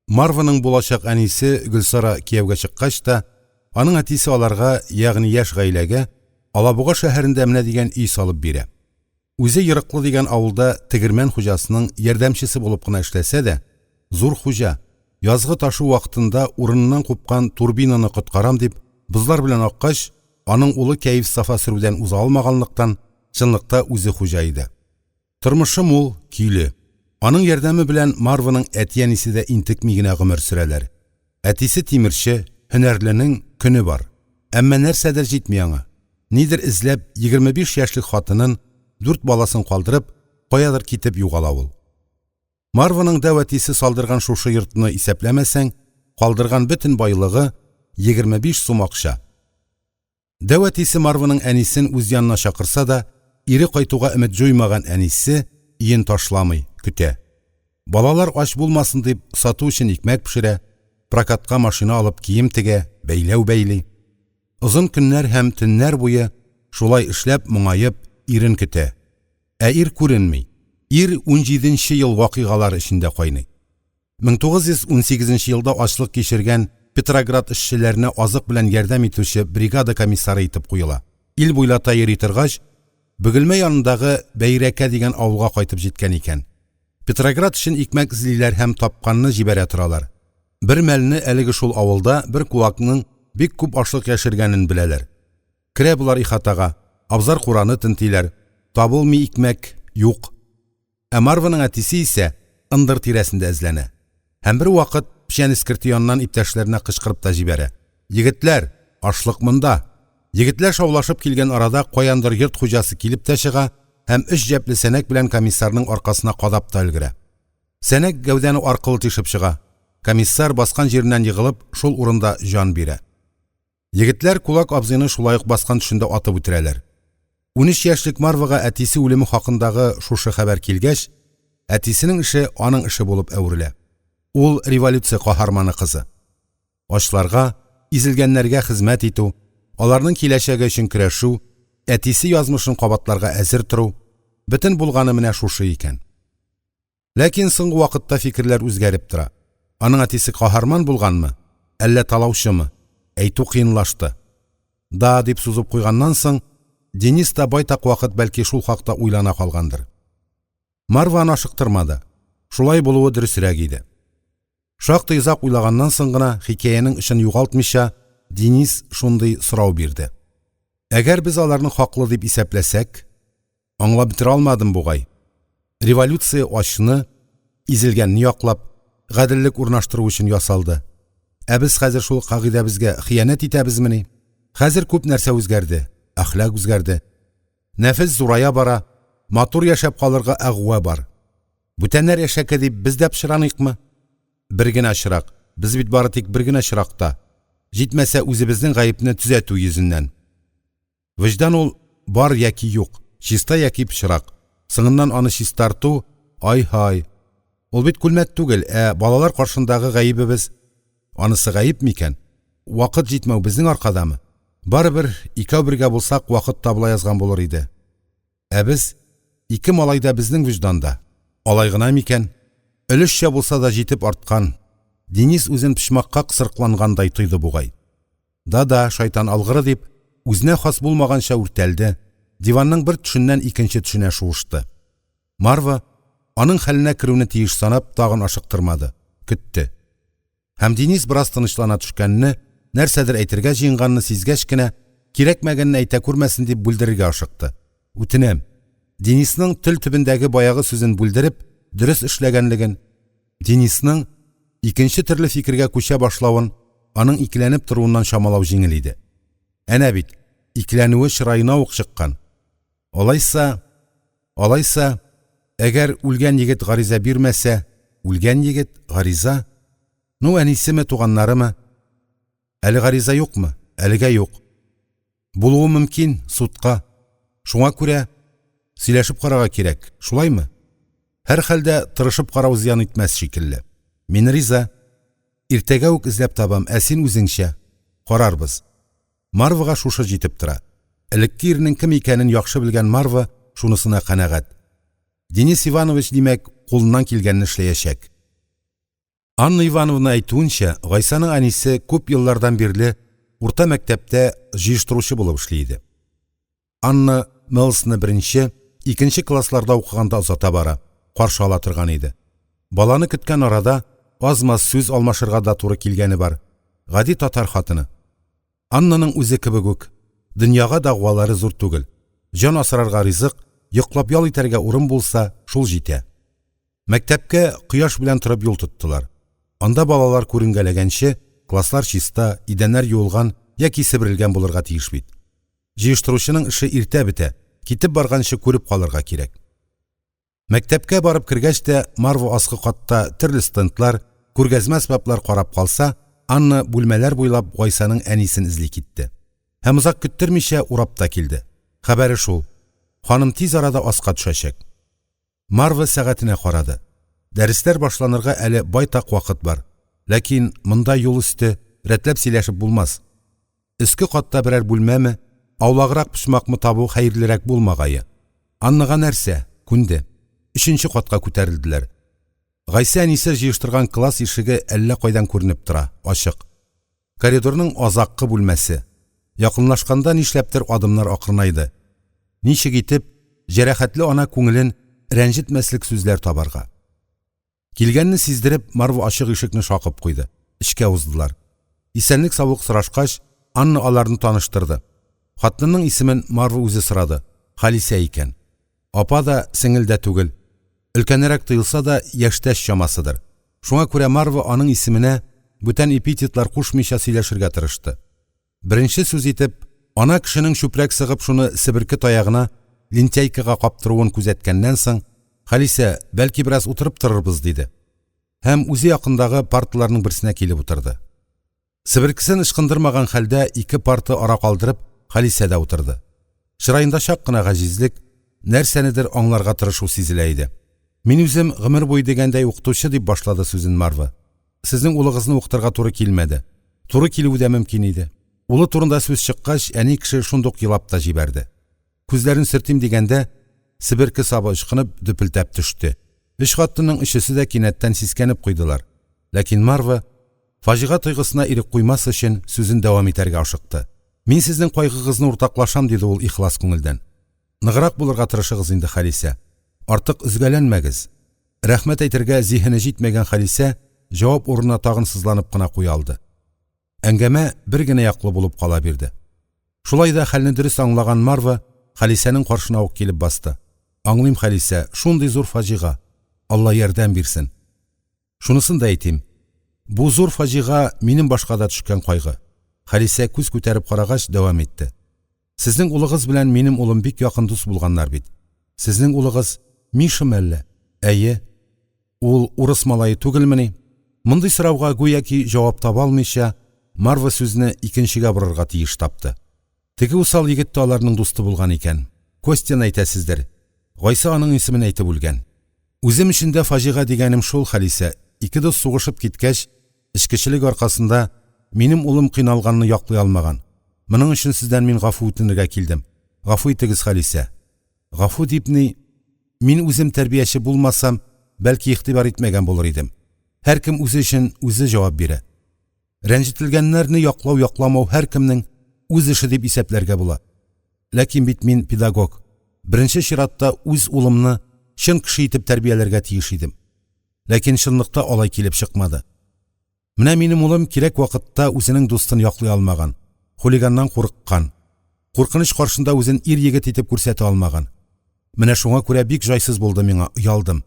Марваның булачак әнисе Гөлсара кияүгә чыккач та, аның әтисе аларга, ягъни яшь гаиләгә, Алабуга шәһәрендә менә дигән өй салып бирә. Үзе Ерыклы дигән авылда тегермән хуҗасының ярдәмчесе булып кына эшләсә дә, зур хуҗа, язгы ташу вакытында урыныннан купкан турбинаны коткарам дип, бозлар белән аккач, аның улы кәеф-сафа сөрүдән уза алмаганлыктан, чынлыкта үзе хуҗа иде. Тормышы мул, көйле. Аның ярдәме белән Марваның әти-әнисе дә интекми генә гомер сөрәләр. Әтисе тимерче, һөнәрленең көне бар. Әмма нәрсәдер җитми аңа. Нидер эзләп, 25 яшьлек хатынын, дүрт баласын калдырып, каядыр китеп югала ул. Марваның дәү әтисе салдырган шушы йортны исәпләмәсәң, калдырган бөтен байлыгы, 25 сум акча. Дәү әтисе Марваның әнисен үз янына чакырса да, ире кайтуга өмет җуймаган әнисе өен ташламый, көтә. Балалар ач булмасын дип, сату өчен икмәк пешерә, прокатка машина алып кием тегә, бәйләү бәйли. Озын көннәр һәм төннәр буе шулай эшләп, моңаеп, ирен көтә. Ә ир күренми. Ир унҗиденче ел вакыйгалары эчендә кайный. 1918 нче елда ачлык кичергән Петроград эшчеләренә азык белән ярдәм итүче бригада комиссары итеп куела. Ил буйлата йөри торгач, Бөгелмә янындагы Бәйрәкә дигән авылга кайтып җиткән икән. Петроград өчен икмәк эзлиләр һәм тапканны җибәрә торалар. Бер мәлне әлеге шул авылда бер кулакның бик күп ашлык яшергәнен беләләр. Керә болар ихатага, абзар-кураны тентиләр, табылмый икмәк, юк. Ә Марваның әтисе исә ындыр тирәсендә эзләнә. Һәм бервакыт печән эскерте яныннан иптәшләренә кычкырып та җибәрә: «Егетләр, ашлык монда!» Егетләр шаулашып килгән арада каяндыр йорт хуҗасы килеп тә чыга һәм өч җәпле сәнәк белән комиссарның аркасына кадап та өлгерә. Сәнәк гәүдәне аркылы тишеп чыга. Комиссар, баскан җиреннән егылып, шул урында җан бирә. Егетләр кулак абзыйны шулай ук баскан төшендә атып үтерәләр. 13 яшьлек Марвага әтисе үлеме хакындагы шушы хәбәр килгәч, әтисенең эше аның эше булып әверелә. Ул революция каһарманы кызы. Ачларга, изелгәннәргә хезмәт итү, аларның киләчәге өчен көрәшү, әтисе язмышын кабатларга әзер тору, бөтен булганы менә шушы икән. Ләкин соңгы вакытта фикерләр үзгәреп тора. Аның әтисе каһарман булганмы, әллә талаучымы? Әйтү кыенлашты. Да, дип сузып куйганнан соң, Денис та байтак вакыт бәлки шул хакта уйлана калгандыр. Марва аны ашыктырмады. Шулай булуы дөресрәк иде. Шактый озак уйлаганнан соң гына, хикәянең очын югалтмыйча, Денис шундый сорау бирде. Әгәр без аларны хаклы дип исәпләсәк, аңлап бетерә алмадым бугай. Революция ачны, изелгәнне яклап, гаделлек урнаштыру өчен ясалды. Ә без хәзер шул кагыйдәбезгә хыянәт итәбезмени? Хәзер күп нәрсә үзгәрде, әхлак үзгәрде. Нәфес зурая бара, матур яшәп калырга әгъва бар. Бүтәннәр әшәке дип без дә пычраныйкмы? Бер генә очрак, без бит бары тик бер генә очракта, җитмәсә үзебезнең гаепне төзәтү йөзеннән. Вөҗдан ул бар яки юк, чиста яки пычрак. Соңыннан аны чистарту, ай-һай. Ул бит күлмәк түгел, ә балалар каршындагы гаебебез. Анысы гаеп микән? Вакыт җитмәү безнең аркадамы? Барыбер, икәү бергә булсак, вакыт табыла язган булыр иде. Ә без, ике малай да безнең вөҗданда. Алай гына микән? Өлешчә булса да җитеп арткан. Денис үзен почмакка кысрыклангандай тойды бугай. Да-да, шайтан алгыры дип, үзенә хас булмаганча үртәлде, диванның бер төшеннән икенче төшенә шуышты. Марва, аның хәленә керүне тиеш санап, тагын ашыктырмады, көтте. Һәм Денис бераз тынычлана төшкәнне, нәрсәдер әйтергә җыенганны сизгәч кенә, кирәкмәгәнне әйтә күрмәсен дип бүлдерергә ашыкты. Үтенәм. Денисның тел төбендәге баягы сүзен бүлдереп, дөрес эшләгәнлеген, Денисның икенче төрле фикергә күчә башлавын аның икеләнеп торуыннан чамалау җиңел иде. Әнә бит, икеләнүе чыраена ук чыккан. Алайса, алайса, әгәр үлгән егет гариза бирмәсә, үлгән егет гариза? Ну, әнисеме, туганнарымы? Әле гариза юкмы? Әлегә юк. Булуы мөмкин, судка. Шуңа күрә сөйләшеп карарга кирәк, шулаймы? Һәрхәлдә тырышып карау зыян итмәс шикелле. Мин риза. Иртәгә үк эзләп табам, ә син үзеңчә. Карарбыз. Марвага шушы җитеп тора. Элекке ирнең кем икәнен яхшы белгән Марва шунысына канәгать. Денис Иванович, димәк, кулыннан килгәнне эшләячәк. Анна Ивановна әйтүенчә, Гайсаның әнисе күп еллардан бирле урта мәктәптә җыештыручы булып эшли иде. Анна Мэлсны беренче, икенче классларда укыганда озата бара, каршы ала торган иде. Баланы көткән арада аз-маз сүз алмашырга да туры килгәне бар. Гади татар хатыны. Аннаның үзе кебек үк, дөньяга дәгъвалары зур түгел. Җан асрарга ризык, йоклап ял итәргә урын булса, шул җитә. Мәктәпкә кояш белән торып юл тоттылар. Анда балалар күренгәләгәнче, класслар чиста, идәннәр юылган яки себерелгән булырга тиеш бит. Җыештыручының эше иртә бетә, китеп барганчы күреп калырга кирәк. Мәктәпкә барып кергәч тә, Марва аскы катта төрле стендлар, күргәзмә әсбаплар карап калса, Анна бүлмәләр буйлап Гайсаның әнисен эзли китте. Һәм озак көттермичә урап та килде. Хәбәре шул: ханым тиз арада аска төшәчәк. Марва сәгатенә карады. Дәресләр башланырга әле байтак вакыт бар. Ләкин монда юл өсте, рәтләп сөйләшеп булмас. Өске катта берәр бүлмәме, аулаграк почмакмы табу хәерлерәк булмагае. Аннага нәрсә? Күнде. Өченче катка күтәрелделәр. Гайсә әнисе җыештырган класс ишеге әллә кайдан күренеп тора, ачык. Коридорның азаккы бүлмәсе. Якынлашканда нишләптер адымнар акрынайды. Ничек итеп җәрәхәтле ана күңелен рәнҗетмәслек сүзләр табарга? Килгәнне сиздереп, Марва ачык ишекне шакып куйды. Эчкә уздылар. Исәнлек-саулык сорашкач, Анна аларны таныштырды. Хатынның исемен Марва үзе сорады. Халисә икән. Апа да, сеңел дә түгел. Өлкәнрәк тоелса да, яшьтәш чамасыдыр. Шуңа күрә Марва аның исеменә бүтән эпитетлар кушмыйча сөйләшергә тырышты. Беренче сүз итеп, ана кешенең чүпрәк сыгып шуны себерке таягына, лентяйкага каптыруын күзәткәннән соң, Халисә, бәлки бераз утырып торырбыз, диде. Һәм үзе якындагы парталарның берсенә килеп утырды. Себеркесен ычкындырмаган хәлдә ике парта ара калдырып, Халисә дә утырды. Чыраенда чак кына гаҗизлек, нәрсәнедер аңларга тырышу сизелә иде. Мин үзем гомер буе дигәндәй укытучы, дип башлады сүзен Марва. Сезнең улыгызны укытырга туры килмәде. Туры килүе дә мөмкин иде. Улы турында сүз чыккач, әни кеше шундук елап та җибәрде. Күзләрен сөртим дигәндә, себерке сабы ычкынып, дөпелтәп төште. Өч хатынның өчесе дә кинәттән сискәнеп куйдылар. Ләкин Марва, фаҗига тойгысына ирек куймас өчен, сүзен дәвам итәргә ашыкты. Мин сезнең кайгыгызны уртаклашам, диде ул ихлас күңелдән. Ныграк булырга тырышыгыз инде, Халисә. Артык өзгәләнмәгез. Рәхмәт әйтергә зиһене җитмәгән Халисә җавап урынына тагын сызланып кына куя алды. Әңгәмә бер генә яклы булып кала бирде. Шулай да хәлне дөрес аңлаган Марва Халисәнең каршына ук килеп басты. Аңлыйм, Халисә, шундый зур фаҗига. Алла ярдәм бирсен. Шунысын да әйтим. Бу зур фаҗига минем башка да төшкән кайгы. Халисә күз күтәреп карагач дәвам итте. Сезнең улыгыз белән минем улым бик якын дус булганнар бит. Сезнең улыгыз Миша әллә? Әйе. Ул урыс малае түгелмени? Мондый сорауга гүяки җавап таба алмыйча, Марва сүзне икенчегә борырга тиеш тапты. Теге усал егет тә аларның дусты булган икән. Костяны әйтәсездер. Гайсә аның исемен әйтеп үлгән. Үзем өчен дә фаҗига дигәнем шул, Халисә. Ике дус сугышып киткәч, эчкечелек аркасында минем улым кыйналганны яклый алмаган. Моның өчен сездән мин гафу үтенергә килдем. Гафу итегез, Халисә. Гафу дип ни, мин үзем тәрбияче булмасам, бәлки игътибар итмәгән булыр идем. Һәркем үзе өчен үзе җавап бирә. Рәнҗетелгәннәрне яклау-якламау һәркемнең үз эше дип исәпләргә була. Ләкин бит мин педагог. Беренче чиратта үз улымны чын кеше итеп тәрбияләргә тиеш идем. Ләкин чынлыкта алай килеп чыкмады. Менә минем улым кирәк вакытта үзенең дустын яклый алмаган, хулиганнан курыккан. Куркыныч каршында үзен ир-егет итеп күрсәтә алмаган. Менә шуңа күрә бик җайсыз булды миңа, оялдым.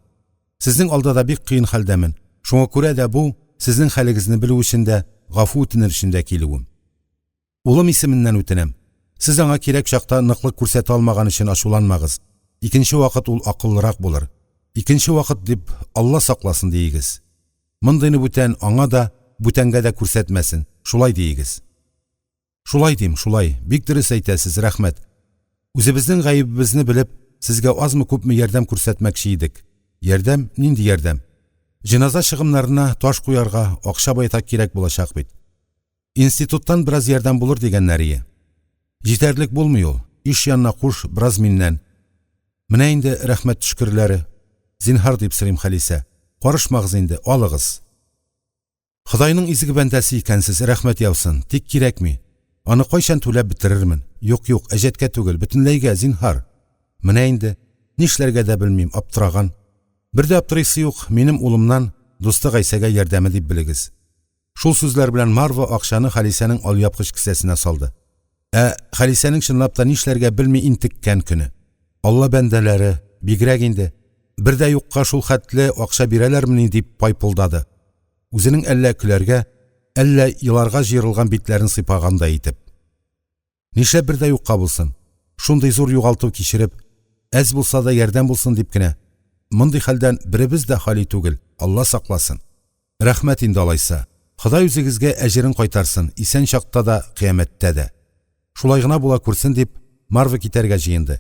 Сезнең алда да бик кыен хәлдәмен. Шуңа күрә дә бу, сезнең хәлегезне белү өчен дә, гафу үтенер өчен дә килүем. Улым исеменнән үтенәм. Сез аңа кирәк чакта ныклык күрсәтә алмаган өчен ачуланмагыз. Икенче вакыт ул акыллырак булыр. Икенче вакыт дип, Алла сакласын диегез. Мондыйны бүтән аңа да, бүтәнгә дә күрсәтмәсен. Шулай диегез. Шулай дим, шулай. Бик дөрес әйтәсез, рәхмәт. Үзебезнең гаебебезне белеп, сезгә азмы-күпме ярдәм күрсәтмәкче идек. Ярдәм? Нинди ярдәм? Җеназа чыгымнарына таш куярга акча байтак кирәк булачак бит. Институттан бераз ярдәм булыр дигәннәрие. Җитәрлек булмый ул. Иш янына куш, бераз миннән. Менә инде рәхмәт төшкерләре. Зинһар дип сорыйм, Халисә. Карышмагыз инде, алыгыз. Ходайның изге бәндәсе икәнсез, рәхмәт яусын. Тик кирәкми. Аны кайчан түләп бетерермен? Юк, юк, әҗәткә түгел, бөтенләйгә, зинһар. Менә инде, нишләргә дә белмим, аптыраган. Бер дә аптырыйсы юк, минем улымнан, дусты Гайсәгә ярдәме дип белегез. Шул сүзләр белән Марва акчаны Халисәнең алъяпкыч кесәсенә салды. Ә Халисәнең чынлап та нишләргә белми интеккән көне. Алла бәндәләре, бигрәк инде, бер дә юкка шул хәтле акча бирәләрмени дип пайпылдады. Үзенең әллә көләргә, әллә еларга җыерылган битләрен сыйпагандай итеп. Нишләп бер дә юкка булсын? Шундый зур югалту кичереп, әз булса да ярдәм булсын дип кенә. Мондый хәлдән беребез дә хали түгел, Алла сакласын. Рәхмәт инде алайса. Ходай үзегезгә әҗерен кайтарсын, исән чакта да, кыямәттә дә. Шулай гына була күрсен дип, Марва китәргә җыенды.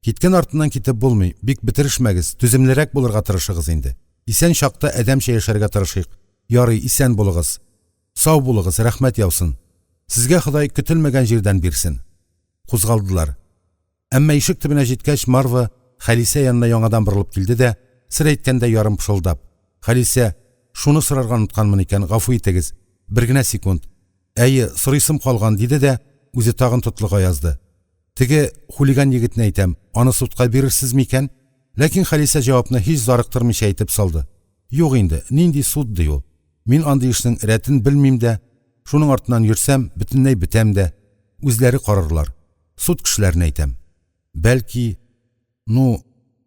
Киткән артыннан китеп булмый, бик бетерешмәгез, түземлерәк булырга тырышыгыз инде. Исән чакта адәмчә яшәргә тырышыйк. Ярый, исән булыгыз. Сау булыгыз, рәхмәт яусын. Сезгә Ходай көтелмәгән җирдән бирсен. Кузгалдылар. Әмма ишек төбенә җиткәч, Марва Халисә янына яңадан борылып килде дә, сер әйткәндәй ярым пышылдап: "Халисә, шуны сорарга онытканмын икән, гафу итегез. Бер генә секунд. Әйе, сорыйсым калган", диде дә, үзе тагын тотлыга язды. Теге хулиган егетне әйтәм, аны судка бирерсез микән? Ләкин Халисә җавапны һич зарыктырмыйча әйтеп салды. Юк инде, нинди суд ди ул? Мин андый эшнең рәтен белмим дә, шуның артыннан йөрсәм, бөтенләй бетәм дә. Үзләре карарлар. Суд кешеләрен әйтәм. Бәлки, ну,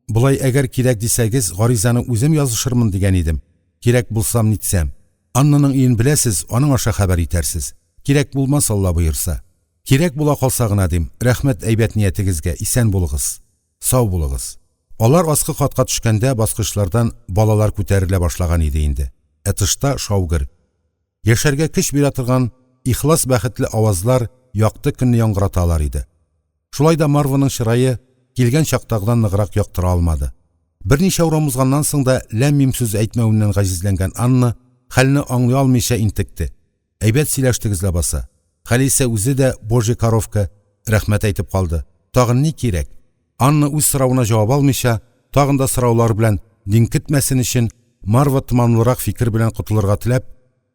болай әгәр кирәк дисәгез, гаризаны үзем язышырмын дигән идем. Кирәк булсам нитсәм. Аннаның өен беләсез, аның аша хәбәр итәрсез. Кирәк булмас, Алла боерса. Кирәк була калса гына дим. Рәхмәт әйбәт ниятегезгә, исән булыгыз. Сау булыгыз. Алар аскы катка төшкәндә баскычлардан балалар күтәрелә башлаган иде инде. Ә тышта шау-гөр. Яшәргә көч бирә торган ихлас бәхетле авазлар якты көнне яңгыраталар иде. Шулай да Марваның чырае килгән чактагыдан ныграк яктыра алмады. Берничә урам узганнан соң да ләм-мим сүз әйтмәвеннән гаҗизләнгән Анна хәлне аңлый алмыйча интекте. Әйбәт сөйләштегез ләбаса. Халисә үзе дә божья коровка, рәхмәт әйтеп калды. Тагын ни кирәк? Анна үз соравына җавап алмыйча, тагын да сораулар белән диңкетмәсен өчен, Марва томанлырак фикер белән котылырга теләп,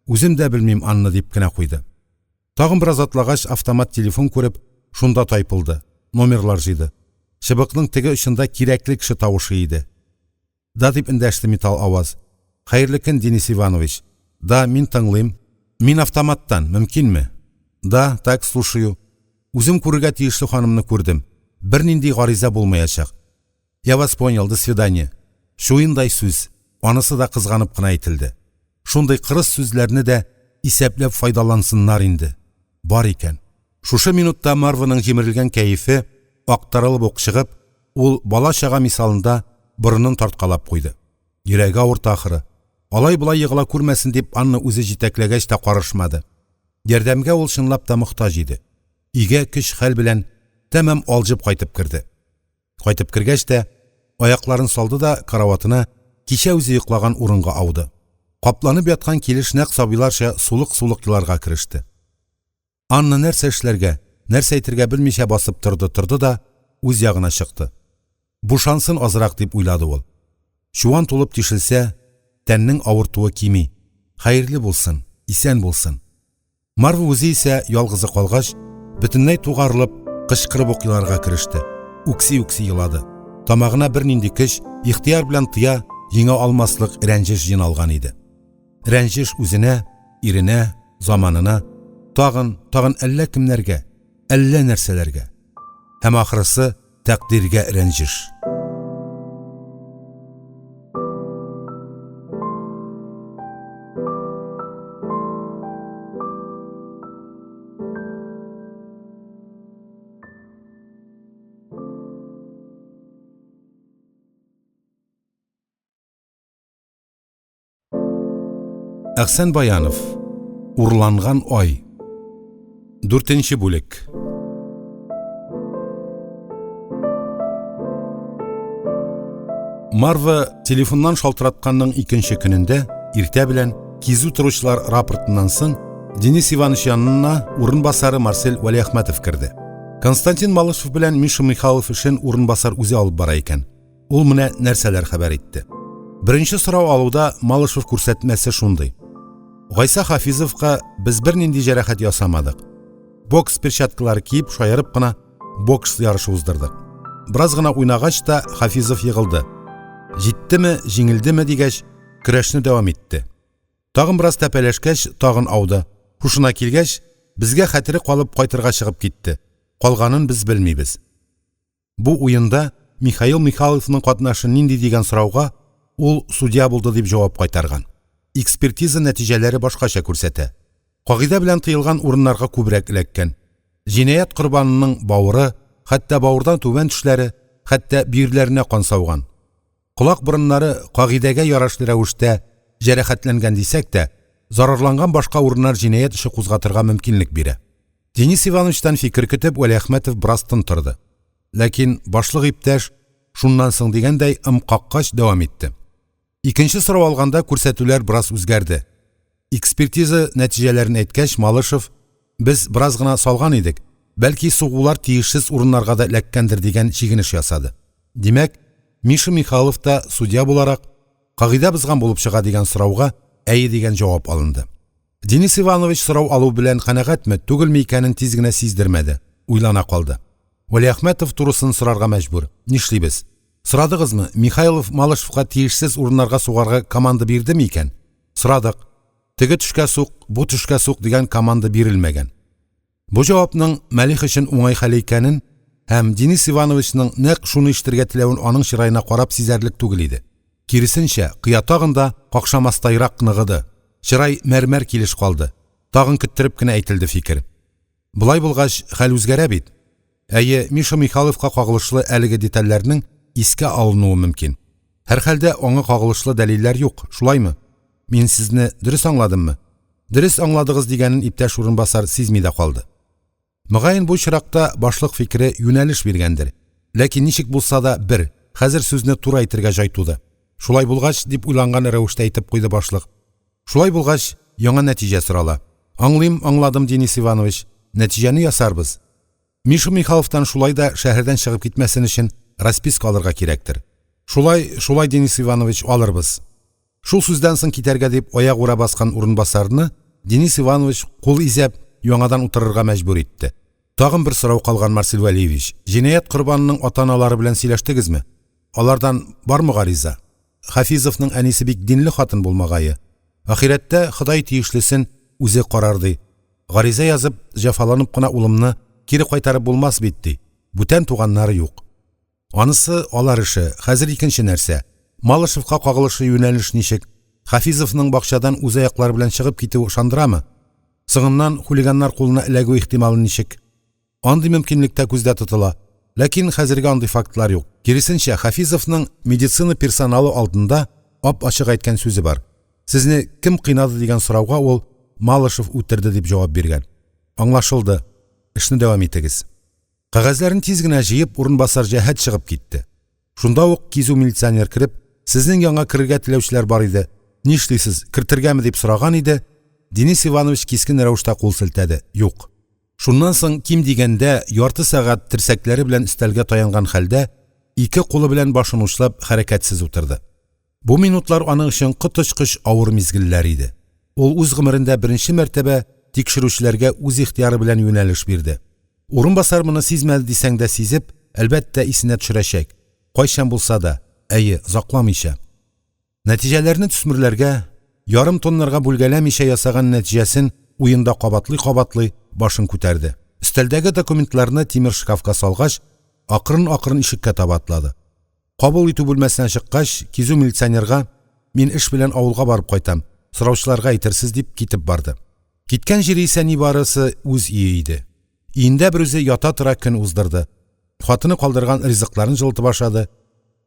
Үзем дә белмим, Анна, дип кенә куйды. Тагын бераз атлагач, автомат телефон күреп, шунда тайпылды, номерлар җыйды. Чыбыкның теге очында кирәкле кеше тавышы иде. Да, дип эндәште металл аваз. Хәерле көн, Денис Иванович. Да, мин тыңлыйм. Мин автоматтан, мөмкинме? Да, так, слушаю. Үзем күрергә тиешле ханымны күрдем. Бернинди гариза булмаячак. Я вас понял, до свидания. Чуендай сүз, анысы да кызганып кына әйтелде. Шундый кырыс сүзләрне дә исәпләп файдалансыннар инде. Бар икән. Шушы минутта Марваның җимерелгән кәефе актарылып ук чыгып, ул бала-чага мисалында борынын тарткалап куйды. Йөрәге авырта ахры. Алай-болай егыла күрмәсен дип Анна үзе җитәкләгәч тә карышмады. Ярдәмгә ул чынлап та мохтаҗ иде. Өйгә көч-хәл белән тәмам алҗып кайтып керде. Кайтып кергәч тә, аякларын салды да караватына, кичә үзе йоклаган урынга ауды. Капланып яткан килеш нәкъ сабыйларча сулык-сулык еларга кереште. Анна нәрсә эшләргә, нәрсә әйтергә белмичә басып торды-торды да үз ягына чыкты. Бушансын азрак дип уйлады ул. Чуан тулып тишелсә, тәннең авыртуы кими. Хәерле булсын, исән булсын. Марва үзе исә ялгызы калгач, бөтенләй тугарылып, кычкырып ук еларга кереште. Үкси-үкси елады. Тамагына бернинди көч, ихтыяр белән тыя, җиңә алмаслык рәнҗеш җыйналган иде. Рәнҗеш үзенә, иренә, заманына, тагын, тагын әллә кемнәргә, әллә нәрсәләргә. Һәм ахрысы тәкъдиргә рәнҗеш. Әхсән Баянов. Урланган ай. Дүртенче бүлек. Марва телефоннан шалтыратканның икенче көнендә иртә белән кизү торучылар рапортыннан соң Денис Иванович янына урынбасары Марсель Вәлиәхмәтов керде. Константин Малышев белән Миша Михайлов эшен урынбасар үзе алып бара икән. Ул менә нәрсәләр хәбәр итте. Беренче сорау алуда Малышев күрсәтмәсе шундый. Гайса Хафизовка без бернинди җәрәхәт ясамадык. Бокс перчаткалары киеп, шаярып кына бокс ярышы уздырдык. Бераз гына уйнагач та Хафизов егылды. Җиттеме, җиңелдеме дигәч, көрәшне дәвам итте. Тагын бераз тәпәләшкәч, тагын ауды. Һушына килгәч, безгә хәтере калып кайтырга чыгып китте. Калганын без белмибез. Бу уенда Михаил Михайловның катнашы нинди дигән сорауга ул судья булды дип җавап кайтарган. Экспертиза нәтиҗәләре башкача күрсәтә. Кагыйдә белән тыелган урыннарга күбрәк эләккән. Җинаять корбанының бавыры, хәтта бавырдан түбән төшләре, хәтта бөерләренә кан сауган. Колак-борыннары кагыйдәгә ярашлы рәвештә җәрәхәтләнгән дисәк тә, зарарланган башка урыннар җинаять эше кузгатырга мөмкинлек бирә. Денис Ивановичтан фикер көтеп, Вәлиәхмәтов бераз тын торды. Ләкин башлык иптәш, шуннан соң дигәндәй, ым каккач дәвам итте. Икенче сорау алганда күрсәтүләр бераз үзгәрде. Экспертиза нәтиҗәләрен әйткәч, Малышев: "Без бераз гына салган идек, бәлки, сугулар тиешсез урыннарга да эләккәндер", – дигән чигенеш ясады. Димәк, Миша Михайлов та, судья буларак, кагыйдә бозган булып чыга дигән сорауга «әйе» дигән җавап алынды. Денис Иванович сорау алу белән канәгатьме, түгелме икәнен тиз генә сиздермәде, уйлана калды. Вәлиәхмәтов турысын сорарга мәҗбүр. Нишлибез? Сорадыгызмы, Михайлов Малышевка тиешсез урыннарга сугарга команда бирдеме икән? Сорадык. Теге төшкә сук, бу төшкә сук дигән команда бирелмәгән. Бу җавапның Мәлих өчен уңай хәл икәнен һәм Денис Ивановичның нәкъ шуны ишетергә теләвен аның чыраена карап сизәрлек түгел иде. Киресенчә, кыя тагын да какшамастайрак ныгыды. Чырай мәрмәр килеш калды. Тагын көттереп кенә әйтелде фикер. Болай булгач, хәл үзгәрә бит. Әйе, Миша Михайловка кагылышлы әлеге детальләрнең искә алынуы мөмкин. Һәрхәлдә аңа кагылышлы дәлилләр юк, шулаймы? Мин сезне дөрес аңладыммы? Дөрес аңладыгыз дигәнен иптәш урынбасар сизми дә калды. Мөгаен бу очракта башлык фикере юнәлеш биргәндер. Ләкин ничек булса да бер, хәзер сүзне туры әйтергә җай туды. Шулай булгач, дип уйланган рәвештә әйтеп куйды башлык. Шулай булгач, яңа нәтиҗә сорала. Аңлыйм, аңладым, Денис Иванович. Нәтиҗәне ясарбыз. Миша Михайловтан шулай да шәһәрдән чыгып китмәсен өчен расписка алырга кирәктер. Шулай, шулай, Денис Иванович, алырбыз. Шул сүздән соң китәргә дип аягүрә баскан урынбасарны Денис Иванович кул изәп, яңадан утырырга мәҗбүр итте. Тагын бер сорау калган, Марсель Вәлиевич. Җинаять корбанының ата-аналары белән сөйләштегезме? Алардан бармы гариза? Хафизовның әнисе бик динле хатын булмагае. Ахирәттә Ходай тиешлесен үзе карар ди. Гариза язып, җәфаланып кына улымны кире кайтарып булмас бит ди. Бүтән туганнары юк. Анысы алар эше, хәзер икенче нәрсә. Малышевка кагылышлы юнәлеш ничек? Хафизовның бакчадан үз аяклары белән чыгып китүе ышандырамы? Соңыннан хулиганнар кулына эләгү ихтималы ничек? Андый мөмкинлек тә күздә тотыла. Ләкин хәзергә андый фактлар юк. Киресенчә, Хафизовның медицина персоналы алдында ап-ачык әйткән сүзе бар. Сезне кем кыйнады дигән сорауга ул Малышев үтерде дип җавап биргән. Аңлашылды. Эшне дәвам итегез. Кәгазьләрен тиз генә җыеп, урынбасар җәһәт чыгып китте. Шунда ук кизү милиционер кереп, сезнең янга керергә теләүчеләр бар иде, нишлисез, кертергәме дип сораган иде, Денис Иванович кискен рәвештә кул селтәде, юк. Шуннан соң ким дигәндә ярты сәгать терсәкләре белән өстәлгә таянган хәлдә, ике кулы белән башын учлап, хәрәкәтсез утырды. Бу минутлар аның өчен коточкыч авыр мизгелләр иде. Ул үз гомерендә беренче мәртәбә тикшерүчеләргә үз ихтыяры белән юнәлеш бирде. Урынбасар моны сизмәде дисәң дә сизеп, әлбәттә, исенә төшерәчәк. Кайчан булса да, әйе, озакламыйча. Нәтиҗәләрне төсмерләргә, ярым тоннарга бүлгәләмичә ясаган нәтиҗәсен уенда кабатлый-кабатлый башын күтәрде. Өстәлдәге документларны тимер шкафка салгач, акрын-акрын ишеккә таба атлады. Кабул итү бүлмәсенә чыккач, кизү милиционерга, Мин эш белән авылга барып кайтам, сораучыларга әйтерсез, дип китеп барды. Киткән җире исә нибарысы үз өе иде. Өендә берүзе ята-тора көн уздырды. Хатыны калдырган ризыкларын җылытып ашады,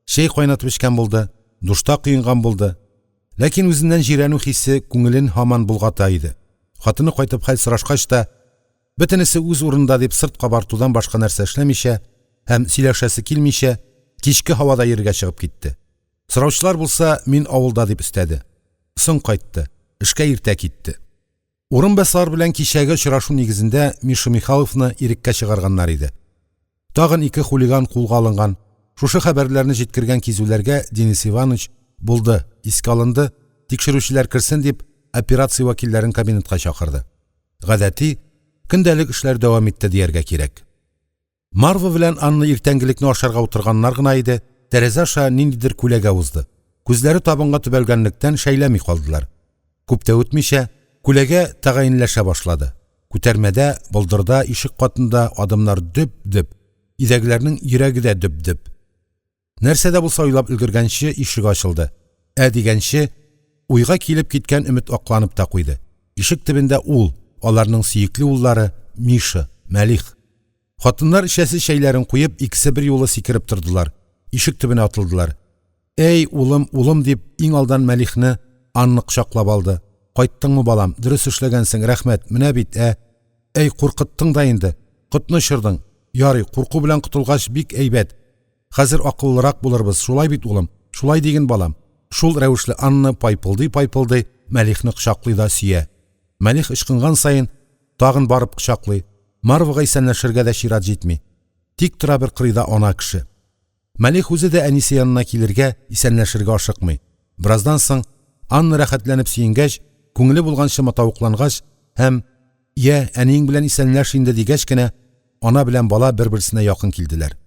чәй кайнатып эчкән булды, душта коенган булды. Ләкин үзеннән җирәнү хисе күңелен һаман болгата иде. Хатыны кайтып хәл сорашкач та, Бөтенесе үз урынында дип сырт кабартудан башка нәрсә эшләмичә һәм сөйләшәсе килмичә, кичке һавада йөрергә чыгып китте. Сораучылар булса, мин авылда дип өстәде. Соң кайтты, эшкә иртә китте. Урынбасар белән кичәге очрашу нигезендә Миша Михайловны иреккә чыгарганнар иде. Тагын ике хулиган кулга алынган. Шушы хәбәрләрне җиткергән кизүләргә Денис Иванович булды, искә алынды, тикшерүчеләр керсен дип, операция вәкилләрен кабинетка чакырды. Гадәти, көндәлек эшләр дәвам итте дияргә кирәк. Марва белән Анна иртәнгелекне ашарга утырганнар гына иде, тәрәзә аша ниндидер күләгә узды. Күзләре табынга төбәлгәнлектән шәйләми калдылар. Күп тә үтмичә, күләгә тәгаенләшә башлады. Күтәрмәдә, болдырда, ишек катында адымнар дөп-дөп, өйдәгеләрнең йөрәге дә дөп-дөп. Нәрсә дә булса уйлап өлгергәнче, ишек ачылды. Ә дигәнче, уйга килеп киткән өмет акланып та куйды. Ишек төбендә ул, аларның сөекле уллары Миша, Мәлих. Хатыннар эчәсе чәйләрен куеп, икесе берьюлы сикереп тордылар, ишек төбенә атылдылар. Әй, улым, улым, дип, иң алдан Мәлихне Анна кочаклап алды. Кайттыңмы, балам, дөрес эшләгәнсең, рәхмәт, менә бит, ә. Әй, куркыттың да инде. Котны очырдың. Ярый, курку белән котылгач, бик әйбәт. Хәзер акыллырак булырбыз, шулай бит, улым? Шулай диген, балам. Шул рәвешле Анна пайпылдый-пайпылдый Мәлихне кочаклый да сөя. Мәлих ычкынган саен, тагын барып кочаклый. Марвага исәнләшергә дә чират җитми. Тик тора бер кырыйда ана кеше. Мәлих үзе дә әнисе янына килергә, исәнләшергә ашыкмый. Бераздан соң Анна рәхәтләнеп сөенгәч, күңеле булганчы матавыклангач һәм «Йә, әниең белән исәнләш инде» дигәч кенә, ана белән бала бер-берсенә якын килделәр.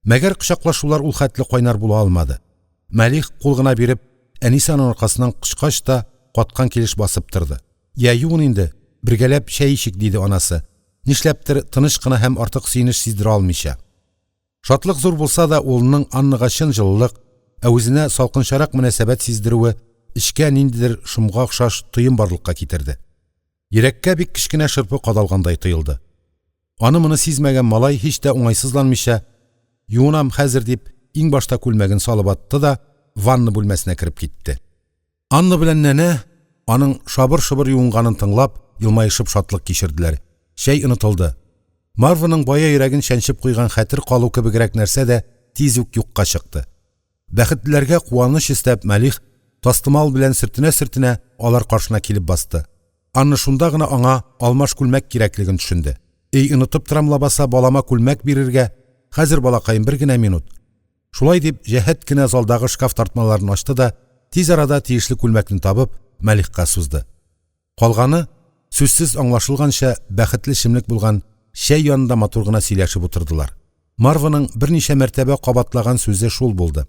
Мәгәр кочаклашулар ул хәтле кайнар була алмады. Мәлих кул гына биреп, әнисе аның аркасыннан кочкач та, каткан килеш басып торды. «Йә, юын инде, бергәләп чәй эчик», – диде анасы, нишләптер тыныч кына һәм артык сөенеч сиздерә алмыйча. Шатлык зур булса да, улының Аннага чын җылылык, ә үзенә салкынчарак мөнәсәбәт сиздерүе эчкә ниндидер шомга охшаш тоем барлыкка китерде. Йөрәккә бик кечкенә шырпы кадалгандай тоелды. Аны-моны сизмәгән малай һич тә уңайсызланмыйча, «Юынам хәзер» дип, иң башта күлмәген салып атты да ванна бүлмәсенә кереп китте. Анна белән нәнә аның шабыр-шобыр юынганын тыңлап, елмаешып шатлык кичерделәр. Чәй онытылды. Марваның бая йөрәген чәнчеп куйган хәтер калу кебегрәк нәрсә дә тиз үк юкка чыкты. Бәхетлеләргә куаныч өстәп, Мәлих, тастымал белән сөртенә-сөртенә, алар каршына килеп басты. Анна шунда гына аңа алмаш күлмәк кирәклеген төшенде. Эй, онытып торам лабаса, балама күлмәк бирергә. Хәзер, балакаем, бер генә минут. Шулай дип, җәһәт кенә залдагы шкаф тартмаларын ачты да, тиз арада тиешле күлмәкне табып, Мәлихка сузды. Калганы, сүзсез аңлашылганча, бәхетле эчемлек булган чәй янында матур гына сөйләшеп утырдылар. Марваның берничә мәртәбә кабатлаган сүзе шул булды.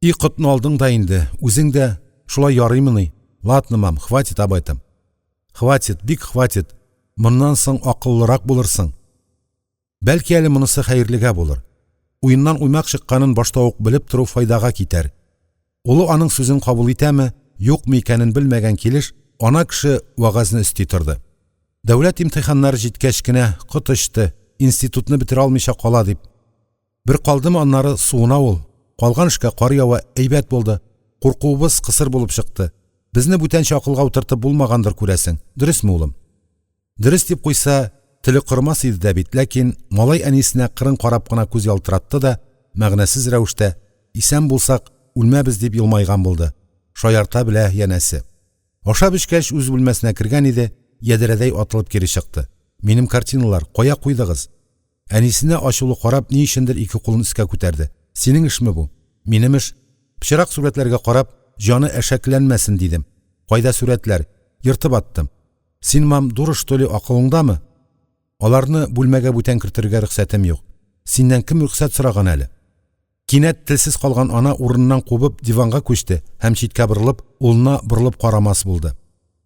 И котны алдың да инде, үзең дә шулай ярыймыни? Ладно, мам, хватит об этом. Хватит, бик хватит. Моннан соң акыллырак булырсың. Бәлки әле монысы хәерлегә булыр. Уеннан уймак чыкканын башта ук белеп тору файдага китәр. Улы аның сүзен кабул итәме, юкмы икәнен белмәгән килеш, ана кеше вәгазьне өсти торды. Дәүләт имтиханнары җиткәч кенә кот очты, институтны бетерә алмыйча кала дип. Бер калдымы аннары суына ул. Калган эшкә кар ява, әйбәт булды. Куркуыбыз кысыр булып чыкты. Безне бүтәнчә акылга утыртып булмагандыр, күрәсең. Дөресме, улым? Дөрес дип куйса, теле кормас иде дә бит, ләкин малай әнисенә кырын карап кына күз ялтыратты да, мәгънәсез рәвештә, исән булсак, үлмәбез дип елмайган булды. Шаярта белә, янәсе. Ашап-эчкәч, үз бүлмәсенә кергән иде, ядрәдәй атылып кире чыкты. Минем картиналар, кая куйдыгыз? Әнисенә ачулы карап, ни өчендер ике кулын өскә күтәрде. Синең эшме бу? Минем эш. Пычрак сурәтләргә карап, җаны әшәкеләнмәсен, дидем. Кайда сурәтләр? Ертып аттым. Син, мам, дура, что ли, акылыңдамы? Аларны бүлмәгә бүтән кертергә рөхсәтем юк. Синнән кем рөхсәт сораган әле? Кинәт телсез калган ана урыныннан кубып диванга күчте һәм читкә борылып, улына борылып карамас булды.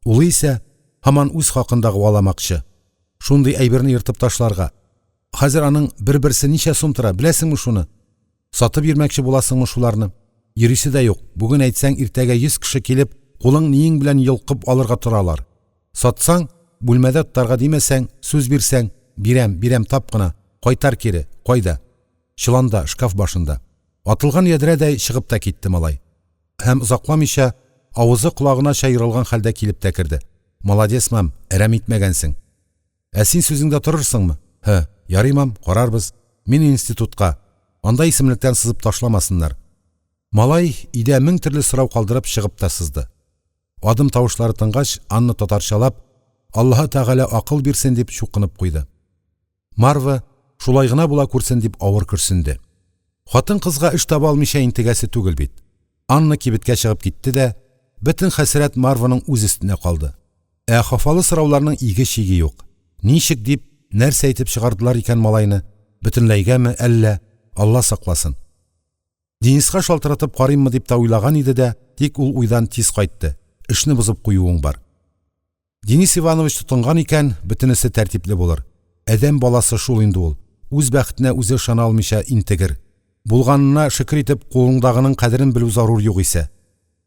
Улы исә һаман үз хакында гуаламакчы. Шундый әйберне ертып ташларга. Хәзер аның бер-берсе ничә сум тора, беләсеңме шуны? Сатып йөрмәкче буласыңмы шуларны? Йөрисе дә юк, бүген әйтсәң, иртәгә 100 кеше килеп, кулың-ниең белән йолкып алырга торалар. Сатсаң, бүлмәдә тотарга димәсәң, сүз бирсәң, бирәм, бирәм тап кына, кайтар кире, кайда? Чоланда, шкаф башында. Атылган ядрәдәй чыгып та китте малай. Һәм озакламыйча авызы колагынача ерылган хәлдә килеп тә керде. Молодец, мам, әрәм итмәгәнсең. Ә син сүзеңдә торырсыңмы? Һы, ярый, мам, карарбыз. Мин институтка. Анда исемлектән сызып ташламасыннар. Малай өйдә мең төрле сорау калдырып чыгып та сызды. Адым тавышлары тынгач, Анна татарчалап, Аллаһы Тәгалә акыл бирсен дип чукынып куйды. Марва, шулай гына була күрсен дип авыр көрсенде. Хатын-кызга эш таба алмыйча интегәсе түгел бит. Анна кибеткә чыгып китте дә, бөтен хәсрәт Марваның үз өстенә калды. Ә хафалы сорауларның иге-чиге юк. Ничек дип, нәрсә әйтеп чыгардылар икән малайны? Бөтенләйгәме, әллә? Алла сакласын. Дениска шалтыратып карыйммы дип тә уйлаган иде дә, тик ул уйдан тиз кайтты. Эшне бозып куюың бар. Денис Иванович тотынган икән, бөтенесе тәртипле булыр. Адәм баласы шул инде ул, үз бәхетенә үзе ышана алмыйча интегер. Булганына шөкер итеп, кулыңдагының кадерен белү зарур югыйсә.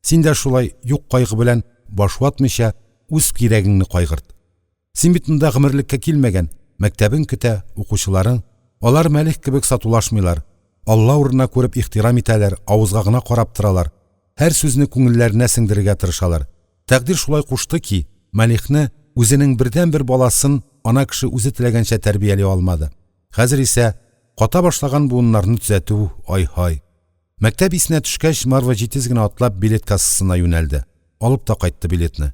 Син дә шулай юк кайгы белән баш ватмыйча, үз кирәгеңне кайгырт. Син бит монда гомерлеккә килмәгән, мәктәбең көтә, укучыларың, алар Мәлих кебек сатулашмыйлар, Алла урынына күреп ихтирам итәләр, авызга гына карап торалар, һәр сүзне күңелләренә сеңдерергә тырышалар. Тәкъдир шулай кушты ки, Мәлихне, үзенең бердәнбер баласын ана кеше үзе теләгәнчә тәрбияли алмады. Хәзер исә ката башлаган буыннарны төзәтү, ай-һай. Мәктәп исенә төшкәч, Марва җитез генә атлап билет кассасына юнәлде. Алып та кайтты билетны.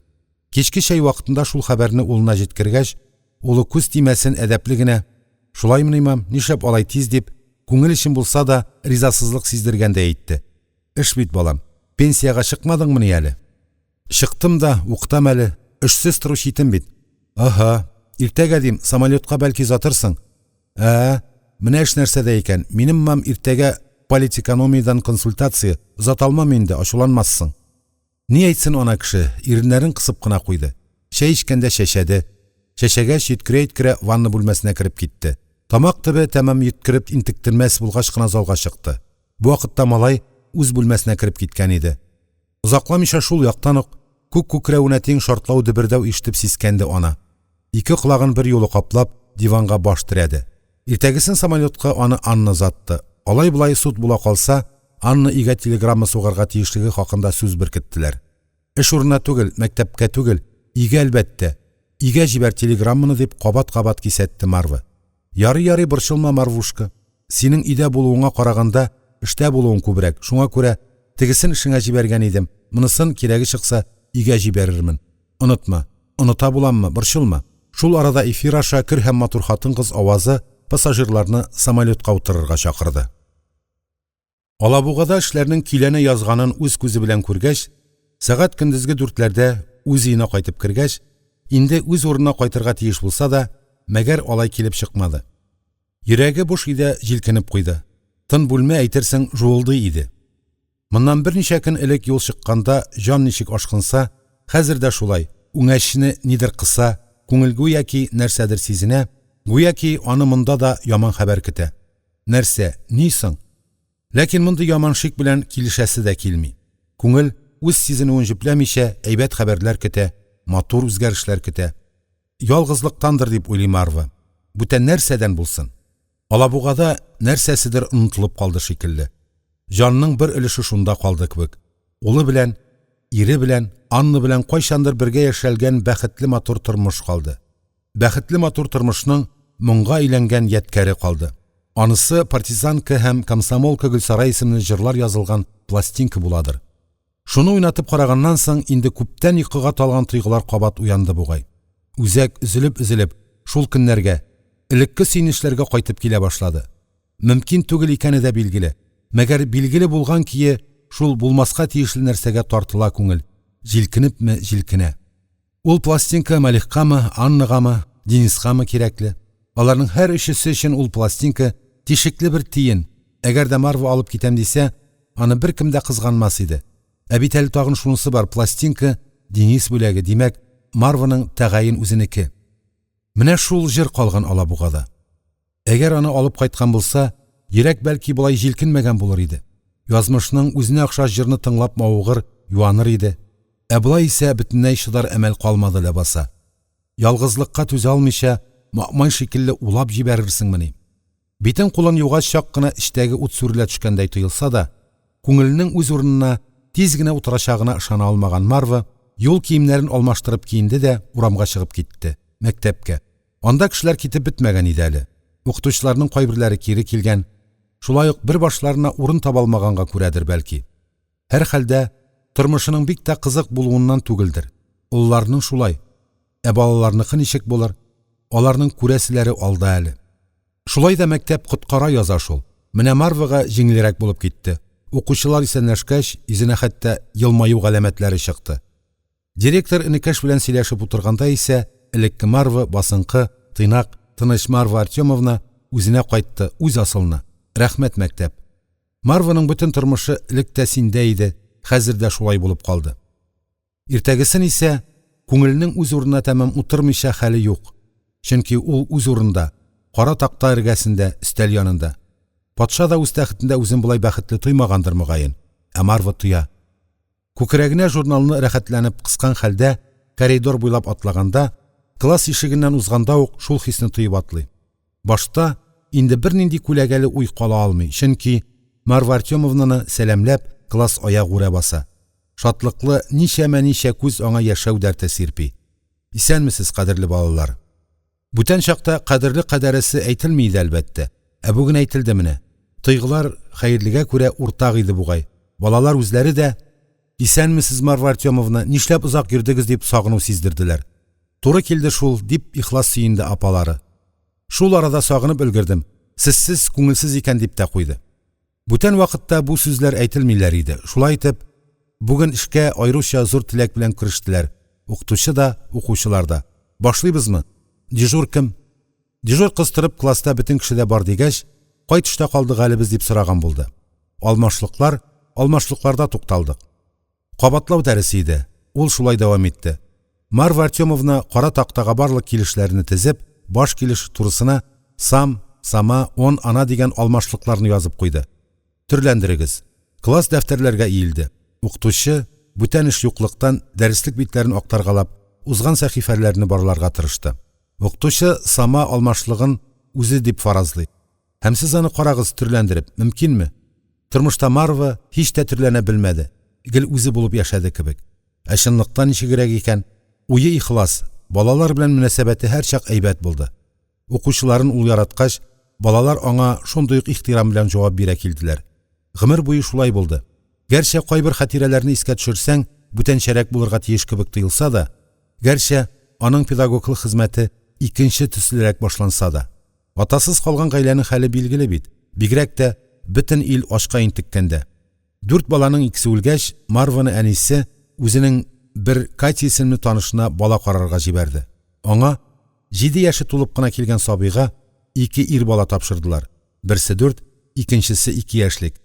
Кичке чәй вакытында шул хәбәрне улына җиткергәч, улы күз тимәсен әдәпле генә: "Шулаймыни, мам, нишләп алай тиз?" – дип, күңел өчен булса да ризасызлык сиздергәндәй әйтте. "Эш бит, балам, пенсиягә чыкмадыңмыни әле?" "Чыктым да, укытам әле. Эшсез тору читен бит." "Аһа, иртәгә дим, самолетка бәлки озатырсың?" Ә, менә эш нәрсәдә икән. Минем мам иртәгә политэкономиядән консультация, озата алмам инде, ачуланмассың. Ни әйтсен ана кеше, иреннәрен кысып кына куйды. Чәй эчкәндә чәчәде. Чәчәгәч, йөткерә-йөткерә ванна бүлмәсенә кереп китте. Тамак төбе тәмам йөткереп интектермәс булгач кына залга чыкты. Бу вакытта малай үз бүлмәсенә кереп киткән иде. Озакламыйча шул яктан ук күк күкрәвенә тиң шартлау-дөбердәү ишетеп сискәнде ана. Ике колагын берьюлы каплап, диванга баш терәде. Иртәгесен самолетка аны Анна озатты. Алай-болай суд була калса, Анна өйгә телеграмма сугарга тиешлеге хакында сүз беркеттеләр. Эш урынына түгел, мәктәпкә түгел, өйгә, әлбәттә. Өйгә җибәр телеграмманы, дип кабат-кабат кисәтте Марва. Ярый, ярый, борчылма, Марвушка. Синең өйдә булуыңа караганда, эштә булуың күбрәк, шуңа күрә тегесен эшеңә җибәргән идем, монысын, кирәге чыкса, өйгә җибәрермен. Онытма. Оныта буламмы, борчылма. Шул арада эфир аша көр һәм матур хатын-кыз авазы пассажирларны самолетка утырырга чакырды. Алабугада эшләрнең көйләнә язганын үз күзе белән күргәч, сәгать көндезге дүртләрдә үз өенә кайтып кергәч, инде үз урынына кайтырга тиеш булса да, мәгәр алай килеп чыкмады. Йөрәге буш өйдә җилкенеп куйды. Тын бүлмә әйтерсең жуылдый иде. Моннан берничә көн элек юл чыкканда җан ничек ашкынса, хәзер дә шулай, үңәчне нидер кыса, күңел гүяки нәрсәдер сизенә, гүяки аны монда да яман хәбәр көтә. Нәрсә, ни соң? Ләкин мондый яман шик белән килешәсе дә килми. Күңел, үз сизенүен җөпләмичә, әйбәт хәбәрләр көтә, матур үзгәрешләр көтә. Ялгызлыктандыр дип уйлый Марва. Бүтән нәрсәдән булсын? Алабугада нәрсәседер онытылып калды шикелле. Җанның бер өлеше шунда калды кебек. Улы белән, ире белән, Анна белән кайчандыр бергә яшәлгән бәхетле матур тормыш калды. Бәхетле матур тормышның моңга әйләнгән ядкәре калды. Анысы Партизанка һәм Комсомолка Гөлсарай исемле җырлар язылган пластинка буладыр. Шуны уйнатып караганнан соң, инде күптән йокыга талган тойгылар кабат уянды бугай. Үзәк өзелеп-өзелеп, шул көннәргә, элекке сөенечләргә кайтып килә башлады. Мөмкин түгел икәне дә билгеле. Мәгәр билгеле булган кие шул булмаска тиешле нәрсәгә тартыла күңел, җилкенепме җилкенә. Ул пластинка Малихкамы, Аннагамы, Денискамы кирәкле. Аларның һәр өчесе өчен ул пластинка тишекле бер тиен. Әгәр дә Марва алып китәм дисә, аны беркем дә кызганмас иде. Ә бит әле тагын шунысы бар, пластинка Денис бүләге, димәк, Марваның тәгаен үзенеке. Менә шул җыр калган Алабугада. Әгәр аны алып кайткан булса, йөрәк бәлки болай җилкенмәгән булыр иде. Язмышның үзенә охшаш җырны тыңлап мавыгыр, юаныр иде. Ә болай исә бөтенләй чыдар әмәл калмады ләбаса. Ялгызлыкка түзә алмыйча, маэмай шикелле улап җибәрерсеңмени? Битен-кулын югач чак кына эчтәге ут сүрелә төшкәндәй тоелса да, күңеленең үз урынына тиз генә утырачагына ышана алмаган Марва юл киемнәрен алмаштырып киенде дә урамга чыгып китте, мәктәпкә. Анда кешеләр китеп бетмәгән иде әле. Укытучыларның кайберләре кире килгән. Шулай ук бер башларына урын таба алмаганга күрәдер, бәлки. Һәрхәлдә, тормышының бик тә кызык булуыннан түгелдер. Олыларның шулай. Ә балаларныкы ничек булыр? Аларның күрәселәре алда әле. Шулай да мәктәп коткара яза шул. Менә Марвага җиңелрәк булып китте. Укучылар исәнләшкәч, йөзенә хәтта елмаю галәмәтләре чыкты. Директор энекәш белән сөйләшеп утырганда исә элекке Марва басынкы, тыйнак, тыныч Марва Артемовна үзенә кайтты, үз асылына. Рәхмәт, мәктәп. Марваның бөтен тормышы элек тә синдә иде, хәзер дә шулай булып калды. Иртәгесен исә күңеленең үз урынына тәмам утырмыйча хәле юк. Чөнки ул үз урында, кара такта эргәсендә, өстәл янында. Патша да үз тәхетендә үзен болай бәхетле тоймагандыр, мөгаен. Ә Марва тоя. Күкрәгенә журналны рәхәтләнеп кыскан хәлдә коридор буйлап атлаганда, класс ишегеннән узганда ук шул хисне тоеп атлый. Башта инде бернинди күләгәле уй кала алмый, чөнки Марва Артемовнаны сәламләп, класс аягүрә баса. Шатлыклы ничәмә-ничә күз аңа яшәү дәрте сирпи. Исәнмесез, кадерле балалар! Бүтән чакта кадерле кадәресе әйтелми иде, әлбәттә. Ә бүген әйтелде менә. Тойгылар, хәерлегә күрә, уртак иде бугай. Балалар үзләре дә: «Исәнмесез, Марфа Артемовна, нишләп озак йөрдегез?» – дип сагыну сиздерделәр. «Туры килде шул», – дип ихлас сөенде апалары. «Шул арада сагынып өлгердем, сезсез күңелсез икән», – дип тә куйды. Бүтән вакытта бу сүзләр әйтелмиләр иде. Шулай итеп, бүген эшкә аеруча зур теләк белән керештеләр укытучы да, укучылар да. Башлыйбызмы? Дежур кем? Дежур кыз торып, класста бөтен кеше дә бар дигәч, кай төштә калдык әле без дип сораган булды. Алмашлыклар, алмашлыкларда тукталдык. Кабатлау дәресе иде. Ул шулай дәвам итте. Марфа Артемовна кара тактага барлык килешләрне тезеп, баш килеш турысына сам, сама, он, она дигән алмашлыкларны язып куйды. Төрләндерегез. Класс дәфтәрләргә иелде. Укытучы, бүтән эш юклыктан, дәреслек битләрен актаргалап, узган сәхифәләрне барларга тырышты. Укытучы сама алмашлыгын үзе дип фаразлый. Һәм сез аны карагыз төрләндереп, мөмкинме? Тормышта Марва һич тә төрләнә белмәде, гел үзе булып яшәде кебек. Ә чынлыкта ничегрәк икән? Уе ихлас, балалар белән мөнәсәбәте һәрчак әйбәт булды. Укучыларын ул яраткач, балалар аңа шундый ук ихтирам белән җавап бирә килделәр. Гомер буе шулай булды. Гәрчә кайбер хатирәләрне искә төшерсәң, бүтәнчәрәк булырга тиеш кебек тоелса да, гәрчә аның педагоглык хезмәте икенче төслерәк башланса да. Атасыз калган гаиләнең хәле билгеле бит, бигрәк тә бөтен ил ачка интеккәндә. Дүрт баланың икесе үлгәч, Марваны әнисе үзенең бер Катя исемле танышына бала карарга җибәрде. Аңа җиде яше тулып кына килгән сабыйга ике ир бала тапшырдылар. Берсе дүрт, икенчесе ике яшьлек.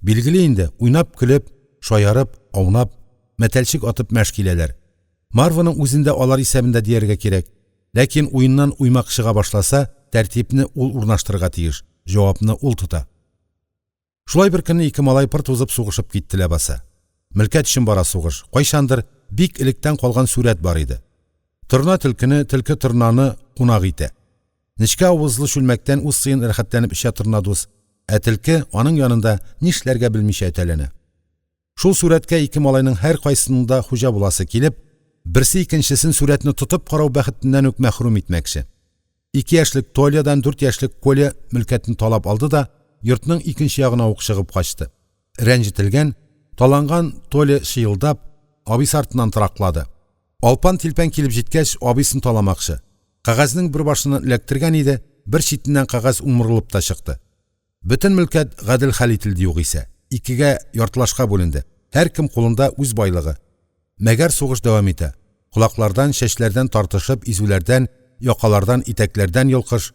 Билгеле инде, уйнап-көлеп, шаярып, аунап, мәтәлчек атып мәш киләләр. Марваның үзен дә алар исәбендә дияргә кирәк. Ләкин уеннан уймак чыга башласа, тәртипне ул урнаштырырга тиеш, җавапны ул тота. Шулай бер көнне ике малай пыр тузып сугышып китте ләбаса. Мөлкәт өчен бара сугыш. Кайчандыр бик электән калган сурәт бар иде. Торна төлкене, төлке торнаны кунак итә. Нечкә авызлы чүлмәктән үз сыен рәхәтләнеп эчә торна дус, ә төлке аның янында нишләргә белмичә өтәләнә. Шул сурәткә ике малайның һәркайсының да хуҗа буласы килеп, берсе икенчесен сурәтне тотып карау бәхетеннән үк мәхрүм итмәкче. Ике яшьлек Толядан дүрт яшьлек Коля мөлкәтен талап алды да йортның икенче ягына ук чыгып качты. Рәнҗетелгән, таланган Толя чыелдап, абыйсы артыннан тыраклады. Алпан-тилпән килеп җиткәч, абыйсын таламакчы. Кәгазьнең бер башыннан эләктергән иде, бер читеннән кәгазь умырылып та чыкты. Бөтен мөлкәт гадел хәл ителде югыйсә. Икегә, яртылашка бүленде. Һәркем кулында үз байлыгы. Мәгәр сугыш дәвам итә. Колаклардан, чәчләрдән тартышып, изүләрдән, якалардан, итәкләрдән йолкыш.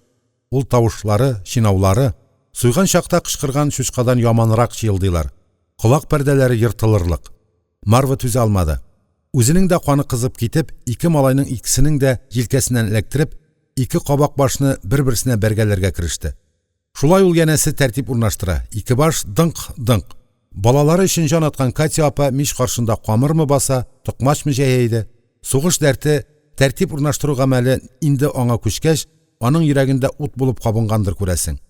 Ул тавышлары, чинаулары. Суйган чакта кычкырган чучкадан яманрак чыелдыйлар. Колак пәрдәләре ертылырлык. Марва түзә алмады. Үзенең дә каны кызып китеп, ике малайның икесенең дә җилкәсеннән эләктереп, ике кабак башны бер-берсенә бәргәләргә кереште. Шулай ул янәсе тәртип урнаштыра. Ике баш дыңк-дыңк. Балалары өчен җан аткан Катя апа мич каршында камырмы баса, токмачмы җәя иде. Сугыш дәрте, тәртип урнаштыру гамәле инде аңа күчкәч, аның йөрәгендә ут булып кабынгандыр, күрәсең.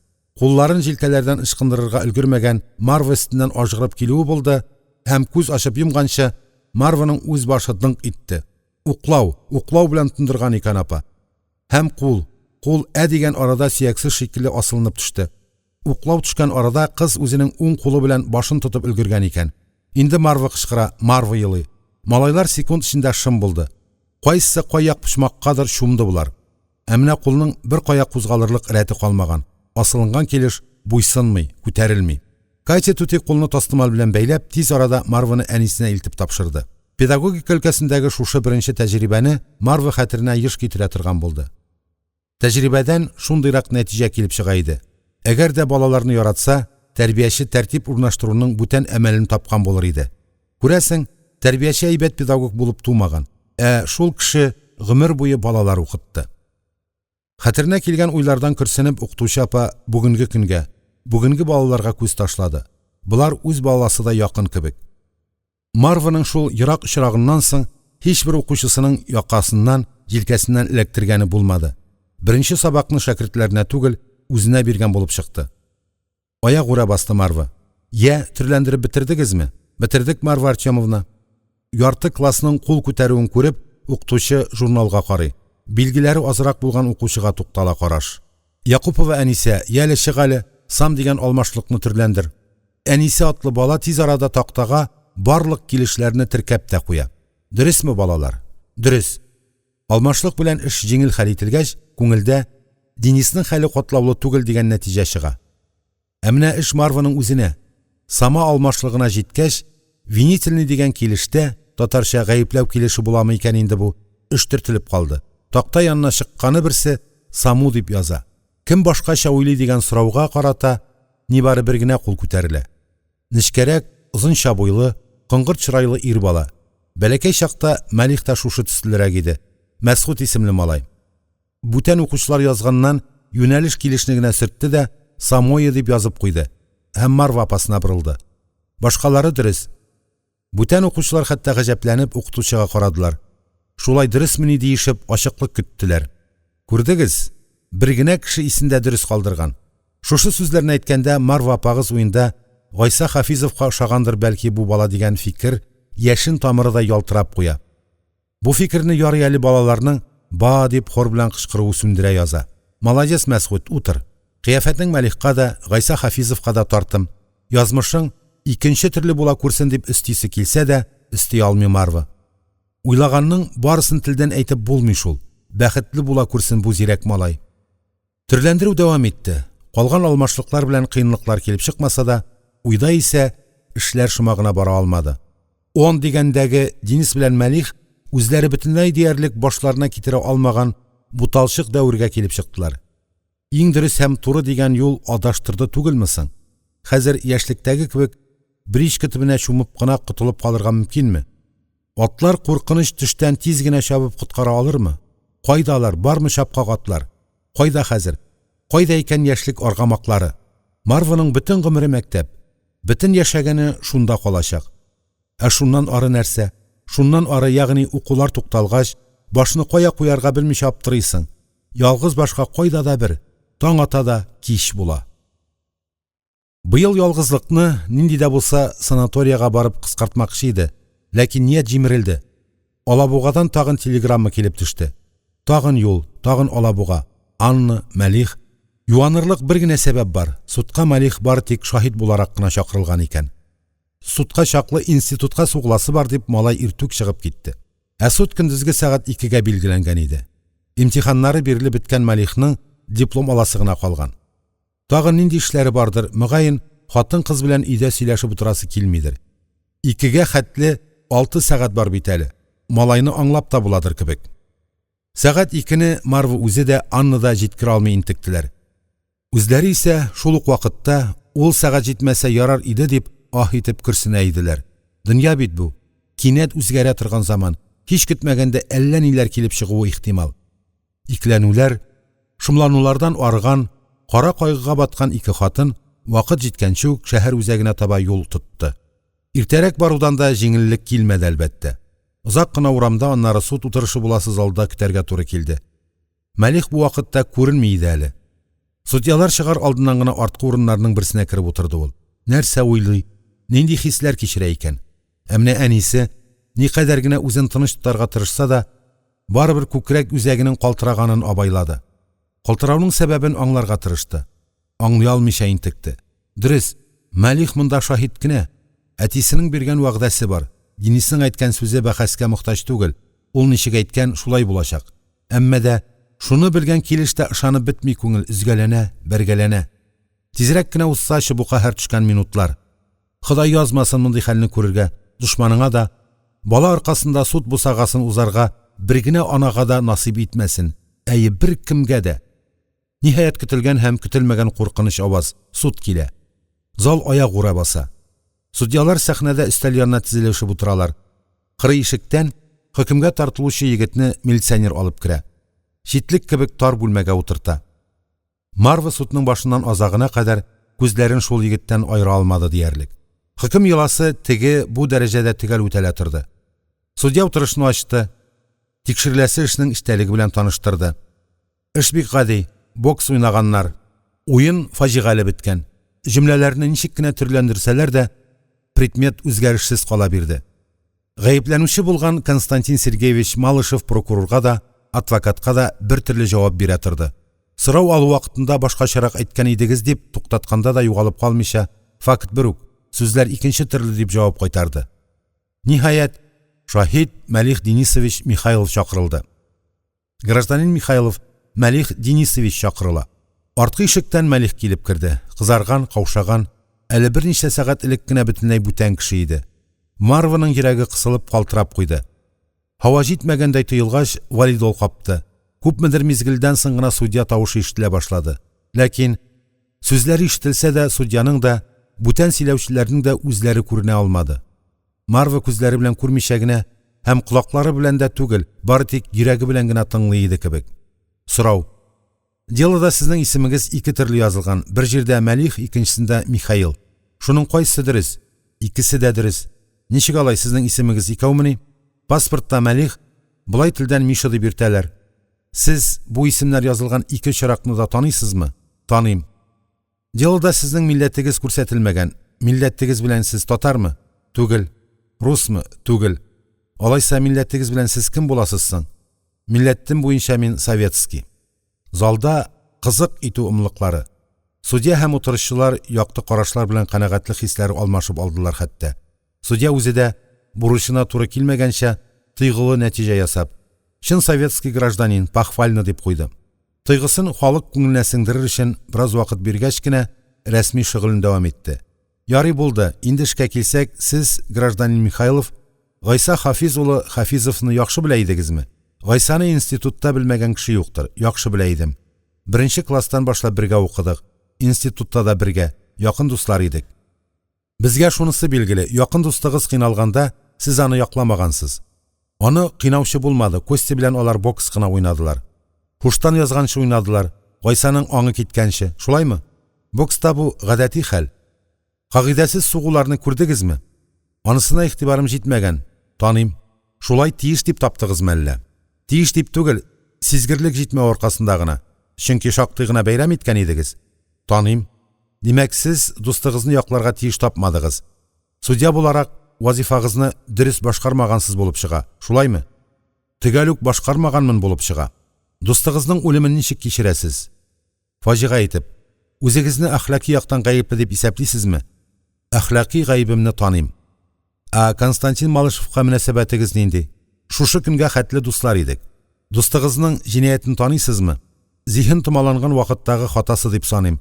Кулларын җилкәләрдән ычкындырырга өлгермәгән Марва өстеннән ажгырып килүе булды һәм күз ачып йомганчы Марваның үз башы дыңк итте. Уклау, уклау белән тондырган икән апа. Һәм кул, кул ә дигән арада сөяксез шикелле асылынып төште. Уклау төшкән арада кыз үзенең уң кулы белән башын тотып өлгергән икән. Инде Марва кычкыра, Марва елый. Малайлар секунд эчендә шым булды. Кайсысы кай як почмаккадыр чумды болар. Ә менә кулның бер кая кузгалырлык рәте калмаган. Асылынган килеш буйсынмый, күтәрелми. Катя түти кулны тастымал белән бәйләп, тиз арада Марваны әнисенә илтеп тапшырды. Педагогика өлкәсендәге шушы беренче тәҗрибәне Марва хәтеренә еш китерә торган булды. Тәҗрибәдән шундыйрак нәтиҗә килеп чыга иде. Әгәр дә балаларны яратса, тәрбияче тәртип урнаштыруның бүтән әмәлен тапкан булыр иде. Күрәсең, тәрбияче әйбәт педагог булып тумаган, ә шул кеше гомер буе балалар укытты. Хәтеренә килгән уйлардан көрсенеп, укытучы апа бүгенге көнгә, бүгенге балаларга күз ташлады. Болар үз баласы да якын кебек. Марваның шул ерак очрагыннан соң һичбер укучысының якасыннан, җилкәсеннән эләктергәне булмады. Беренче сабакны шәкертләренә түгел, үзенә биргән булып чыкты. Аягүрә басты Марва. Йә, төрләндереп бетердегезме? Бетердек, Марва Артемовна. Ярты классның кул күтәрүен күреп, укытучы журналга карый. Билгеләре азрак булган укучыга туктала караш. Якупова Әнисә, яле чык әле, сам дигән алмашлыкны төрләндер. Әнисе атлы бала тиз арада тактага барлык килешләрне теркәп тә куя. Дөресме, балалар? Дөрес. Алмашлык белән эш җиңел хәл ителгәч, күңелдә Денисның хәле катлаулы түгел дигән нәтиҗә чыга. Ә менә эш Марваның үзенә, сама алмашлыгына җиткәч, винительный дигән килештә, татарча гаепләү килеше буламы икән инде бу, эш төртелеп калды. Такта янына чыкканы берсе саму дип яза. Кем башкача уйлый дигән сорауга карата нибары бер генә кул күтәрелә. Нечкәрәк, озынча буйлы, коңгырт чырайлы ир бала. Бәләкәй чакта Мәлих та шушы төслерәк иде. Мәсгуть исемле малай. Бүтән укучылар язганнан юнәлеш килешне генә сөртте дә «Самое» дип язып куйды һәм Марва апасына борылды. Башкалары дөрес. Бүтән укучылар хәтта гаҗәпләнеп укытучыга карадылар. Шулай дөресмени диешеп ачыклык көттеләр. Күрдегез, бер генә кеше исендә дөрес калдырган. Шушы сүзләрне әйткәндә Марва апагыз уенда Гайса Хафизовка ошагандыр бәлки бу бала дигән фикер яшен тамырыдай ялтырап куя. Бу фикерне ярый әле балаларның «Ба!» дип хор белән кычкыруы сүндерә яза. Молодец, Мәсгуть, утыр. Кыяфәтең Мәлихка да, Гайса Хафизовка да тартым. Язмышың икенче төрле була күрсен дип өстисе килсә дә, өсти алмый Марва. Уйлаганның барысын телдән әйтеп булмый шул. Бәхетле була күрсен бу зирәк малай. Төрләндерү дәвам итте. Калган алмашлыклар белән кыенлыклар килеп чыкмаса да, уйда исә эшләр шома гына бара алмады. Он дигәндәге Денис белән Мәлих үзләре бөтенләй диярлек башларына китерә алмаган буталчык дәвергә килеп чыктылар. Иң дөрес һәм туры дигән юл адаштырды түгелме соң? Хәзер яшьлектәге кебек бричка төбенә чумып кына котылып калырга мөмкинме? Атлар куркыныч төштән тиз генә чабып коткара алырмы? Кайда алар, бармы чапкак атлар? Кайда хәзер? Кайда икән яшьлек аргамаклары? Марваның бөтен гомере мәктәп. Бөтен яшәгәне шунда калачак. Ә шуннан ары нәрсә? Шуннан ары, ягъни укулар тукталгач, башны кая куярга белмичә аптырыйсың. Ялгыз башка кайда да бер, таң ата да кич була. Быел ялгызлыкны нинди дә булса санаториягә барып кыскартмакчы иде, ләкин ният җимерелде. Алабугадан тагын телеграмма килеп төште. Тагын юл, тагын Алабуга. Анна, Мәлих. Юанырлык бер генә сәбәп бар, судка Мәлих бары тик шаһит буларак кына чакырылган икән. Судка чаклы институтка сугыласы бар дип малай иртүк чыгып китте. Ә суд көндезге сәгать икегә билгеләнгән иде. Имтиханнары бирелеп беткән Мәлихның диплом аласы гына калган. Тагын нинди эшләре бардыр, мөгаен, хатын-кыз белән өйдә сөйләшеп утырасы килмидер. Икегә хәтле 6 сәгать бар бит әле. Малайны аңлап та буладыр кебек. Сәгать икене Марва үзе дә, Анна да җиткерә алмый интектеләр. Үзләре исә шул ук вакытта, ул сәгать җитмәсә ярар иде дип, аһ итеп көрсенә иделәр. Дөнья бит бу. Кинәт үзгәрә торган заман. Һич көтмәгәндә әллә ниләр килеп чыгуы ихтимал. Икеләнүләр, шомланулардан арыган, кара кайгыга баткан ике хатын вакыт җиткәнче үк шәһәр үзәгенә таба юл тотты. Иртәрәк барудан да җиңеллек килмәде, әлбәттә. Озак кына урамда аннары суд утырышы буласы залда көтәргә туры килде. Мәлих бу вакытта күренми иде әле. Судьялар чыгар алдыннан гына арткы урыннарның берсенә кереп утырды ул. Нәрсә уйлый, нинди хисләр кичерә икән? Ә менә әнисе, никадәр генә үзен тыныч тотарга тырышса да, барыбер күкрәк үзәгенең калтыраганын абайлады. Калтырауның сәбәбен аңларга тырышты. Аңлый алмыйча интекте. Дөрес, Мәлих монда шаһит кенә. Әтисенең биргән вәгъдәсе бар. Денисның әйткән сүзе бәхәскә мохтаҗ түгел. Ул ничек әйткән, шулай булачак. Әмма дә шуны белгән килеш тә ышанып бетми күңел, өзгәләнә, бәргәләнә. Тизрәк кенә узсачы бу каһәр төшкән минутлар. Ходай язмасын мондый хәлне күрергә, дошманыңа да, бала аркасында суд бусагасын узарга бер генә анага да насыйп итмәсен, әйе, беркемгә дә. Ниһаять, көтелгән һәм көтелмәгән куркыныч аваз, суд килә. Зал аягүрә баса. Судьялар сәхнәдә өстәл янына тезелешеп утыралар. Кырый ишектән хөкемгә тартылучы егетне милиционер алып керә. Читлек кебек тар бүлмәгә утырта. Марва судның башыннан азагына кадәр күзләрен шул егеттән аера алмады диярлек. Хөкем йоласы теге бу дәрәҗәдә төгәл үтәлә торды. Судья утырышны ачты, тикшереләсе эшнең эчтәлеге белән таныштырды. Эш бик гади, бокс уйнаганнар. Уен фаҗигале беткән. Җөмләләрне ничек кенә төрләндерсәләр дә, предмет үзгәрешсез кала бирде. Гаепләнүче булган Константин Сергеевич Малышев прокурорга да, адвокатка да бер төрле җавап бирә торды. Сорау алу вакытында башкачарак әйткән идегез дип туктатканда да югалып калмыйча, факт бер үк, сүзләр икенче төрле дип җавап кайтарды. Ниһаять, шаһит Мәлих Денисович Михайлов чакырылды. Гражданин Михайлов Мәлих Денисович чакырыла. Арткы ишектән Мәлих килеп керде. Кызарган, каушаган, әле берничә сәгать элек кенә бөтенләй бүтән кеше иде. Марваның йөрәге кысылып калтырап куйды. Һава җитмәгәндәй тоелгач, валидол капты. Күпмедер мизгелдән соң гына судья тавышы ишетелә башлады. Ләкин сүзләре ишетелсә дә, судьяның да, бүтән сөйләүчеләрнең дә үзләре күренә алмады. Марва күзләре белән күрмичә генә һәм колаклары белән дә түгел, бары тик йөрәге белән генә тыңлый иде кебек. Сорау. Делода сезнең исемегез ике төрле язылган, бер җирдә Мәлих, икенчесендә Михаил. Шуның кайсы дөрес? Икесе дә дөрес. Ничек алай, сезнең исемегез икәүмени? Паспортта Мәлих, болай телдән Миша дип йөртәләр. Сез бу исемнәр язылган ике очракны да таныйсызмы? Таныйм. Делода сезнең милләтегез күрсәтелмәгән. Милләтегез белән сез татармы? Түгел. Русмы? Түгел. Алайса милләтегез белән сез кем буласыз соң? Милләтем буенча мин советский. Залда кызык итү ымлыклары. Судья һәм утырышчылар якты карашлар белән канәгатьлек хисләре алмашып алдылар хәтта. Судья үзе дә, бурычына туры килмәгәнчә, тойгылы нәтиҗә ясап, Чын советский гражданин, похвально дип куйды. Тойгысын халык күңеленә сеңдерер өчен бераз вакыт биргәч кенә, рәсми шөгылен дәвам итте. Ярый булды, инде эшкә килсәк, сез, гражданин Михайлов, Гайса Хафиз улы Хафизовны яхшы белә идегезме? Гайсаны институтта белмәгән кеше юктыр, яхшы белә идем. Беренче класстан башлап бергә укыдык, институтта да бергә, якын дуслар идек. Безгә шунысы билгеле, якын дустыгыз кыйналганда, сез аны якламагансыз. Аны кыйнаучы булмады, Костя белән алар бокс кына уйнадылар. Һуштан язганчы уйнадылар, Гайсаның аңы киткәнче, шулаймы? Бокста бу гадәти хәл. Кагыйдәсез сугуларны күрдегезме? Анысына игътибарым җитмәгән, таныйм. Шулай тиеш дип таптыгызмы әллә? Тиеш дип түгел, сизгерлек җитмәү аркасында гына. Чөнки шактый гына бәйрәм иткән идегез. Таныйм. Димәк, сез дустыгызны якларга тиеш тапмадыгыз. Судья буларак, вазифагызны дөрес башкармагансыз булып чыга, шулаймы? Төгәл үк башкармаганмын булып чыга. Дустыгызның үлемен ничек кичерәсез? Фаҗига итеп. Үзегезне әхлаки яктан гаепле дип исәплисезме? Әхлаки гаебемне таныйм. Ә Константин Малышевка мөнәсәбәтегез нинди? Шушы көнгә хәтле дуслар идек. Дустыгызның җинаятен таныйсызмы? Зиһен томаланган вакыттагы хатасы дип саныйм.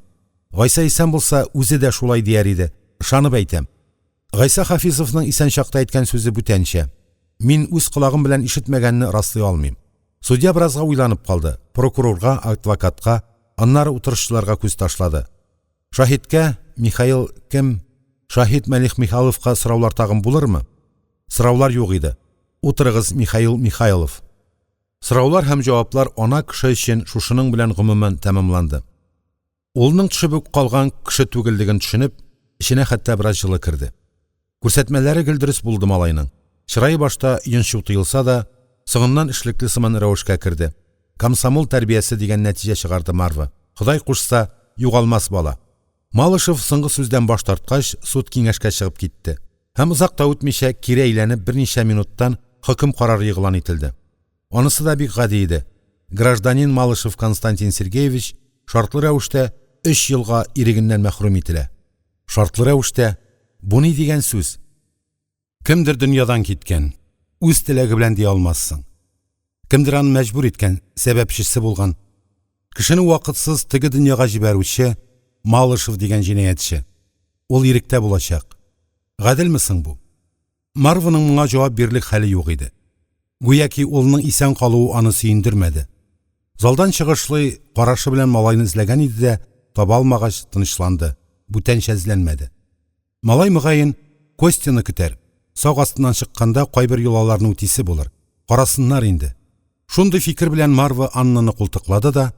Гайсә исән булса, үзе дә шулай дияр иде. Ышанып әйтәм. Гайсә Хафизовның исән чакта әйткән сүзе бүтәнчә. Мин үз колагым белән ишетмәгәнне раслый алмыйм. Судья беразга уйланып калды. Прокурорга, адвокатка, аннары утырышчыларга күз ташлады. Шаһиткә, Михаил кем? Шаһит Мәлих Михайловка сораулар тагын булырмы? Сораулар юк иде. Утырыгыз, Михаил Михайлов. Сораулар һәм җаваплар ана кеше өчен шушының белән гомумән тәмамланды. Улының төшеп үк калган кеше түгеллеген төшенеп, эченә хәтта бераз җылы керде. Күрсәтмәләре гел дөрес булды малайның. Чырае башта йончу тоелса да, соңыннан эшлекле сыман рәвешкә керде. Комсомол тәрбиясе дигән нәтиҗә чыгарды Марва. Ходай кушса, югалмас бала. Малышев соңгы сүздән баш тарткач, суд киңәшкә чыгып китте. Һәм озак та үтмичә, кире әйләнеп, берничә минуттан хөкем карары игълан ителде. Анысы да бик гади иде. Гражданин Малышев Константин Сергеевич шартлы рәвештә өч елга ирегеннән мәхрүм ителә. Шартлы рәвештә, бу ни дигән сүз? Кемдер дөньядан киткән, үз теләге белән дия алмассың. Кемдер аны мәҗбүр иткән, сәбәпчесе булган. Кешене вакытсыз теге дөньяга җибәрүче Малышев дигән җинаятьче. Ул иректә булачак. Гаделме соң бу? Марваның моңа җавап бирерлек хәле юк иде. Гүяки улының исән калуы аны сөендермәде. Залдан чыгышлый, карашы белән малайны эзләгән иде дә, таба алмагач, тынычланды, бүтәнчә эзләнмәде. Малай, мөгаен, Костяны көтәр. Сак астыннан чыкканда кайбер йолаларны үтисе булыр. Карасыннар инде. Шундый фикер белән Марва Аннаны култыклады да,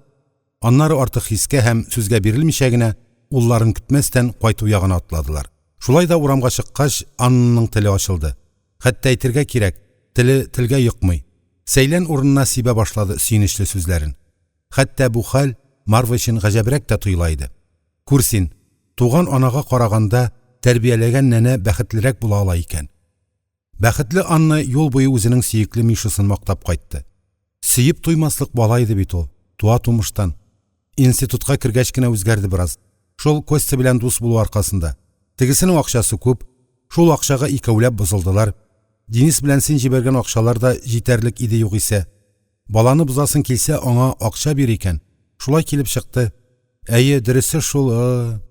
Аннары артык хискә һәм сүзгә бирелмичә генә, улларын көтмәстән, кайту ягына атладылар. Шулай да урамга чыккач, Аннаның теле ачылды. Хәтта әйтергә кирәк, теле телгә йокмый. Сәйлән урынына сибә башлады сөенечле сүзләрен. Хәтта бу хәл Марва өчен гаҗәбрәк тә тоела иде. Күр син, туган анага караганда тәрбияләгән нәнә бәхетлерәк була ала икән. Бәхетле Анна юл буе үзенең сөекле Мишасын мактап кайтты. Сөеп туймаслык бала иде бит ул, туа тумыштан. Институтка кергәч кенә үзгәрде бераз. Шул Костя белән дус булу аркасында. Тегесенең акчасы күп, шул акчага икәүләп бозылдылар. Денис белән син җибәргән акчалар да җитәрлек иде югыйсә. Баланы бозасың килсә, аңа акча бир икән. Шулай килеп чыкты. Әйе, дөресе шул. Ы.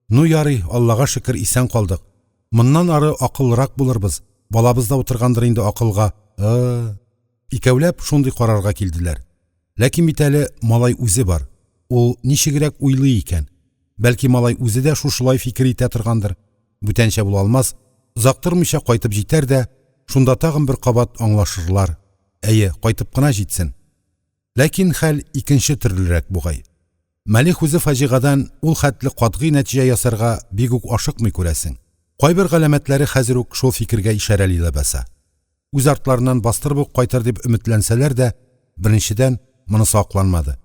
Ну ярый, Аллага шөкер, исән калдык. Моннан ары акыллырак булырбыз. Балабыз да утыргандыр инде акылга. Ы. Икәүләп шундый карарга килделәр. Ләкин бит әле малай үзе бар. Ул ничегрәк уйлый икән? Бәлки малай үзе дә шушылай фикер итә торгандыр. Бүтәнчә була алмас, озак тормыйча кайтып җитәр дә, шунда тагын бер кабат аңлашырлар. Әйе, кайтып кына җитсен. Ләкин хәл икенче төрлерәк бугай. Мәлих үзе фаҗигадан ул хәтле катгый нәтиҗә ясарга бик үк ашыкмый, күрәсең. Кайбер галәмәтләре хәзер үк шул фикергә ишарәли ләбаса. Үз артларыннан бастырып ук кайтыр дип өметләнсәләр дә, беренчедән, монысы акланмады.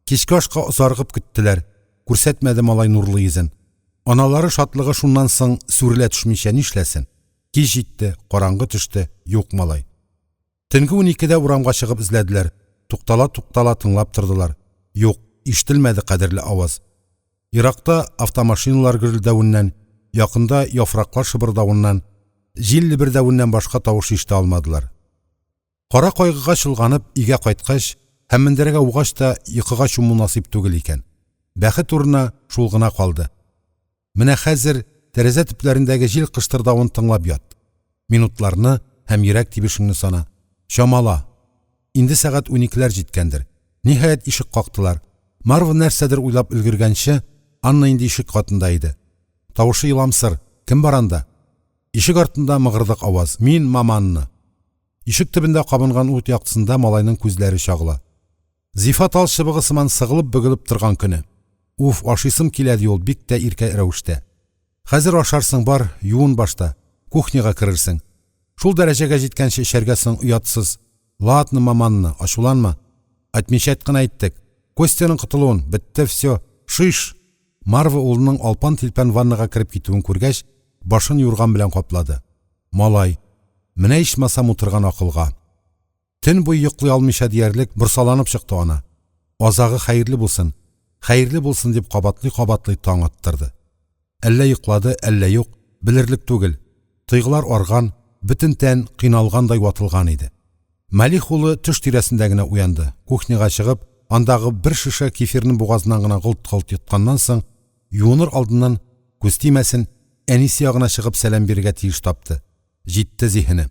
Кичке ашка озаргып көттеләр, күрсәтмәде малай нурлы йөзен. Аналары шатлыгы шуннан соң сүрелә төшмичә нишләсен? Кич җитте, караңгы төште, юк малай. Төнге уникедә урамга чыгып эзләделәр, туктала-туктала тыңлап тордылар. Юк, ишетелмәде кадерле аваз. Еракта автомашиналар гөрелдәвеннән, якында яфраклар шыбырдавыннан, җил лебердәвеннән башка тавыш ишетә алмадылар. Кара кайгыга чолганып, өйгә кайткач һәм мендәргә аугач та йокыга чуму насыйп түгел икән. Бәхет урынына шул гына калды. Менә хәзер тәрәзә төпләрендәге җил кыштырдавын тыңлап ят. Минутларны һәм йөрәк тибешеңне сана. Чамала. Инде сәгать уникеләр җиткәндер. Ниһаять, ишек кактылар. Марва нәрсәдер уйлап өлгергәнче, Анна инде ишек катында иде. Тавышы еламсыр. Кем бар анда? Ишек артында мыгырдык аваз. Мин, маманны. Ишек төбендә кабынган ут яктысында малайның күзләре чагыла. Зифа тал чыбыгы сыман сыгылып-бөгелеп торган көне. Уф, ашыйсым килә, ди ул бик тә иркә рәвештә. Хәзер ашарсың, бар, юын башта, кухняга керерсең. Шул дәрәҗәгә җиткәнче эчәргә соң, оятсыз. Ладно, маманны, ачуланма. Отмечать кына иттек. Костяның котылуын, бетте, все. Шиш! Марва улының алпан-тилпән ваннага кереп китүен күргәч, башын юрган белән каплады. Малай, менә ичмасам утырган акылга. Төн буе йоклый алмыйча диярлек борсаланып чыкты ана. Азагы хәерле булсын, хәерле булсын дип кабатлый-кабатлый таң аттырды. Әллә йоклады, әллә юк, белерлек түгел. Тойгылар арган, бөтен тән кыйналгандай ватылган иде. Мәлих улы төш тирәсендә генә уянды. Кухняга чыгып, андагы бер шешә кефирны бугазыннан гына голт-голт йотканнан соң, юыныр алдыннан, күз тимәсен, әнисе ягына чыгып сәлам бирергә тиеш тапты. Җитте зиһене.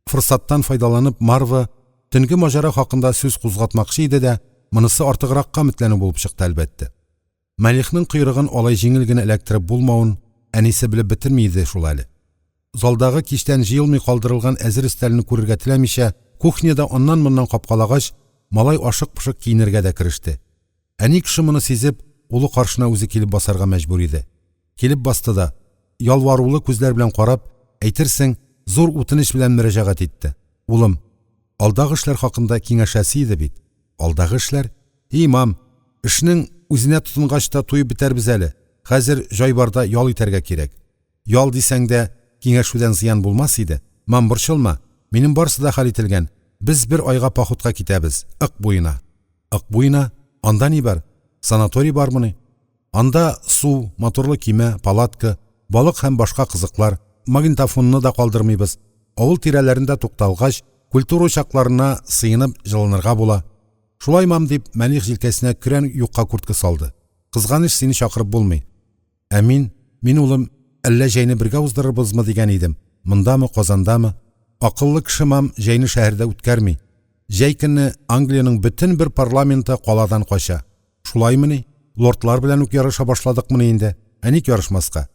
Форсаттан файдаланып, Марва төнге маҗара хакында сүз кузгатмакчы иде дә, монысы артыгракка өметләнү булып чыкты, әлбәттә. Мәлихнең койрыгын алай җиңел генә эләктереп булмавын әнисе белеп бетерми иде шул әле. Залдагы кичтән җыелмый калдырылган әзер өстәлне күрергә теләмичә, кухняда аннан-моннан капкалагач, малай ашык-пошык киенергә дә кереште. Әни кеше моны сизеп, улы каршына үзе килеп басарга мәҗбүр иде. Килеп басты да, ялварулы күзләр белән карап, әйтерсең, зур үтенеч белән мөрәҗәгать итте. Улым, алдагы эшләр хакында киңәшәсе иде бит. Алдагы эшләр? И, мам, эшнең үзенә тотынгач та туеп бетәрбез әле. Хәзер җай барда ял итәргә кирәк. Ял дисәң дә, киңәшүдән зыян булмас иде. Мам, борчылма, минем барысы да хәл ителгән. Без бер айга походка китәбез, Ык буена. Ык буена? Анда ни бар? Санаторий бармыни? Анда су, моторлы көймә, палатка, балык һәм башка кызыклар, магнитофонны да калдырмыйбыз. Авыл тирәләрендә тукталгач, культура учакларына сыенып җылынырга була. Шулай, мам, дип, Мәлих җилкәсенә көрән юка куртка салды. Кызганыч, сине чакырып булмый. Ә мин, мин, улым, әллә җәйне бергә уздырырбызмы дигән идем. Мондамы, Казандамы? Акыллы кеше, мам, җәйне шәһәрдә үткәрми. Җәй көне Англиянең бөтен бер парламенты каладан кача. Шулаймыни? Лордлар белән үк ярыша башладыкмыни инде? Ә ник ярышмаска?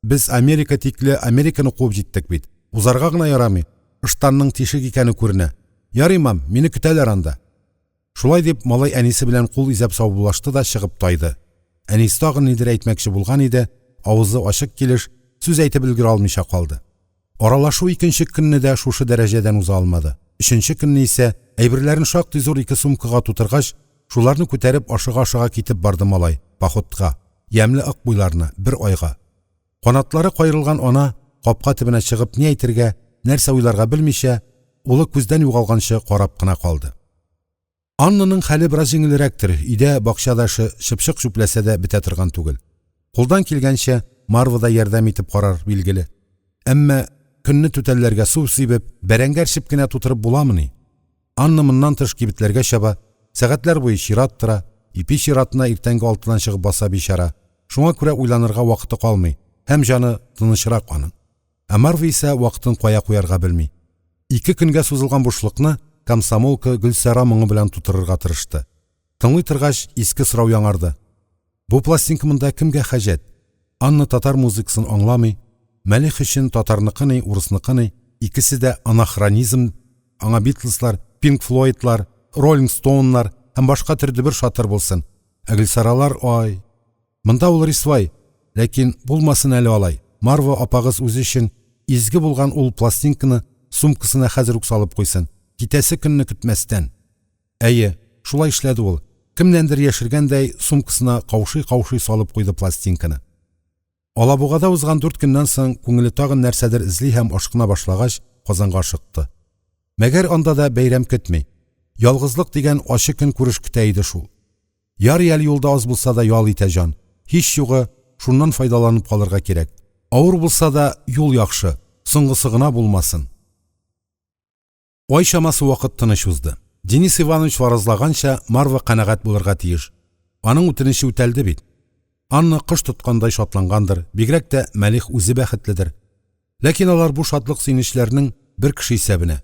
Без Америка тикле Американы куып җиттек бит. Узарга гына ярамый. Ыштанның тишек икәне күренә. Ярый, мам, мине көтәләр анда. Шулай дип, малай әнисе белән кул изәп саубуллашты да чыгып тайды. Әнисе тагын нидер әйтмәкче булган иде, авызы ачык килеш, сүз әйтеп өлгерә алмыйча калды. Аралашу икенче көнне дә шушы дәрәҗәдән уза алмады. Өченче көнне исә, әйберләрен шактый зур ике сумкага тутыргач, шуларны күтәреп ашыга-ашыга китеп барды малай, походка, ямьле Ык буйларына, бер айга. Канатлары каерылган ана, капка төбенә чыгып ни әйтергә, нәрсә уйларга белмичә, улы күздән югалганчы карап кына калды. Аннаның хәле бераз җиңелрәктер, өйдә бакчада эше чыпчык чүпләсә дә бетә торган түгел. Кулдан килгәнчә Марва да ярдәм итеп карар, билгеле. Әмма көнне түтәлләргә су сибеп, бәрәңге әрчеп кенә тутырып буламыни? Анна моннан тыш кибетләргә чаба, сәгатьләр буе чират тора, ипи чиратына иртәнге алтыдан чыгып баса бичара. Шуңа күрә уйланырга вакыты калмый һәм җаны тынычрак аның. Ә Марва исә вакытын кая куярга белми. Ике көнгә сузылган бушлыкны комсомолка Гөлсара моңы белән тутырырга тырышты. Тыңлый торгач, иске сорау яңарды. Бу пластинка монда кемгә хаҗәт? Анна татар музыкасын аңламый. Мәлих өчен татарныкы ни, урысныкы ни, икесе дә анахронизм, аңа Битлзлар, Пинк Флойдлар, Роллинг Стоуннар һәм башка төр дөбер-шатыр булсын. Ә Гөлсаралар, ай! Монда ул рисвай, ләкин булмасын әле алай. Марва апагыз үзе өчен изге булган ул пластинканы сумкасына хәзер үк салып куйсын, китәсе көнне көтмәстән. Әйе, шулай эшләде ул. Кемнәндер яшергәндәй, сумкасына каушый-каушый салып куйды пластинканы. Алабугада узган дүрт көннән соң күңеле тагын нәрсәдер эзли һәм ашкына башлагач, Казанга ашыкты. Мәгәр анда да бәйрәм көтми. Ялгызлык дигән ачы көнкүреш көтә иде шул. Ярый әле юлда аз булса да ял итә җан. Һич югы, шуннан файдаланып калырга кирәк. Авыр булса да, юл яхшы, соңгысы гына булмасын. Ай чамасы вакыт тыныч узды. Денис Иванович фаразлаганча, Марва канәгать булырга тиеш. Аның үтенече үтәлде бит. Анна кош тоткандай шатлангандыр, бигрәк тә Мәлих үзе бәхетледер. Ләкин алар бу шатлык-сөенечләрнең бер кеше исәбенә,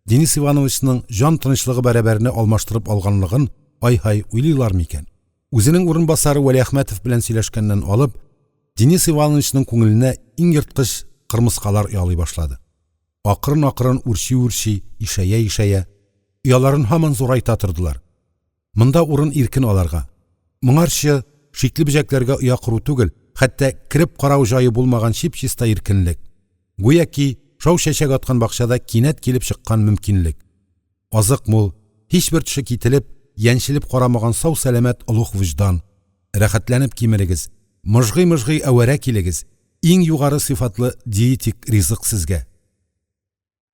Денис Ивановичның җан тынычлыгы бәрабәренә алмаштырып алганлыгын ай-һай уйлыйлар микән? Үзенең урынбасары Вәлиәхмәтов белән сөйләшкәннән алып, Денис Ивановичның күңеленә иң ерткыч кырмыскалар оялый башлады. Акрын-акрын үрчи-үрчи, ишәя-ишәя, ояларын һаман зурайта тордылар. Монда урын иркен аларга. Моңарчы шикле бөҗәкләргә оя кору түгел, хәтта кереп карау җае булмаган чип-чиста иркенлек. Гүяки шау чәчәк аткан бакчада кинәт килеп чыккан мөмкинлек. Азык мул, һичбер төше кителеп, яньчелеп карамаган сау-сәламәт олуг вөҗдан. Рәхәтләнеп кимерегез, мыжгый-мыжгый әвәрә килегез, иң югары сыйфатлы диетик ризык сезгә.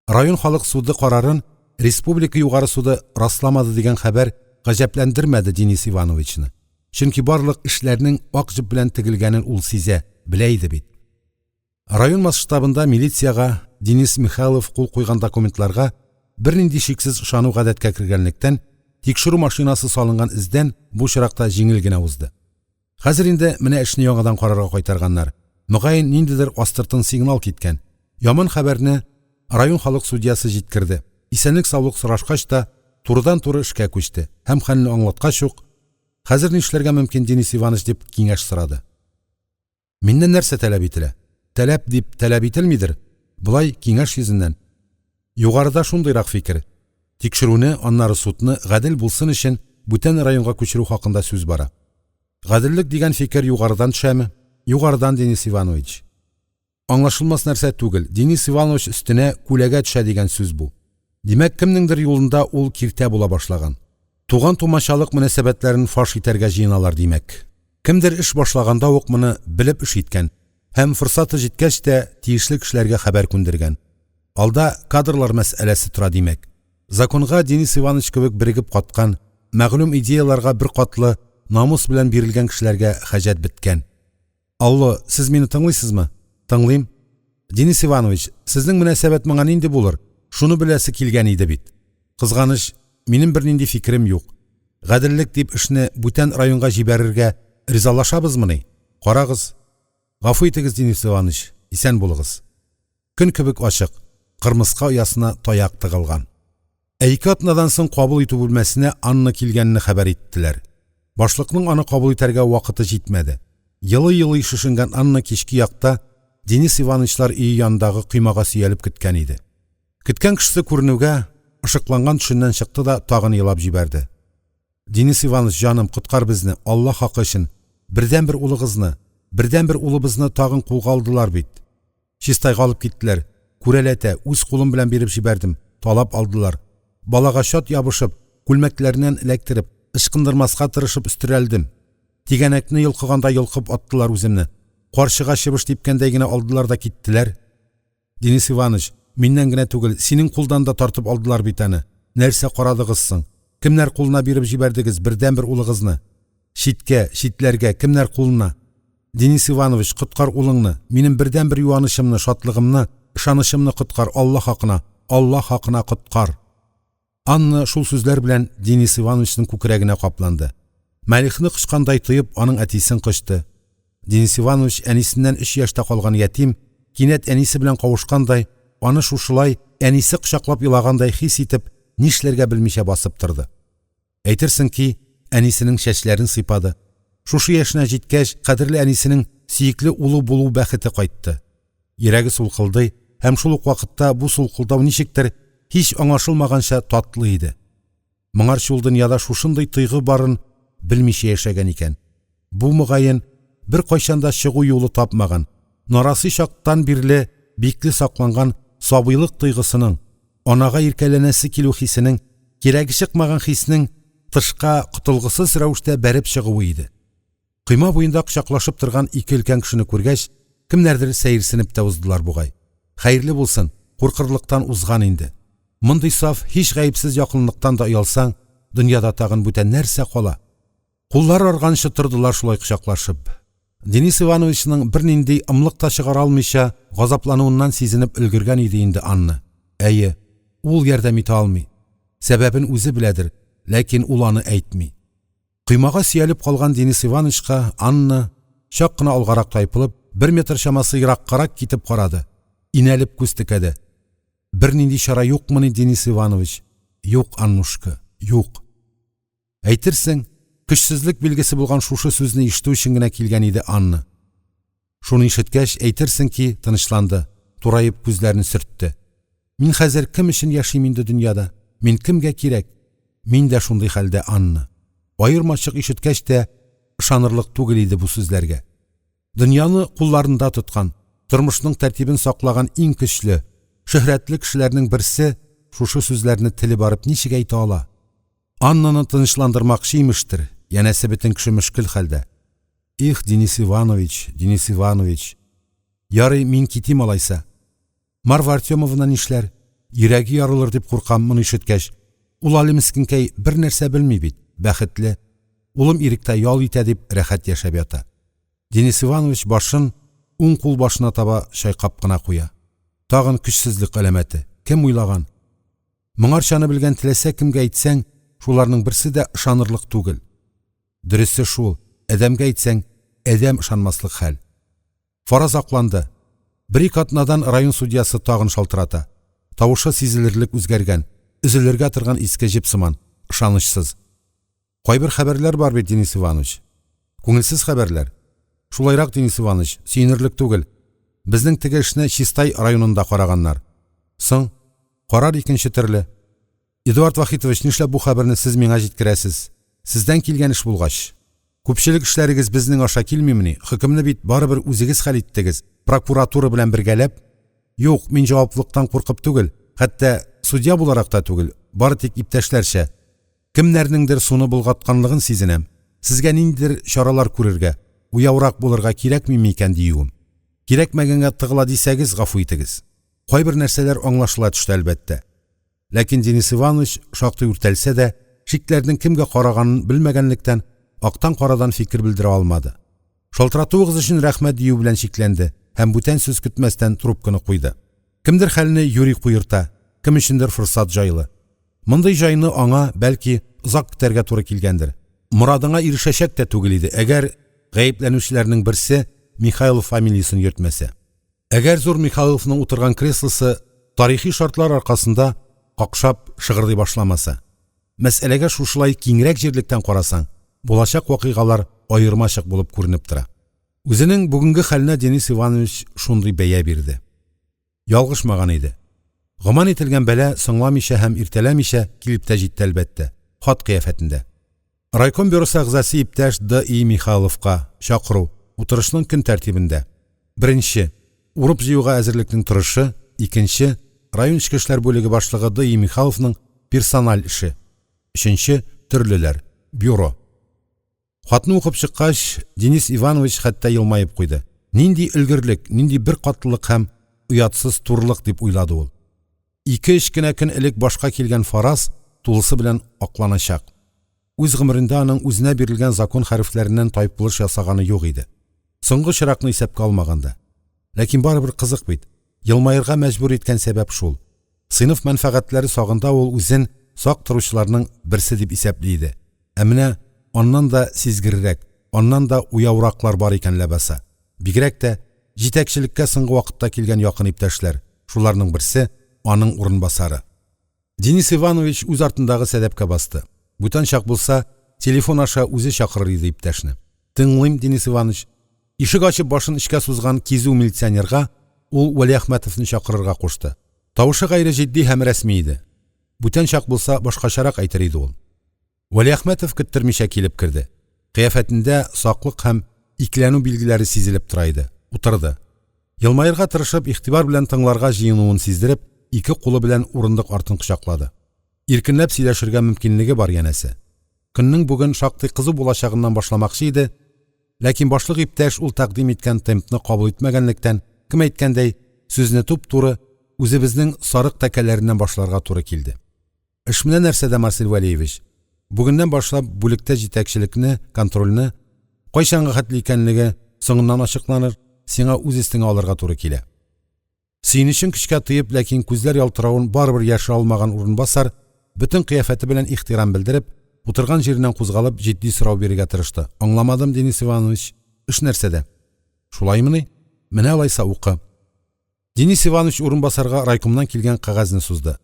Район халык суды карарын республика Югары суды расламады дигән хәбәр гаҗәпләндермәде Денис Ивановичны. Чөнки барлык эшләрнең ак җеп белән тегелгәнен ул сизә, белә иде бит. Район масштабында милициягә Денис Михайлов кул куйган документларга бернинди шиксез ышану гадәткә кергәнлектән, тикшерү машинасы салынган эздән бу очракта җиңел генә узды. Хәзер инде менә эшне яңадан карарга кайтарганнар. Мөгаен, ниндидер астыртын сигнал киткән. Яман хәбәрне район халык судьясы җиткерде. Исәнлек-саулык сорашкач та, турыдан-туры эшкә күчте һәм хәлне аңлаткач ук, Хәзер нишләргә мөмкин, Денис Иванович, дип киңәш сорады. Миннән нәрсә таләп ителә? Таләп дип таләп ителмидер. Болай киңәш йөзеннән. Югарыда шундыйрак фикер. Тикшерүне, аннары судны гадел булсын өчен бүтән районга күчерү хакында сүз бара. Гаделлек дигән фикер югарыдан төшәме? Югарыдан, Денис Иванович. Аңлашылмас нәрсә түгел, Денис Иванович өстенә күләгә төшә дигән сүз бу. Димәк, кемнеңдер юлында ул киртә була башлаган. Туган-тумачалык мөнәсәбәтләрен фаш итәргә җыеналар, димәк. Кемдер эш башлаганда ук моны белеп эш иткән һәм форсаты җиткәч тә тиешле кешеләргә хәбәр күндергән. Алда кадрлар мәсьәләсе тора, димәк. Законга Денис Иванович кебек берегеп каткан, мәгълүм идеяларга беркатлы, намус белән бирелгән кешеләргә хаҗәт беткән. Алло, сез мине тыңлыйсызмы? Тыңлыйм. Денис Иванович, сезнең мөнәсәбәт моңа нинди булыр? Шуны беләсе килгән иде бит. Кызганыч, минем бернинди фикерем юк. Гаделлек дип эшне бүтән районга җибәрергә ризалашабызмыни? Карагыз. Гафу итегез, Денис Иванович, исән булыгыз. Көн кебек ачык, кырмыска оясына таяк тыгылган. Ә ике атнадан соң кабул итү бүлмәсенә Анна килгәнне хәбәр иттеләр. Башлыкның аны кабул итәргә вакыты җитмәде. Елый-елый шешенгән Анна кичке якта Денис Ивановичлар өе янындагы коймага сөялеп көткән иде. Көткән кешесе күренүгә, ышыкланган төшеннән чыкты да тагын елап җибәрде. Денис Иванович, җаным, коткар безне, Алла хакы өчен. Бердәнбер улыгызны, бердәнбер улыбызны тагын кулга алдылар бит. Чистайга алып киттеләр. Күрәләтә, үз кулым белән биреп җибәрдем, талап алдылар. Балага чат ябышып, күлмәкләреннән эләктереп, ычкындырмаска тырышып өстерәлдем. Тигәнәкне йолкыганда йолкып аттылар үземне. Карчыга чыбыш типкәндәй генә алдылар да киттеләр. Денис Иванович, миннән генә түгел, синең кулдан да тартып алдылар бит аны. Нәрсә карадыгыз соң? Кемнәр кулына биреп җибәрдегез бердәнбер улыгызны? Читкә, читләргә, кемнәр кулына? Денис Иванович, коткар улыңны, минем бердәнбер юанычымны, шатлыгымны, ышанычымны коткар, Алла хакына, Алла хакына коткар! Анна шул сүзләр белән Денис Ивановичның күкрәгенә капланды. Мәлихны кочкандай тоеп, аның әтисен кочты. Денис Иванович әнисеннән өч яшьтә калган ятим, кинәт әнисе белән кавышкандай, аны шушылай әнисе кочаклап елагандай хис итеп, нишләргә белмичә басып торды. Әйтерсең ки, әнисенең чәчләрен сыйпады. Шушы яшенә җиткәч, кадерле әнисенең сөекле улы булу бәхете кайтты. Йөрәге сулкылдый һәм шул ук вакытта бу сулкылдау ничектер һич аңлашылмаганча татлы иде. Моңарчы ул дөньяда шушындый тойгы барын белмичә яшәгән икән. Бу, мөгаен, беркайчан да чыгу юлы тапмаган, нарасый чактан бирле бикле сакланган сабыйлык тойгысының, анага иркәләнәсе килү хисенең, кирәге чыкмаган хиснең тышка котылгысыз рәвештә бәреп чыгуы иде. Койма буенда кочаклашып торган ике өлкән кешене күргәч, кемнәрдер сәерсенеп тә уздылар бугай. Хәерле булсын, куркырлыктан узган инде. Мондый саф, һич гаепсез якынлыктан да оялсаң, дөньяда тагын бүтән нәрсә кала? Куллар арганчы тордылар шулай кочаклашып. Денис Ивановичның бернинди ымлык та чыгара алмыйча газаплануыннан сизенеп өлгергән иде инде Анна. Әйе, ул ярдәм итә алмый. Сәбәбен үзе беләдер, ләкин ул аны әйтми. Коймага сөялеп калган Денис Ивановичка Анна, чак кына алгарак тайпылып, бер метр чамасы ераккарак китеп карады, инәлеп күз текәде. Бернинди чара юкмыни, Денис Иванович? Юк, Аннушка, юк. Әйтерсең, көчсезлек билгесе булган шушы сүзне ишетү өчен генә килгән иде Анна. Шуны ишеткәч, әйтерсең ки, тынычланды, тураеп күзләрен сөртте. Мин хәзер кем өчен яшим инде дөньяда? Мин кемгә кирәк? Мин дә шундый хәлдә, Анна. Аермачык ишеткәч тә, ышанырлык түгел иде бу сүзләргә. Дөньяны кулларында тоткан, тормышның тәртибен саклаган иң көчле, шөһрәтле кешеләрнең берсе шушы сүзләрне теле барып ничек әйтә ала? Аннаны тынычландырмакчы имештер, янәсе бөтен кеше мөшкел хәлдә. Их, Денис Иванович, Денис Иванович. Ярый, мин китим алайса. Марфа Артемовна нишләр? Йөрәге ярылыр дип куркам моны ишеткәч. Ул әле мескенкәй бер нәрсә белми бит, бәхетле. Улым иректә ял итә дип рәхәт яшәп ята. Денис Иванович башын уң кул башына таба чайкап кына куя. Тагын көчсезлек галәмәте. Кем уйлаган? Моңарчаны белгән теләсә кемгә әйтсәң, шуларның берсе дә ышанырлык түгел. Дөресе шул, адәмгә әйтсәң, адәм ышанмаслык хәл. Фараз акланды. Бер-ике атнадан район судьясы тагын шалтырата. Тавышы сизелерлек үзгәргән, өзелергә торган иске җеп сыман, ышанычсыз. Кайбер хәбәрләр бар бит, Денис Иванович. Күңелсез хәбәрләр. Шулайрак, Денис Иванович, сөенерлек түгел. Безнең теге эшне Чистай районында караганнар. Соң, карар икенче төрле. Эдуард Вахитович, нишләп бу хәбәрне сез миңа җиткерәсез? Сездән килгән эш булгач. Күпчелек эшләрегез безнең аша килмимени? Хөкемне бит барыбер үзегез хәл иттегез, прокуратура белән бергәләп. Юк, мин җаваплылыктан куркып түгел, хәтта судья буларак та түгел, бары тик иптәшләрчә. Кемнәрнеңдер суны болгатканлыгын сизенәм. Сезгә ниндидер чаралар күрергә, уяурак булырга кирәкмиме икән диюем. Кирәкмәгәнгә тыгыла дисәгез, гафу итегез. Кайбер нәрсәләр аңлашыла төште, әлбәттә. Ләкин Денис Иванович, шактый үртәлсә дә, шикләрнең кемгә караганын белмәгәнлектән, актан-карадан фикер белдерә алмады. Шалтыратуыгыз өчен рәхмәт дию белән чикләнде һәм бүтән сүз көтмәстән трубканы куйды. Кемдер хәлне юри куерта, кем өчендер форсат җайлы. Мондый җайны аңа, бәлки, озак көтәргә туры килгәндер. Морадыңа ирешәчәк тә түгел иде, әгәр гаепләнүчеләрнең берсе Михайлов фамилиясен йөртмәсә. Әгәр зур Михайловның утырган креслосы тарихи шартлар аркасында какшап шыгырдый башламаса, мәсьәләгә шушылай киңрәк җирлектән карасаң, булачак вакыйгалар аермачык булып күренеп тора. Үзенең бүгенге хәленә Денис Иванович шундый бәя бирде. Ялгышмаган иде. Гоман ителгән бәла соңламыйча һәм иртәләмичә килеп тә җитте, әлбәттә, хат кыяфәтендә. Райком бюросы әгъзасы иптәш Д. И. Михайловка чакыру, утырышның көн тәртибендә. Беренче, урып-җыюга әзерлекнең торышы, икенче, район эчке эшләр бүлеге башлыгы Д. И. Михайловның персональ эше, өченче, төрлеләр, бюро. Хатны укып чыккач, Денис Иванович хәтта елмаеп куйды. Нинди өлгерлек, нинди беркатлылык һәм оятсыз турылык дип уйлады ул. Ике-өч кенә көн элек башка килгән фараз тулысы белән акланачак. Үз гомерендә аның үзенә бирелгән закон хәрефләреннән тайпылыш ясаганы юк иде. Соңгы очракны исәпкә алмаганда. Ләкин барыбер кызык бит. Елмаерга мәҗбүр иткән сәбәп шул. Сыйныф мәнфәгатьләре сагында ул үзен сак торучыларның берсе дип исәпли иде. Ә менә аннан да сизгеррәк, аннан да уяураклар бар икән ләбаса. Бигрәк тә җитәкчелеккә соңгы вакытта килгән якын иптәшләр, шуларның берсе аның урынбасары. Денис Иванович үз артындагы сәдәпкә басты. Бүтән чак булса, телефон аша үзе чакырыр иде иптәшне. Тыңлыйм, Денис Иванович. Ишек ачып башын эчкә сузган кизү милиционерга ул Вәлиәхмәтовны чакырырга кушты. Тавышы гайре җитди һәм рәсми иде. Бүтән чак булса, башкачарак әйтер иде ул. Вәлиәхмәтов көттермичә килеп керде. Кыяфәтендә саклык һәм икеләнү билгеләре сизелеп тора иде. Утырды. Елмаерга тырышып, игътибар белән тыңларга җыенуын сиздереп, ике кулы белән урындык артын кочаклады. Иркенләп сөйләшергә мөмкинлеге бар янәсе. Көннең бүген шактый кызу булачагыннан башламакчы иде, ләкин башлык иптәш ул тәкъдим иткән темпны кабул итмәгәнлектән, кем әйткәндәй, сүзне туп-туры үзебезнең сарык тәкәләреннән башларга туры килде. Эш менә нәрсәдә, Марсель Вәлиевич. Бүгеннән башлап бүлектә җитәкчелекне, контрольне, кайчанга хәтле икәнлеге соңыннан ачыкланыр, сиңа үз өстеңә алырга туры килә. Сөенечен көчкә тыеп, ләкин күзләр ялтыравын барыбер яшерә алмаган урынбасар, бөтен кыяфәте белән ихтирам белдереп, утырган җиреннән кузгалып, җитди сорау бирергә тырышты. Аңламадым, Денис Иванович, эш нәрсәдә? Шулаймыни? Менә алайса укы. Денис Иванович урынбасарга райкомнан килгән кәгазьне сузды.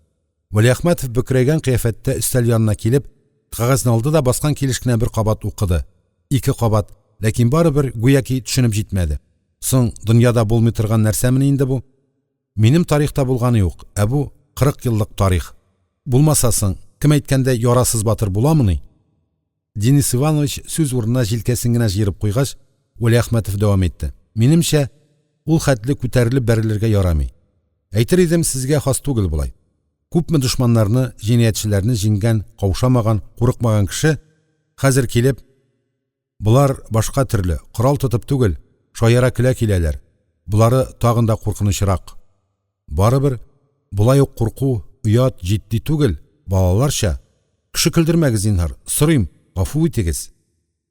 Вәлиәхмәтов бөкрәйгән кыяфәттә өстәл янына килеп, кәгазьне алды да баскан килеш кенә бер кабат укыды. Ике кабат, ләкин барыбер гүяки төшенеп җитмәде. Соң, дөньяда булмый торган нәрсәмени инде бу? Минем тарихта булганы юк, ә бу 40 еллык тарих. Булмаса соң, кем әйткәндәй, ярасыз батыр буламыни? Денис Иванович сүз урынына җилкәсен генә җыерып куйгач, Вәлиәхмәтов дәвам итте. Минемчә, ул хәтле күтәрелеп бәрелергә ярамый. Әйтер идем, сезгә хас түгел болай. Күпме дошманнарны, җинаятьчеләрне җиңгән, каушамаган, курыкмаган кеше хәзер килеп, болар башка төрле, корал тотып түгел, шаяра-көлә киләләр. Болары тагын да куркынычрак. Барыбер, болай ук курку, оят, җитди түгел, балаларча. Кеше көлдермәгез, зинһар, сорыйм, гафу итегез.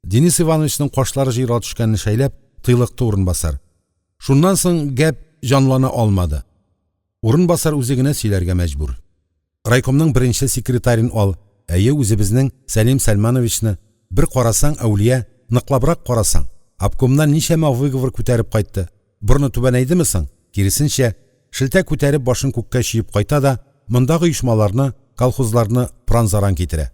Денис Ивановичның кашлары җыерыла төшкәнне шәйләп, тыйлыкты урынбасар. Шуннан соң гәп җанлана алмады. Урынбасар үзе генә сөйләргә мәҗбүр. Райкомның беренче секретарен ал, әйе, үзебезнең Сәлим Сәлмановичны, бер карасаң, әүлия, ныклабрак карасаң, обкомнан ничәмә выговор күтәреп кайтты, борыны түбәнәйдеме соң? Киресенчә, шелтә күтәреп башын күккә чөеп кайта да, мондагы оешмаларны, колхозларны пыран-заран китерә.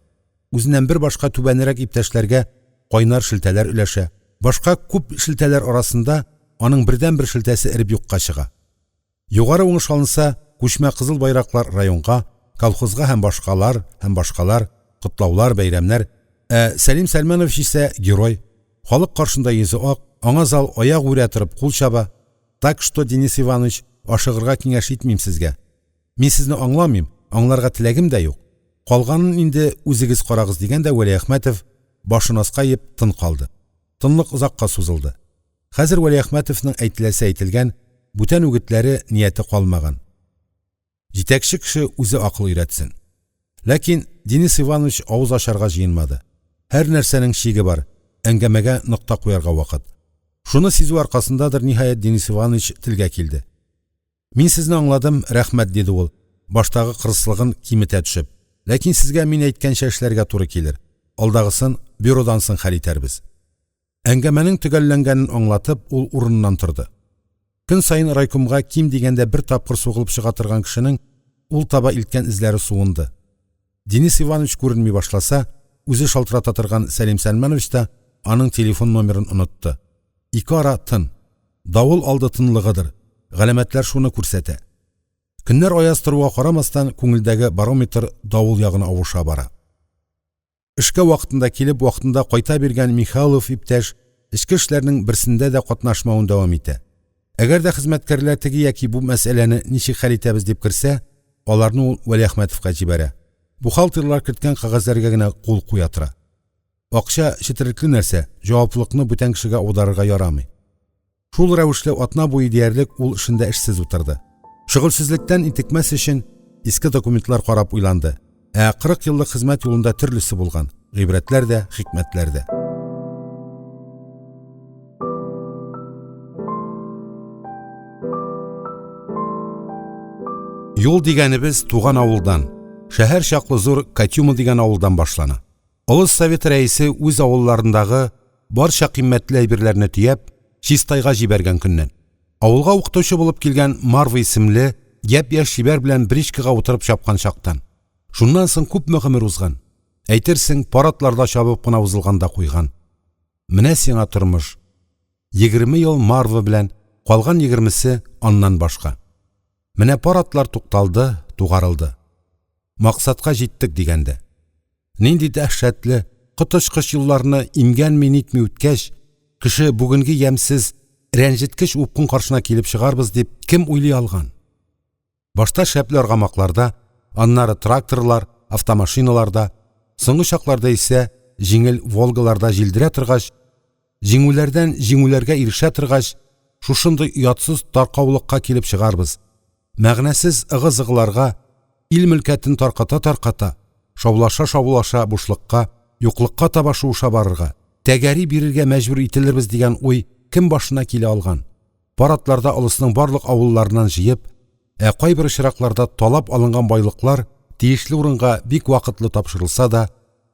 Үзеннән бер башка түбәнрәк иптәшләргә кайнар шелтәләр өләшә. Башка күп шелтәләр арасында аның бердәнбер шелтәсе эреп юкка чыга. Югары уңыш алынса, күчмә кызыл байраклар районга, колхозга һәм башкалар, һәм башкалар, котлаулар, бәйрәмнәр. Ә Сәлим Сәлмәнович исә герой. Халык каршында йөзе ак, аңа зал аягүрә торып кул чаба. Так что, Денис Иванович, ашыгырга киңәш итмим сезгә. Мин сезне аңламыйм, аңларга теләгем дә юк. Калганын инде үзегез карагыз, дигән дә Вәлиәхмәтов башын аска иеп тын калды. Тынлык озакка сузылды. Хәзер Вәлиәхмәтовның әйтеләсе әйтелгән, бүтән үгетләре, нияте калмаган. Җитәкче кеше үзе акыл өйрәтсен. Ләкин Денис Иванович авыз ачарга җыенмады. Һәр нәрсәнең чиге бар, әңгәмәгә нокта куярга вакыт. Шуны сизү аркасындадыр, ниһаять, Денис Иванович телгә килде. Мин сезне аңладым, рәхмәт, диде ул, баштагы кырыслыгын киметә төшеп. Ләкин сезгә мин әйткәнчә эшләргә туры килер. Алдагысын бюродан соң хәл итәрбез. Әңгәмәнең төгәлләнгәнен аңлатып, ул урыныннан торды. Көн саен райкомга ким дигәндә бер тапкыр сугылып чыга торган кешенең ул таба илткән эзләре суынды. Денис Иванович күренми башласа, үзе шалтырата торган Сәлим Сәлманович та аның телефон номерын онытты. Ике ара тын. Давыл алды тынлыгыдыр. Галәмәтләр шуны күрсәтә. Көннәр аяз торуга карамастан, күңелдәге барометр давыл ягына авыша бара. Эшкә вакытында килеп, вакытында кайта биргән Михайлов иптәш эчке эшләрнең берсендә дә катнашмавын дәвам итә. Әгәр дә хезмәткәрләр теге яки бу мәсьәләне ничек хәл итәбез дип керсә, аларны ул Вәлиәхмәтовка җибәрә. Бухгалтерлар керткән кәгазьләргә генә кул куя тора. Акча четерекле нәрсә, җаваплылыкны бүтән кешегә аударырга ярамый. Шул рәвешле атна буе диярлек ул эшендә эшсез утырды. Шөгыльсезлектән интекмәс өчен иске документлар карап уйланды. Ә 40 еллык хезмәт юлында төрлесе булган, гыйбрәтләр дә, хикмәтләр дә. Юл дигәнебез туган авылдан, шәһәр чаклы зур Катюма дигән авылдан башлана. Олыс советы рәисе үз авылларындагы барча кыйммәтле әйберләрне төяп, Чистайга җибәргән көннән. Авылга укытучы булып килгән Марва исемле япь-яшь чибәр белән бричкага утырып чапкан чактан. Шуннан соң күпме гомер узган. Әйтерсең, пар атларда чабып кына узылган да куйган. Менә сиңа тормыш. 20 ел Марва белән, калган егермесе аннан башка. Менә пар атлар тукталды, тугарылды. Максатка җиттек дигәндә. Нинди дәһшәтле, коточкыч юлларны имгәнми-нитми үткәч, кеше бүгенге ямьсез, рәнҗеткеч упкын каршына килеп чыгарбыз дип кем уйлый алган? Башта шәпле аргамакларда, аннары тракторлар, автомашиналарда, соңгы чакларда исә җиңел «Волга»ларда җилдерә торгач, җиңүләрдән җиңүләргә ирешә торгач, шушындый оятсыз таркаулыкка килеп чыгарбыз, мәгънәсез ыгы-зыгыларга, ил мөлкәтен тарката-тарката, шаулаша-шаулаша бушлыкка, юклыкка таба шуыша барырга, тәгәри бирергә мәҗбүр ителербез дигән уй кем башына килә алган? Пар атларда олысның барлык авылларыннан җыеп, ә кайбер очракларда талап алынган байлыклар тиешле урынга бик вакытлы тапшырылса да,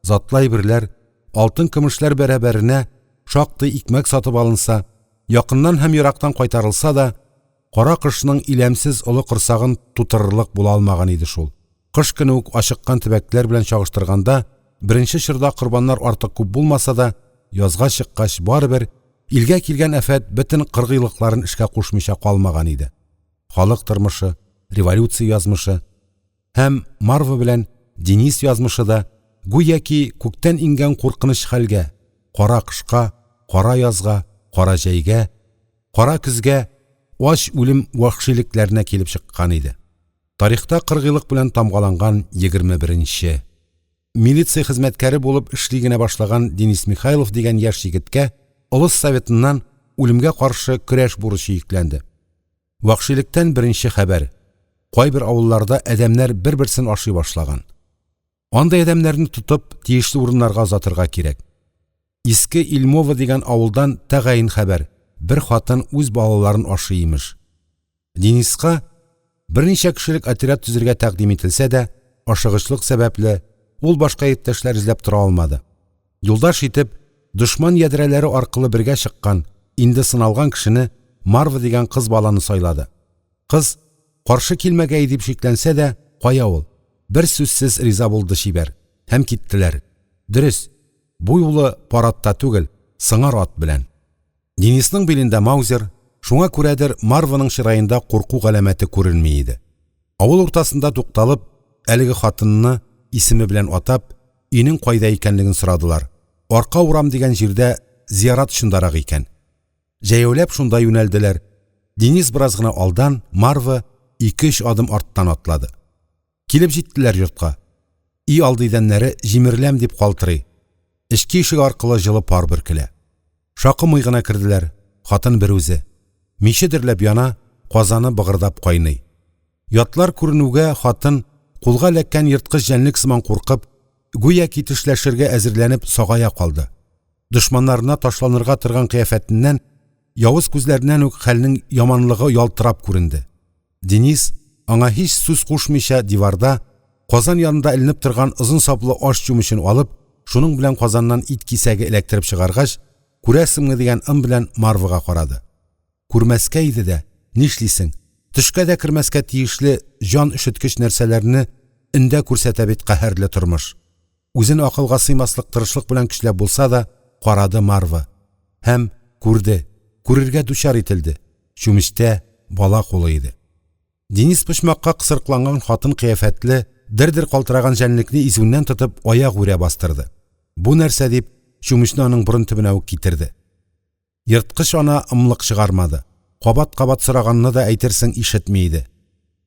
затлы әйберләр, алтын-көмешләр бәрабәренә шактый икмәк сатып алынса, якыннан һәм ерактан кайтарылса да, кара кышның иләмсез олы корсагын тутырырлык була алмаган иде шул. Кыш көне үк ачыккан төбәкләр белән чагыштырганда, беренче чорда корбаннар артык күп булмаса да, язга чыккач, барыбер, илгә килгән афәт бөтен кыргыйлыкларын эшкә кушмыйча калмаган иде. Халык тормышы, революция язмышы һәм Марва белән Денис язмышы да гүяки күктән иңгән куркыныч хәлгә, кара кышка, кара язга, кара җәйгә, кара көзгә, ач үлем вәхшилекләренә килеп чыккан иде. Тарихта кыргыйлык белән тамгаланган 21 нче милиция хезмәткәре булып эшли генә башлаган Денис Михайлов дигән яшь егеткә Олыс советыннан үлемгә каршы көрәш бурычы йөкләнде. Вәхшилектән беренче хәбәр. Кайбер авылларда адәмнәр бер-берсен ашый башлаган. Андый адәмнәрне тотып, тиешле урыннарга озатырга кирәк. Иске Ильмово дигән авылдан тәгаен хәбәр, бер хатын үз балаларын ашый, имеш. Дениска берничә кешелек отряд төзергә тәкъдим ителсә дә, ашыгычлык сәбәпле, ул башка иптәшләр эзләп тора алмады. Юлдаш итеп, дошман ядрәләре аркылы бергә чыккан, инде сыналган кешене Марва дигән кыз баланы сайлады. Кыз, каршы килмәгәе дип шикләнсә дә, кая ул, бер сүзсез риза булды чибәр. Һәм киттеләр. Дөрес, бу юлы пар атта түгел, сыңар ат белән. Денисның билендә маузер, шуңа күрәдер Марваның чыраенда курку галәмәте күренми иде. Авыл уртасында тукталып, әлеге хатынны исеме белән атап, өйнең кайда икәнлеген сорадылар. Арка урам дигән җирдә зиярат очындарак икән. Җәяүләп шунда юнәлделәр. Денис бераз гына алдан, Марва ике-өч адым арттан атлады. Килеп җиттеләр йортка. Өй алды идәннәре җимереләм дип калтырый. Эчке ишек аркылы җылы пар бөркелә. Шакымый гына керделәр, хатын берүзе. Миче дөрләп яна, казаны быгырдап кайный. Ятлар күренүгә хатын, кулга эләккән ерткыч җәнлек сыман куркып, гүяки тешләшергә әзерләнеп сагая калды. Дошманнарына ташланырга торган кыяфәтеннән, явыз күзләреннән үк хәлнең яманлыгы ялтырап күренде. Денис, аңа һич сүз кушмыйча, диварда, казан янында эленеп торган озын саплы аш чүмечен алып, шуның белән казаннан ит кисәге эләктереп чыгаргач, күрәсеңме дигән ым белән Марвага карады. Күрмәскә иде дә, нишлисең, төшкә дә кермәскә тиешле җан өшеткеч нәрсәләрне өндә күрсәтә бит каһәрле тормыш. Үзен акылга сыймаслык тырышлык белән көчләп булса да, карады Марва. Һәм күрде, күрергә дучар ителде, чүмечтә бала кулы иде. Денис почмакка кысырыкланган хатын кыяфәтле, дер-дер калтыраган җәнлекне изүеннән тотып аяк үрә бастырды. Бу нәрсә дип, чүмечне аның борын төбенә үк китерде. Ерткыч ана ымлык чыгармады. Кабат-кабат сораганны да әйтерсең ишетми иде.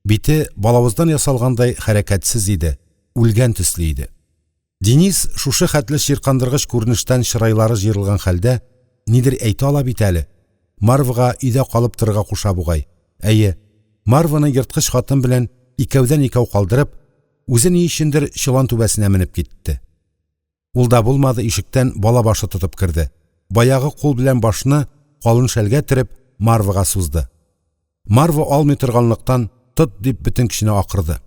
Бите балавыздан ясалгандай хәрәкәтсез иде, үлгән төсле иде. Денис шушы хәтле чиркандыргыч күренештән чырайлары җыерылган хәлдә нидер әйтә ала бит әле. Марвага өйдә калып торырга куша бугай. Әйе, Марваны ерткыч хатын белән икәүдән-икәү калдырып, Үзе ни өчендер чолан түбәсенә менеп китте. Ул да булмады, ишектән бала башы тотып керде. Баягы кул белән башны калын шәлгә төреп, Марвага сузды. Марва алмый торганлыктан, «Тот!» дип бөтен көченә акырды.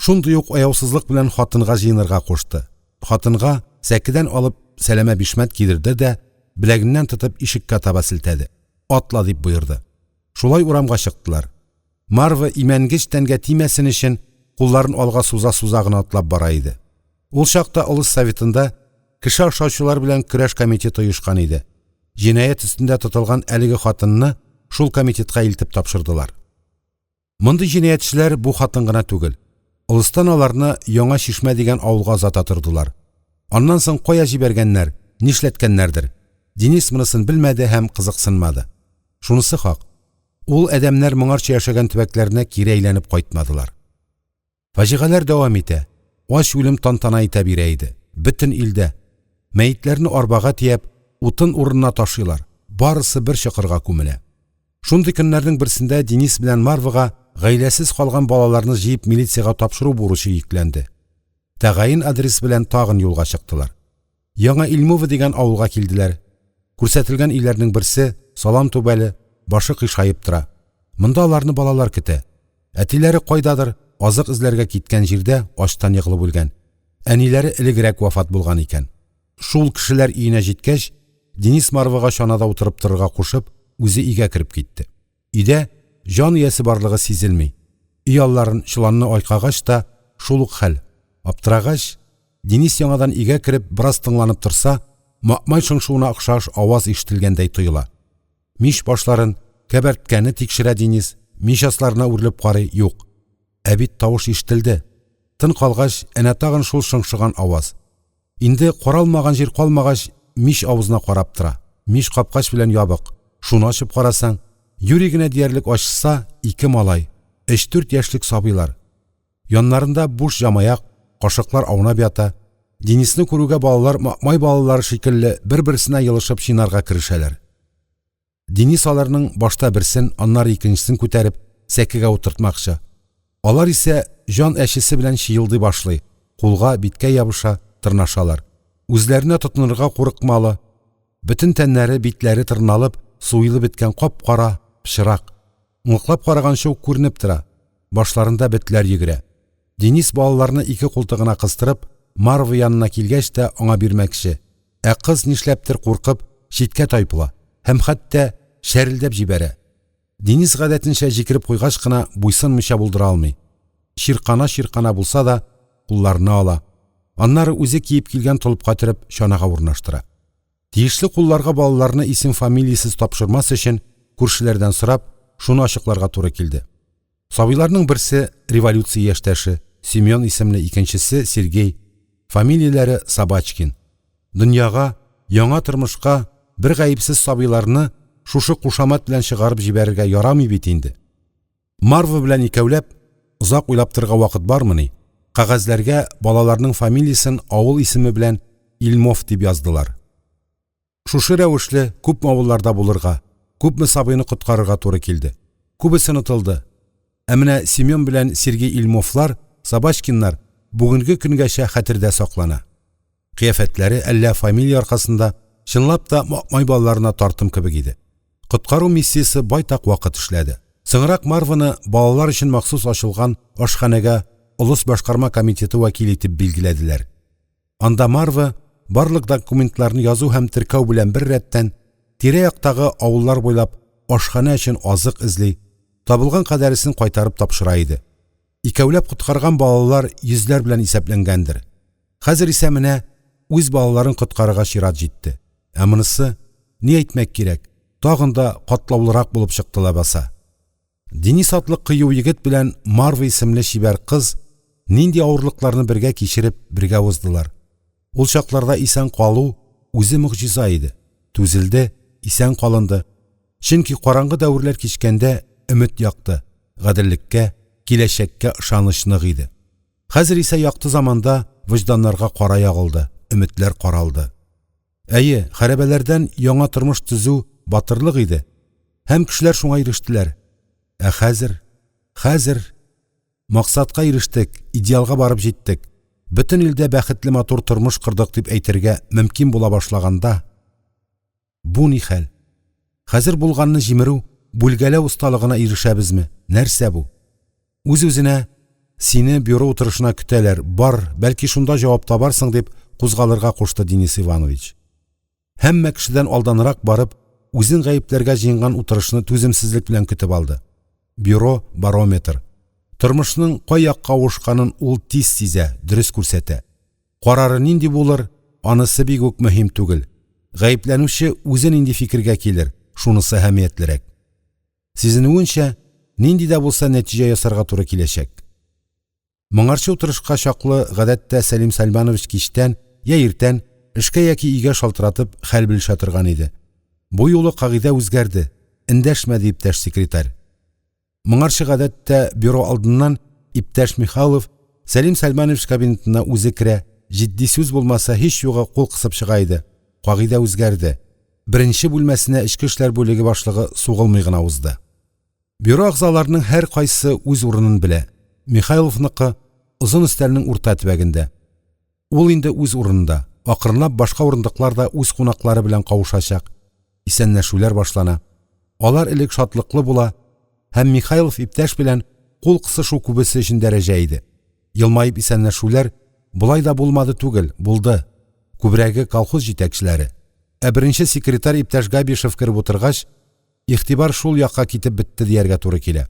Шундый ук аяусызлык белән хатынга җыенырга кушты. Хатынга сәкедән алып сәләмә бишмәт кидерде дә, беләгеннән тотып ишеккә таба селтәде. «Атла!» дип боерды. Шулай урамга чыктылар. Марва имәнгеч тәнгә тимәсен өчен кулларын алга суза-суза гына атлап бара иде. Ул чакта Олыс Советында кеше ашаучылар белән көрәш комитеты оешкан иде. Җинаять өстендә тотылган әлеге хатынны шул комитетка илтеп тапшырдылар. Мондый җинаятьчеләр бу хатын гына түгел. Олыстан аларны Яңа Чишмә дигән авылга озата тордылар. Аннан соң кая җибәргәннәр, нишләткәннәрдер? Денис монысын белмәде һәм кызыксынмады. Шунысы хак, ул адәмнәр моңарчы яшәгән төбәкләренә кире әйләнеп кайтмадылар. Фаҗигаләр дәвам итә, ач үлем тантана итә бирә иде. Бөтен илдә. Мәетләрне арбага төяп, утын урынына ташыйлар, барысы бер чокырга күмелә. Шундый көннәрнең берсендә Денис белән Марвага гаиләсез калган балаларны җыеп милициягә тапшыру бурычы йөкләнде. Тәгаен адрес белән тагын юлга чыктылар. Яңа Ильмово дигән авылга килделәр. Күрсәтелгән өйләрнең берсе салам түбәле, башы кыйшаеп тора. Монда аларны балалар көтә. Әтиләре кайдадыр, азык эзләргә киткән җирдә ачтан егылып үлгән. Әниләре элегрәк вафат булган икән. Шул кешеләр өенә җиткәч, Денис Марвага чанада утырып торырга кушып, үзе өйгә кереп китте. Өйдә җан иясе барлыгы сизелми. Өй алларын, чоланны айкагач та шул ук хәл. Аптырагач, Денис яңадан өйгә кереп бераз тыңланып торса, маэмай шыңшуына охшаш аваз ишетелгәндәй тоела. Мич башларын, кәбәрткәне тикшерә Денис, мич асларына үрелеп карый, юк. Ә бит тавыш ишетелде. Тын калгач, әнә тагын шул шыңшыган аваз. Инде каралмаган җир калмагач, мич авызына карап тора. Мич капкач белән ябык. Шуны ачып карасаң, юри генә диярлек ачса, ике малай, өч-дүрт яшьлек сабыйлар. Яннарында буш җамаяк, кашыклар аунап ята. Денисны күрүгә балалар май балалары шикелле бер-берсенә елышып чинарга керешәләр. Денис аларның башта берсен, аннары икенчесен күтәреп, сәкегә утыртмакчы. Алар исә җан әчесе белән чыелдый башлый, кулга, биткә ябыша, тырнашалар. Үзләренә тотынырга курыкмалы. Бөтен тәннәре, битләре тырналып, суелып беткән кап-кара, пычрак. Ныклап караганчы ук күренеп тора. Башларында бетләр йөгерә. Денис балаларны ике култыгына кыстырып, Марва янына килгәч тә аңа бирмәкче. Ә кыз нишләптер куркып, читкә тайпыла һәм хәтта чәрелдәп җибәрә. Денис гадәтенчә җикереп куйгач кына буйсынмыйча булдыра алмый. Чиркана-чиркана булса да, кулларына ала. Аннары үзе киеп килгән толыпка төреп, чанага урнаштыра. Тиешле кулларга балаларны исем-фамилиясез тапшырмас өчен, күршеләрдән сорап, шуны ачыкларга туры килде. Сабыйларның берсе революция яшьтәше, Семен исемле, икенчесе Сергей, фамилияләре Собачкин. Дөньяга, яңа тормышка бер гаепсез сабыйларны шушы кушамат белән чыгарып җибәрергә ярамый бит инде. Марва белән икәүләп, озак уйлап торырга вакыт бармыни, кәгазьләргә балаларның фамилиясен авыл исеме белән Ильмов дип яздылар. Шушы рәвешле күпме авылларда булырга, күпме сабыйны коткарырга туры килде. Күбесе онытылды. Ә менә Семен белән Сергей Ильмовлар, Собачкиннар бүгенге көнгәчә хәтердә саклана. Кыяфәтләре әллә фамилия аркасында чынлап та май балаларына тартым кебек иде. Коткару миссиясе байтак вакыт эшләде. Соңрак Марваны балалар өчен махсус ачылган ашханәгә Олыс башкарма комитеты вәкиле итеп билгеләделәр. Анда Марва барлык документларны язу һәм теркәү белән беррәттән, тирә-яктагы авыллар буйлап ашханә өчен азык эзли, табылган кадәресен кайтарып тапшыра иде. Икәүләп коткарган балалар йөзләр белән исәпләнгәндер. Хәзер исә менә үз балаларын коткарырга чират җитте. Ә монысы, ни әйтмәк кирәк, тагын да катлаулырак булып чыкты ләбаса. Денис атлы кыю егет белән Марва исемле чибәр кыз нинди авырлыкларны бергә кичереп, бергә уздылар. Ул чакларда исән калу үзе могҗиза иде. Түзелде, исән калынды. Чөнки караңгы дәверләр кичкәндә өмет якты, гаделлеккә, киләчәккә ышаныч нык иде. Хәзер исә якты заманда вөҗданнарга кара ягылды, өметләр каралды. Әйе, хәрабәләрдән яңа тормыш төзү батырлык иде. Һәм кешеләр шуңа ирештеләр. Ә хәзер, хәзер. Максатка ирештек, идеалга барып җиттек, бөтен илдә бәхетле матур тормыш кордык дип әйтергә мөмкин була башлаганда, бу ни хәл? Хәзер булганны җимерү, бүлгәләү осталыгына ирешәбезме? Нәрсә бу? Үз-үзенә: «Сине бюро утырышына көтәләр, бар, бәлки, шунда җавап табарсың», – дип кузгалырга кушты Денис Иванович. Һәммә кешедән алданрак барып, үзен гаепләргә җыенган утырышны түземсезлек белән көтеп алды. Бюро – барометр. Тормышның кай якка авышканын ул тиз сизә, дөрест күрсәтә. Карары нинди булыр, анысы бик үк мөһим түгел. Гаепләнүче үзе нинди фикергә килер, шунысы әһәмиятлерәк. Сизенүенчә, нинди дә булса нәтиҗә ясарга туры киләчәк. Моңарчы утырышка чаклы, гадәттә, Сәлим Сәлманович кичтән йә иртән эшкә яки өйгә шалтыратып хәл белешә торган иде. Бу юлы кагыйдә үзгәрде, эндәшмәде иптәш секретарь. Моңарчы, гадәттә, бюро алдыннан иптәш Михайлов Сәлим Сәлманович кабинетына үзе керә, җитди сүз булмаса, һич югы кул кысып чыга иде. Кагыйдә үзгәрде. Беренче бүлмәсенә эчке эшләр бүлеге башлыгы сугылмый гына узды. Бюро әгъзаларының һәркайсы үз урынын белә. Михайловныкы озын өстәлнең урта төбәгендә. Ул инде үз урынында. Акрынлап башка урындыклар да үз кунаклары белән кавышачак. Исәнләшүләр башлана. Алар элек шатлыклы була һәм Михайлов иптәш белән кул кысышу күбесе өчен дәрәҗә иде. Елмаеп исәнләшүләр болай да булмады түгел, булды. Күбрәге колхоз җитәкчеләре. Ә беренче секретарь иптәш Габишев кереп утыргач, Игътибар шул якка китеп бетте дияргә туры килә.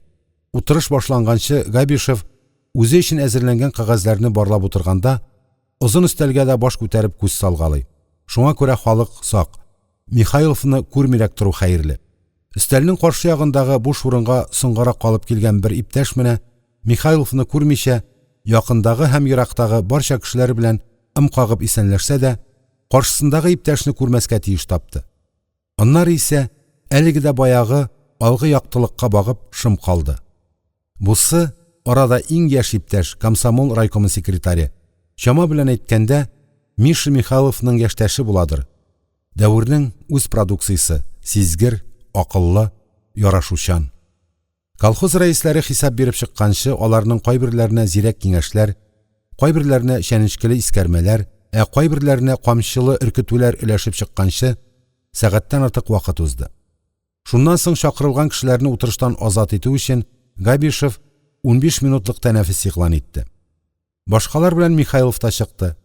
Утырыш башланганчы Габишев үзе өчен әзерләнгән кәгазьләрне барлап утырганда, озын өстәлгә дә баш күтәреп күз салгалый. Шуңа күрә халык сак. Михайловны күрмирәк тору хәерле. Өстәлнең каршы ягындагы буш урынга соңгарак калып килгән бер иптәш менә Михайловны күрмичә, якындагы һәм ерактагы барча кешеләр белән ым кагып исәнләшсә дә, каршысындагы иптәшне күрмәскә тиеш тапты. Аннары исә әлеге дә баягы алгы яктылыкка багып шым калды. Бусы арада иң яшь иптәш, комсомол райкомы секретаре. Чама белән әйткәндә, Миша Михайловның яшьтәше буладыр. Дәвернең үз продукциясе, сизгер, акыллы, ярашучан. Колхоз рәисләре хисап биреп чыкканчы, аларның кайберләренә зирәк киңәшләр, кайберләренә чәнечкеле искәрмәләр, ә кайберләренә камчылы өркетүләр өләшеп чыкканчы, сәгатьтән артык вакыт узды. Шуннан соң чакырылган кешеләрне утырыштан азат итү өчен Габишев 15 минутлык тәнәфес игълан итте. Башкалар белән Михайлов та чыкты.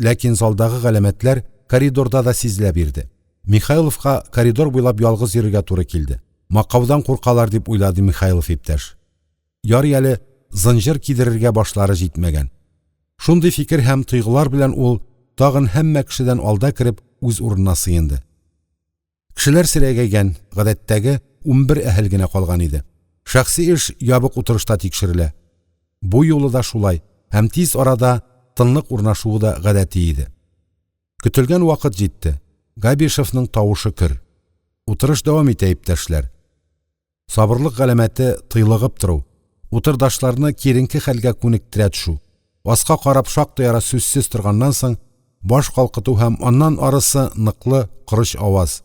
Ләкин залдагы галәмәтләр коридорда да сизелә бирде. Михайловка коридор буйлап ялгыз йөрергә туры килде. Макаудан куркалар дип уйлады Михайлов иптәш. Ярый әле зынҗыр кидерергә башлары җитмәгән. Шундый фикер һәм тойгылар белән ул тагын һәммә кешедән алда кереп үз урынына сыенды. Кешеләр сирәгәйгән, гадәттәге 11 әһел генә калган иде. Шәхси эш ябык утырышта тикшерелә. Бу юлы да шулай һәм тиз арада тынлык урнашуы да гадәти иде. Көтелгән вакыт җитте. Габишевның тавышы көр. Утырыш дәвам итә, иптәшләр. Сабырлык галәмәте тыйлыгып тору, утырдашларны киеренке хәлгә күнектерә төшү, аска карап шактый ара сүзсез торганнан соң, баш калкыту һәм аннан арысы ныклы, корыч аваз.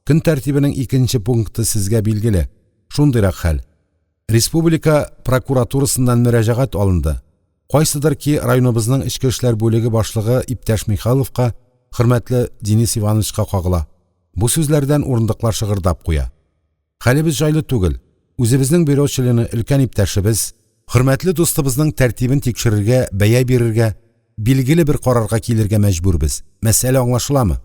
Көн тәртибенең икенче пункты сезгә билгеле. Шундыйрак хәл. Республика прокуратурасыннан мөрәҗәгать алынды. Кайсыдыр ки районыбызның эчке эшләр бүлеге башлыгы иптәш Михайловка, хөрмәтле Денис Ивановичка кагыла. Бу сүзләрдән урындыклар шыгырдап куя. Хәлебез җайлы түгел. Үзебезнең бюро члены, өлкән иптәшебез, хөрмәтле дустыбызның тәртибен тикшерергә, бәя бирергә, билгеле бер карарга килергә мәҗбүрбез. Мәсьәлә аңлашыламы?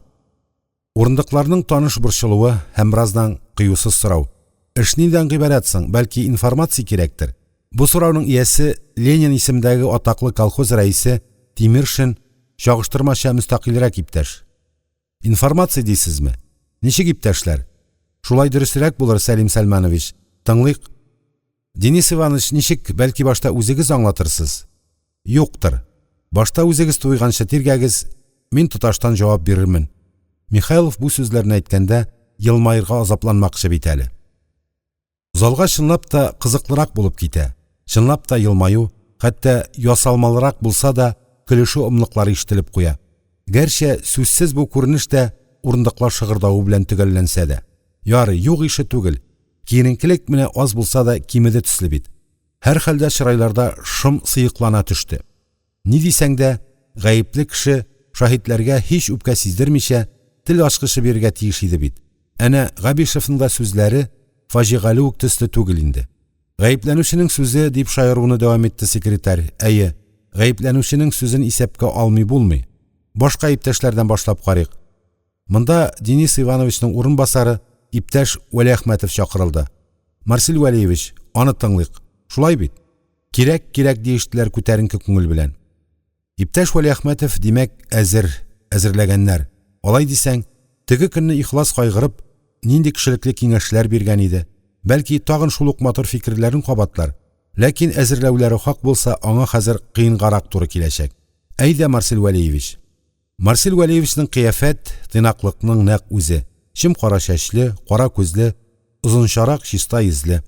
Урындыкларның таныш борчылуы һәм бераздан кыюсыз сорау. Эш нидән гыйбарәт соң, бәлки информация кирәктер? Бу сорауның иясе Ленин исемендәге атаклы колхоз рәисе Тимершин, чагыштырмача мөстәкыйльрәк иптәш. Информация дисезме? Ничек иптәшләр? Шулай дөресрәк булыр, Сәлим Сәлманович. Тыңлыйк. Денис Иванович, ничек, бәлки башта үзегез аңлатырсыз? Юктыр. Башта үзегез туйганчы тиргәгез, мин тоташтан җавап бирермен. Михайлов бу сүзләрне әйткәндә елмаерга азапланмакчы бит әле. Залга чынлап та кызыклырак булып китә. Чынлап та елмаю, хәтта ясалмалырак булса да, көлешү ымлыклары ишетелеп куя. Гәрчә сүзсез бу күренеш тә урындыклар шыгырдавы белән төгәлләнсә дә. Ярый, юк ише түгел. Киеренкелек менә аз булса да кимеде төсле бит. Һәрхәлдә чырайларда шом сыеклана төште. Ни дисәң дә, гаепле кеше, шаһитларга һич үпкә сиздермичә, тел ачкычы бирергә тиеш иде бит. Әнә Габишевның да сүзләре фаҗигале үк төсле түгел инде. Гаепләнүченең сүзе, дип шаяруны дәвам итте секретарь. Әйе, гаепләнүченең сүзен исәпкә алмый булмый. Башка иптәшләрдән башлап карыйк. Монда Денис Ивановичның урынбасары иптәш Вәлиәхмәтов чакырылды. Марсель Вәлиевич, аны тыңлыйк. Шулай бит? Кирәк, кирәк диештеләр күтәренке күңел белән. Иптәш Вәлиәхмәтов, димәк, әзер, әзерләгәннәр. Алай дисәң, теге көнне ихлас кайгырып, нинди кешелекле киңәшләр биргән иде. Бәлки, тагын шул ук матур фикерләрен кабатлар. Ләкин әзерләүләре хак булса, аңа хәзер кыенгарак туры киләчәк. Әйдә, Марсель Вәлиевич. Марсель Вәлиевичның кыяфәт, тыйнаклыкның нәкъ үзе. Чем-кара чәчле, кара күзле, озынчарак чиста йөзле.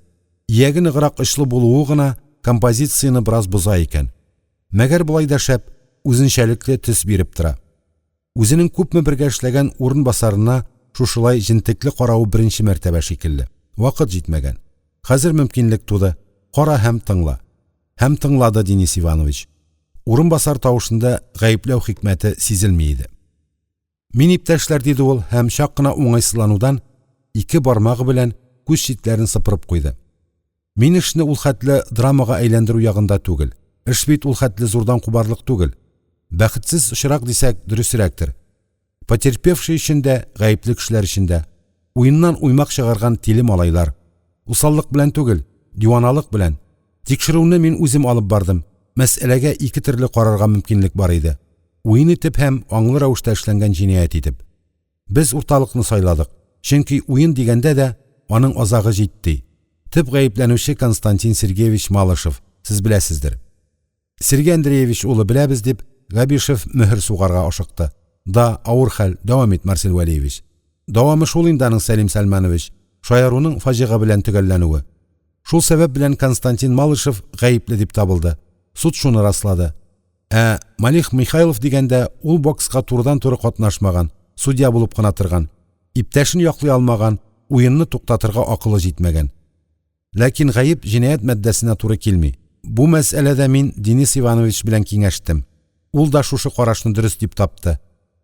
Ияге ныграк очлы булуы гына композицияне бераз боза икән. Мәгәр болай да шәп, үзенчәлекле төс биреп тора. Үзенең күпме бергә эшләгән урынбасарына шушылай җентекле каравы беренче мәртәбә шикелле. Вакыт җитмәгән. Хәзер мөмкинлек туды. Кара һәм тыңла. Һәм тыңлады Денис Иванович. Урынбасар тавышында гаепләү хикмәте сизелми иде. Мин, иптәшләр, диде ул һәм чак кына уңайсызланудан ике бармагы белән күз читләрен сыпырып куйды. Мин эшне ул хәтле драмага әйләндерү ягында түгел. Эш бит ул хәтле зурдан кубарлык түгел. Бәхетсез очрак дисәк, дөресрәктер. Потерпевший өчен дә, гаепле кешеләр өчен дә. Уеннан уймак чыгарган тиле малайлар. Усаллык белән түгел, диваналык белән. Тикшерүне мин үзем алып бардым. Мәсьәләгә ике төрле карарга мөмкинлек бар иде. Уен итеп һәм аңлы рәвештә эшләнгән җинаять итеп. Без урталыкны сайладык. Чөнки уен дигәндә дә аның азагы җитди. Төп гаепләнүче Константин Сергеевич Малышев, сез беләсездер. Сергей Андреевич улы беләбез дип, Габишев мөһер сугарга ашыкты. Да, авыр хәл, дәвам ит, Марсель Вәлиевич. Дәвамы шул инде аның, Сәлим Сәлманович, шаяруның фаҗига белән төгәлләнүе. Шул сәбәп белән Константин Малышев гаепле дип табылды. Суд шуны раслады. Ә Малих Михайлов дигәндә, ул бокска турыдан-туры катнашмаган, судья булып кына торган. Иптәшен яклый алмаган, уенны туктатырга акылы җитмәгән. Ләкин гаеп җинаять маддәсенә туры килми. Бу мәсьәләдә мин Денис Иванович белән киңәштем. Ул да шушы карашны дөрес дип тапты.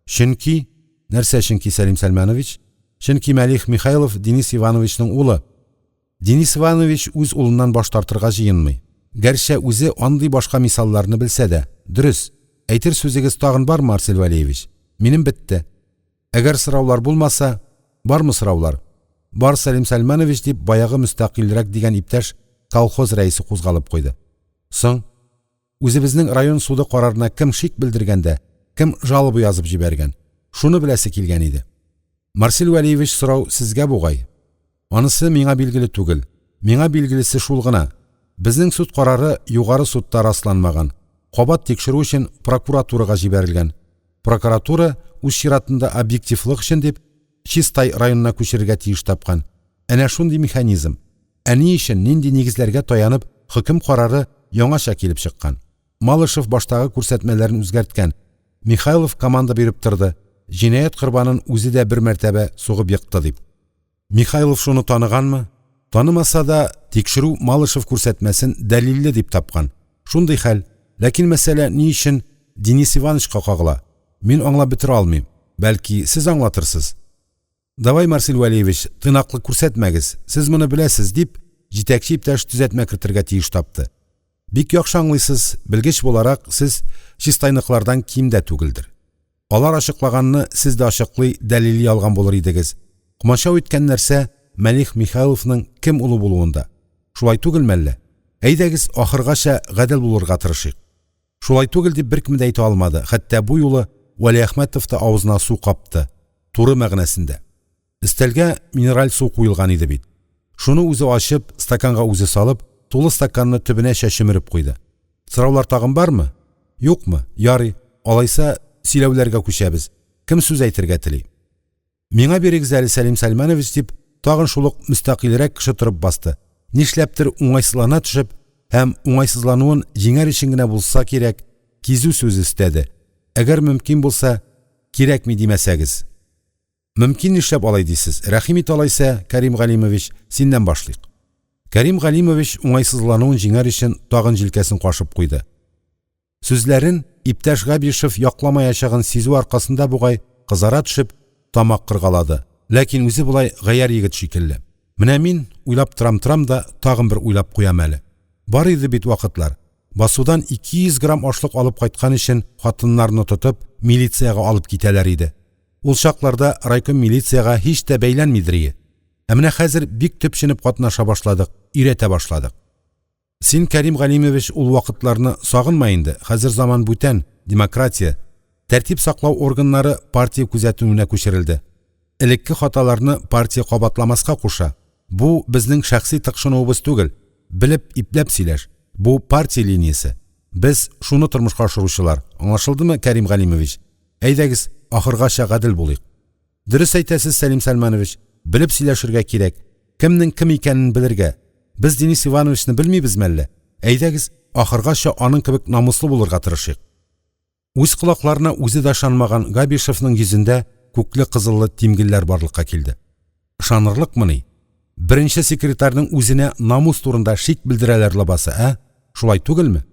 Чөнки, нәрсә чөнки, Сәлим Сәлманович? Чөнки Мәлих Михайлов Денис Ивановичның улы. Денис Иванович үз улыннан баш тартырга җыенмый. Гәрчә үзе андый башка мисалларны белсә дә. Дөрес. Әйтер сүзегез тагын бармы, Марсель Вәлиевич? Минем бетте. Әгәр сораулар булмаса, бармы сораулар? Бар, Сәлим Сәлманович, дип, баягы мөстәкыйльрәк дигән иптәш колхоз рәисе кузгалып куйды. Соң, үзебезнең район суды карарына кем шик белдергән дә, кем жалоба язып җибәргән? Шуны беләсе килгән иде. Марсель Вәлиевич, сорау сезгә бугай. Анысы миңа билгеле түгел. Миңа билгелесе шул гына, безнең суд карары Югары судта расланмаган, кабат тикшерү өчен прокуратурага җибәрелгән. Прокуратура, үз чиратында объективлык өчен дип, Чистай районына күчерергә тиеш тапкан. Әнә шундый механизм. Ә ни өчен, нинди нигезләргә таянып, хөкем карары яңача килеп чыккан? Малышев баштагы күрсәтмәләрен үзгәрткән. Михайлов команда биреп торды, җинаять корбанын үзе дә бер мәртәбә сугып екты дип. Михайлов шуны таныганмы? Танымаса да, тикшерү Малышев күрсәтмәсен дәлилле дип тапкан. Шундый хәл. Ләкин мәсьәлә ни өчен Денис Ивановичка кагыла? Мин аңлап бетерә алмыйм. Бәлки, сез аңлатырсыз? Давай, Марсель Вәлиевич, тыйнаклык күрсәтмәгез. Сез моны беләсез, дип, җитәкче иптәш төзәтмә кертергә тиеш тапты. Бик яхшы аңлыйсыз, белгеч буларак, сез Чистайныкылардан ким дә түгелдер. Алар ачыклаганны сез дә ачыклый, дәлилли алган булыр идегез. Комачау иткән нәрсә Мәлих Михайловның кем улы булуында. Шулай түгелме әллә? Әйдәгез, ахыргача гадел булырга тырышыйк. Шулай түгел дип беркем дә әйтә алмады, хәтта бу юлы Вәлиәхмәтов та авызына су капты. Туры мәгънәсендә. Өстәлгә минераль су куелган иде бит. Шуны үзе ачып, стаканга үзе салып, тулы стаканны төбенәчә чөмереп куйды. Сораулар тагын бармы? Юкмы? Ярый, алайса, сөйләүләргә күчәбез. Кем сүз әйтергә тели? Миңа бирегез әле, Сәлим Сәлманович, дип, тагын шул ук мөстәкыйльрәк кеше торып басты. Нишләптер уңайсызлана төшеп һәм уңайсызлануын җиңәр өчен генә булса кирәк, кизү сүзе өстәде. Әгәр мөмкин булса, кирәкми димәсәгез. Мөмкин нишләп алай дисез? Рәхим ит алайса, Кәрим Галимович, синнән башлыйк. Кәрим Галимович уңайсызлануын җиңәр өчен тагын җилкәсен кашып куйды. Сүзләрен иптәш Габишев якламаячагын сизү аркасында бугай, кызара төшеп, тамак кыргалады. Ләкин үзе болай гаярь егет шикелле. Менә мин, уйлап торам-торам да, тагын бер уйлап куям әле. Бар иде бит вакытлар. Басудан 200 грамм ашлык алып кайткан өчен хатыннарны тотып, милициягә алып китәләр иде. Ул чакларда райком милициягә һич тә бәйләнмидерие. Ә менә хәзер бик төпченеп катнаша башладык, өйрәтә башладык. Син, Кәрим Галимович, ул вакытларны сагынма инде, хәзер заман бүтән, демократия. Тәртип саклау органнары партия күзәтүенә күчерелде. Элекке хаталарны партия кабатламаска куша. Бу безнең шәхси тыкшынуыбыз түгел. Белеп, ипләп сөйләш. Бу партия линиясе. Без шуны тормышка ашыручылар. Аңлашылдымы, Кәрим Галимович? Әйдәгез, ахыргача гадел булыйк. Дөрес әйтәсез, Сәлим Сәлманович, белеп сөйләшергә кирәк. Кемнең кем икәнен белергә. Без Денис Ивановичны белмибезме әллә? Әйдәгез, ахыргача аның кебек намуслы булырга тырышыйк. Үз колакларына үзе дә ышанмаган Габишевның йөзендә күкле-кызыллы тимгелләр барлыкка килде. Ышанырлыкмыни? Беренче секретарьның үзенә намус турында шик белдерәләр лабаса, ә? Шулай түгелме?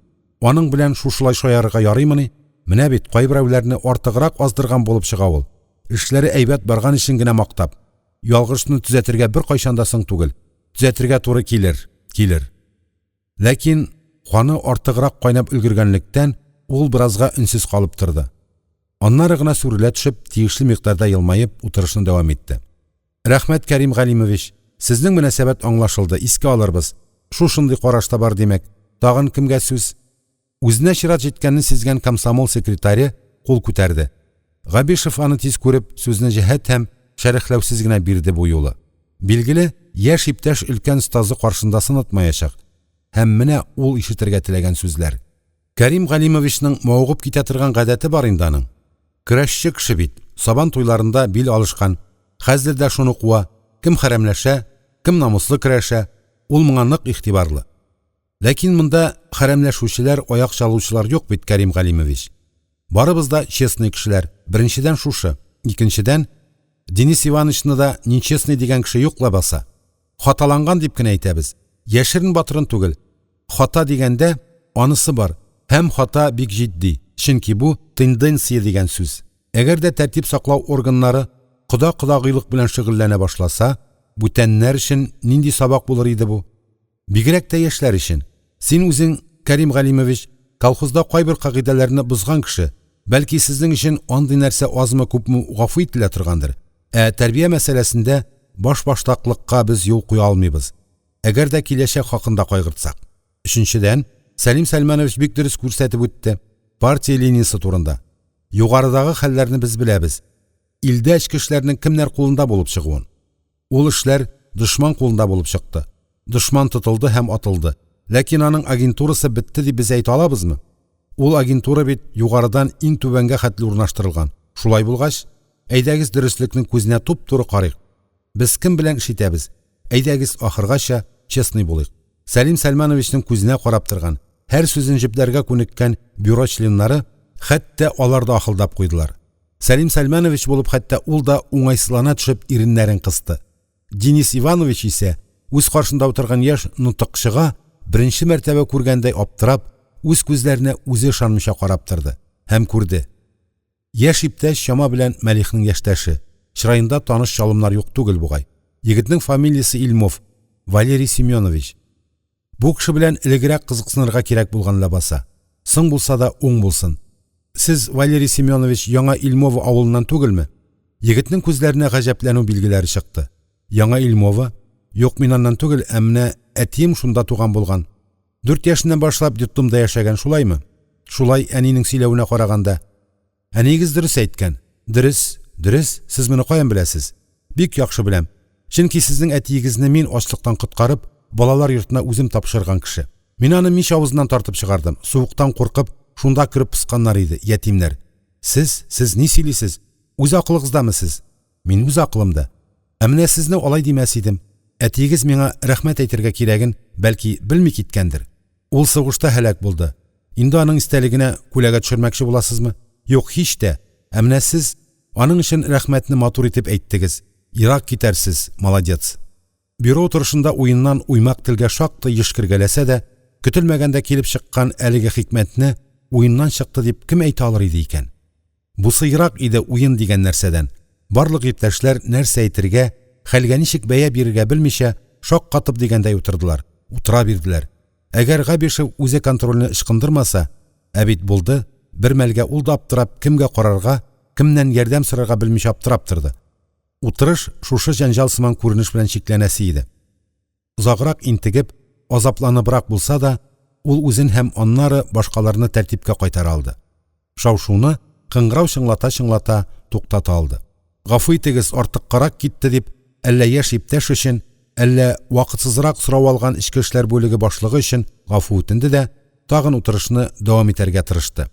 Аның белән шушылай шаярырга ярыймыни? Менә бит кайберәүләрне артыграк аздырган булып чыга ул. Эшләре әйбәт барган өчен генә мактап. Ялгышны төзәтергә беркайчан да соң түгел. Төзәтергә туры килер, килер. Ләкин каны артыграк кайнап өлгергәнлектән, ул беразга өнсез калып торды. Аннары гына сүрелә төшеп, тиешле микъдарда елмаеп, утырышны дәвам итте. Рәхмәт, Кәрим Галимович, сезнең мөнәсәбәт аңлашылды, искә алырбыз. Шушындый караш та бар, димәк. Тагын кемгә сүз? Үзенә чират җиткәнне сизгән комсомол секретаре кул күтәрде. Габишев аны тиз күреп, сүзне җәһәт һәм шәрехләүсез генә бирде бу юлы. Билгеле, яшь иптәш өлкән остазы каршында сынатмаячак. Һәм менә ул ишетергә теләгән сүзләр. Кәрим Галимовичның мавыгып китә торган гадәте бар инде аның. Көрәшче кеше бит, сабан туйларында бил алышкан, хәзер дә шуны куа, кем хәрәмләшә, кем намуслы көрәшә, ул моңа нык игътибарлы. Ләкин монда хәрәмләшүчеләр, аяк чалучылар юк бит, Кәрим Галимович. Барыбыз да честный кешеләр. Беренчедән шушы. Икенчедән, Денис Ивановичны да нечестный дигән кеше юк лабаса. Хаталанган дип кенә әйтәбез. Яшерен-батырын түгел. Хата дигәндә, анысы бар. Һәм хата бик җитди. Чөнки бу тенденция дигән сүз. Әгәр дә тәртип саклау органнары кода-кодагыйлык белән шөгыльләнә башласа, бүтәннәр өчен нинди сабак булыр иде бу? Бигрәк тә яшьләр өчен. Син үзең, Кәрим Галимович, колхозда кайбер кагыйдәләрне бозган кеше, бәлки сезнең өчен андый нәрсә азмы-күпме гафу ителә торгандыр. Ә тәрбия мәсьәләсендә башбаштаклыкка без юл куя алмыйбыз. Әгәр дә киләчәк хакында кайгыртсак. Өченчедән, Сәлим Сәлмәнович бик дөрес күрсәтеп үтте, партия линиясе турында. Югарыдагы хәлләрне без беләбез. Илдә эчке эшләрнең кемнәр кулында булып чыгуын. Ул эшләр дошман кулында булып чыкты. Дошман тотылды һәм атылды. Ләкин аның агентурасы бетте дип без әйтә алабызмы? Ул агентура бит югарыдан иң түбәнгә хәтле урнаштырылган. Шулай булгач, әйдәгез дөреслекнең күзенә туп-туры карыйк. Без кем белән эш итәбез? Әйдәгез ахыргача честный булыйк. Сәлим Сәлмановичның күзенә карап торган, һәр сүзен җөпләргә күнеккән бюро членнары хәтта алар да ахылдап куйдылар. Сәлим Сәлмәнович булып хәтта ул да уңайсызлана төшеп иреннәрен кысты. Денис Иванович исә үз каршында утырган яшь нотыкчыга беренче мәртәбә күргәндәй аптырап, үз күзләренә үзе ышанмыйча карап торды һәм күрде. Яшь иптәш чама белән Мәлихнең яшьтәше. Чыраенда таныш чалымнар юк түгел бугай. Егетнең фамилиясе Ильмов, Валерий Семенович. Бу кеше белән элегрәк кызыксынырга кирәк булган ләбаса. Соң булса да уң булсын. Сез, Валерий Семенович, Яңа Ильмово авылыннан түгелме? Егетнең күзләренә гаҗәпләнү билгеләре чыкты. Яңа Ильмово? Юк, мин аннан түгел, ә менә әтием шунда туган булган. Дүрт яшеннән башлап детдомда яшәгән, шулаймы? Шулай, әнинең сөйләвенә караганда. Әниегез дөрес әйткән. Дөрес, дөрес, сез моны каян беләсез? Бик яхшы беләм. Чөнки сезнең әтиегезне мин ачлыктан коткарып, балалар йортына үзем тапшырган кеше. Мин аны мич авызыннан тартып чыгардым. Суыктан куркып, шунда кереп посканнар иде, ятимнәр. Сез, сез ни сөйлисез? Үз акылыгыздамы сез? Мин үз акылымда. Ә менә сезне алай димәс идем. Әтиегез миңа рәхмәт әйтергә кирәген, бәлки, белми киткәндер. Ул сугышта һәлак булды. Инде аның истәлегенә күләгә төшермәкче буласызмы? Юк, һич тә. Ә менә сез аның өчен рәхмәтне матур итеп әйттегез. Ерак китәрсез, молодец. Бюро утырышында уеннан уймак телгә шактый еш кергәләсә дә, көтелмәгәндә килеп чыккан әлеге хикмәтне уеннан чыкты дип кем әйтә алыр иде икән? Бусы ерак иде уен дигән нәрсәдән. Барлык иптәшләр нәрсә әйтергә, хәлгә ничек бәя бирергә белмичә, шаккатып дигәндәй утырдылар, утыра бирделәр. Әгәр Габишев үзе контрольне ычкындырмаса, ә бит булды, бер мәлгә ул да аптырап кемгә карарга, кемнән ярдәм сорарга белмичә аптырап торды. Утырыш шушы җәнҗал сыман күренеш белән чикләнәсе иде. Озаграк интегеп, азапланыбрак булса да, ул үзен һәм аннары башкаларны тәртипкә кайтара алды. Шау-шуны кыңгырау чыңлата-чыңлата туктата алды. Гафу итегез, артыккарак китте дип, әллә яшь иптәш өчен, әллә вакытсызрак сорау алган эчке эшләр бүлеге башлыгы өчен гафу үтенде дә, тагын утырышны дәвам итәргә тырышты.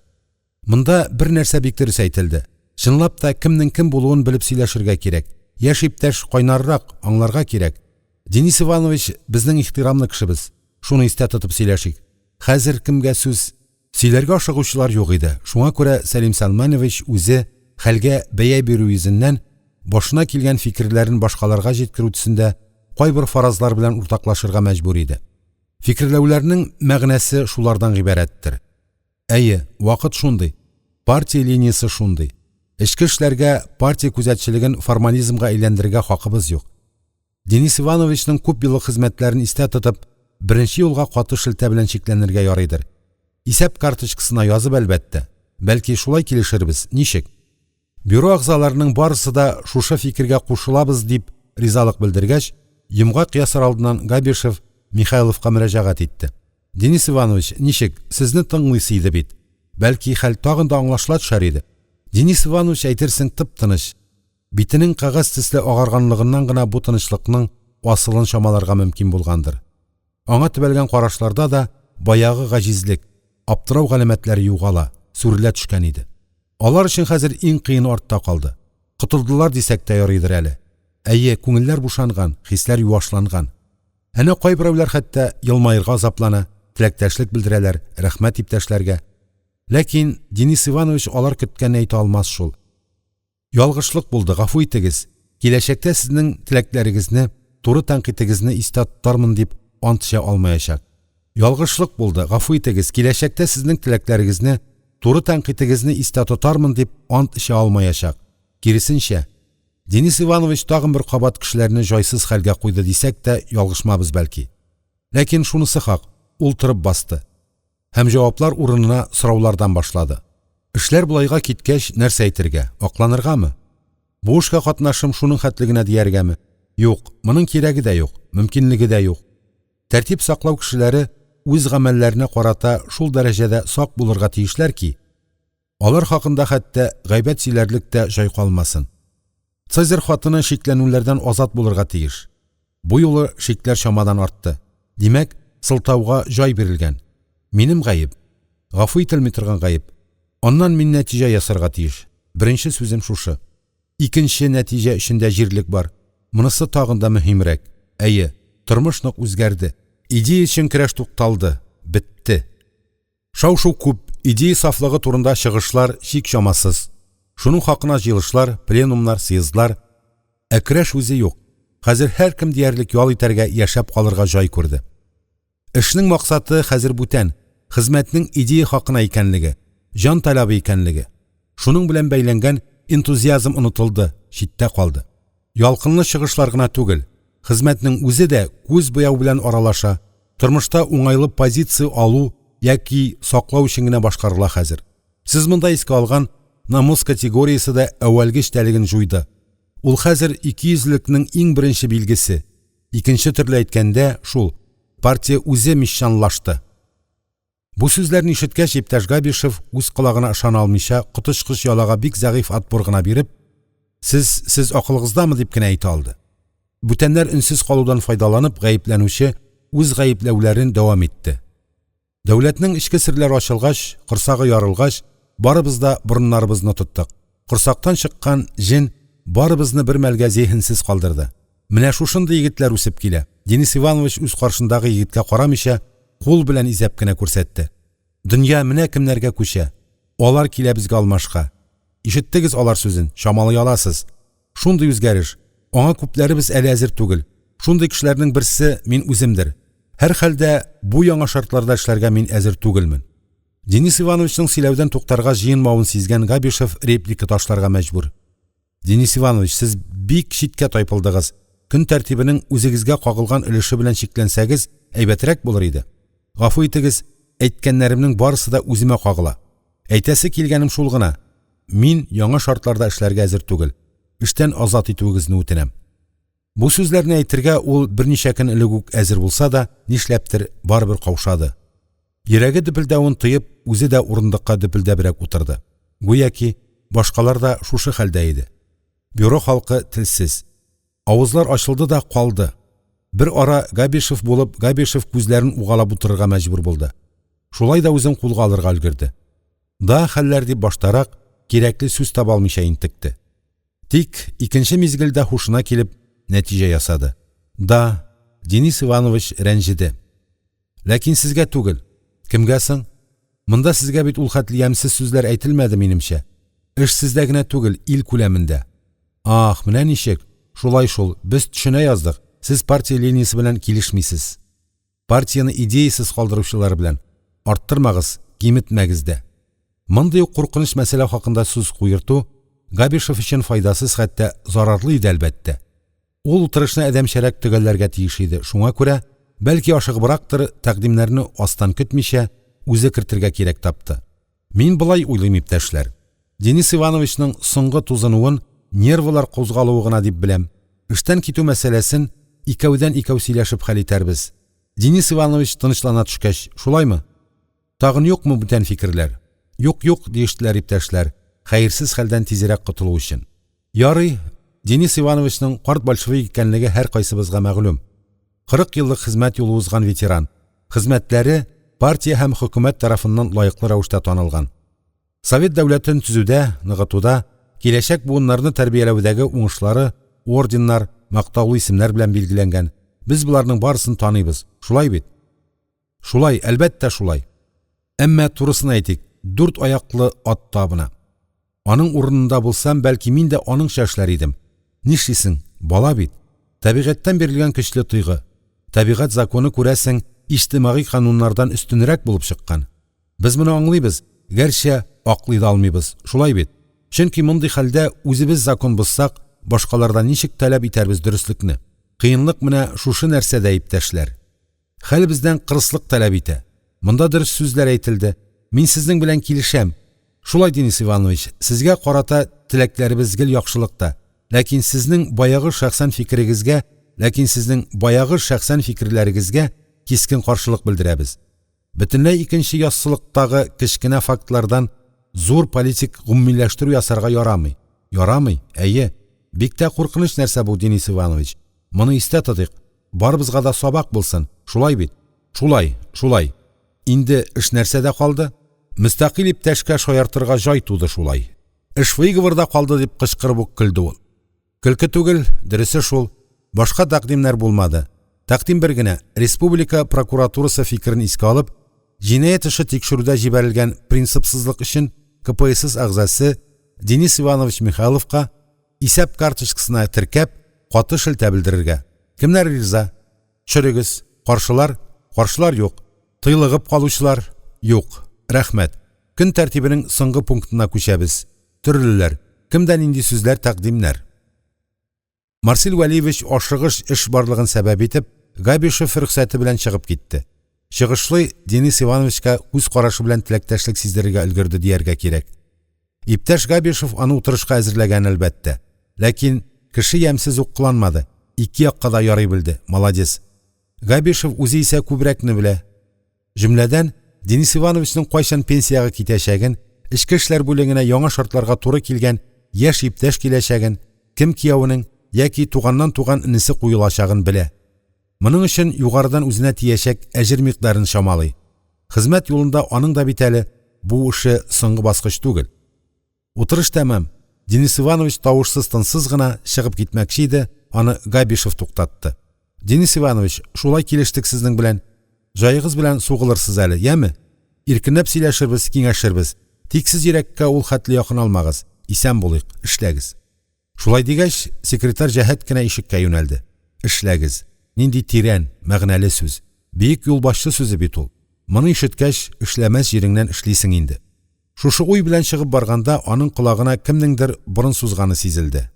Монда бер нәрсә бик дөрес әйтелде. Чынлап та кемнең кем булуын белеп сөйләшергә кирәк. Яшь иптәш кайнаррак, аңларга кирәк. Денис Иванович безнең ихтирамлы кешебез. Шуны истә тотып сөйләшик. Хәзер кемгә сүз? Сөйләргә ашыгучылар юк иде. Шуңа күрә Сәлим Сәлманович үзе хәлгә бәя бирү йөзеннән башына килгән фикерләрен башкаларга җиткерү төсендә кайбер фаразлар белән уртаклашырга мәҗбүр иде. Фикерләүләрнең мәгънәсе шулардан гыйбарәттер. Әйе, вакыт шундый, партия линиясе шундый. Эчке эшләргә партия күзәтчелеген формализмга әйләндерергә хакыбыз юк. Денис Ивановичның күп еллык хезмәтләрен истә тотып, беренче юлга каты шелтә белән чикләнергә ярыйдыр. Исәп карточкасына язып, әлбәттә. Бәлки, шулай килешербез, ничек? Бюро әгъзаларының барысы да шушы фикергә кушылабыз дип ризалык белдергәч, йомгак ясар алдыннан Габишев Михайловка мөрәҗәгать итте. Денис Иванович, ничек, сезне тыңлыйсы иде бит. Бәлки, хәл тагын да аңлашыла төшәр иде. Денис Иванович әйтерсең тып-тыныч. Битенең кәгазь төсле агарганлыгыннан гына бу тынычлыкның асылын чамаларга мөмкин булгандыр. Аңа төбәлгән карашларда да баягы гаҗизлек, аптырау галәмәтләре югала, сүрелә төшкән иде. Алар өчен хәзер иң кыены артта калды. Котылдылар дисәк тә ярыйдыр әле. Әйе, күңелләр бушанган, хисләр юашланган. Әнә кайберәүләр хәтта елмаерга азаплана, теләктәшлек белдерәләр, рәхмәт иптәшләргә. Ләкин Денис Иванович алар көткәнне әйтә алмас шул. Ялгышлык булды, гафу итегез. Киләчәктә сезнең теләкләрегезне, туры тәнкыйтегезне истә тотармын дип ант эчә алмаячак. Ялгышлык булды, гафу итегез, киләчәктә сезнең теләкләрегезне, туры тәнкыйтегезне истә тотармын дип ант эчә алмаячак. Киресенчә, Денис Иванович тагын бер кабат кешеләрне җайсыз хәлгә куйды дисәк тә ялгышмабыз бәлки. Ләкин шунысы хак, ул торып басты. Һәм җаваплар урынына сораулардан башлады. Эшләр болайга киткәч, нәрсә әйтергә? Акланыргамы? Бу эшкә катнашым шуның хәтле генә дияргәме? Юк, моның кирәге дә юк, мөмкинлеге дә юк. Тәртип саклау кешеләре үз гамәлләренә карата шул дәрәҗәдә сак булырга тиешләр ки, алар хакында хәтта гайбәт сөйләрлек тә җай калмасын. Цезарь хатыны шикләнүләрдән азат булырга тиеш. Бу юлы шикләр чамадан артты. Димәк, сылтауга җай бирелгән. Минем гаеп. Гафу ителми торган гаеп. Аннан мин нәтиҗә ясарга тиеш. Беренче сүзем шушы. Икенче нәтиҗә өчен дә җирлек бар. Монысы тагын да мөһимрәк. Әйе, тормыш нык үзгәрде. Идея өчен көрәш тукталды, бетте. Шау-шу күп, идея сафлыгы турында чыгышлар чик-чамасыз. Шуның хакына җыелышлар, пленумнар, съездлар. Ә көрәш үзе юк. Хәзер һәркем диярлек ял итәргә, яшәп калырга җай күрде. Эшнең максаты хәзер бүтән, хезмәтнең идея хакына икәнлеге, җан таләбе икәнлеге. Шуның белән бәйләнгән энтузиазм онытылды, читтә калды. Ялкынлы чыгышлар гына түгел, хезмәтнең үзе дә күз буяу белән аралаша, тормышта уңайлы позиция алу яки саклау өчен генә башкарыла хәзер. Сез монда искә алган намус категориясе дә әүвәлге эчтәлеген җуйды. Ул хәзер икейөзлелекнең иң беренче билгесе. Икенче төрле әйткәндә, шул, партия үзе мещанлашты. Бу сүзләрне ишеткәч, иптәш Габишев, үз колагына ышана алмыйча, коточкыч ялага бик зәгыйфь отпор гына биреп, Сез, сез акылыгыздамы? дип кенә әйтә алды. Бүтәннәр өнсез калудан файдаланып, гаепләнүче үз гаепләүләрен дәвам итте. Дәүләтнең эчке серләре ачылгач, корсагы ярылгач, барыбыз да борыннарыбызны тоттык. Корсактан чыккан җен барыбызны бер мәлгә зиһенсез калдырды. Менә шушындый егетләр үсеп килә. Денис Иванович үз каршындагы егеткә карамыйча, кул белән изәп кенә күрсәтте. Дөнья менә кемнәргә күчә. Алар килә безгә алмашка. Ишеттегез алар сүзен, чамалый аласыз. Шундый үзгәреш. Аңа күпләребез әле әзер түгел. Шундый кешеләрнең берсе мин үземдер. Һәрхәлдә, бу яңа шартларда эшләргә мин әзер түгелмен. Денис Ивановичның сөйләүдән туктарга җыенмавын сизгән Габишев реплика ташларга мәҗбүр. Денис Иванович, сез бик читкә тайпылдыгыз. Көн тәртибенең үзегезгә кагылган өлеше белән чикләнсәгез, әйбәтрәк булыр иде. Гафу итегез, әйткәннәремнең барысы да үземә кагыла. Әйтәсе килгәнем шул гына: мин яңа шартларда эшләргә әзер түгел. Эштән азат итүегезне үтенәм. Бу сүзләрне әйтергә ул берничә көн элек үк әзер булса да, нишләптер, барыбер каушады. Йөрәге дөпелдәвен тоеп, үзе дә урындыкка дөпелдәбрәк утырды. Гүяки башкалар да шушы хәлдә иде. Бюро халкы телсез. Авызлар ачылды да калды. Бер ара Габишев булып, Габишев күзләрен угалап утырырга мәҗбүр булды. Шулай да үзен кулга алырга өлгерде. Да хәлләр дип баштарак кирәкле сүз таба алмыйча интекте. Тик икенче мизгелдә һушына килеп, нәтиҗә ясады. Да, Денис Иванович рәнҗеде. Ләкин сезгә түгел. Кемгә соң? Монда сезгә бит ул хәтле ямьсез сүзләр әйтелмәде, минемчә. Эш сездә генә түгел, ил күләмендә. Ах, менә ничек! Шулай шул, без төшенә яздык, сез партия линиясе белән килешмисез. Партияне идеясез калдыручылар белән. Арттырмагыз, киметмәгез дә. Мондый ук куркыныч мәсьәлә хакында сүз куерту Габишев өчен файдасыз, хәтта зарарлы иде, әлбәттә. Ул утырышны адәмчәрәк төгәлләргә тиеш иде, шуңа күрә, бәлки ашыгыбрактыр, тәкъдимнәрне астан көтмичә, үзе кертергә кирәк тапты. Мин болай уйлыйм, иптәшләр. Денис Ивановичның соңгы тузынуын нервылар кузгалуы гына дип беләм. Эштән китү мәсьәләсен икәүдән-икәү сөйләшеп хәл итәрбез. Денис Иванович тынычлана төшкәч, шулаймы? Тагын юкмы бүтән фикерләр? Юк, юк, диештеләр иптәшләр, хәерсез хәлдән тизрәк котылу өчен. Ярый, Денис Ивановичның карт большевик икәнлеге һәркайсыбызга мәгълүм. 40 еллык хезмәт юлы узган ветеран. Хезмәтләре партия һәм хөкүмәт тарафыннан лаеклы рәвештә танылган. Совет дәүләтен төзүдә, ныгытуда, киләчәк буыннарны тәрбияләүдәге уңышлары орденнар, мактаулы исемнәр белән билгеләнгән. Без боларның барысын таныйбыз. Шулай бит? Шулай, әлбәттә, шулай. Әмма турысын әйтик, дүрт аяклы ат табына. Аның урынында булсам, бәлки мин дә аныңча эшләр идем. Нишлисең, бала бит. Табигатьтән бирелгән көчле тойгы. Табигать законы, күрәсең, иҗтимагый кануннардан өстенрәк булып чыккан. Без моны аңлыйбыз, гәрчә аклый да алмыйбыз, шулай бит? Чөнки мондый хәлдә үзебез закон бозсак, башкалардан ничек таләп итәрбез дөреслекне? Кыенлык менә шушы нәрсәдә, иптәшләр. Хәл бездән кырыслык таләп итә. Монда дөрес сүзләр әйтелде. Мин сезнең белән килешәм. Шулай, Денис Иванович, сезгә карата теләкләребез гел яхшылыкта. Ләкин сезнең баягы шәхсән фикерегезгә, ләкин сезнең баягы шәхсән фикерләрегезгә кискен каршылык белдерәбез. Бөтенләй икенче яссылыктагы кечкенә фактлардан зур политик гомумиләштерү ясарга ярамый. Ярамый, әйе. Бик тә куркыныч нәрсә бу, Денис Иванович. Моны истә тотыйк. Барыбызга да сабак булсын. Шулай бит? Шулай, шулай. Инде эш нәрсәдә калды? Мөстәкыйль иптәшкә шаяртырга җай туды шулай. Эш выговорда калды дип кычкырып ук көлде ул. Көлке түгел, дөресе шул. Башка тәкъдимнәр булмады. Тәкъдим бер генә, республика прокуратурасы фикерен искә алып, җинаять эше тикшерүдә җибәрелгән принципсызлык өчен КПСС әгъзасы Денис Иванович Михайловка исәп карточкасына теркәп, каты шелтә белдерергә. Кемнәр риза? Төшерегез. Каршылар? Каршылар юк. Тыйлыгып калучылар? Юк. Рәхмәт. Көн тәртибенең соңгы пунктына күчәбез. Төрлеләр. Кемдә нинди сүзләр, тәкъдимнәр? Марсель Вәлиевич ашыгыч эш барлыгын сәбәп итеп, Габишев рөхсәте белән чыгып китте. Чыгышлый Денис Ивановичка күз карашы белән теләктәшлек сиздерергә өлгерде дияргә кирәк. Иптәш Габишев аны утырышка әзерләгән, әлбәттә. Ләкин кеше ямьсез ук кыланмады, ике якка да ярый белде, молодец. Габишев үзе исә күбрәкне белә. Җөмләдән, Денис Ивановичның кайчан пенсиягә китәчәген, эчке эшләр бүлегенә яңа шартларга туры килгән яшь иптәш киләчәген, кем киявенең яки туганнан туган энесе куелачагын белә. Моның өчен югарыдан үзенә тиячәк әҗер микъдарын чамалый. Хезмәт юлында аның да бит әле бу эше соңгы баскыч түгел. Утырыш тәмам. Денис Иванович тавышсыз-тынсыз гына чыгып китмәкче иде, аны Габишев туктатты. Денис Иванович, шулай килештек сезнең белән. Җаегыз белән сугылырсыз әле, яме? Иркенләп сөйләшербез, киңәшербез. Тик сез йөрәккә ул хәтле якын алмагыз. Исән булыйк, эшләгез. Шулай дигәч, секретарь җәһәт кенә ишеккә юнәлде. Эшләгез. Нинди тирән, мәгънәле сүз. Бөек юлбашчы сүзе бит ул. Моны ишеткәч, эшләмәс җиреңнән эшлисең инде. Шушы уй белән чыгып барганда, аның колагына кемнеңдер борын сузганы сизелде.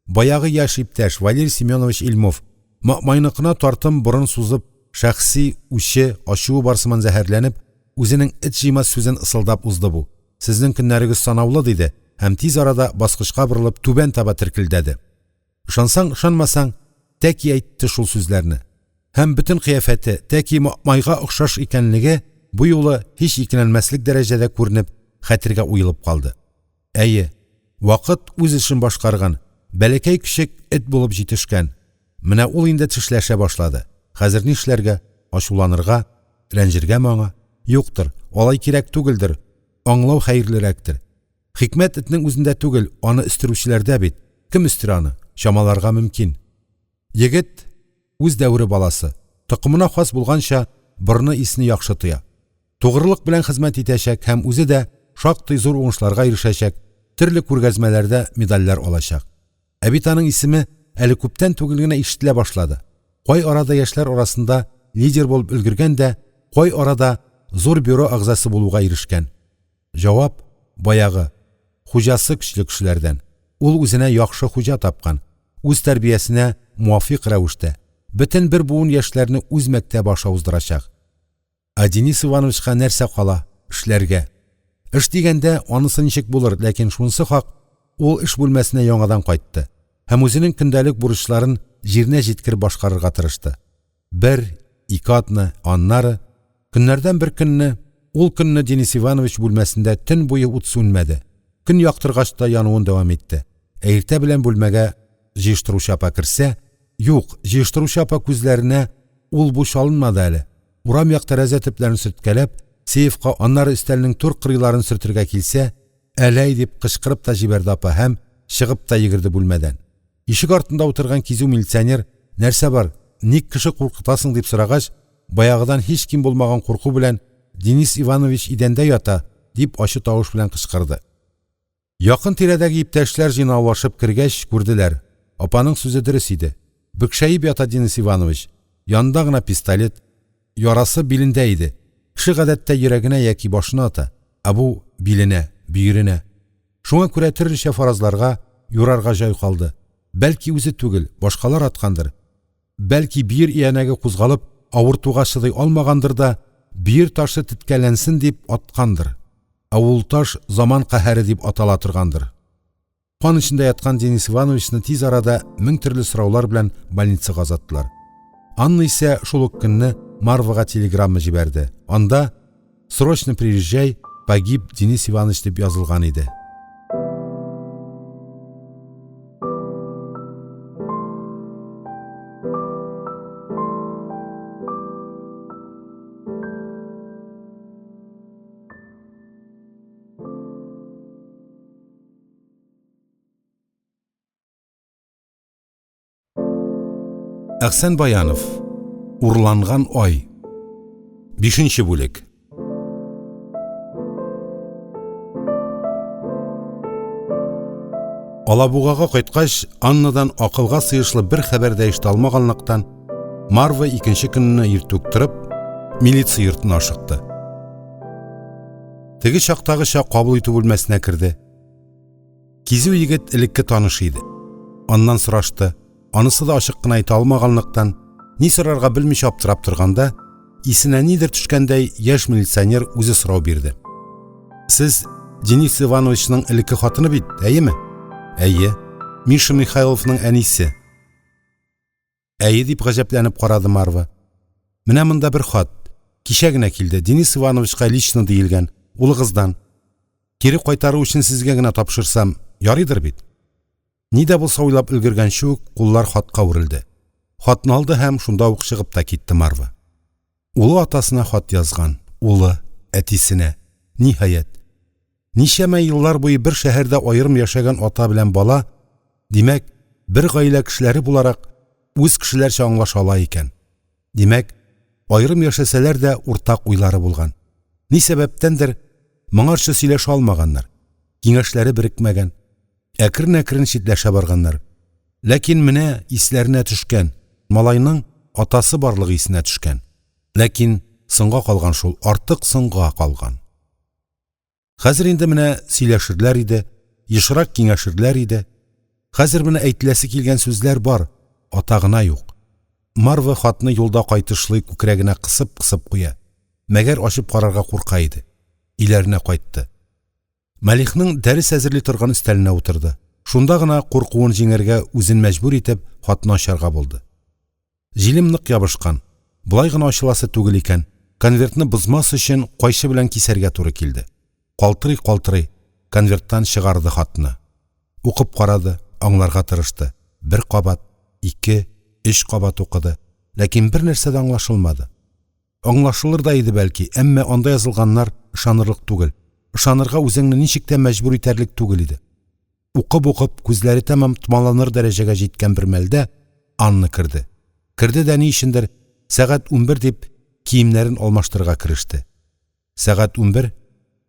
Баягы яшь иптәш Валерий Семенович Ильмов, маэмайныкына тартым борын сузып, шәхси үче, ачуы бар сыман зәһәрләнеп, үзенең эт җыймас сүзен ысылдап узды бу. Сезнең көннәрегез санаулы, диде һәм тиз арада баскычка борылып түбән таба теркелдәде. Ышансаң-ышанмасаң, тәки әйтте шул сүзләрне. Һәм бөтен кыяфәте тәки маэмайга охшаш икәнлеге бу юлы һич икеләнмәслек дәрәҗәдә күренеп, хәтергә уелып калды. Әйе, вакыт үз эшен башкарган, бәләкәй көчек эт булып җитешкән. Менә ул инде тешләшә башлады. Хәзер нишләргә? Ачуланырга, рәнҗергәме аңа? Юктыр, алай кирәк түгелдер. Аңлау хәерлерәктер. Хикмәт этнең үзендә түгел, аны өстерүчеләрдә бит. Кем өстерә аны? Чамаларга мөмкин. Егет үз дәвере баласы, токымына хас булганча, борыны исне яхшы тоя. Тугрылык белән хезмәт итәчәк һәм үзе дә шактый зур уңышларга ирешәчәк, төрле күргәзмәләрдә медальләр алачак. Ә бит аның исеме әле күптән түгел генә ишетелә башлады. Кай арада яшьләр арасында лидер булып өлгергән дә, кай арада зур бюро әгъзасы булуга ирешкән. Җавап, баягы, хуҗасы көчле кешеләрдән. Ул үзенә яхшы хуҗа тапкан, үз тәрбиясенә муафикъ рәвештә, бөтен бер буын яшьләрне үз мәктәбе аша уздырачак. Ә Денис Ивановичка нәрсә кала? Эшләргә. Эш дигәндә, анысы ничек булыр, ләкин шунысы хак, ул эш бүлмәсенә яңадан кайтты һәм үзенең көндәлек бурычларын җиренә җиткереп башкарырга тырышты. Бер, ике атна, аннары, көннәрдән бер көнне, ул көнне Денис Иванович бүлмәсендә төн буе ут сүнмәде, көн яктыргач та януын дәвам итте. Ә иртә белән бүлмәгә җыештыручы апа керсә, юк, җыештыручы апа күзләренә ул-бу чалынмады әле, урам як тәрәзә төпләрен сөрткәләп, сейфка, аннары өстәлнең түр кырыйларын сөртергә килсә, әләй дип кычкырып та җибәрде апа һәм чыгып та йөгерде бүлмәдән. Ишек артында утырган кизү милиционер, нәрсә бар, ник кеше куркытасың дип сорагач, баягыдан һич ким булмаган курку белән, Денис Иванович идәндә ята, дип ачы тавыш белән кычкырды. Якын-тирәдәге иптәшләр җыйнаулашып кергәч, күрделәр, апаның сүзе дөрес иде. Бөкшәеп ята Денис Иванович. Янында гына пистолет. Ярасы билендә иде. Кеше гадәттә йөрәгенә яки башына ата, ә бу биленә, бөеренә. Шуңа күрә төрлечә фаразларга, юрарга җай калды. Бәлки үзе түгел, башкалар аткандыр. Бәлки бөер өянәге кузгалып, авыртуга чыдый алмагандыр да, бөер ташы теткәләнсен дип аткандыр. Ә ул таш заман каһәре дип атала торгандыр. Кан эчендә яткан Денис Ивановичны тиз арада мең төрле сораулар белән больницага озаттылар. Анна исә шул ук көнне Марвага телеграмма җибәрде. Анда «Срочно приезжай, погиб Денис Иванович» дип язылган иде. Әхсән Баянов. Урланган ай. 5 бүлек. Алабугага кайткач, Аннадан акылга сыешлы бер хәбәр дә ишетә алмаганлыктан, Марва икенче көнне иртүк торып, милиция йортына ашыкты. Теге чактагыча кабул итү бүлмәсенә керде. Кизү егет элекке танышы иде. Аннан сорашты. Анысы да ачык кына әйтә алмаганлыктан, ни сорарга белмичә аптырап торганда, исенә нидер төшкәндәй, яшь милиционер үзе сорау бирде. Сез Денис Ивановичның элекке хатыны бит, әйеме? Әйе. Миша Михайловның әнисе. Әйе, дип гаҗәпләнеп карады Марва. Менә монда бер хат. Кичә генә килде. Денис Ивановичка лично диелгән. Улыгыздан. Кире кайтару өчен сезгә генә тапшырсам, ярыйдыр бит? Ни дә булса уйлап өлгергәнче үк, куллар хатка үрелде. Хатны алды һәм шунда ук чыгып та китте Марва. Улы атасына хат язган, улы, әтисенә. Ниһаять. Ничәмә еллар буе бер шәһәрдә аерым яшәгән ата белән бала, димәк, бер гаилә кешеләре буларак, үз кешеләрчә аңлаша ала икән. Димәк, аерым яшәсәләр дә уртак уйлары булган. Ни сәбәптәндер, моңарчы сөйләшә алмаганнар. Киңәшләре берекмәгән. Әкрен-әкрен читләшә барганнар. Ләкин менә исләренә төшкән, малайның атасы барлыгы исенә төшкән. Ләкин соңга калган шул, артык соңга калган. Хәзер инде менә сөйләшерләр иде, ешрак киңәшерләр иде. Хәзер менә әйтеләсе килгән сүзләр бар, ата гына юк. Марва хатны юлда кайтышлый күкрәгенә кысып-кысып куя. Мәгәр ачып карарга курка иде. Өйләренә кайтты. Малихның дәрес әзерли торган өстәленә утырды. Шунда гына куркуын җиңәргә үзен мәҗбүр итеп, хатны ачарга булды. Җилем нык ябышкан. Болай гына ачыласы түгел икән. Конвертны бозмас өчен кайчы белән кисәргә туры килде. Калтырый-калтырый конверттан чыгарды хатны. Укып карады, аңларга тырышты. Бер кабат, ике, өч кабат укыды. Ләкин бер нәрсә дә аңлашылмады. Аңлашылыр да иде бәлки, әмма анда язылганнар ышанырлык түгел. Ышанырга үзеңне ничек тә мәҗбүр итәрлек түгел иде. Укып-укып, күзләре тәмам томаланыр дәрәҗәгә җиткән бер мәлдә Анна керде. Керде дә ни өчендер, сәгать 11 дип, киемнәрен алмаштырырга кереште. Сәгать 11,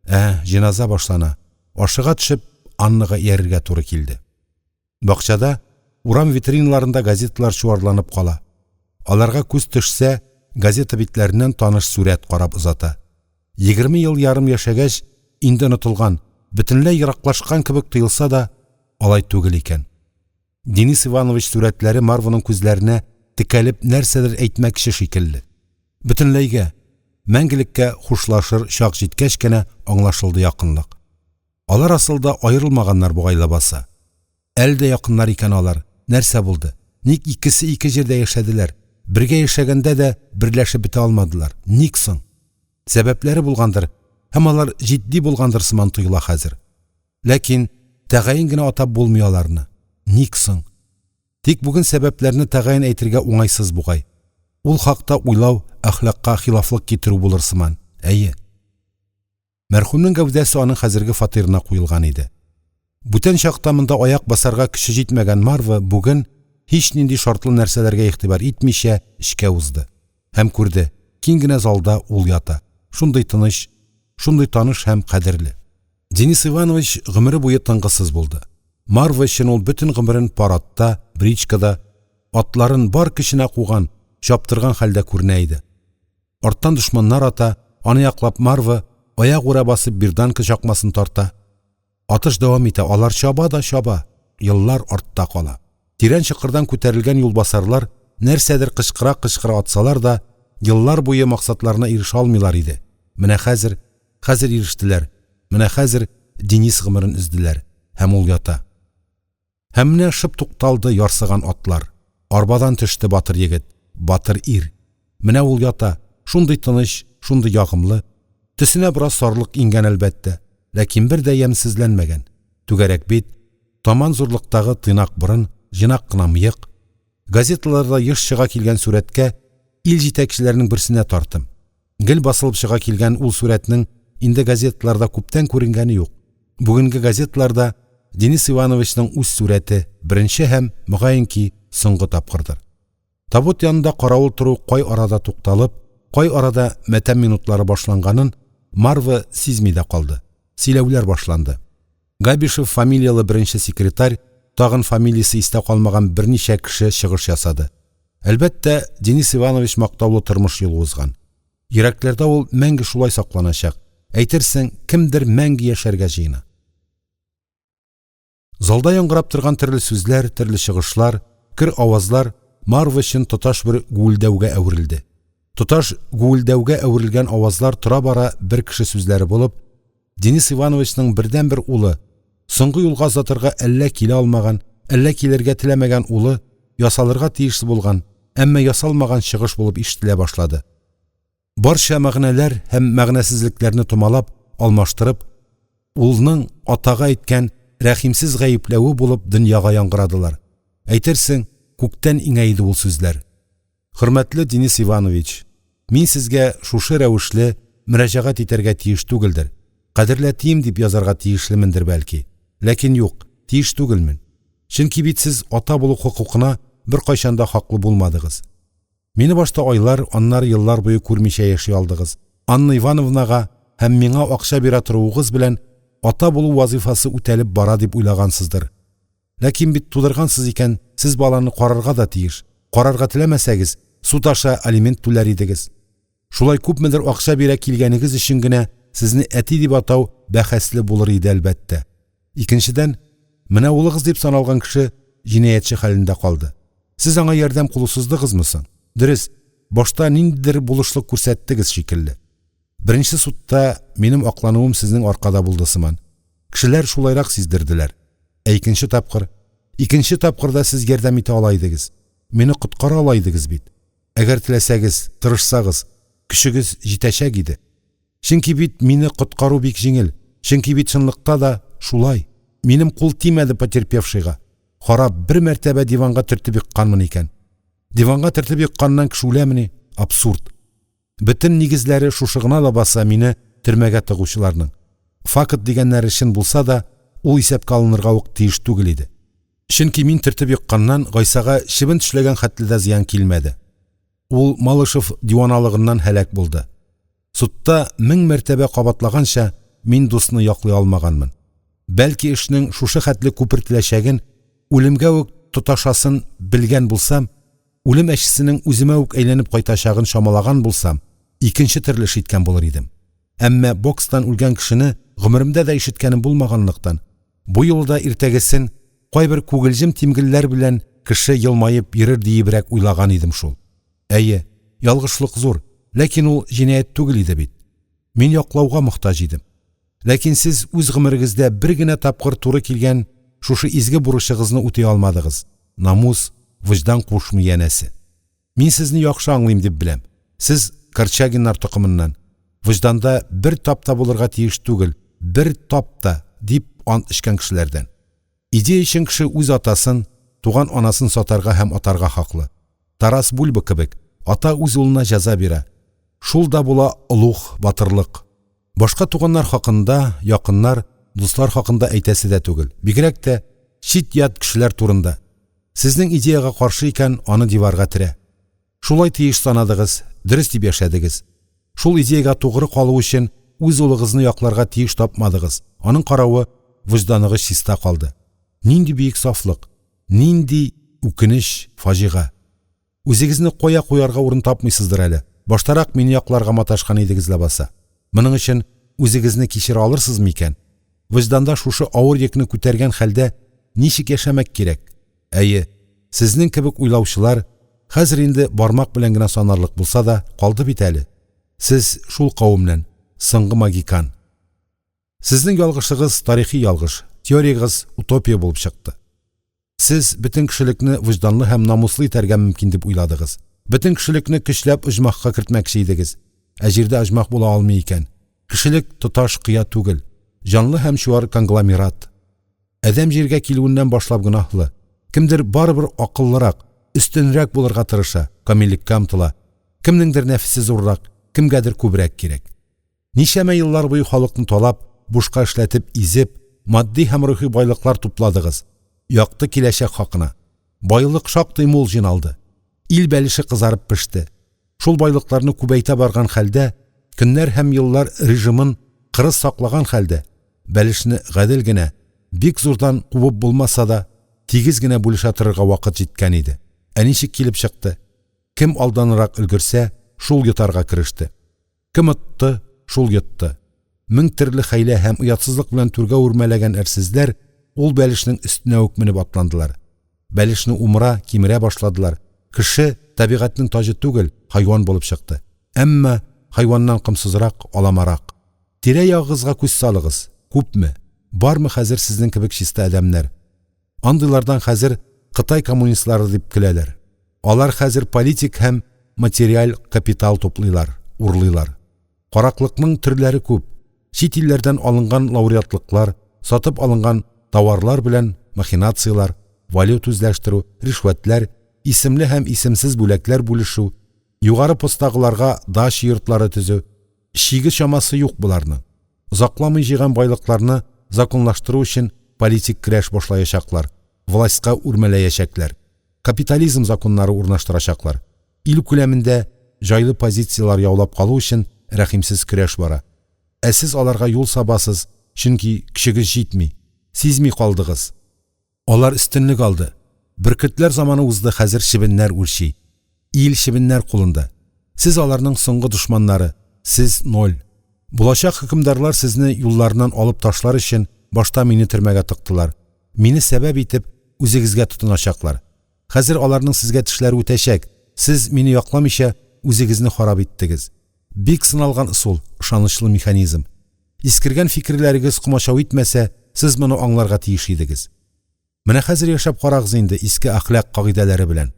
ә, җеназа башлана. Ашыга төшеп, Аннага иярергә туры килде. Бакчада, урам витриналарында газеталар чуарланып кала. Аларга күз төшсә, газета битләреннән таныш сурәт карап озата. 20 ел ярым яшәгәч, инде онытылган, бөтенләй ераклашкан кебек тоелса да, алай түгел икән. Денис Иванович сурәтләре Марваның күзләренә текәлеп нәрсәдер әйтмәкче шикелле. Бөтенләйгә, мәңгелеккә хушлашыр чак җиткәч кенә аңлашылды якынлык. Алар асылда аерылмаганнар бугай лабаса. Әле дә якыннар икән алар. Нәрсә булды? Ник икесе ике җирдә яшәделәр? Бергә яшәгәндә дә берләшеп бетә алмадылар. Ник соң? Сәбәпләре булгандыр һәм алар җитди булгандыр сыман тоела хәзер. Ләкин тәгаен генә атап булмый аларны. Ник соң? Тик бүген сәбәпләрне тәгаен әйтергә уңайсыз бугай. Ул хакта уйлау әхлакка хилафлык китерү булыр сыман. Әйе. Мәрхүмнең гәүдәсе аның хәзерге фатирына куелган иде. Бүтән чакта монда аяк басарга көче җитмәгән Марва бүген һичнинди шартлы нәрсәләргә игътибар итмичә эчкә узды. Һәм күрде, киң генә залда ул ята. Шундый тыныч, шундый таныш һәм кадерле. Денис Иванович гомере буе тынгысыз булды. Марва өчен ул бөтен гомерен пар атта, бричкада, атларын бар көченә куган, чаптырган хәлдә күренә иде. Арттан дошманнар ата, аны яклап Марва, аягүрә басып берданка чакмасын тарта. Атыш дәвам итә, алар чаба да чаба, еллар артта кала. Тирән чокырдан күтәрелгән юлбасарлар нәрсәдер кычкыра-кычкыра атсалар да, еллар буе максатларына ирешә алмыйлар иде. Менә хәзер, хәзер ирештеләр. Менә хәзер Денис гомерен өзделәр һәм ул ята. Һәм менә шып тукталды ярсыган атлар. Арбадан төште батыр егет, батыр ир. Менә ул ята, шундый тыныч, шундый ягымлы. Төсенә бераз сарлык иңгән, әлбәттә, ләкин бер дә ямьсезләнмәгән. Түгәрәк бит, таман зурлыктагы тыйнак борын, җыйнак кына мыек. Газеталарда еш чыга килгән сурәткә ил җитәкчеләренең берсенә тартым. Гел басылып чыга килгән ул сурәтнең инде газеталарда күптән күренгәне юк. Бүгенге газеталарда Денис Ивановичның үз сурәте беренче һәм, мөгаен ки, соңгы тапкырдыр. Табут янында каравыл тору кай арада тукталып, кай арада матәм минутлары башланганын Марва сизми дә калды. Сөйләүләр башланды. Габишев фамилияле беренче секретарь, тагын фамилиясе истә калмаган берничә кеше чыгыш ясады. Әлбәттә, Денис Иванович мактаулы тормыш юлы узган. Йөрәкләрдә ул мәңге шулай сакланачак. Әйтерсең, кемдер мәңге яшәргә җыена. Залда яңгырап торган төрле сүзләр, төрле чыгышлар, көр авазлар Марва өчен тоташ бер гүелдәүгә әверелде. Тоташ гүелдәүгә әверелгән авазлар тора-бара бер кеше сүзләре булып, Денис Ивановичның бердәнбер улы, соңгы юлга озатырга әллә килә алмаган, әллә килергә теләмәгән улы ясалырга тиеш булган, әмма ясалмаган чыгыш булып ишетелә башлады. Барча мәгънәләр һәм мәгънәсезлекләрне томалап, алмаштырып, улның атага әйткән рәхимсез гаепләве булып дөньяга яңгырадылар. Әйтерсең, күктән иңә иде ул сүзләр. Хөрмәтле Денис Иванович, мин сезгә шушы рәвешле мөрәҗәгать итәргә тиеш түгелдер. Кадерле әтием дип язарга тиешлемендер бәлки. Ләкин юк, тиеш түгелмен. Чөнки бит сез ата булу хокукына беркайчан да хаклы булмадыгыз. Мине башта айлар, аннары еллар буе күрмичә яши алдыгыз. Анна Ивановнага һәм миңа акча бирә торуыгыз белән ата булу вазифасы үтәлеп бара дип уйлагансыздыр. Ләкин бит тудыргансыз икән, сез баланы карарга да тиеш. Карарга теләмәсәгез, Суд аша алимент түләр идегез. Шулай күпмедер акча бирә килгәнегез өчен генә сезне әти дип атау бәхәсле булыр иде, әлбәттә. Икенчедән, менә улыгыз дип саналган кеше җинаятьче хәлендә калды. Сез аңа ярдәм кулы суздыгызмы соң? Дөрес, башта ниндидер булышлык күрсәттегез шикелле. Беренче судта минем аклануым сезнең аркада булды сыман. Кешеләр шулайрак сиздерделәр. Ә икенче тапкыр, икенче тапкырда сез ярдәм итә ала идегез. Мине коткара ала идегез бит. Әгәр теләсәгез, тырышсагыз, көчегез җитәчәк иде. Чөнки бит мине коткару бик җиңел. Чөнки бит чынлыкта да шулай. Минем кул тимәде потерпевшийга. Харап, бер мәртәбә диванга төртеп екканмын икән. Диванга төртеп екканнан кеше үләмени? Абсурд. Бөтен нигезләре шушы гына лабаса мине төрмәгә тыгучыларның. Факт дигәннәре чын булса да, ул исәпкә алынырга ук тиеш түгел иде. Чөнки мин төртеп екканнан Гайсага чебен тешләгән хәтле дә зыян килмәде. Ул Малышев диваналыгыннан һәлак булды. Судта 1000 мәртәбә кабатлаганча, мин дусны яклый алмаганмын. Бәлки эшнең шушы хәтле күпертеләчәген, үлемгә үк тоташасын белгән булсам, үлем әчесенең үземә үк әйләнеп кайтачагын чамалаган булсам, икенче төрле эш иткән булыр идем. Әмма бокстан үлгән кешене гомеремдә дә ишеткәнем булмаганлыктан, бу юлы да иртәгесен кайбер күгелҗем тимгелләр белән кеше елмаеп йөрер диебрәк уйлаган идем шул. Әйе, ялгышлык зур, ләкин ул җинаять түгел иде бит. Мин яклауга мохтаҗ идем. Ләкин сез үз гомерегездә бер генә тапкыр туры килгән шушы изге бурычыгызны үти алмадыгыз. Намус, вөҗдан кушмый янәсе. Мин сезне яхшы аңлыйм дип беләм. Сез Корчагиннар токымыннан. Вөҗданда бер тап та булырга тиеш түгел, бер тап та, дип ант эчкән кешеләрдән. Идея өчен кеше үз атасын, туган анасын сатарга һәм атарга хаклы. Тарас Бульба кебек, ата үз улына җәза бирә. Шул да була олуг батырлык. Башка туганнар хакында, якыннар, дуслар хакында әйтәсе дә түгел. Бигрәк тә чит-ят кешеләр турында. Сезнең идеягә каршы икән, аны диварга терә. Шулай тиеш санадыгыз, дөрес дип яшәдегез. Шул идеягә тугры калу өчен үз улыгызны якларга тиеш тапмадыгыз. Аның каравы, вөҗданыгыз чиста калды. Нинди бөек сафлык, нинди үкенеч, фаҗига. Үзегезне кая куярга урын тапмыйсыздыр әле. Баштарак мине якларга маташкан идегез ләбаса. Моның өчен үзегезне кичерә алырсыз микән? Вөҗданда шушы авыр йөкне күтәргән хәлдә ничек яшәмәк кирәк? Әйе, сезнең кебек уйлаучылар хәзер инде бармак белән генә санарлык булса да, калды бит әле. Сез шул кавемнән, соңгы магикан. Сезнең ялгышыгыз тарихи ялгыш, теориягез утопия булып чыкты. Сез бөтен кешелекне вөҗданлы һәм намуслы итәргә мөмкин дип уйладыгыз. Бөтен кешелекне көчләп оҗмахка кертмәкче идегез. Ә җирдә оҗмах була алмый икән. Кешелек тоташ кыя түгел, җанлы һәм чуар конгломерат. Адәм җиргә килүеннән башлап гөнаһлы. Кемдер барыбер акыллырак, өстенрәк булырга тырыша, камиллеккә омтыла. Кемнеңдер нәфесе зуррак, кемгәдер күбрәк кирәк. Ничәмә еллар буе халыкны талап, бушка эшләтеп, изеп, матди һәм рухи байлыклар тупладыгыз. Якты киләчәк хакына. Байлык шактый мул җыйналды. Ил бәлеше кызарып пеште. Шул байлыкларны күбәйтә барган хәлдә, көннәр һәм еллар режимын кырыс саклаган хәлдә, бәлешне гадел генә, бик зурдан кубып булмаса да, тигез генә бүлешә торырга вакыт җиткән иде. Ә ничек килеп чыкты? Кем алданрак өлгерсә, шул йотарга кереште. Кем отты, шул йотты. Мең төрле хәйлә һәм оятсызлык белән түргә үрмәләгән әрсезләр ул бәлешнең өстенә үк менеп атландылар. Бәлешне умыра, кимерә башладылар. Кеше табигатьнең таҗы түгел, хайван булып чыкты. Әмма хайваннан комсызрак, аламарак. Тирә-ягыгызга күз салыгыз, күпме, бармы хәзер сезнең кебек чиста адәмнәр? Андыйлардан хәзер Кытай коммунистлары дип көләләр. Алар хәзер политик һәм материаль капитал туплыйлар, урлыйлар. Караклыкның төрләре күп. Чит илләрдән алынган лауреатлыклар, сатып алынган товарлар белән махинацияләр, валюта үзләштерү, ришвәтләр, исемле һәм исемсез бүләкләр бүлешү, югары посттагыларга дача йортлары төзү, чиге-чамасы юк боларның. Озакламый җыйган байлыкларны законлаштыру өчен политик көрәш башлаячаклар, властька үрмәләячәкләр, капитализм законнары урнаштырачаклар. Ил күләмендә җайлы позицияләр яулап калу өчен рәхимсез көрәш бара. Ә сез аларга юл сабасыз, чөнки көчегез җитми. Сизми калдыгыз. Алар өстенлек алды. Бөркетләр заманы узды, хәзер чебеннәр үрчи. Ил чебеннәр кулында. Сез аларның соңгы дошманнары, сез ноль. Булачак хөкемдарлар сезне юлларыннан алып ташлар өчен башта мине төрмәгә тыктылар. Мине сәбәп итеп, үзегезгә тотыначаклар. Хәзер аларның сезгә тешләре үтәчәк. Сез, мине якламыйча, үзегезне харап иттегез. Бик сыналган ысул, ышанычлы механизм. Искергән фикерләрегез комачау итмәсә, сез моны аңларга тиеш идегез. Менә хәзер яшәп карагыз инде иске әхлак кагыйдәләре белән.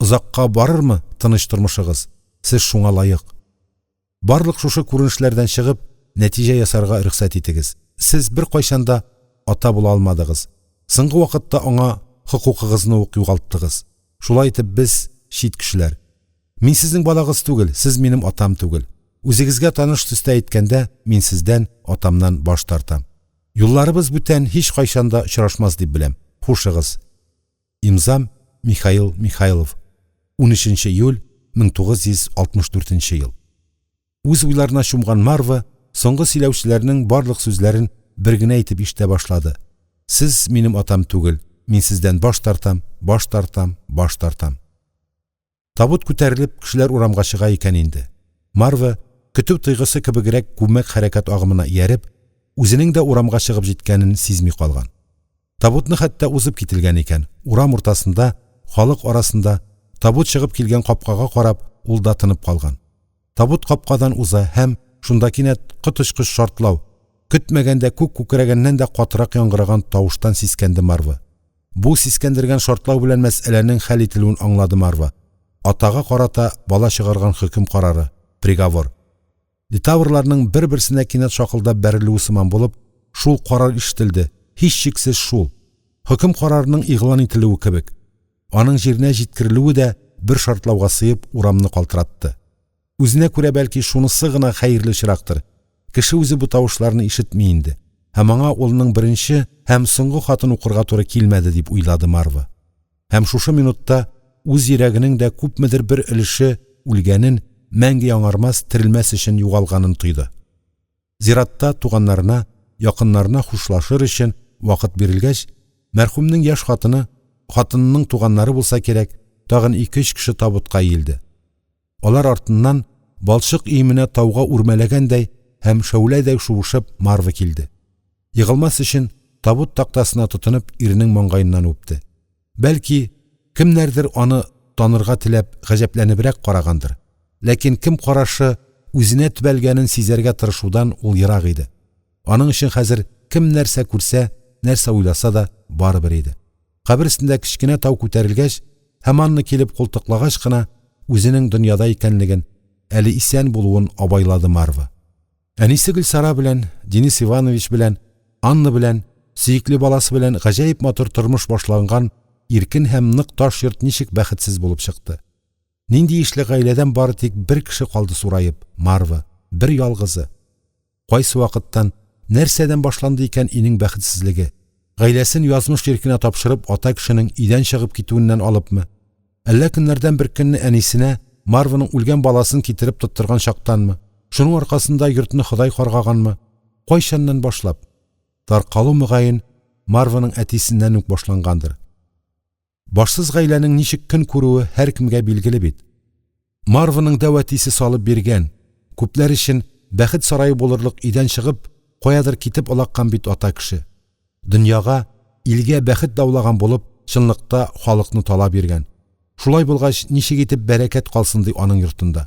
Озакка барырмы тыныч тормышыгыз? Сез шуңа лаек. Барлык шушы күренешләрдән чыгып, нәтиҗә ясарга рөхсәт итегез. Сез беркайчан да ата була алмадыгыз. Соңгы вакытта аңа хокукыгызны ук югалттыгыз. Шулай итеп без, чит кешеләр. Мин сезнең балагыз түгел, сез минем атам түгел. Үзегезгә таныш төстә әйткәндә, мин сездән, атамнан баш тартам. Юлларыбыз бүтән һичкайчан да очрашмас дип беләм. Хушыгыз. Имзам Михаил Михайлов. 13 июль 1964 ел. Үз уйларына чумган Марва соңгы сөйләүчеләрнең барлык сүзләрен бер генә итеп ишетә башлады. Сез минем атам түгел, мин сездән баш тартам, баш тартам, баш тартам. Табут күтәрелеп, кешеләр урамга чыга икән инде. Марва, көтү тойгысы кебегрәк күмәк хәрәкәт агымына ияреп, үзенең дә урамга чыгып җиткәнен сизми калган. Табутны хәтта узып кителгән икән. Урам уртасында, халык арасында, табут чыгып килгән капкага карап, ул да тынып калган. Табут капкадан уза һәм шунда кинәт коточкыч шартлау, көтмәгәндә күк күкрәгәннән дә катырак яңгыраган тавыштан сискәнде Марва. Бу сискәндергән шартлау белән мәсьәләнең хәл ителүен аңлады Марва. Атага карата бала чыгарган хөкем карары, приговор. Литаврларның бер-берсенә кинәт шакылдап бәрелүе сыман булып, шул карар ишетелде, һичшиксез шул. Хөкем карарының игълан ителүе кебек. Аның җиренә җиткерелүе дә бер шартлауга сыеп, урамны калтыратты. Үзенә күрә бәлки шунысы гына хәерле очрактыр. Кеше үзе бу тавышларны ишетми инде. Һәм аңа улының беренче һәм соңгы хатын укырга туры килмәде дип уйлады Марва. Һәм шушы минутта үз йөрәгенең дә күпмедер бер өлеше үлгәнен, мәңге яңармас, терелмәс өчен югалганын тойды. Зиратта туганнарына, якыннарына хушлашыр өчен вакыт бирелгәч, мәрхүмнең яшь хатыны, хатынының туганнары булса кирәк, тагын ике-өч кеше табутка иелде. Алар артыннан балчык өеменә тауга үрмәләгәндәй һәм шәүләдәй шуышып Марва килде. Егылмас өчен табут тактасына тотынып иренең маңгаеннан үпте. Бәлки, кемнәрдер аны танырга теләп гаҗәпләнебрәк карагандыр. Ләкин кем карашы үзенә төбәлгәнен сизәргә тырышудан ул ерак иде. Аның өчен хәзер кем нәрсә күрсә, нәрсә уйласа да барыбер иде. Кабер өстендә кечкенә тау күтәрелгәч һәм Анна килеп култыклагач кына үзенең дөньяда икәнлеген, әле исән булуын абайлады Марва. Әнисе Гөлсара белән, Денис Иванович белән, Анна белән, сөекле баласы белән гаҗәеп матур тормыш башланган иркен һәм нык таш йорт ничек бәхетсез булып чыкты. Нинди ишле гаиләдән бары тик бер кеше калды сураеп, Марва, бер ялгызы. Кайсы вакыттан, нәрсәдән башланды икән өйнең бәхетсезлеге? Гаиләсен язмыш иркенә тапшырып ата кешенең өйдән чыгып китүеннән алыпмы? Әллә көннәрдән бер көнне әнисенә Марваның үлгән баласын китереп тоттырган чактанмы? Шуның аркасында йортны Ходай каргаганмы? Кайчаннан башлап? Таркалу мөгаен Марваның әтисеннән үк башлангандыр. Башсыз гаиләнең ничек көн күрүе һәркемгә билгеле бит. Марваның дәү әтисе салып биргән, күпләр өчен бәхет сарае булырлык өйдән чыгып, каядыр китеп олаккан бит ата кеше. Дөньяга, илгә бәхет даулаган булып, чынлыкта халыкны талап йөргән. Шулай булгач, ничек итеп бәрәкәт калсын ди аның йортында?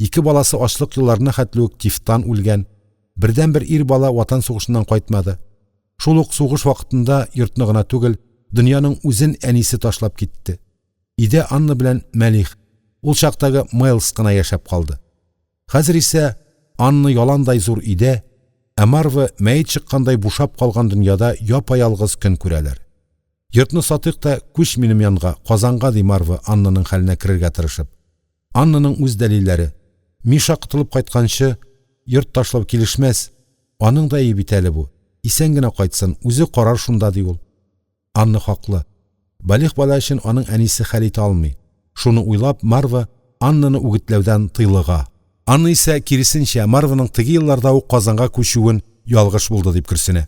Ике баласы ачлык елларына хәтле үк тифтан үлгән, бердәнбер ир бала Ватан сугышыннан кайтмады. Шул ук сугыш вакытында йортны гына түгел, дөньяның үзен әнисе ташлап китте. Өйдә Анна белән Мәлих, ул чактагы Мэлс кына яшәп калды. Хәзер исә Анна яландай зур өйдә, ә Марва мәет чыккандай бушап калган дөньяда япа-ялгыз көн күрәләр. Йортны сатыйк та күч минем янга, Казанга, ди Марва, Аннаның хәленә керергә тырышып. Аннаның үз дәлилләре. Миша котылып кайтканчы, йорт ташлау килешмәс. Аның да өе бит әле бу. Исән генә кайтсын, үзе карар шунда, ди ул. Анна хаклы. Балигъ бала өчен аның әнисе хәл итә алмый. Шуны уйлап, Марва Аннаны үгетләүдән тыйлыга. Анна исә, киресенчә, Марваның теге елларда ук Казанга күчүен ялгыш булды дип көрсенә.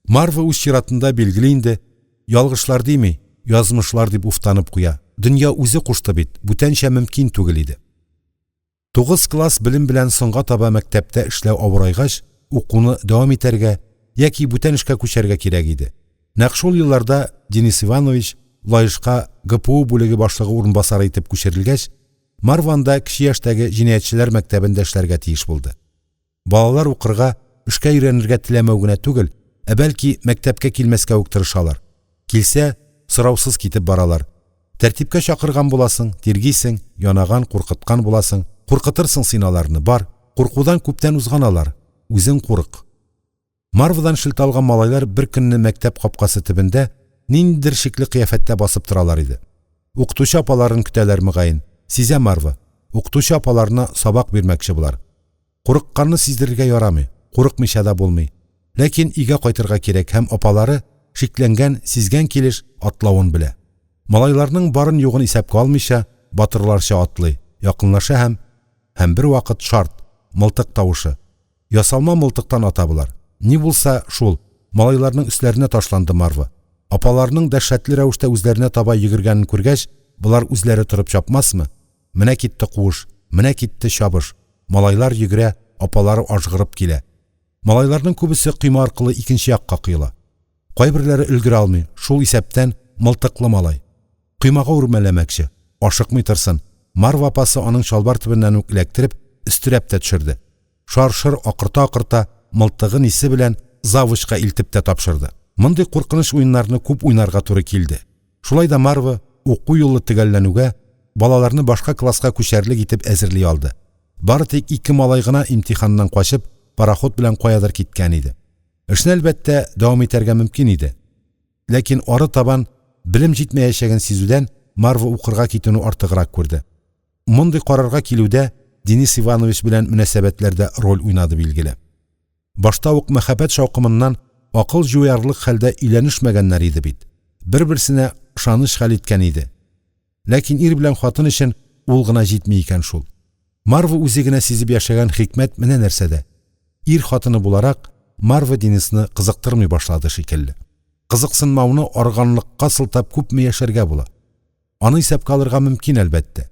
Марва үз чиратында, билгеле инде, ялгышлар дими, язмышлар дип уфтанып куя. Дөнья үзе кушты бит, бүтәнчә мөмкин түгел иде. 9 класс белем белән соңга таба мәктәптә эшләү авырайгач, укуны дәвам итәргә яки бүтән эшкә күчәргә кирәк иде. Нәкъ шул елларда Денис Иванович Лаешка ГПУ бүлеге башлыгы урынбасары итеп күчерелгәч, Марва анда кече яшьтәге җинаятьчеләр мәктәбендә эшләргә тиеш булды. Балалар укырга, эшкә өйрәнергә теләмәү генә түгел, ә бәлки мәктәпкә килмәскә үк тырышалар. Килсә, сораусыз китеп баралар. Тәртипкә чакырган буласың, тиргисең, янаган, куркыткан буласың. Куркытырсың син аларны, бар. Куркудан күптән узган алар. Үзең курык. Марвадан шелтә алган малайлар бер көнне мәктәп капкасы төбендә ниндидер шикле кыяфәттә басып торалар иде. Укытучы апаларын көтәләр мөгаен. Сизә Марва. Укытучы апаларына сабак бирмәкче болар. Курыкканны сиздерергә ярамый, курыкмыйча да булмый. Ләкин өйгә кайтырга кирәк һәм апалары шикләнгән, сизгән килеш атлавын белә. Малайларның барын-югын исәпкә алмыйча, батырларча атлый, якынлаша һәм һәм бервакыт шарт, мылтык тавышы. Ясалма мылтыктан ата болар. Ни булса, шул, малайларның өсләренә ташланды Марва. Апаларының дәһшәтле рәвештә үзләренә таба йөгергәнен күргәч, болар үзләре торып чапмасмы? Менә китте куыш, менә китте чабыш. Малайлар йөгерә, апалары ажгырып килә. Малайларның күбесе койма аркылы икенче якка коела. Кайберләре өлгерә алмый, шул исәптән мылтыклы малай. Коймага үрмәләмәкче, ашыкмый торсын. Марва апасы аның чалбар төбеннән үк эләктереп, өстерәп тә төшерде. Шар-шыр акырта-акырта, мылтыгы-нисе белән завучка илтеп тә тапшырды. Мондый куркыныч уеннарны күп уйнарга туры килде. Шулай да Марва, уку юлы төгәлләнүгә, балаларны башка класска күчәрлек итеп әзерли алды. Бары тик ике малай гына имтиханнан качып, пароход белән каядыр киткән иде. Эшне, әлбәттә, дәвам итәргә мөмкин иде. Ләкин ары табан белем җитмәячәген сизүдән Марва укырга китүне артыграк күрде. Мондый карарга килүдә Денис Иванович белән мөнәсәбәтләр дә роль уйнады билгеле. Башта ук мәхәббәт шаукымыннан акыл җуярлык хәлдә өйләнешмәгәннәр иде бит. Бер-берсенә ышаныч хәл иткән иде. Ләкин ир белән хатын өчен ул гына җитми икән шул. Марва үзе генә сизеп яшәгән хикмәт менә нәрсәдә. Ир хатыны буларак, Марва Денисны кызыктырмый башлады шикелле. Кызыксынмауны арганлыкка сылтап күпме яшәргә була? Аны исәпкә алырга мөмкин, әлбәттә.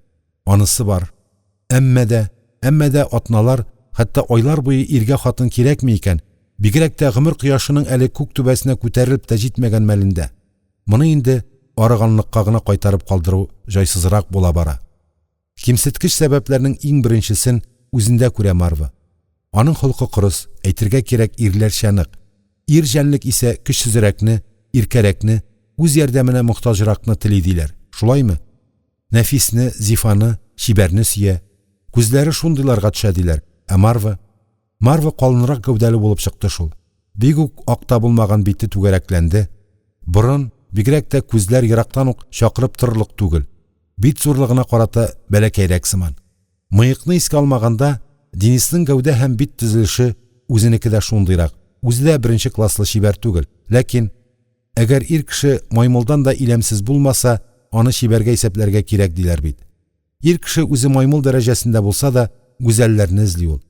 Анысы бар. Әмма дә, әмма дә атналар, хәтта айлар буе иргә хатын кирәкми икән, бигрәк тә гомер кояшының әле күк түбәсенә күтәрелеп тә җитмәгән мәлендә. Моны инде арыганлыкка гына кайтарып калдыру җайсызрак була бара. Кимсеткеч сәбәпләрнең иң беренчесен үзендә күрә Марва. Аның холкы кырыс, әйтергә кирәк, ирләрчә нык. Ир җәнлек исә көчсезрәкне, иркәрәкне, үз ярдәменә мохтаҗракны тели диләр. Шулаймы? Нәфисне, зифаны, чибәрне сөя. Күзләре шундыйларга төшә диләр. Ә Марва? Марва калынрак гәүдәле булып чыкты шул. Бик үк ак та булмаган бите түгәрәкләнде. Борын, бигрәк тә күзләр ерактан ук чакырып торырлык түгел. Бит зурлыгына карата бәләкәйрәк сыман. Мыекны искә алмаганда, Денисның гәүдә һәм бит төзелеше үзенеке дә шундыйрак. Үзе дә беренче класслы чибәр түгел. Ләкин әгәр ир кеше маймылдан да иләмсез булмаса, аны чибәргә исәпләргә кирәк диләр бит. Ир кеше үзе маймыл дәрәҗәсендә булса да, гүзәлләрне эзли ул.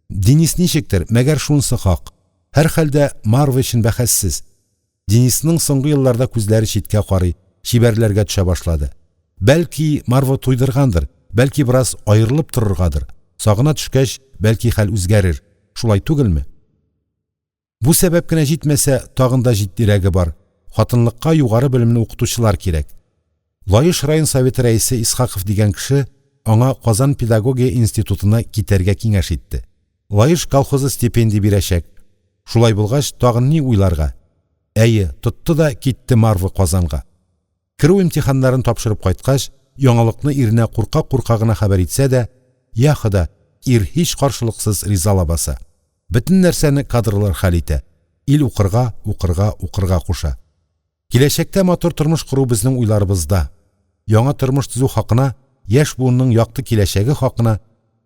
Денис ничектер, мәгәр шунысы хак. Һәрхәлдә Марва өчен бәхәссез. Денисның соңгы елларда күзләре читкә карый, чибәрләргә төшә башлады. Бәлки, Марва туйдыргандыр, бәлки бераз аерылып торыргадыр. Сагына төшкәч, бәлки хәл үзгәрер. Шулай түгелме? Бу сәбәп кенә җитмәсә, тагын да җитдирәге бар. Хатынлыкка югары белемле укытучылар кирәк. Лаеш район советы рәисе Исхаков дигән кеше аңа Казан педагогия институтына китәргә киңәш итте. Лаеш колхозы стипендия бирәчәк. Шулай булгач, тагын ни уйларга? Әйе, тотты да китте Марва Казанга. Керү имтиханнарын тапшырып кайткач, яңалыкны иренә курка-курка гына хәбәр итсә дә, йа Хода, ир һич каршылыксыз риза лабаса. Бөтен нәрсәне кадрлар хәл итә. Ил укырга, укырга, укырга куша. Киләчәктә матур тормыш кору безнең уйларыбызда. Яңа тормыш төзү хакына, яшь буынның якты киләчәге хакына,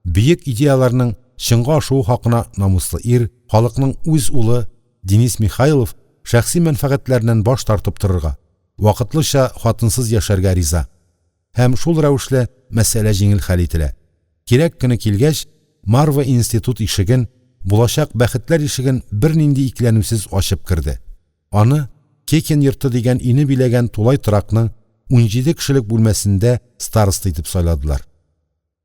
бөек идеяләрнең чынга ашуы хакына намуслы ир, халыкның үз улы Денис Михайлов шәхси мәнфәгатьләреннән баш тартып торырга, вакытлыча хатынсыз яшәргә риза. Һәм шул рәвешле мәсьәлә җиңел хәл ителә. Кирәк көне килгәч, Марва институт ишеген, булачак бәхетләр ишеген бернинди икеләнүсез ачып керде. Аны Кекин йорты дигән өйне биләгән тулай торакның 17 кешелек бүлмәсендә староста итеп сайладылар.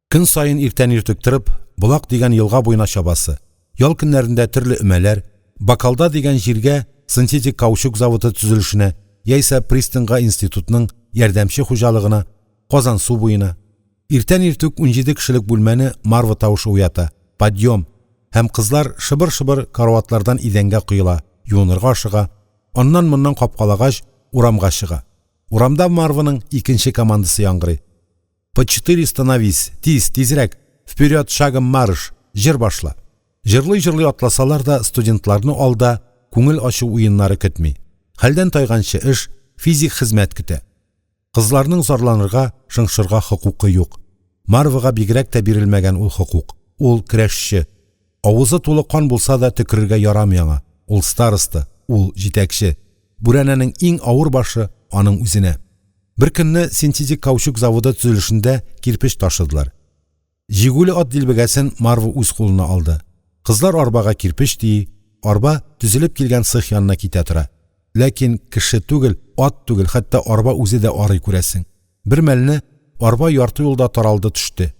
Көн саен иртән иртүк торып, Болак дигән елга буена чабасы, ял көннәрендә төрле өмәләр, Бакалда дигән җиргә синтетик каучук заводы төзелешенә яисә пристаньга институтның ярдәмче хуҗалыгына, Казансу буена. Иртән иртүк 17 кешелек бүлмәне Марва тавышы уята, подъем! Һәм кызлар шыбыр-шыбыр караватлардан идәнгә коела, юынырга ашыга, аннан-моннан капкалагач, урамга чыга. Урамда Марваның икенче командасы яңгырый. По четыре становись, тиз, тизрәк, вперед, шагом марш, җыр башла. Җырлый-җырлый атласалар да, студентларны алда күңел ачу уеннары көтми. Хәлдән тайганчы эш, физик хезмәт көтә. Кызларның зарланырга, шыңшырга хокукы юк. Марвага бигрәк тә бирелмәгән ул хокук. Ул көрәшче. Авызы тулы кан булса да төкерергә ярамый аңа. Ул староста, ул җитәкче. Бүрәнәнең иң авыр башы аның үзенә. Беркөнне синтетик каучук заводы төзелешендә кирпеч ташыдылар. Җигүле ат дилбегәсен Марва үз кулына алды. Кызлар арбага кирпеч тии, арба төзелеп килгән цех янына китә тора. Ләкин кеше түгел, ат түгел, хәтта арба үзе дә арый күрәсең. Бер мәлне арба ярты юлда таралды төште.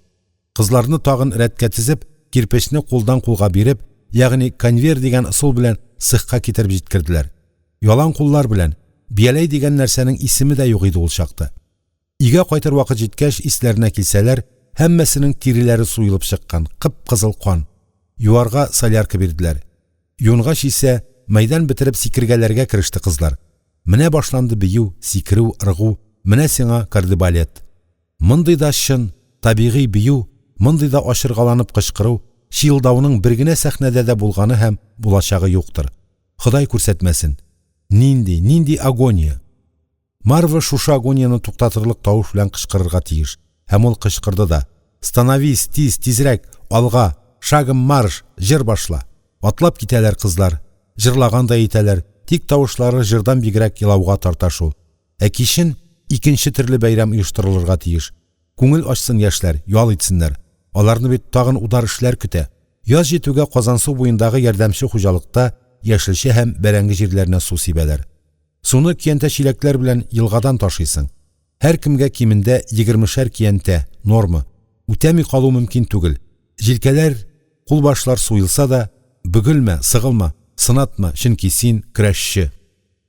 Кызларны тагын рәткә тезеп, кирпечне кулдан кулга биреп, ягъни конвейер дигән ысул белән цехка китереп җиткерделәр. Ялан куллар белән, бияләй дигән нәрсәнең исеме дә юк иде ул чакта. Өйгә кайтыр вакыт җиткәч, исләренә килсәләр, һәммәсенең тиреләре суелып чыккан, кып-кызыл кан. Юарга солярка бирделәр. Юынгач исә, мәйдан бетереп сикергәләргә кереште кызлар. Менә башланды бию, сикерү, ыргу, менә сиңа кардебалет. Мондый да чын, табигый бию, мондый да ачыргаланып кычкыру, чыелдауның бер генә сәхнәдә дә булганы һәм булачагы юктыр. Ходай күрсәтмәсен. Нинди, нинди агония! Марва шушы агонияне туктатырлык тавыш белән кычкырырга тиеш. Һәм ул кычкырды да. Становись, тиз, тизрәк, алга, шагом марш, җыр башла. Атлап китәләр кызлар. Җырлагандай итәләр, тик тавышлары җырдан бигрәк елауга тарта шул. Ә кичен икенче төрле бәйрәм оештырылырга тиеш. Күңел ачсын яшьләр, ял итсеннәр. Аларны бит тагын удар эшләр көтә. Яз җитүгә Казансу буендагы ярдәмче хуҗалыкта яшелчә һәм бәрәңге җирләренә су сибәләр. Суны көянтә-чиләкләр белән елгадан ташыйсың. Һәркемгә кимендә егермешәр көянтә, норма. Үтәми калу мөмкин түгел. Җилкәләр, кулбашлар суелса да, бөгелмә, сыгылма, сынатма, чөнки син, көрәшче.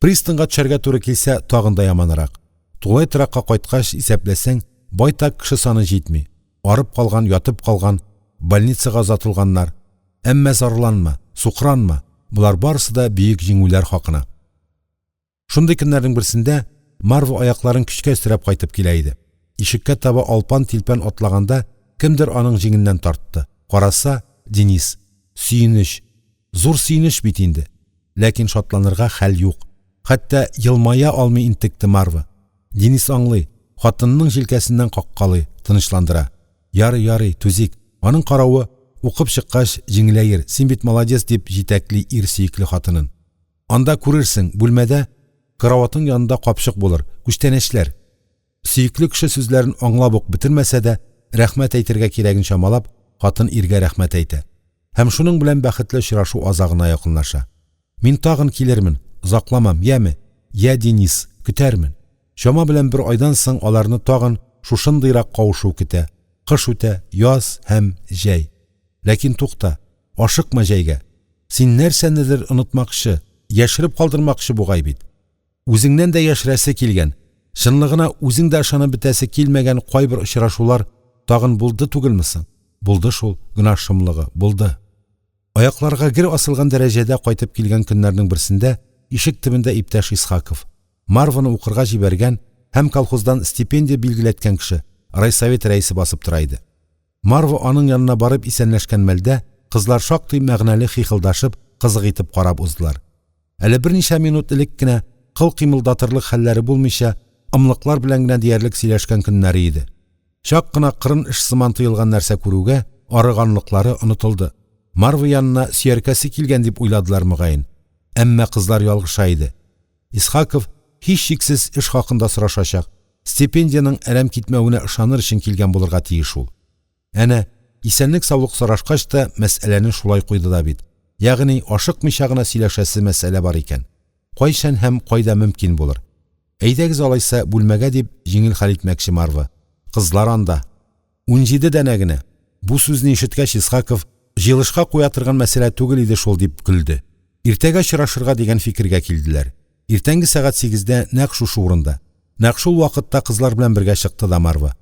Пристаньга төшәргә туры килсә, тагын да яманрак. Тулай торакка кайткач, исәпләсәң, байтак кеше саны җитми. Арып калган, ятып калган, больницага озатылганнар. Әмма зарланма, сукранма, болар барысы да бөек җиңүләр хакына. Шундый көннәрнең берсендә Марва аякларын көчкә өстерәп кайтып килә иде. Ишеккә таба алпан-тилпән атлаганда кемдер аның җиңеннән тартты. Караса, Денис. Сөенеч. Зур сөенеч бит инде. Ләкин шатланырга хәл юк. Хәтта елмая алмый интекте Марва. Денис аңлый, хатынының җилкәсеннән каккалый, тынычландыра. Ярый, ярый, түзик. Аның каравы, укып чыккач, җиңеләер, син бит молодец, дип җитәкли ир сөекле хатынын. Анда күрерсең, бүлмәдә караватың янында капчык булыр, күчтәнәчләр. Сөекле кеше сүзләрен аңлап ук бетермәсә дә, рәхмәт әйтергә кирәген чамалап, хатын иргә рәхмәт әйтә. Һәм шуның белән бәхетле очрашу азагына якынлаша. Мин тагын килермен, озакламам, яме? Я, Денис, көтәрмен. Чама белән бер айдан соң аларны тагын шушындыйрак кавышу көтә. Кыш үтә, яз һәм җәй. Ләкин тукта, ашыкма җәйгә. Син нәрсәнедер онытмакчы, яшереп калдырмакчы бугай бит. Үзеңнән дә яшерәсе килгән, чынлыгына үзең дә ышанып бетәсе килмәгән кайбер очрашулар тагын булды түгелме соң? Булды шул, гөнаһ шомлыгы, булды. Аякларга гер асылган дәрәҗәдә кайтып килгән көннәрнең берсендә ишек төбендә иптәш Исхаков, Марваны укырга җибәргән һәм колхоздан стипендия билгеләткән кеше, райсовет рәисе басып тора иде. Марва аның янына барып исәнләшкән мәлдә кызлар шактый мәгънәле хихылдашып, кызык итеп карап уздылар. Әле берничә минут элек кенә кыл кыймылдатырлык хәлләре булмыйча, ымлыклар белән генә диярлек сөйләшкән көннәре иде. Чак кына кырын эш сыман тоелган нәрсә күрүгә, арыганлыклары онытылды. Марва янына сөяркәсе килгән дип уйладылар мөгаен. Әмма кызлар ялгыша иде. Исхаков һичшиксез эш хакында сорашачак, стипендиянең әрәм китмәвенә ышаныр өчен килгән булырга тиеш ул. Әнә, исәнлек-саулык сорашкач та мәсьәләне шулай куйды да бит. Ягъни ашыкмыйча гына сөйләшәсе мәсьәлә бар икән. Кайчан һәм кайда мөмкин булыр? Әйдәгез алайса бүлмәгә, дип җиңел хәл итмәкче Марва. Кызлар анда. 17 данә генә. Бу сүзне ишеткәч, Исхаков, җыелышка куя торган мәсьәлә түгел иде шул, дип көлде. Иртәгә очрашырга дигән фикергә килделәр. Иртәнге сәгать сигездә нәкъ шушы урында. Нәкъ шул вакытта кызлар белән бергә чыкты да Марва.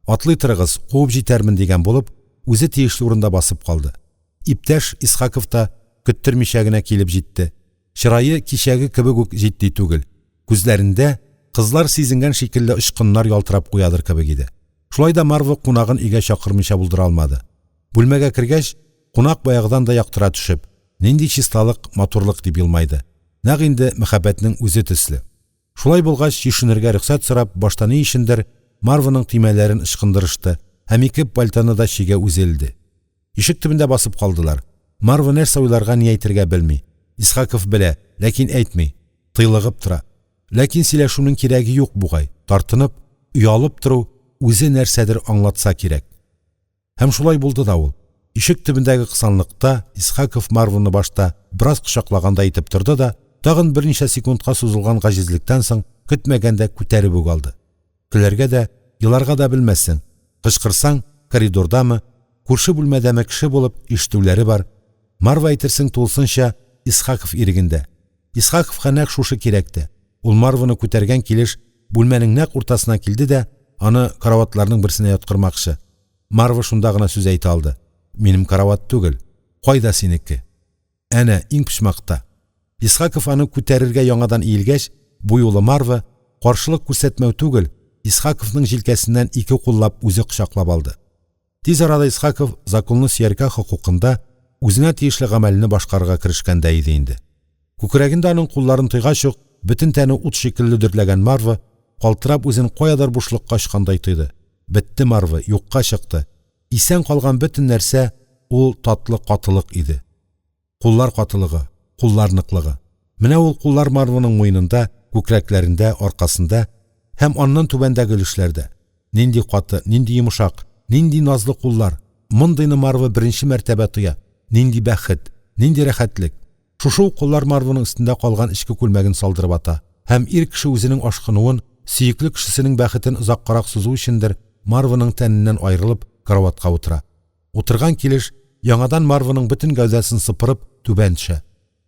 Атлый торыгыз, куып җитәрмен дигән булып, үзе тиешле урында басып калды. Иптәш Исхаков та көттермичә генә килеп җитте. Чырае кичәге кебек үк җитди түгел. Күзләрендә кызлар сизенгән шикелле очкыннар ялтырап куядыр кебек иде. Шулай да Марва кунагын өйгә чакырмыйча булдыра алмады. Бүлмәгә кергәч, кунак баягыдан да яктыра төшеп, нинди чисталык, матурлык дип елмайды. Нәкъ инде мәхәббәтнең үзе төсле. Шулай булгач, чишенергә рөхсәт сорап, башта ни өчендер Марваның төймәләрен ычкындырышты һәм ике пальтоны да чөйгә үзе элде. Ишек төбендә басып калдылар. Марва нәрсә уйларга, ни әйтергә белми. Исхаков белә, ләкин әйтми. Тыйлыгып тора. Ләкин сөйләшүнең кирәге юк бугай. Тартынып, оялып тору үзе нәрсәдер аңлатса кирәк. Һәм шулай булды да ул. Ишек төбендәге кысанлыкта Исхаков Марваны башта бераз кочаклагандай итеп торды да, тагын берничә секундка сузылган гаҗизлектән соң, көтмәгәндә күтәреп үк алды. Көләргә дә, еларга да белмәссең. Кычкырсаң, коридордамы, күрше бүлмәдәме кеше булып, ишетүләре бар. Марва әйтерсең тулысынча Исхаков ирегендә. Исхаковка нәкъ шушы кирәк тә. Ул Марваны күтәргән килеш бүлмәнең нәкъ уртасына килде дә, аны караватларның берсенә яткырмакчы. Марва шунда гына сүз әйтә алды. Минем карават түгел. Кайда синеке? Әнә, иң почмакта. Исхаков аны күтәрергә яңадан иелгәч, бу юлы Марва, каршылык күрсәтмәү түгел, Исхаковның җилкәсеннән ике куллап үзе кочаклап алды. Тиз арада Исхаков законлы сөяркә хокукында үзенә тиешле гамәлне башкарырга керешкән дә иде инде. Күкрәгендә аның кулларын тойгач ук, бөтен тәне ут шикелле дөрләгән Марва, калтырап үзен каядыр бушлыкка очкандай тойды. Бетте Марва, юкка чыкты. Исән калган бөтен нәрсә ул татлы катылык иде. Куллар катылыгы, куллар ныклыгы. Менә ул куллар Марваның муенында, күкрәкләрендә, аркасында һәм аннан түбәндәге өлешләрдә. Нинди каты, нинди йомшак, нинди назлы куллар. Мондыйны Марва беренче мәртәбә тоя. Нинди бәхет, нинди рәхәтлек. Шушы ук куллар Марваның өстендә калган эчке күлмәген салдырып ата. Һәм ир кеше үзенең ашкынуын, сөекле кешесенең бәхетен озаккарак сузу өчендер, Марваның тәненнән аерылып, караватка утыра. Утырган килеш, яңадан Марваның бөтен гәүдәсен сыпырып, түбән төшә.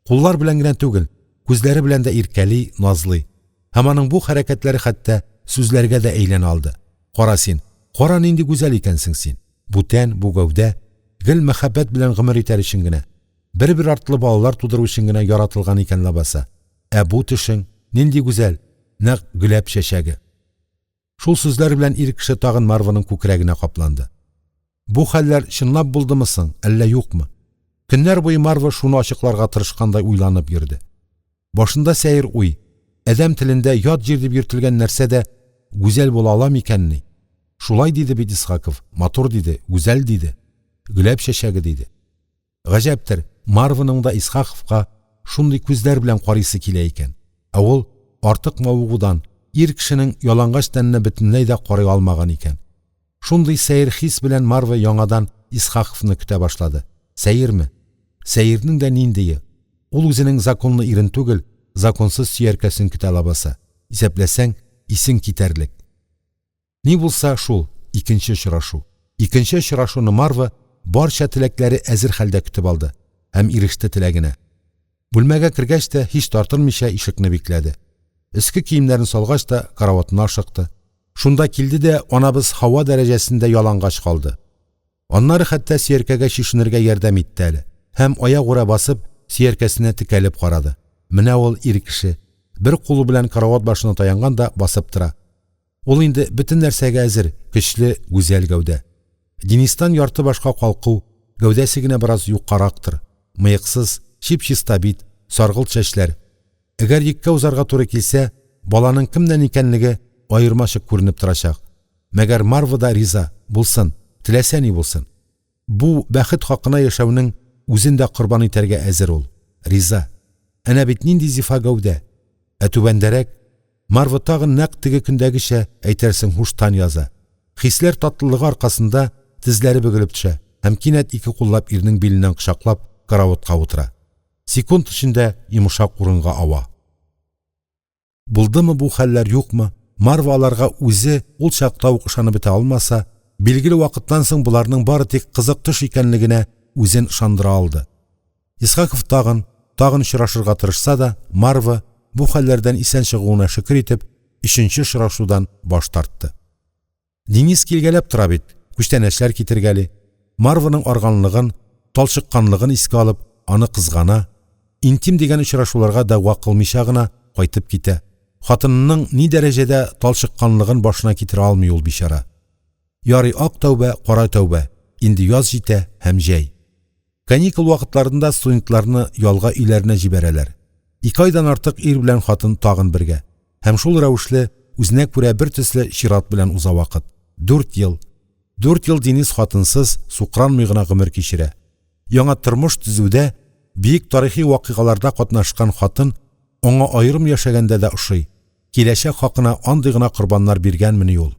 Куллар белән генә түгел, күзләре белән дә иркәли, назлый. Һәм аның бу хәрәкәтләре хәтта сүзләргә дә әйләнә алды. Кара син, кара нинди гүзәл икәнсең син. Бу тән, бу гәүдә гел мәхәббәт белән гомер итәр өчен генә, бер-бер артлы балалар тудыру өчен генә яратылган икән ләбаса. Ә бу төшең нинди гүзәл, нәкъ гөләп чәчәге. Шул сүзләр белән ир кеше тагын Марваның күкрәгенә капланды. Бу хәлләр чынлап булдымы соң, әллә юкмы? Көннәр буе Марва шуны ачыкларга тырышкандай уйланып йөрде. Башында сәер уй, адәм телендә ят җир дип йөртелгән нәрсә дә гүзәл була ала микәнни? Шулай диде бит Исхаков, матур диде, гүзәл диде, гөләп чәчәге диде. Гаҗәптер, Марваның да Исхаковка шундый күзләр белән карыйсы килә икән. Ә ул артык мавыгудан ир кешенең ялангач тәненә бөтенләй дә карый алмаган икән. Шундый сәер хис белән Марва яңадан Исхаковны көтә башлады. Сәерме? Сәернең дә ниндие? Ул үзенең законлы ирен түгел, законсыз сөяркәсен көтә лабаса. Исәпләсәң, исең китәрлек. Ни булса, шул, икенче очрашу. Икенче очрашуны Марва барча теләкләре әзер хәлдә көтеп алды һәм иреште теләгенә. Бүлмәгә кергәч тә, һич тартынмыйча ишекне бикләде. Өске киемнәрен салгач та караватына ашыкты. Шунда килде дә анабыз һава дәрәҗәсендә ялангач калды. Аннары хәтта сөяркәгә чишенергә ярдәм итте әле. Һәм аягүрә басып, сөяркәсенә текәлеп карады. Менә ул ир кеше. Бер кулы белән карават башына таянган да басып тора. Ул инде бөтен нәрсәгә әзер, көчле, гүзәл гәүдә. Денистан ярты башка калку, гәүдәсе генә бераз юкарактыр. Мыексыз, чип-чиста бит, саргылт чәчләр. Әгәр йөккә узарга туры килсә, баланың кемнән икәнлеге аермачык күренеп торачак. Мәгәр Марва да риза, булсын, теләсә ни булсын. Бу бәхет хакына яшәүнең үзен дә корбан итәргә әзер ул. Риза. Әнә бит нинди зифа гәүдә. Ә түбәндәрәк Марва тагын нәкъ теге көндәгечә, әйтерсең, һуштан яза. Хисләр татлылыгы аркасында тезләре бөгелеп төшә һәм кинәт ике куллап ирнең биленнән кочаклап караватка утыра. Секунд эчендә йомшак урынга ава. Булдымы бу хәлләр, юкмы, Марва аларга үзе ул чакта ук ышанып бетә алмаса, билгеле вакыттан соң боларның бары тик кызык төш икәнлегенә үзен ышандыра алды. Исхаков тагын, тагын очрашырга тырышса да, Марва, бу хәлләрдән исән чыгуына шөкер итеп, өченче очрашудан баш тартты. Денис килгәләп тора бит, күчтәнәчләр китергәли. Марваның арганлыгын, талчыкканлыгын искә алып, аны кызгана, интим дигән очрашуларга дәгъва кылмыйча гына кайтып китә. Хатынының ни дәрәҗәдә талчыкканлыгын башына китерә алмый ул бичара. Ярый ак тәүбә, кара тәүбә, инде яз җитә һәм җәй. Каникул вакытларында студентларны ялга өйләренә җибәрәләр. Ике айдан артык ир белән хатын тагын бергә. Һәм шул рәвешле үзенә күрә бер төсле чират белән уза вакыт. Дүрт ел. Дүрт ел Денис хатынсыз, сукранмый гына гомер кичерә. Яңа тормыш төзүдә, биек тарихи вакыйгаларда катнашкан хатын аңа аерым яшәгәндә дә ошый. Киләчәк хакына андый гына корбаннар биргәнмени ул?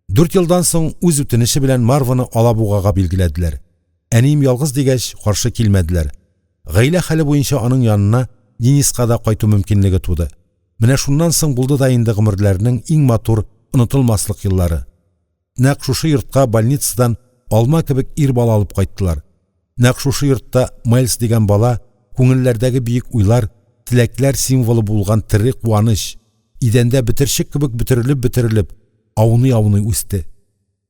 Дүрт елдан соң үз үтенече белән Марваны Алабугага билгеләделәр. Әнием ялгыз дигәч, каршы килмәделәр. Гаилә хәле буенча аның янына Дениска да кайту мөмкинлеге туды. Менә шуннан соң булды да инде гомерләренең иң матур, онытылмаслык еллары. Нәкъ шушы йортка больницадан алма кебек ир бала алып кайттылар. Нәкъ шушы йортта Мэлс дигән бала күңелләрдәге биек уйлар, теләкләр символы булган тере куаныч, идәндә бетерчек кебек бөтерелеп-бөтерелеп, ауный-ауный үсте.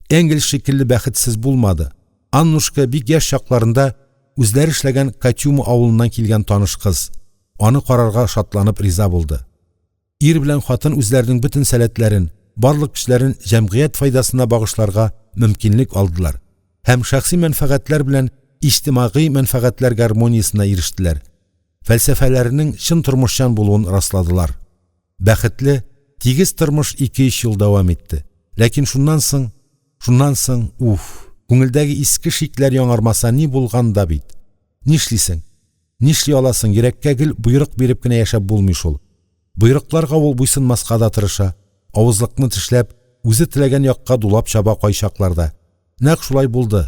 Энгельс шикелле бәхетсез булмады. Аннушка бик яшь чакларында үзләре эшләгән Катюма авылыннан килгән таныш кыз, аны карарга шатланып риза булды. Ир белән хатын үзләренең бөтен сәләтләрен, барлык көчләрен җәмгыять файдасына багышларга мөмкинлек алдылар һәм шәхси мәнфәгатьләр белән иҗтимагый мәнфәгатьләр гармониясенә ирештеләр. Фәлсәфәләренең чын тормышчан булуын расладылар. Бәхетле, тигез тормыш ике-өч ел дәвам итте. Ләкин шуннан соң, шуннан соң, уф, күңелдәге иске шикләр яңармаса ни булган да бит. Нишлисең? Нишли аласың, йөрәккә гел боерык биреп кенә яшәп булмый шул. Боерыкларга ул буйсынмаска да тырыша, авызлыкны тешләп, үзе теләгән якка дулап чаба кайчакларда. Нәкъ шулай булды.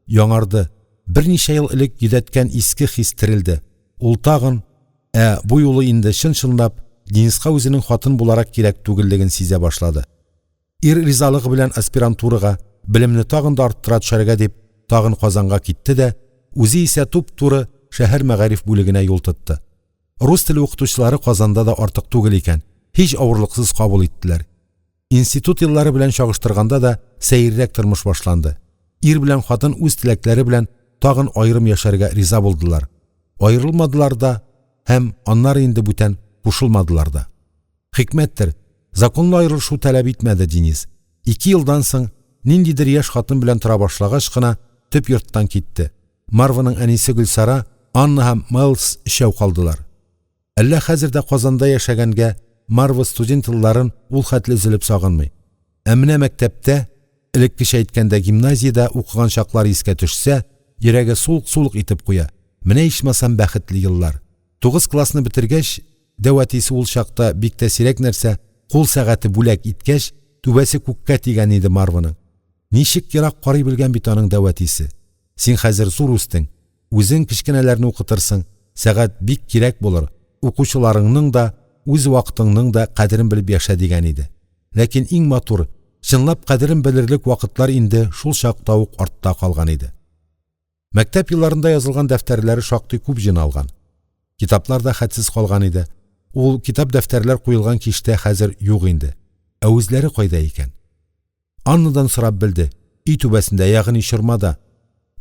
Яңарды. Берничә ел элек йөдәткән иске хис терелде. Ул тагын, Ә бу юлы инде чын-чынлап Дениска үзенең хатын буларак кирәк түгеллеген сизә башлады. Ир ризалыгы белән аспирантурага, белемне тагын да арттыра төшәргә дип, тагын Казанга китте дә, үзе исә туп-туры шәһәр мәгариф бүлегенә юл тотты. Рус теле укытучылары Казанда да артык түгел икән, һич авырлыксыз кабул иттеләр. Институт еллары белән чагыштырганда да сәеррәк тормыш башланды. Ир белән хатын үз теләкләре белән тагын аерым яшәргә риза булдылар. Аерылмадылар да һәм аннары инде бүтән кушылмадылар да. Хикмәттер, законлы аерылышу таләп итмәде Денис. Ике елдан соң, ниндидер яшь хатын белән тора башлагач кына, төп йорттан китте. Марваның әнисе Гөлсара, Анна һәм Мэлс өчәү калдылар. Әллә хәзер дә Казанда яшәгәнгә Марва студент елларын ул хәтле өзелеп сагынмый. Ә менә мәктәптә, элеккечә әйткәндә гимназиядә укыган чаклары искә төшсә, йөрәге сулк-сулк итеп куя. Менә ичмасам бәхетле еллар. Тугыз классны бетергәч, дәү әтисе ул чакта бик тә сирәк нәрсә, кул сәгате бүләк иткәч, түбәсе күккә тигән иде Марваның. Ничек ерак карый белгән бит аның дәү әтисе. Син хәзер зур үстең, Үзең кечкенәләрне укытырсың, сәгать бик кирәк булыр, укучыларыңның да, үз вакытыңның да кадерен белеп яшә дигән иде. Ләкин иң матур, чынлап кадерен белерлек вакытлар инде шул чакта ук артта калган иде. Мәктәп елларында язылган дәфтәрләре шактый күп җыйналган. Китаплар да хәтсез калган иде. Ул китап-дәфтәрләр куелган киштә хәзер юк инде. Ә үзләре кайда икән? Аннадан сорап белде, өй түбәсендә, ягъни чормада.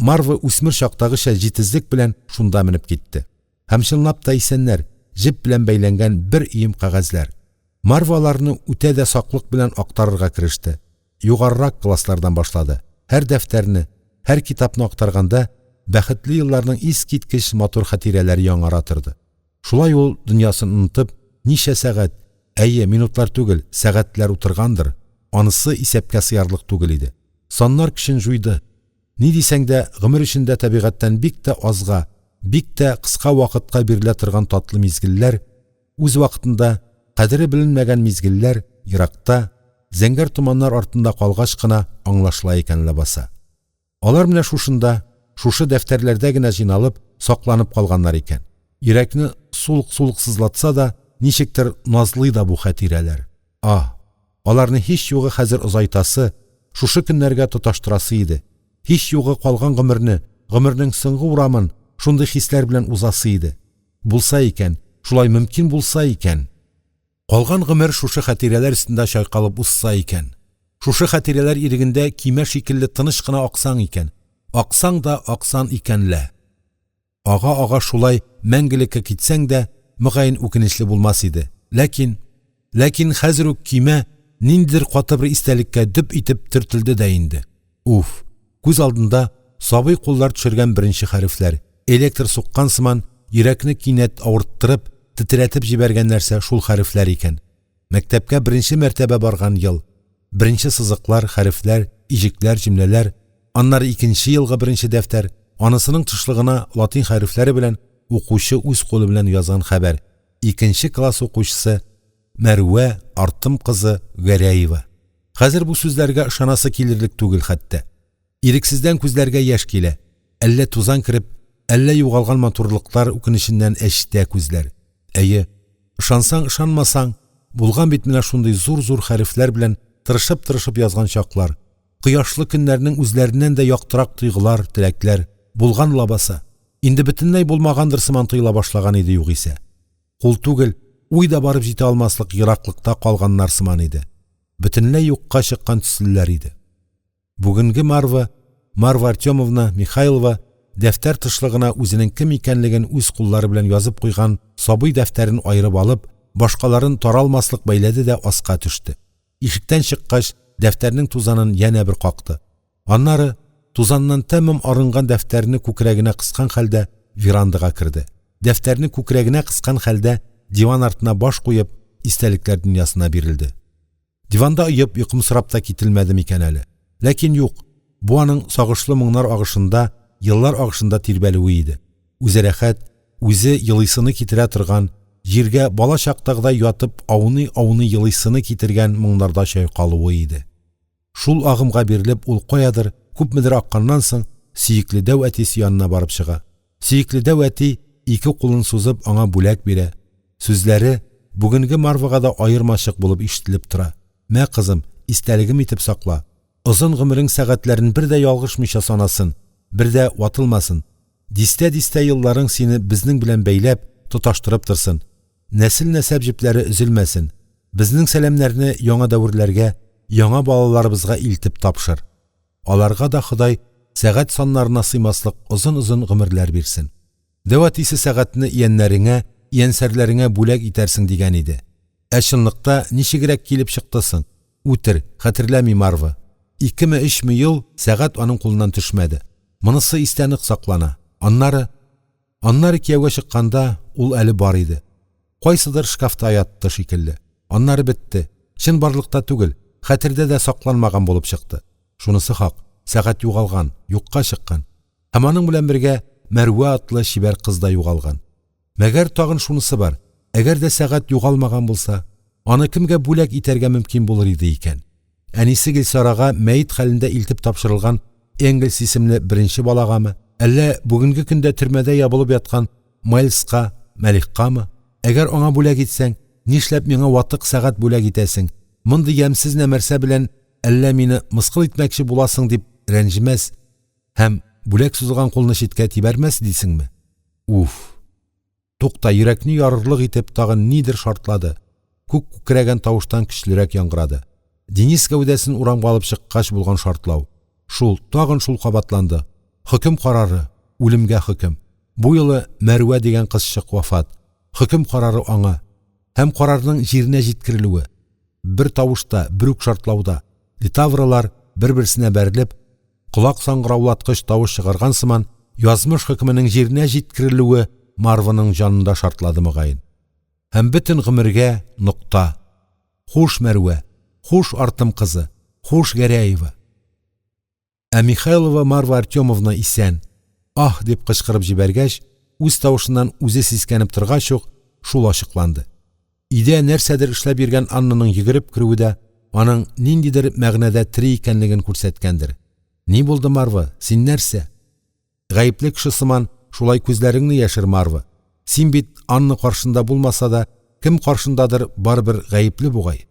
Марва үсмер чактагыча җитезлек белән шунда менеп китте. Һәм чынлап та исәннәр, җеп белән бәйләнгән бер өем кәгазьләр. Марва аларны үтә дә саклык белән актарырга кереште. Югарырак класслардан башлады. Һәр дәфтәрне, һәр китапны актарганда, бәхетле елларның искиткеч матур хатирәләре яңара торды. Шулай ул, дөньясын онытып, ничә сәгать, әйе, минутлар түгел, сәгатьләр утыргандыр, анысы исәпкә сыярлык түгел иде. Саннар көчен җуйды. Ни дисәң дә, гомер эчендә табигатьтән бик тә азга, бик тә кыска вакытка бирелә торган татлы мизгелләр, үз вакытында кадере беленмәгән мизгелләр еракта, зәңгәр томаннар артында калгач кына аңлашыла икән ләбаса. Алар менә шушында, шушы дәфтәрләрдә генә җыйналып, сакланып калганнар икән. Йөрәкне сулык-сулык сызлатса да, ничектер назлый да бу хатирәләр. Аһ! Аларны һич югы хәзер озайтасы, шушы көннәргә тоташтырасы иде. Һич югы калган гомерне, гомернең соңгы урамын шундый хисләр белән узасы иде. Булса икән, шулай мөмкин булса икән! Калган гомер шушы хатирәләр өстендә чайкалып узса икән! Шушы хатирәләр ирегендә көймә шикелле тыныч кына аксаң икән! Аксаң да аксан икән лә! Ага-ага шулай мәңгелеккә китсәң дә, мөгаен, үкенечле булмас иде. Ләкин, ләкин хәзер үк көймә ниндидер каты бер истәлеккә дөп итеп төртелде дә инде. Уф! Күз алдында сабый куллар төшергән беренче хәрефләр, электр суккан сыман, йөрәкне кинәт авырттырып, тетрәтеп җибәргән нәрсә шул хәрефләр икән. Мәктәпкә беренче мәртәбә барган ел, беренче сызыклар, хәрефләр, иҗекләр, җөмләләр, аннары икенче елгы беренче дәфтәр, анысының тышлыгына латин хәрефләре белән укучы үз кулы белән язган хәбәр, икенче класс укучысы Мәрвә Артым кызы Гәрәева. Хәзер бу сүзләргә ышанасы килерлек түгел хәтта. Ирексездән күзләргә яшь килә. Әллә тузан кереп, әллә югалган матурлыклар үкенеченнән әчетә күзләр. Әйе, ышансаң-ышанмасаң, булган бит менә шундый зур-зур хәрефләр белән тырышып-тырышып язган чаклар, кояшлы көннәрнең үзләреннән дә яктырак тойгылар, теләкләр булган лабаса. Инде бөтенләй булмагандыр сыман тоела башлаган иде югыйсә. Кул түгел, уй да барып җитә алмаслык ераклыкта калганнар сыман иде. Бөтенләй юкка чыккан төслеләр иде. Бүгенге Марва, Марва Артемовна Михайлова дәфтәр тышлыгына үзенең кем икәнлеген үз куллары белән язып куйган сабый дәфтәрен аерып алып, башкаларын таралмаслык бәйләде дә аска төште. Ишектән чыккач, дәфтәрнең тузанын янә бер какты. Аннары, тузаннан тәмам арынган дәфтәрне күкрәгенә кыскан хәлдә верандага керде. Дәфтәрне күкрәгенә кыскан хәлдә диван артына баш куеп, истәлекләр дөньясына бирелде. Диванда оеп йокымсырап та кителмәде микән әле? Ләкин юк, бу аның сагышлы моңнар агышында, еллар агышында тирбәлүе иде. Үзе рәхәт, үзе елыйсыны китерә торган, җиргә бала чактагыдай ятып ауный-ауный елыйсыны китергән моңнарда чайкалуы иде. Шул агымга бирелеп ул каядыр, күпмедер акканнан соң, сөекле дәү әтисе янына барып чыга. Сөекле дәү әти ике кулын сузып аңа бүләк бирә. Сүзләре бүгенге Марвага да аермачык булып ишетелеп тора. Мә, кызым, истәлегем итеп сакла. Озын гомерең сәгатьләрен бер дә ялгышмыйча санасын, бер дә ватылмасын. Дистә-дистә елларың сине безнең белән бәйләп, тоташтырып торсын. Нәсел-нәсәп җепләре өзелмәсен. Безнең сәламнәрне яңа дәверләргә, яңа балаларыбызга илтеп тапшыр. Аларга да Ходай сәгать саннарына сыймаслык озын-озын гомерләр бирсен. Дәү әтисе сәгатьне ияннәреңә, иянсәрләреңә бүләк итәрсең дигән иде. Ә чынлыкта ничегрәк килеп чыкты соң? Үтер, хәтерләми Марва. Икеме-өчме ел сәгать аның кулыннан төшмәде. Монысы истә нык саклана. Аннары Аннары кияүгә чыкканда ул әле бар иде. Кайсыдыр шкафта ятты шикелле. Аннары бетте. Чынбарлыкта түгел, хәтердә дә сакланмаган булып чыкты. Шунысы хак, сәгать югалган, юкка чыккан. Һәм аның белән бергә Мәрвә атлы чибәр кыз да югалган. Мәгәр тагын шунысы бар, әгәр дә сәгать югалмаган булса, аны кемгә бүләк итәргә мөмкин булыр иде икән? Әнисе Гөлсарага мәет хәлендә илтеп тапшырылган Энгельс исемле беренче балагамы, әллә бүгенге көндә төрмәдә ябылып яткан Майльска, Мәлихкамы? Әгәр аңа бүләк итсәң, нишләп миңа ватык сәгать бүләк итәсең? Мондый ямьсез нәмәрсә белән әллә мине мыскыл итмәкче буласың дип рәнҗемәс һәм бүләк сузылган кулны читкә тибәрмәс дисеңме? Уф! Тукта, йөрәкне ярырлык итеп тагын нидер шартлады. Күк күкрәгән тавыштан көчлерәк яңгырады. Денис гәүдәсен урамга алып чыккач булган шартлау. Шул, тагын шул кабатланды. Хөкем карары, үлемгә хөкем. Бу юлы Мәрвә дигән кызчык вафат. Хөкем карары аңа. Һәм карарның җиренә җиткерелүе. Бер тавышта, бер үк шартлауда. Литавралар бер-берсенә бәрелеп, колак саңгыраулаткыч тавыш чыгарган сыман, язмыш хөкеменең җиренә җиткерелүе Марваның җанында шартлады мөгаен. Һәм бөтен гомергә нокта. Хуш, Мәрвә! Хуш, Артым кызы! Хуш, Гәрәева! Ә Михайлова Марва Артемовна исән. Аһ! дип кычкырып җибәргәч, үз тавышыннан үзе сискәнеп торгач ук, шул ачыкланды. Өйдә нәрсәдер эшләп йөргән Аннаның йөгереп керүе дә аның ниндидер мәгънәдә тере икәнлеген күрсәткәндер. Ни булды, Марва? Син нәрсә? Гаепле кеше сыман шулай күзләреңне яшер, Марва. Син бит Анна каршында булмаса да, Кем каршындадыр барыбер гаепле бугай.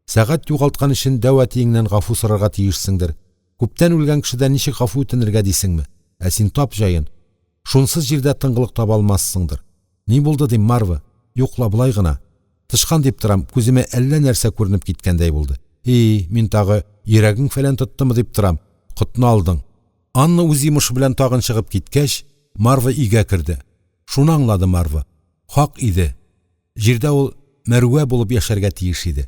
Сәгать югалткан өчен дәү әтиеңнән гафу сорарга тиешсеңдер. Күптән үлгән кешедән ничек гафу үтенергә дисеңме? Ә син тап җаен. Шунсыз җирдә тынгылык таба алмассыңдыр. Ни булды дим, Марва? Юк ла, болай гына. Тычкан дип торам, күземә әллә нәрсә күренеп киткәндәй булды. И, мин тагы йөрәгең фәлән тоттымы дип торам. Котны алдың. Анна үз йомышы белән тагын чыгып киткәч, Марва өйгә керде. Шуны аңлады Марва. Хак иде. Җирдә ул Мәрвә булып яшәргә тиеш иде.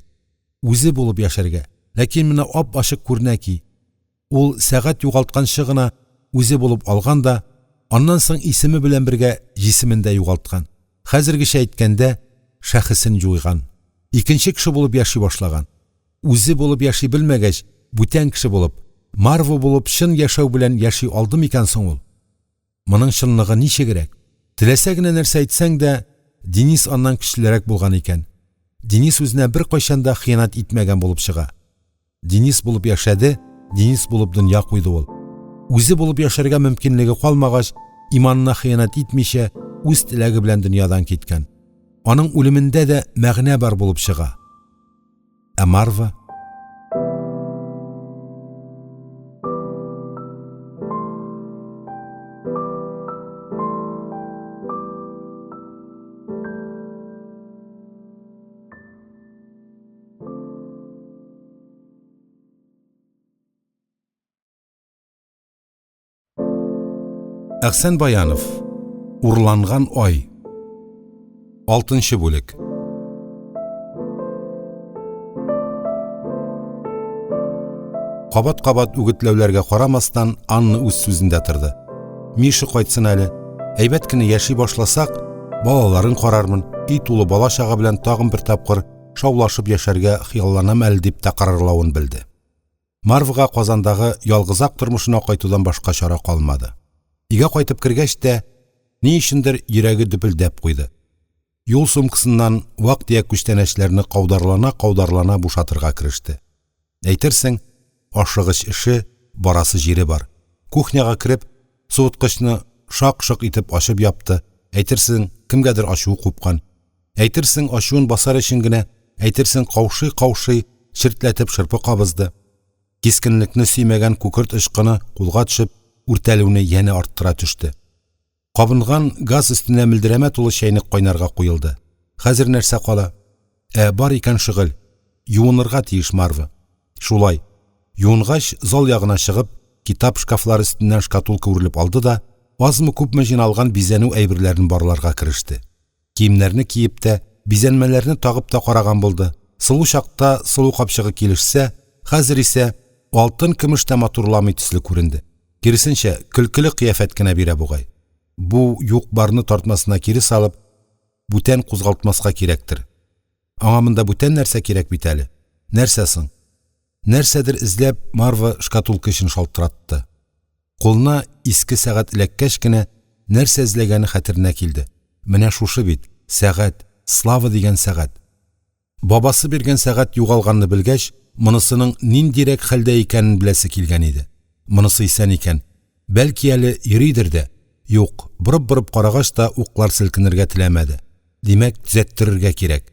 Үзе булып яшәргә. Ләкин менә ап-ачык күренә ки, ул сәгать югалтканчы гына үзе булып алган да, аннан соң исеме белән бергә җисемен дә югалткан. Хәзергечә әйткәндә, шәхесен җуйган. Икенче кеше булып яши башлаган. Үзе булып яши белмәгәч, бүтән кеше булып, Марва булып чын яшәү белән яши алды микән соң ул? Моның чынлыгы ничегрәк? Теләсә генә нәрсә әйтсәң дә, Денис аннан көчлерәк булган икән. Денис үзенә беркайчан да хыянәт итмәгән булып чыга. Денис булып яшәде, Денис булып дөнья куйды ул. Үзе булып яшәргә мөмкинлеге калмагач, иманына хыянәт итмичә, үз теләге белән дөньядан киткән. Аның үлемендә дә мәгънә бар булып чыга. Ә Марва? Әхсән Баянов. Урланган ай. 6 бүлек. Кабат-кабат үгетләүләргә карамастан, Анна үз сүзендә торды. Миша кайтсын әле. Әйбәт кенә яши башласак, балаларын карармын, өй тулы бала-чага белән тагын бер тапкыр шаулашып яшәргә хыялланам әле дип тәкрарлавын белде. Марвага Казандагы ялгызак тормышына кайтудан башка чара калмады. Өйгә кайтып кергәч тә, ни өчендер йөрәге дөпелдәп куйды. Юл сумкасыннан вак-төяк күчтәнәчләрне каударлана-каударлана бушатырга кереште. Әйтерсең, ашыгыч эше, барасы җире бар. Кухняга кереп, суыткычны шак-шок итеп ачып япты, әйтерсең, кемгәдер ачуы купкан. Әйтерсең, ачуын басар өчен генә, әйтерсең, каушый-каушый, чертләтеп шырпы кабызды. Кискенлекне сөймәгән күкерт очкыны кулга төшеп, үртәлүне янә арттыра төште. Кабынган газ өстенә мөлдерәмә тулы чәйнек кайнарга куелды. Хәзер нәрсә кала? Ә, бар икән шөгыль. Юынырга тиеш Марва. Шулай. Юынгач, зал ягына чыгып, китап шкафлары өстеннән шкатулка үрелеп алды да, азмы-күпме җыйналган бизәнү әйберләрен барларга кереште. Киемнәрне киеп тә, бизәнмәләрне тагып та караган булды. Сылу чакта сылу капчыгы килешсә, хәзер исә алтын-көмеш тә матурламый төсле күренде. Киресенчә, көлкеле кыяфәт кенә бирә бугай. Бу юк-барны тартмасына кире салып, бүтән кузгалтмаска кирәктер. Аңа монда бүтән нәрсә кирәк бит әле. Нәрсә соң? Нәрсәдер эзләп, Марва шкатулка эчен шалтыратты. Кулына иске сәгать эләккәч кенә, нәрсә эзләгәне хәтеренә килде. Менә шушы бит, сәгать, Слава дигән сәгать. Бабасы биргән сәгать югалганны белгәч, монысының ниндирәк хәлдә икәнен беләсе килгән иде. Монысы исән икән. Бәлки әле йөридер дә. Юк, борып-борып карагач та уклар селкенергә теләмәде. Димәк, төзәттерергә кирәк.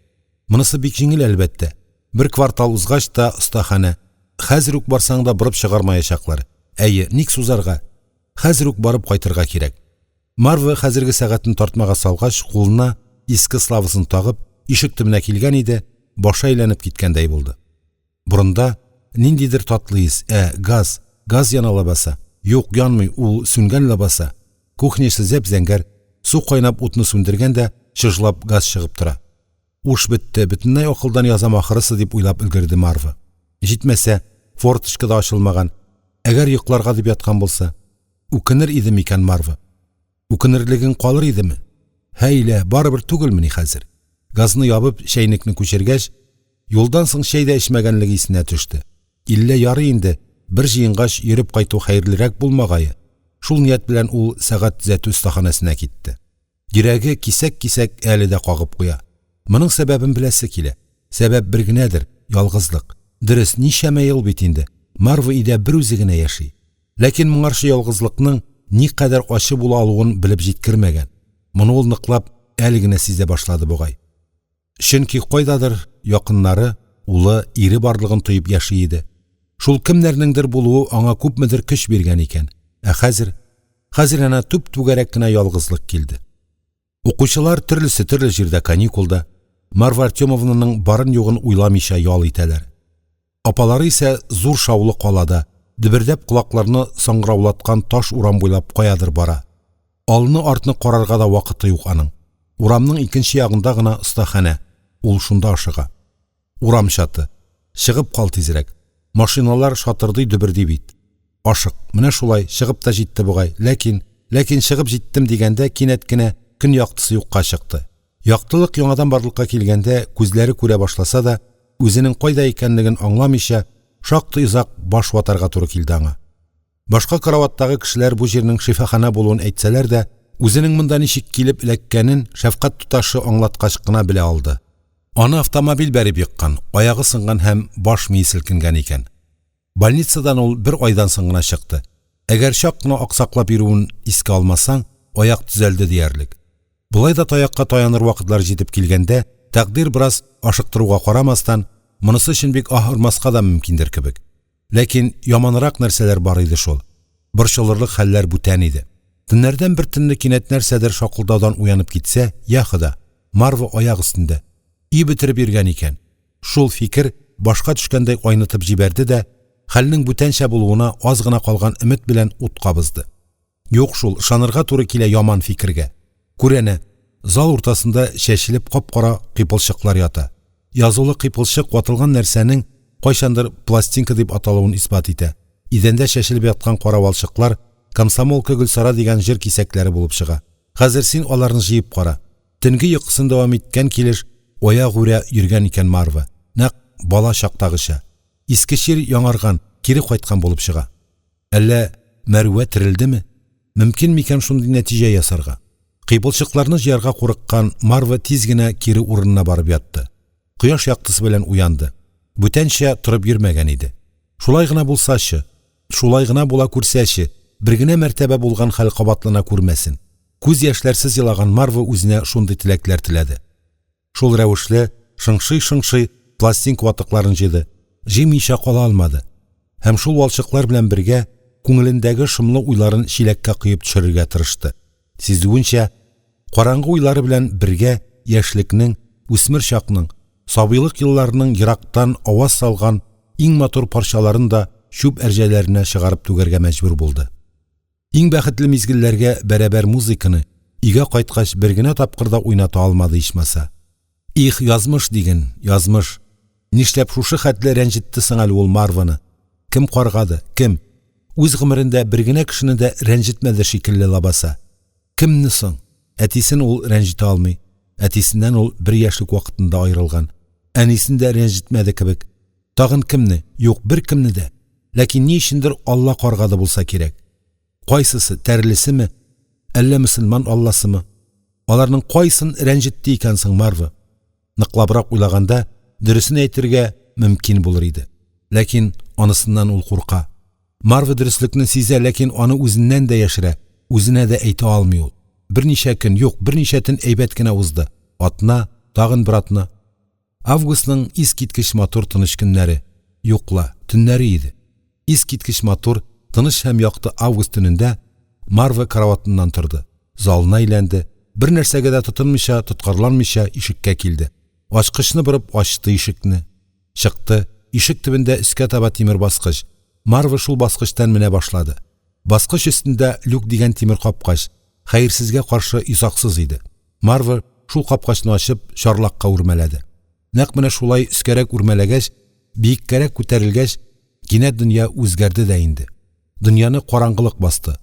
Монысы бик җиңел, әлбәттә. Бер квартал узгач та остаханә. Хәзер үк барсаң да борып чыгармаячаклар. Әйе, ник сузарга? Хәзер үк барып кайтырга кирәк. Марва хәзерге сәгатен тартмага салгач, кулына иске славасын тагып, ишек төбенә килгән иде, башы әйләнеп киткәндәй булды. Борында ниндидер татлы ис, ә, газ, газ яна лабаса. Юк, янмый, ул сүнгән лабаса. Кухнясы зәп-зәңгәр, су кайнап утны сүндергән дә, чыжлап газ чыгып тора. Уш бетте, бөтенләй акылдан язам ахырысы дип уйлап өлгерде Марва. Җитмәсә, форточка да ачылмаган. Әгәр йокларга дип яткан булса, үкенер иде микән Марва? Үкенерлегең калыр идеме? Һәй лә, барыбер түгелмени хәзер? Газны ябып, чәйнекне күчергәч, юлдан соң чәй дә эчмәгәнлеге исенә төште. Иллә ярый инде, бер җыенгач йөреп кайту хәерлерәк булмагае. Шул ният белән ул сәгать төзәтү остаханәсенә китте. Йөрәге кисәк-кисәк әле дә кагып куя. Моның сәбәбен беләсе килә. Сәбәп бер генәдер, ялгызлык. Дөрес, ничәмә ел бит инде, Марва өйдә берүзе генә яши. Ләкин моңарчы ялгызлыкның никадәр ачы була алуын белеп җиткермәгән. Моны ул ныклап әле генә сизә башлады бугай. Чөнки кайдадыр якыннары, улы, ире барлыгын тоеп яши иде. Шул кемнәрнеңдер булуы аңа күпмедер көч биргән икән. Ә хәзер, хәзер әнә түп-түгәрәк кенә ялгызлык килде. Укучылар төрлесе төрле җирдә каникулда, Марфа Артемовнаның барын-югын уйламыйча ял итәләр. Апалары исә зур шаулы калада, дөбердәп колакларны саңгыраулаткан таш урам буйлап каядыр бара. Алны-артны карарга да вакыты юк аның. Урамның икенче ягында гына остаханә. Ул шунда ашыга. Урам чаты. Чыгып кал тизрәк. Машиналар шатырдый дөберди бит. Ашык. Менә шулай чыгып та җитте бугай. Ләкин, ләкин чыгып җиттем дигәндә кинәт кенә көн яктысы юкка чыкты. Яктылык яңадан барлыкка килгәндә күзләре күрә башласа да, үзенең кайда икәнлеген аңламыйча, шактый озак баш ватарга туры килде аңа. Башка караваттагы кешеләр бу җирнең шифахана булуын әйтсәләр дә, үзенең монда ничек килеп эләккәнен шәфкать туташы аңлаткач кына белә алды. Аны автомобиль бәреп еккан, аягы сынган һәм баш мие селкенгән икән. Больницадан ул бер айдан соң гына чыкты. Әгәр чак кына аксаклап йөрүен искә алмасаң, аяк төзәлде диярлек. Болай да таякка таяныр вакытлар җитеп килгәндә, тәкъдир бераз ашыктыруга карамастан, монысы өчен бик аһ ормаска да мөмкиндер кебек. Ләкин яманрак нәрсәләр бар иде шул. Борчылырлык хәлләр бүтән иде. Төннәрдән бер төнне кинәт нәрсәдер шакылдаудан уянып китсә, я Хода, Марва аяк өстендә. Өй бетереп йөргән икән. Шул фикер башка төшкәндәй айнытып җибәрде дә, хәлнең бүтәнчә булуына аз гына калган өмет белән ут кабызды. Юк шул, ышанырга туры килә яман фикергә. Күр әнә, зал уртасында чәчелеп кап-кара кыйпылчыклар ята. Язулы кыйпылчык ватылган нәрсәнең кайчандыр пластинка дип аталуын исбат итә. Идәндә чәчелеп яткан кара валчыклар Комсомолка Гөлсара дигән җыр кисәкләре булып чыга. Хәзер син аларны җыеп кара. Төнге йокысын дәвам иткән килеш аягүрә йөргән икән Марва. Нәкъ бала чактагыча. Иске чир яңарган, кире кайткан булып чыга. Әллә Мәрүә терелдеме? Мөмкин микән шундый нәтиҗә ясарга? Кыйпылчыкларны җыярга курыккан Марва тиз генә кире урынына барып ятты. Кояш яктысы белән уянды. Бүтәнчә торып йөрмәгән иде. Шулай гына булсачы, шулай гына була күрсәче, бер генә мәртәбә булган хәл кабатлана күрмәсен. Күз яшьләрсез елаган Марва үзенә шундый теләкләр теләде. Шул рәвешле, шыңшый-шыңшый, пластинка ватыкларын җыйды. Җыймыйча кала алмады. Һәм шул валчыклар белән бергә күңелендәге шомлы уйларын чиләккә коеп төшерергә тырышты. Сизүенчә, караңгы уйлары белән бергә яшьлекнең, үсмер чакның, сабыйлык елларының ерактан аваз салган иң матур парчаларын да чүп әрҗәләренә чыгарып түгәргә мәҗбүр булды. Иң бәхетле мизгелләргә бәрабәр музыканы өйгә кайткач бер генә тапкыр да уйната алмады ичмаса. Их, язмыш диген, язмыш. Нишләп шушы хәтле рәнҗетте соң әле ул Марваны? Кем каргады, кем? Үз гомерендә бер генә кешене дә рәнҗетмәде шикелле лабаса. Кемне соң? Әтисен ул рәнҗетә алмый. Әтисеннән ул бер яшьлек вакытында аерылган. Әнисен дә рәнҗетмәде кебек. Тагын кемне? Юк, беркемне дә. Ләкин ни өчендер Алла каргады булса кирәк. Кайсысы, тәрелесеме, әллә мөселман Алласымы? Аларның кайсын рәнҗетте икән соң Марва? Ныклабрак уйлаганда, дөресен әйтергә мөмкин булыр иде. Ләкин анысыннан ул курка. Марва дөреслекне сизә, ләкин аны үзеннән дә яшерә, үзенә дә әйтә алмый ул. Берничә көн, юк, берничә төн әйбәт кенә узды. Атна, тагын бер атна. Августның искиткеч матур тыныч көннәре, юк ла, төннәре иде. Искиткеч матур, тыныч һәм якты август төнендә Марва караватыннан торды, залына әйләнде, бер нәрсәгә дә тотынмыйча, тоткарланмыйча ишеккә килде. Ачкычны борып ачты ишекне. Чыкты. Ишек төбендә өскә таба тимер баскыч. Марва шул баскычтан менә башлады. Баскыч өстендә люк дигән тимер капкач, хәерсезгә каршы йозаксыз иде. Марва шул капкачны ачып, чарлакка үрмәләде. Нәкъ менә шулай өскәрәк үрмәләгәч, биеккәрәк күтәрелгәч, кинәт дөнья үзгәрде дә инде. Дөньяны караңгылык басты.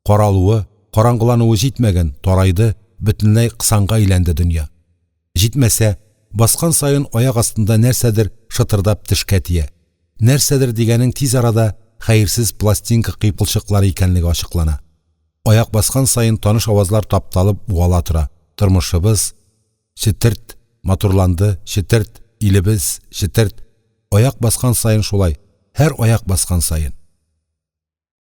Каралуы, караңгылануы җитмәгән, тарайды, бөтенләй кысанга әйләнде дөнья. Җитмәсә, баскан саен аяк астында нәрсәдер шытырдап тешкә тия. Нәрсәдер дигәнең тиз арада хәерсез пластинка кыйпылчыклары икәнлеге ачыклана. Аяк баскан саен таныш авазлар тапталып уала тора. Тормышыбыз четерт матурланды, четерт илебез, четерт. Аяк баскан саен шулай, һәр аяк баскан саен.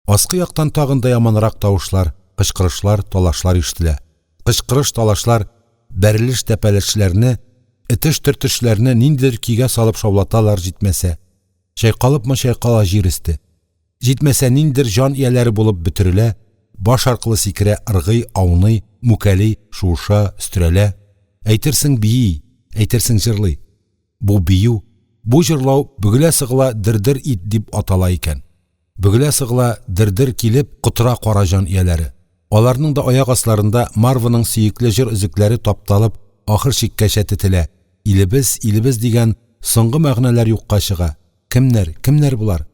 Аскы яктан тагын да яманрак тавышлар, кычкырышлар, талашлар ишетелә. Кычкырыш, талашлар, бәрелеш-тәпәлешләрне Этеш-төртешләрне ниндидер көйгә салып шаулаталар, җитмәсә. Чайкалыпмы чайкала җир өсте. Җитмәсә, ниндидер җан ияләре булып бөтерелә, баш аркылы сикерә, ыргый, ауный, мүкәли, шуыша, өстерәлә. Әйтерсең бии, әйтерсең җырлый. Бу бию, бу җырлау бөгелә-сыгыла дер-дер ит дип атала икән. Бөгелә-сыгыла дер-дер килеп котыра кара җан ияләре. Аларның да аяк асларында Марваның сөекле җыр өзекләре тапталып ахыр чиккәчә тетелә, илебез, илебез дигән соңгы мәгънәләр юкка чыга. Кемнәр, кемнәр болар?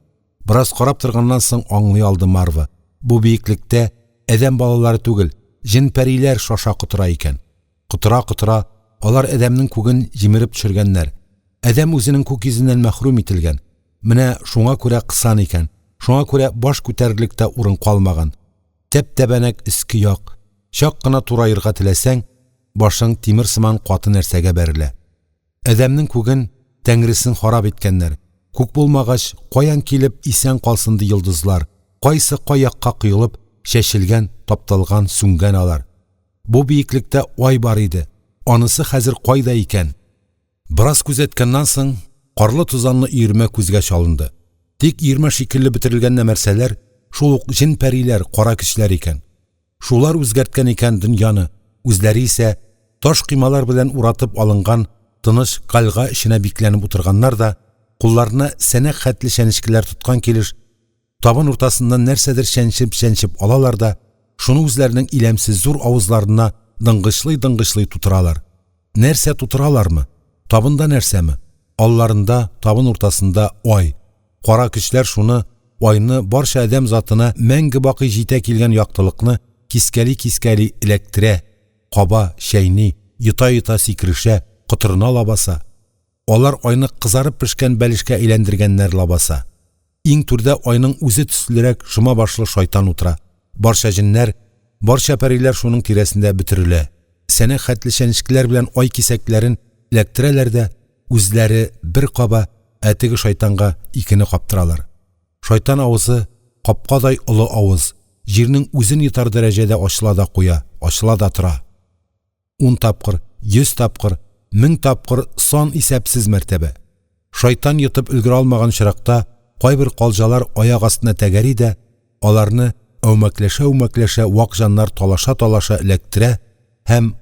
Бераз карап торганнан соң аңлый алды Марва. Бу биеклектә адәм балалары түгел, җен-пәриләр шаша котыра икән. Котыра-котыра, алар адәмнең күген җимереп төшергәннәр. Адәм үзенең күк йөзеннән мәхрүм ителгән. Менә шуңа күрә кысан икән. Шуңа күрә баш күтәрерлек тә урын калмаган. Тәп-тәбәнәк өске як. Чак кына тураерга теләсәң, башың тимер сыман каты нәрсәгә бәрелә. Адәмнең күген, Тәңресен харап иткәннәр. Күк булмагач, каян килеп исән калсын ди йолдызлар? Кайсы кай якка коелып, чәчелгән, тапталган, сүнгән алар. Бу биеклектә ай бар иде. Анысы хәзер кайда икән? Бераз күзәткәннән соң, карлы тузанлы өермә күзгә чалынды. Тик өермә шикелле бөтерелгән нәмәрсәләр шул ук җен-пәриләр, кара көчләр икән. Шулар үзгәрткән икән дөньяны, үзләре исә таш коймалар белән уратып алынган тыныч кальга эченә бикләнеп утырганнар да, кулларына сәнәк хәтле чәнечкеләр тоткан килеш, табын уртасыннан нәрсәдер чәнчеп-чәнчеп алалар да, шуны үзләренең иләмсез зур авызларына дыңгычлый-дыңгычлый тутыралар. Нәрсә тутыралармы? Табында нәрсәме? Алларында, табын уртасында ай. Кара көчләр шуны, айны, барча адәм затына мәңге бакый җитә килгән яктылыкны кискәли-кискәли эләктерә, каба, чәйни, йота-йота сикерешә, котырына лабаса. Алар айны кызарып пешкән бәлешкә әйләндергәннәр лабаса. Иң түрдә айның үзе төслерәк шома башлы шайтан утыра. Барча җеннәр, барча пәриләр шуның тирәсендә бөтерелә. Сәнәк хәтле чәнечкеләр белән ай кисәкләрен эләктерәләр дә, үзләре бер каба, ә теге шайтанга икене каптыралар. Шайтан авызы, капкадай олы авыз, җирнең үзен йотар дәрәҗәдә ачыла да куя, ачыла да тора. Ун тапкыр, 100 тапкыр, 1000 тапкыр сан исәпсез мәртәбә. Шайтан йотып өлгерә алмаган чиракта кайбер калҗалар аяк астына тәгәри дә, аларны әүмәкләшә-әүмәкләшә вак җаннар талаша-талаша эләктерә һәм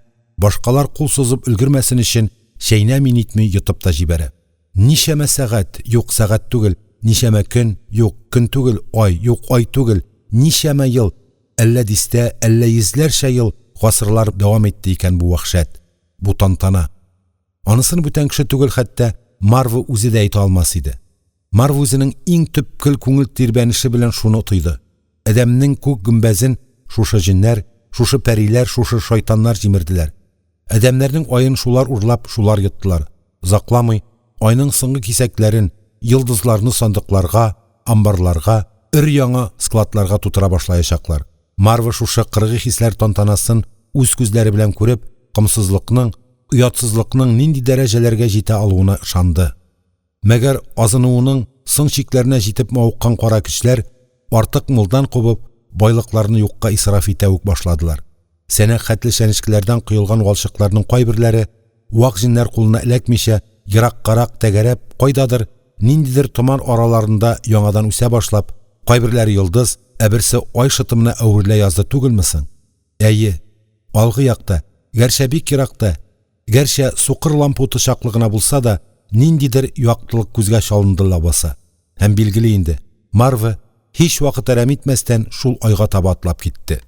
башкалар кул сузып өлгермәсен өчен чәйнәми-нитми йотып та җибәрә. Ничәмә сәгать, юк, сәгать түгел, ничәмә көн, юк, көн түгел, ай, юк, ай түгел, ничәмә ел, әллә дистә, әллә йөзләрчә ел, гасырлар дәвам итте икән бу вәхшәт, бу тантана. Анысын бүтән кеше түгел, хәтта Марва үзе дә әйтә алмас иде. Марва үзенең иң төпкел күңел тирбәнеше белән шуны тойды. Адәмнең күк гөмбәзен шушы җеннәр, шушы пәриләр, шушы шайтаннар җимерделәр. Адәмнәрнең аен шулар урлап, шулар йоттылар. Озакламый айның соңгы кисәкләрен, йолдызларны сандыкларга, амбарларга, өр-яңа складларга тутыра башлаячаклар. Марва шушы кыргый хисләр тантанасын үз күзләре белән күреп, комсызлыкның, оятсызлыкның нинди дәрәҗәләргә җитә алуына ышанды. Мәгәр азынуының соң чикләренә җитеп мавыккан кара көчләр артык мулдан кубып, байлыкларны юкка исраф итә үк башладылар. Сәнәк хәтле чәнечкеләрдән коелган валчыкларның кайберләре вак җеннәр кулына эләкмичә, ераккарак тәгәрәп, кайдадыр ниндидер томан араларында яңадан үсә башлап, кайберләре йолдыз, ә берсе ай шытымына әверелә язды түгелме соң? Әйе, алгы якта, гәрчә бик еракта, гәрчә сукыр лампа уты чаклы гына булса да, ниндидер яктылык күзгә чалынды лабаса. Һәм билгеле инде, Марва һич вакыт әрәм итмәстән шул айга таба атлап китте.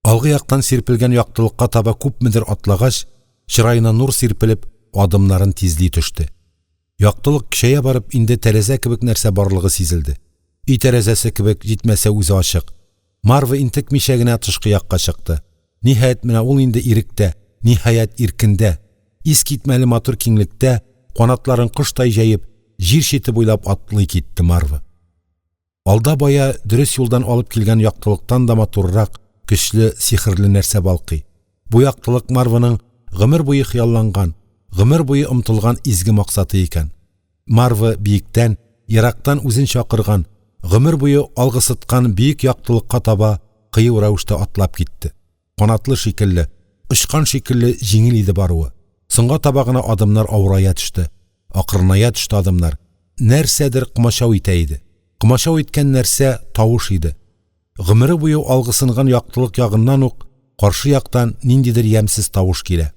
Алгы яктан сирпелгән яктылыкка таба күпмедер атлагач, чыраена нур сирпелеп, адымнарын тизли төште. Яктылык көчәя барып, инде тәрәзә кебек нәрсә барлыгы сизелде. Өй тәрәзәсе кебек, җитмәсә үзе ачык. Марва интекмичә генә тышкы якка чыкты. Ниһаять, менә ул инде иректә, ниһаять, иркендә. Искитмәле матур киңлектә, канатларын коштай җәеп, җир чите буйлап атлый китте Марва. Алда бая дөрес юлдан алып килгән яктылыктан да матуррак, көчле, сихерле нәрсә балкый. Бу яктылык Марваның гомер буе хыялланган, гомер буе омтылган изге максаты икән. Марва биектән, ерактан үзен чакырган, гомер буе алгысыткан биек яктылыкка таба кыю рәвештә атлап китте. Канатлы шикелле, очкан шикелле җиңел иде баруы. Соңга таба гына адымнар авырая төште. Акрыная төште адымнар. Нәрсәдер комачау итә иде. Комачау иткән нәрсә тавыш иде. Гомере буе алгысынган яктылык ягыннан ук каршы яктан ниндидер ямьсез тавыш килә.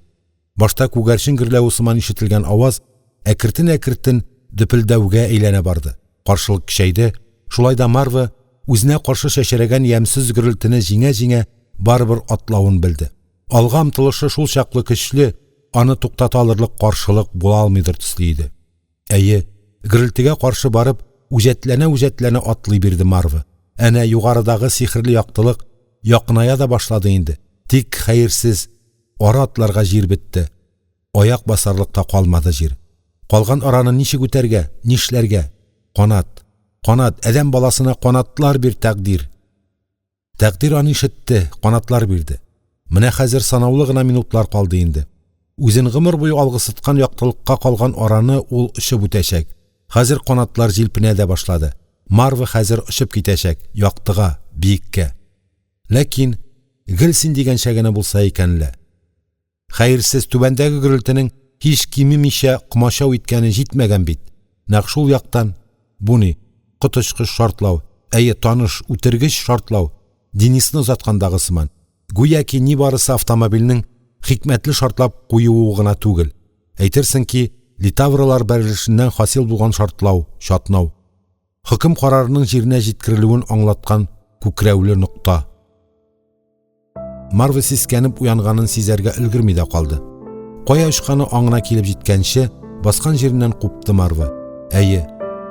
Башта күгәрчен гөрләве сыман ишетелгән аваз әкертен-әкертен дөпелдәүгә әйләнә барды. Каршылык көчәйде. Шулай да Марва үзенә каршы чәчрәгән ямьсез гөрелтене җиңә-җиңә барыбер атлавын белде. Алга омтылышы шул чаклы көчле, аны туктата алырлык каршылык була алмыйдыр төсле иде. Әйе, гөрелтегә каршы барып, үҗәтләнә-үҗәтләнә атлый бирде Марва. Әнә югарыдагы сихерле яктылык якыная да башлады инде. Тик хәерсез, ары атларга җир бетте. Аяк басарлык та калмады җир. Калган араны ничек үтәргә, нишләргә? Канат, канат, адәм баласына канатлар бир, тәкъдир. Тәкъдир аны ишетте, канатлар бирде. Менә хәзер санаулы гына минутлар калды инде. Үзен гомер буе алгысыткан яктылыкка калган араны ул очып үтәчәк. Хәзер канатлар җилпенә дә башлады. Марва хәзер очып китәчәк, яктыга, биеккә. Ләкин гел син дигәнчә генә булса икән лә. Хәерсез, түбәндәге гөрелтенең һич кимемичә комачау иткәне җитмәгән бит. Нәкъ шул яктан, бу ни, коточкыч шартлау, әйе, таныш, үтергеч шартлау, Денисны озаткандагы сыман. Гүяки нибарысы автомобильнең хикмәтле шартлап куюы гына түгел. Әйтерсең ки, литавралар бәрелешеннән хасил булган шартлау, чатнау. Хөкем карарының җиренә җиткерелүен аңлаткан күкрәүле нокта. Марва сискәнеп уянганын сизәргә өлгерми дә калды. Кая очканы аңына килеп җиткәнче, баскан җиреннән купты Марва. Әйе,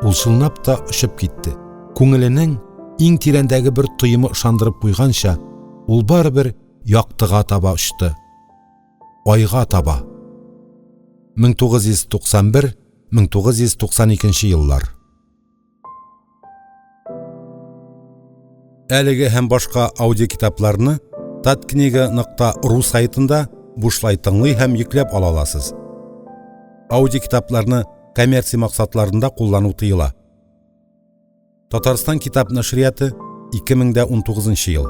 ул чынлап та очып китте. Күңеленең иң тирәндәге бер тоемы ышандырып куйганча, ул барыбер яктыга таба очты. Айга таба. 1991-1992 еллар. Әлеге һәм башка аудиокитапларны tatkniga.ru сайтында бушлай тыңлый һәм йөкләп ала аласыз. Аудиокитапларны коммерция максатларында куллану тыела. Татарстан китап нәшрияты 2019 ел.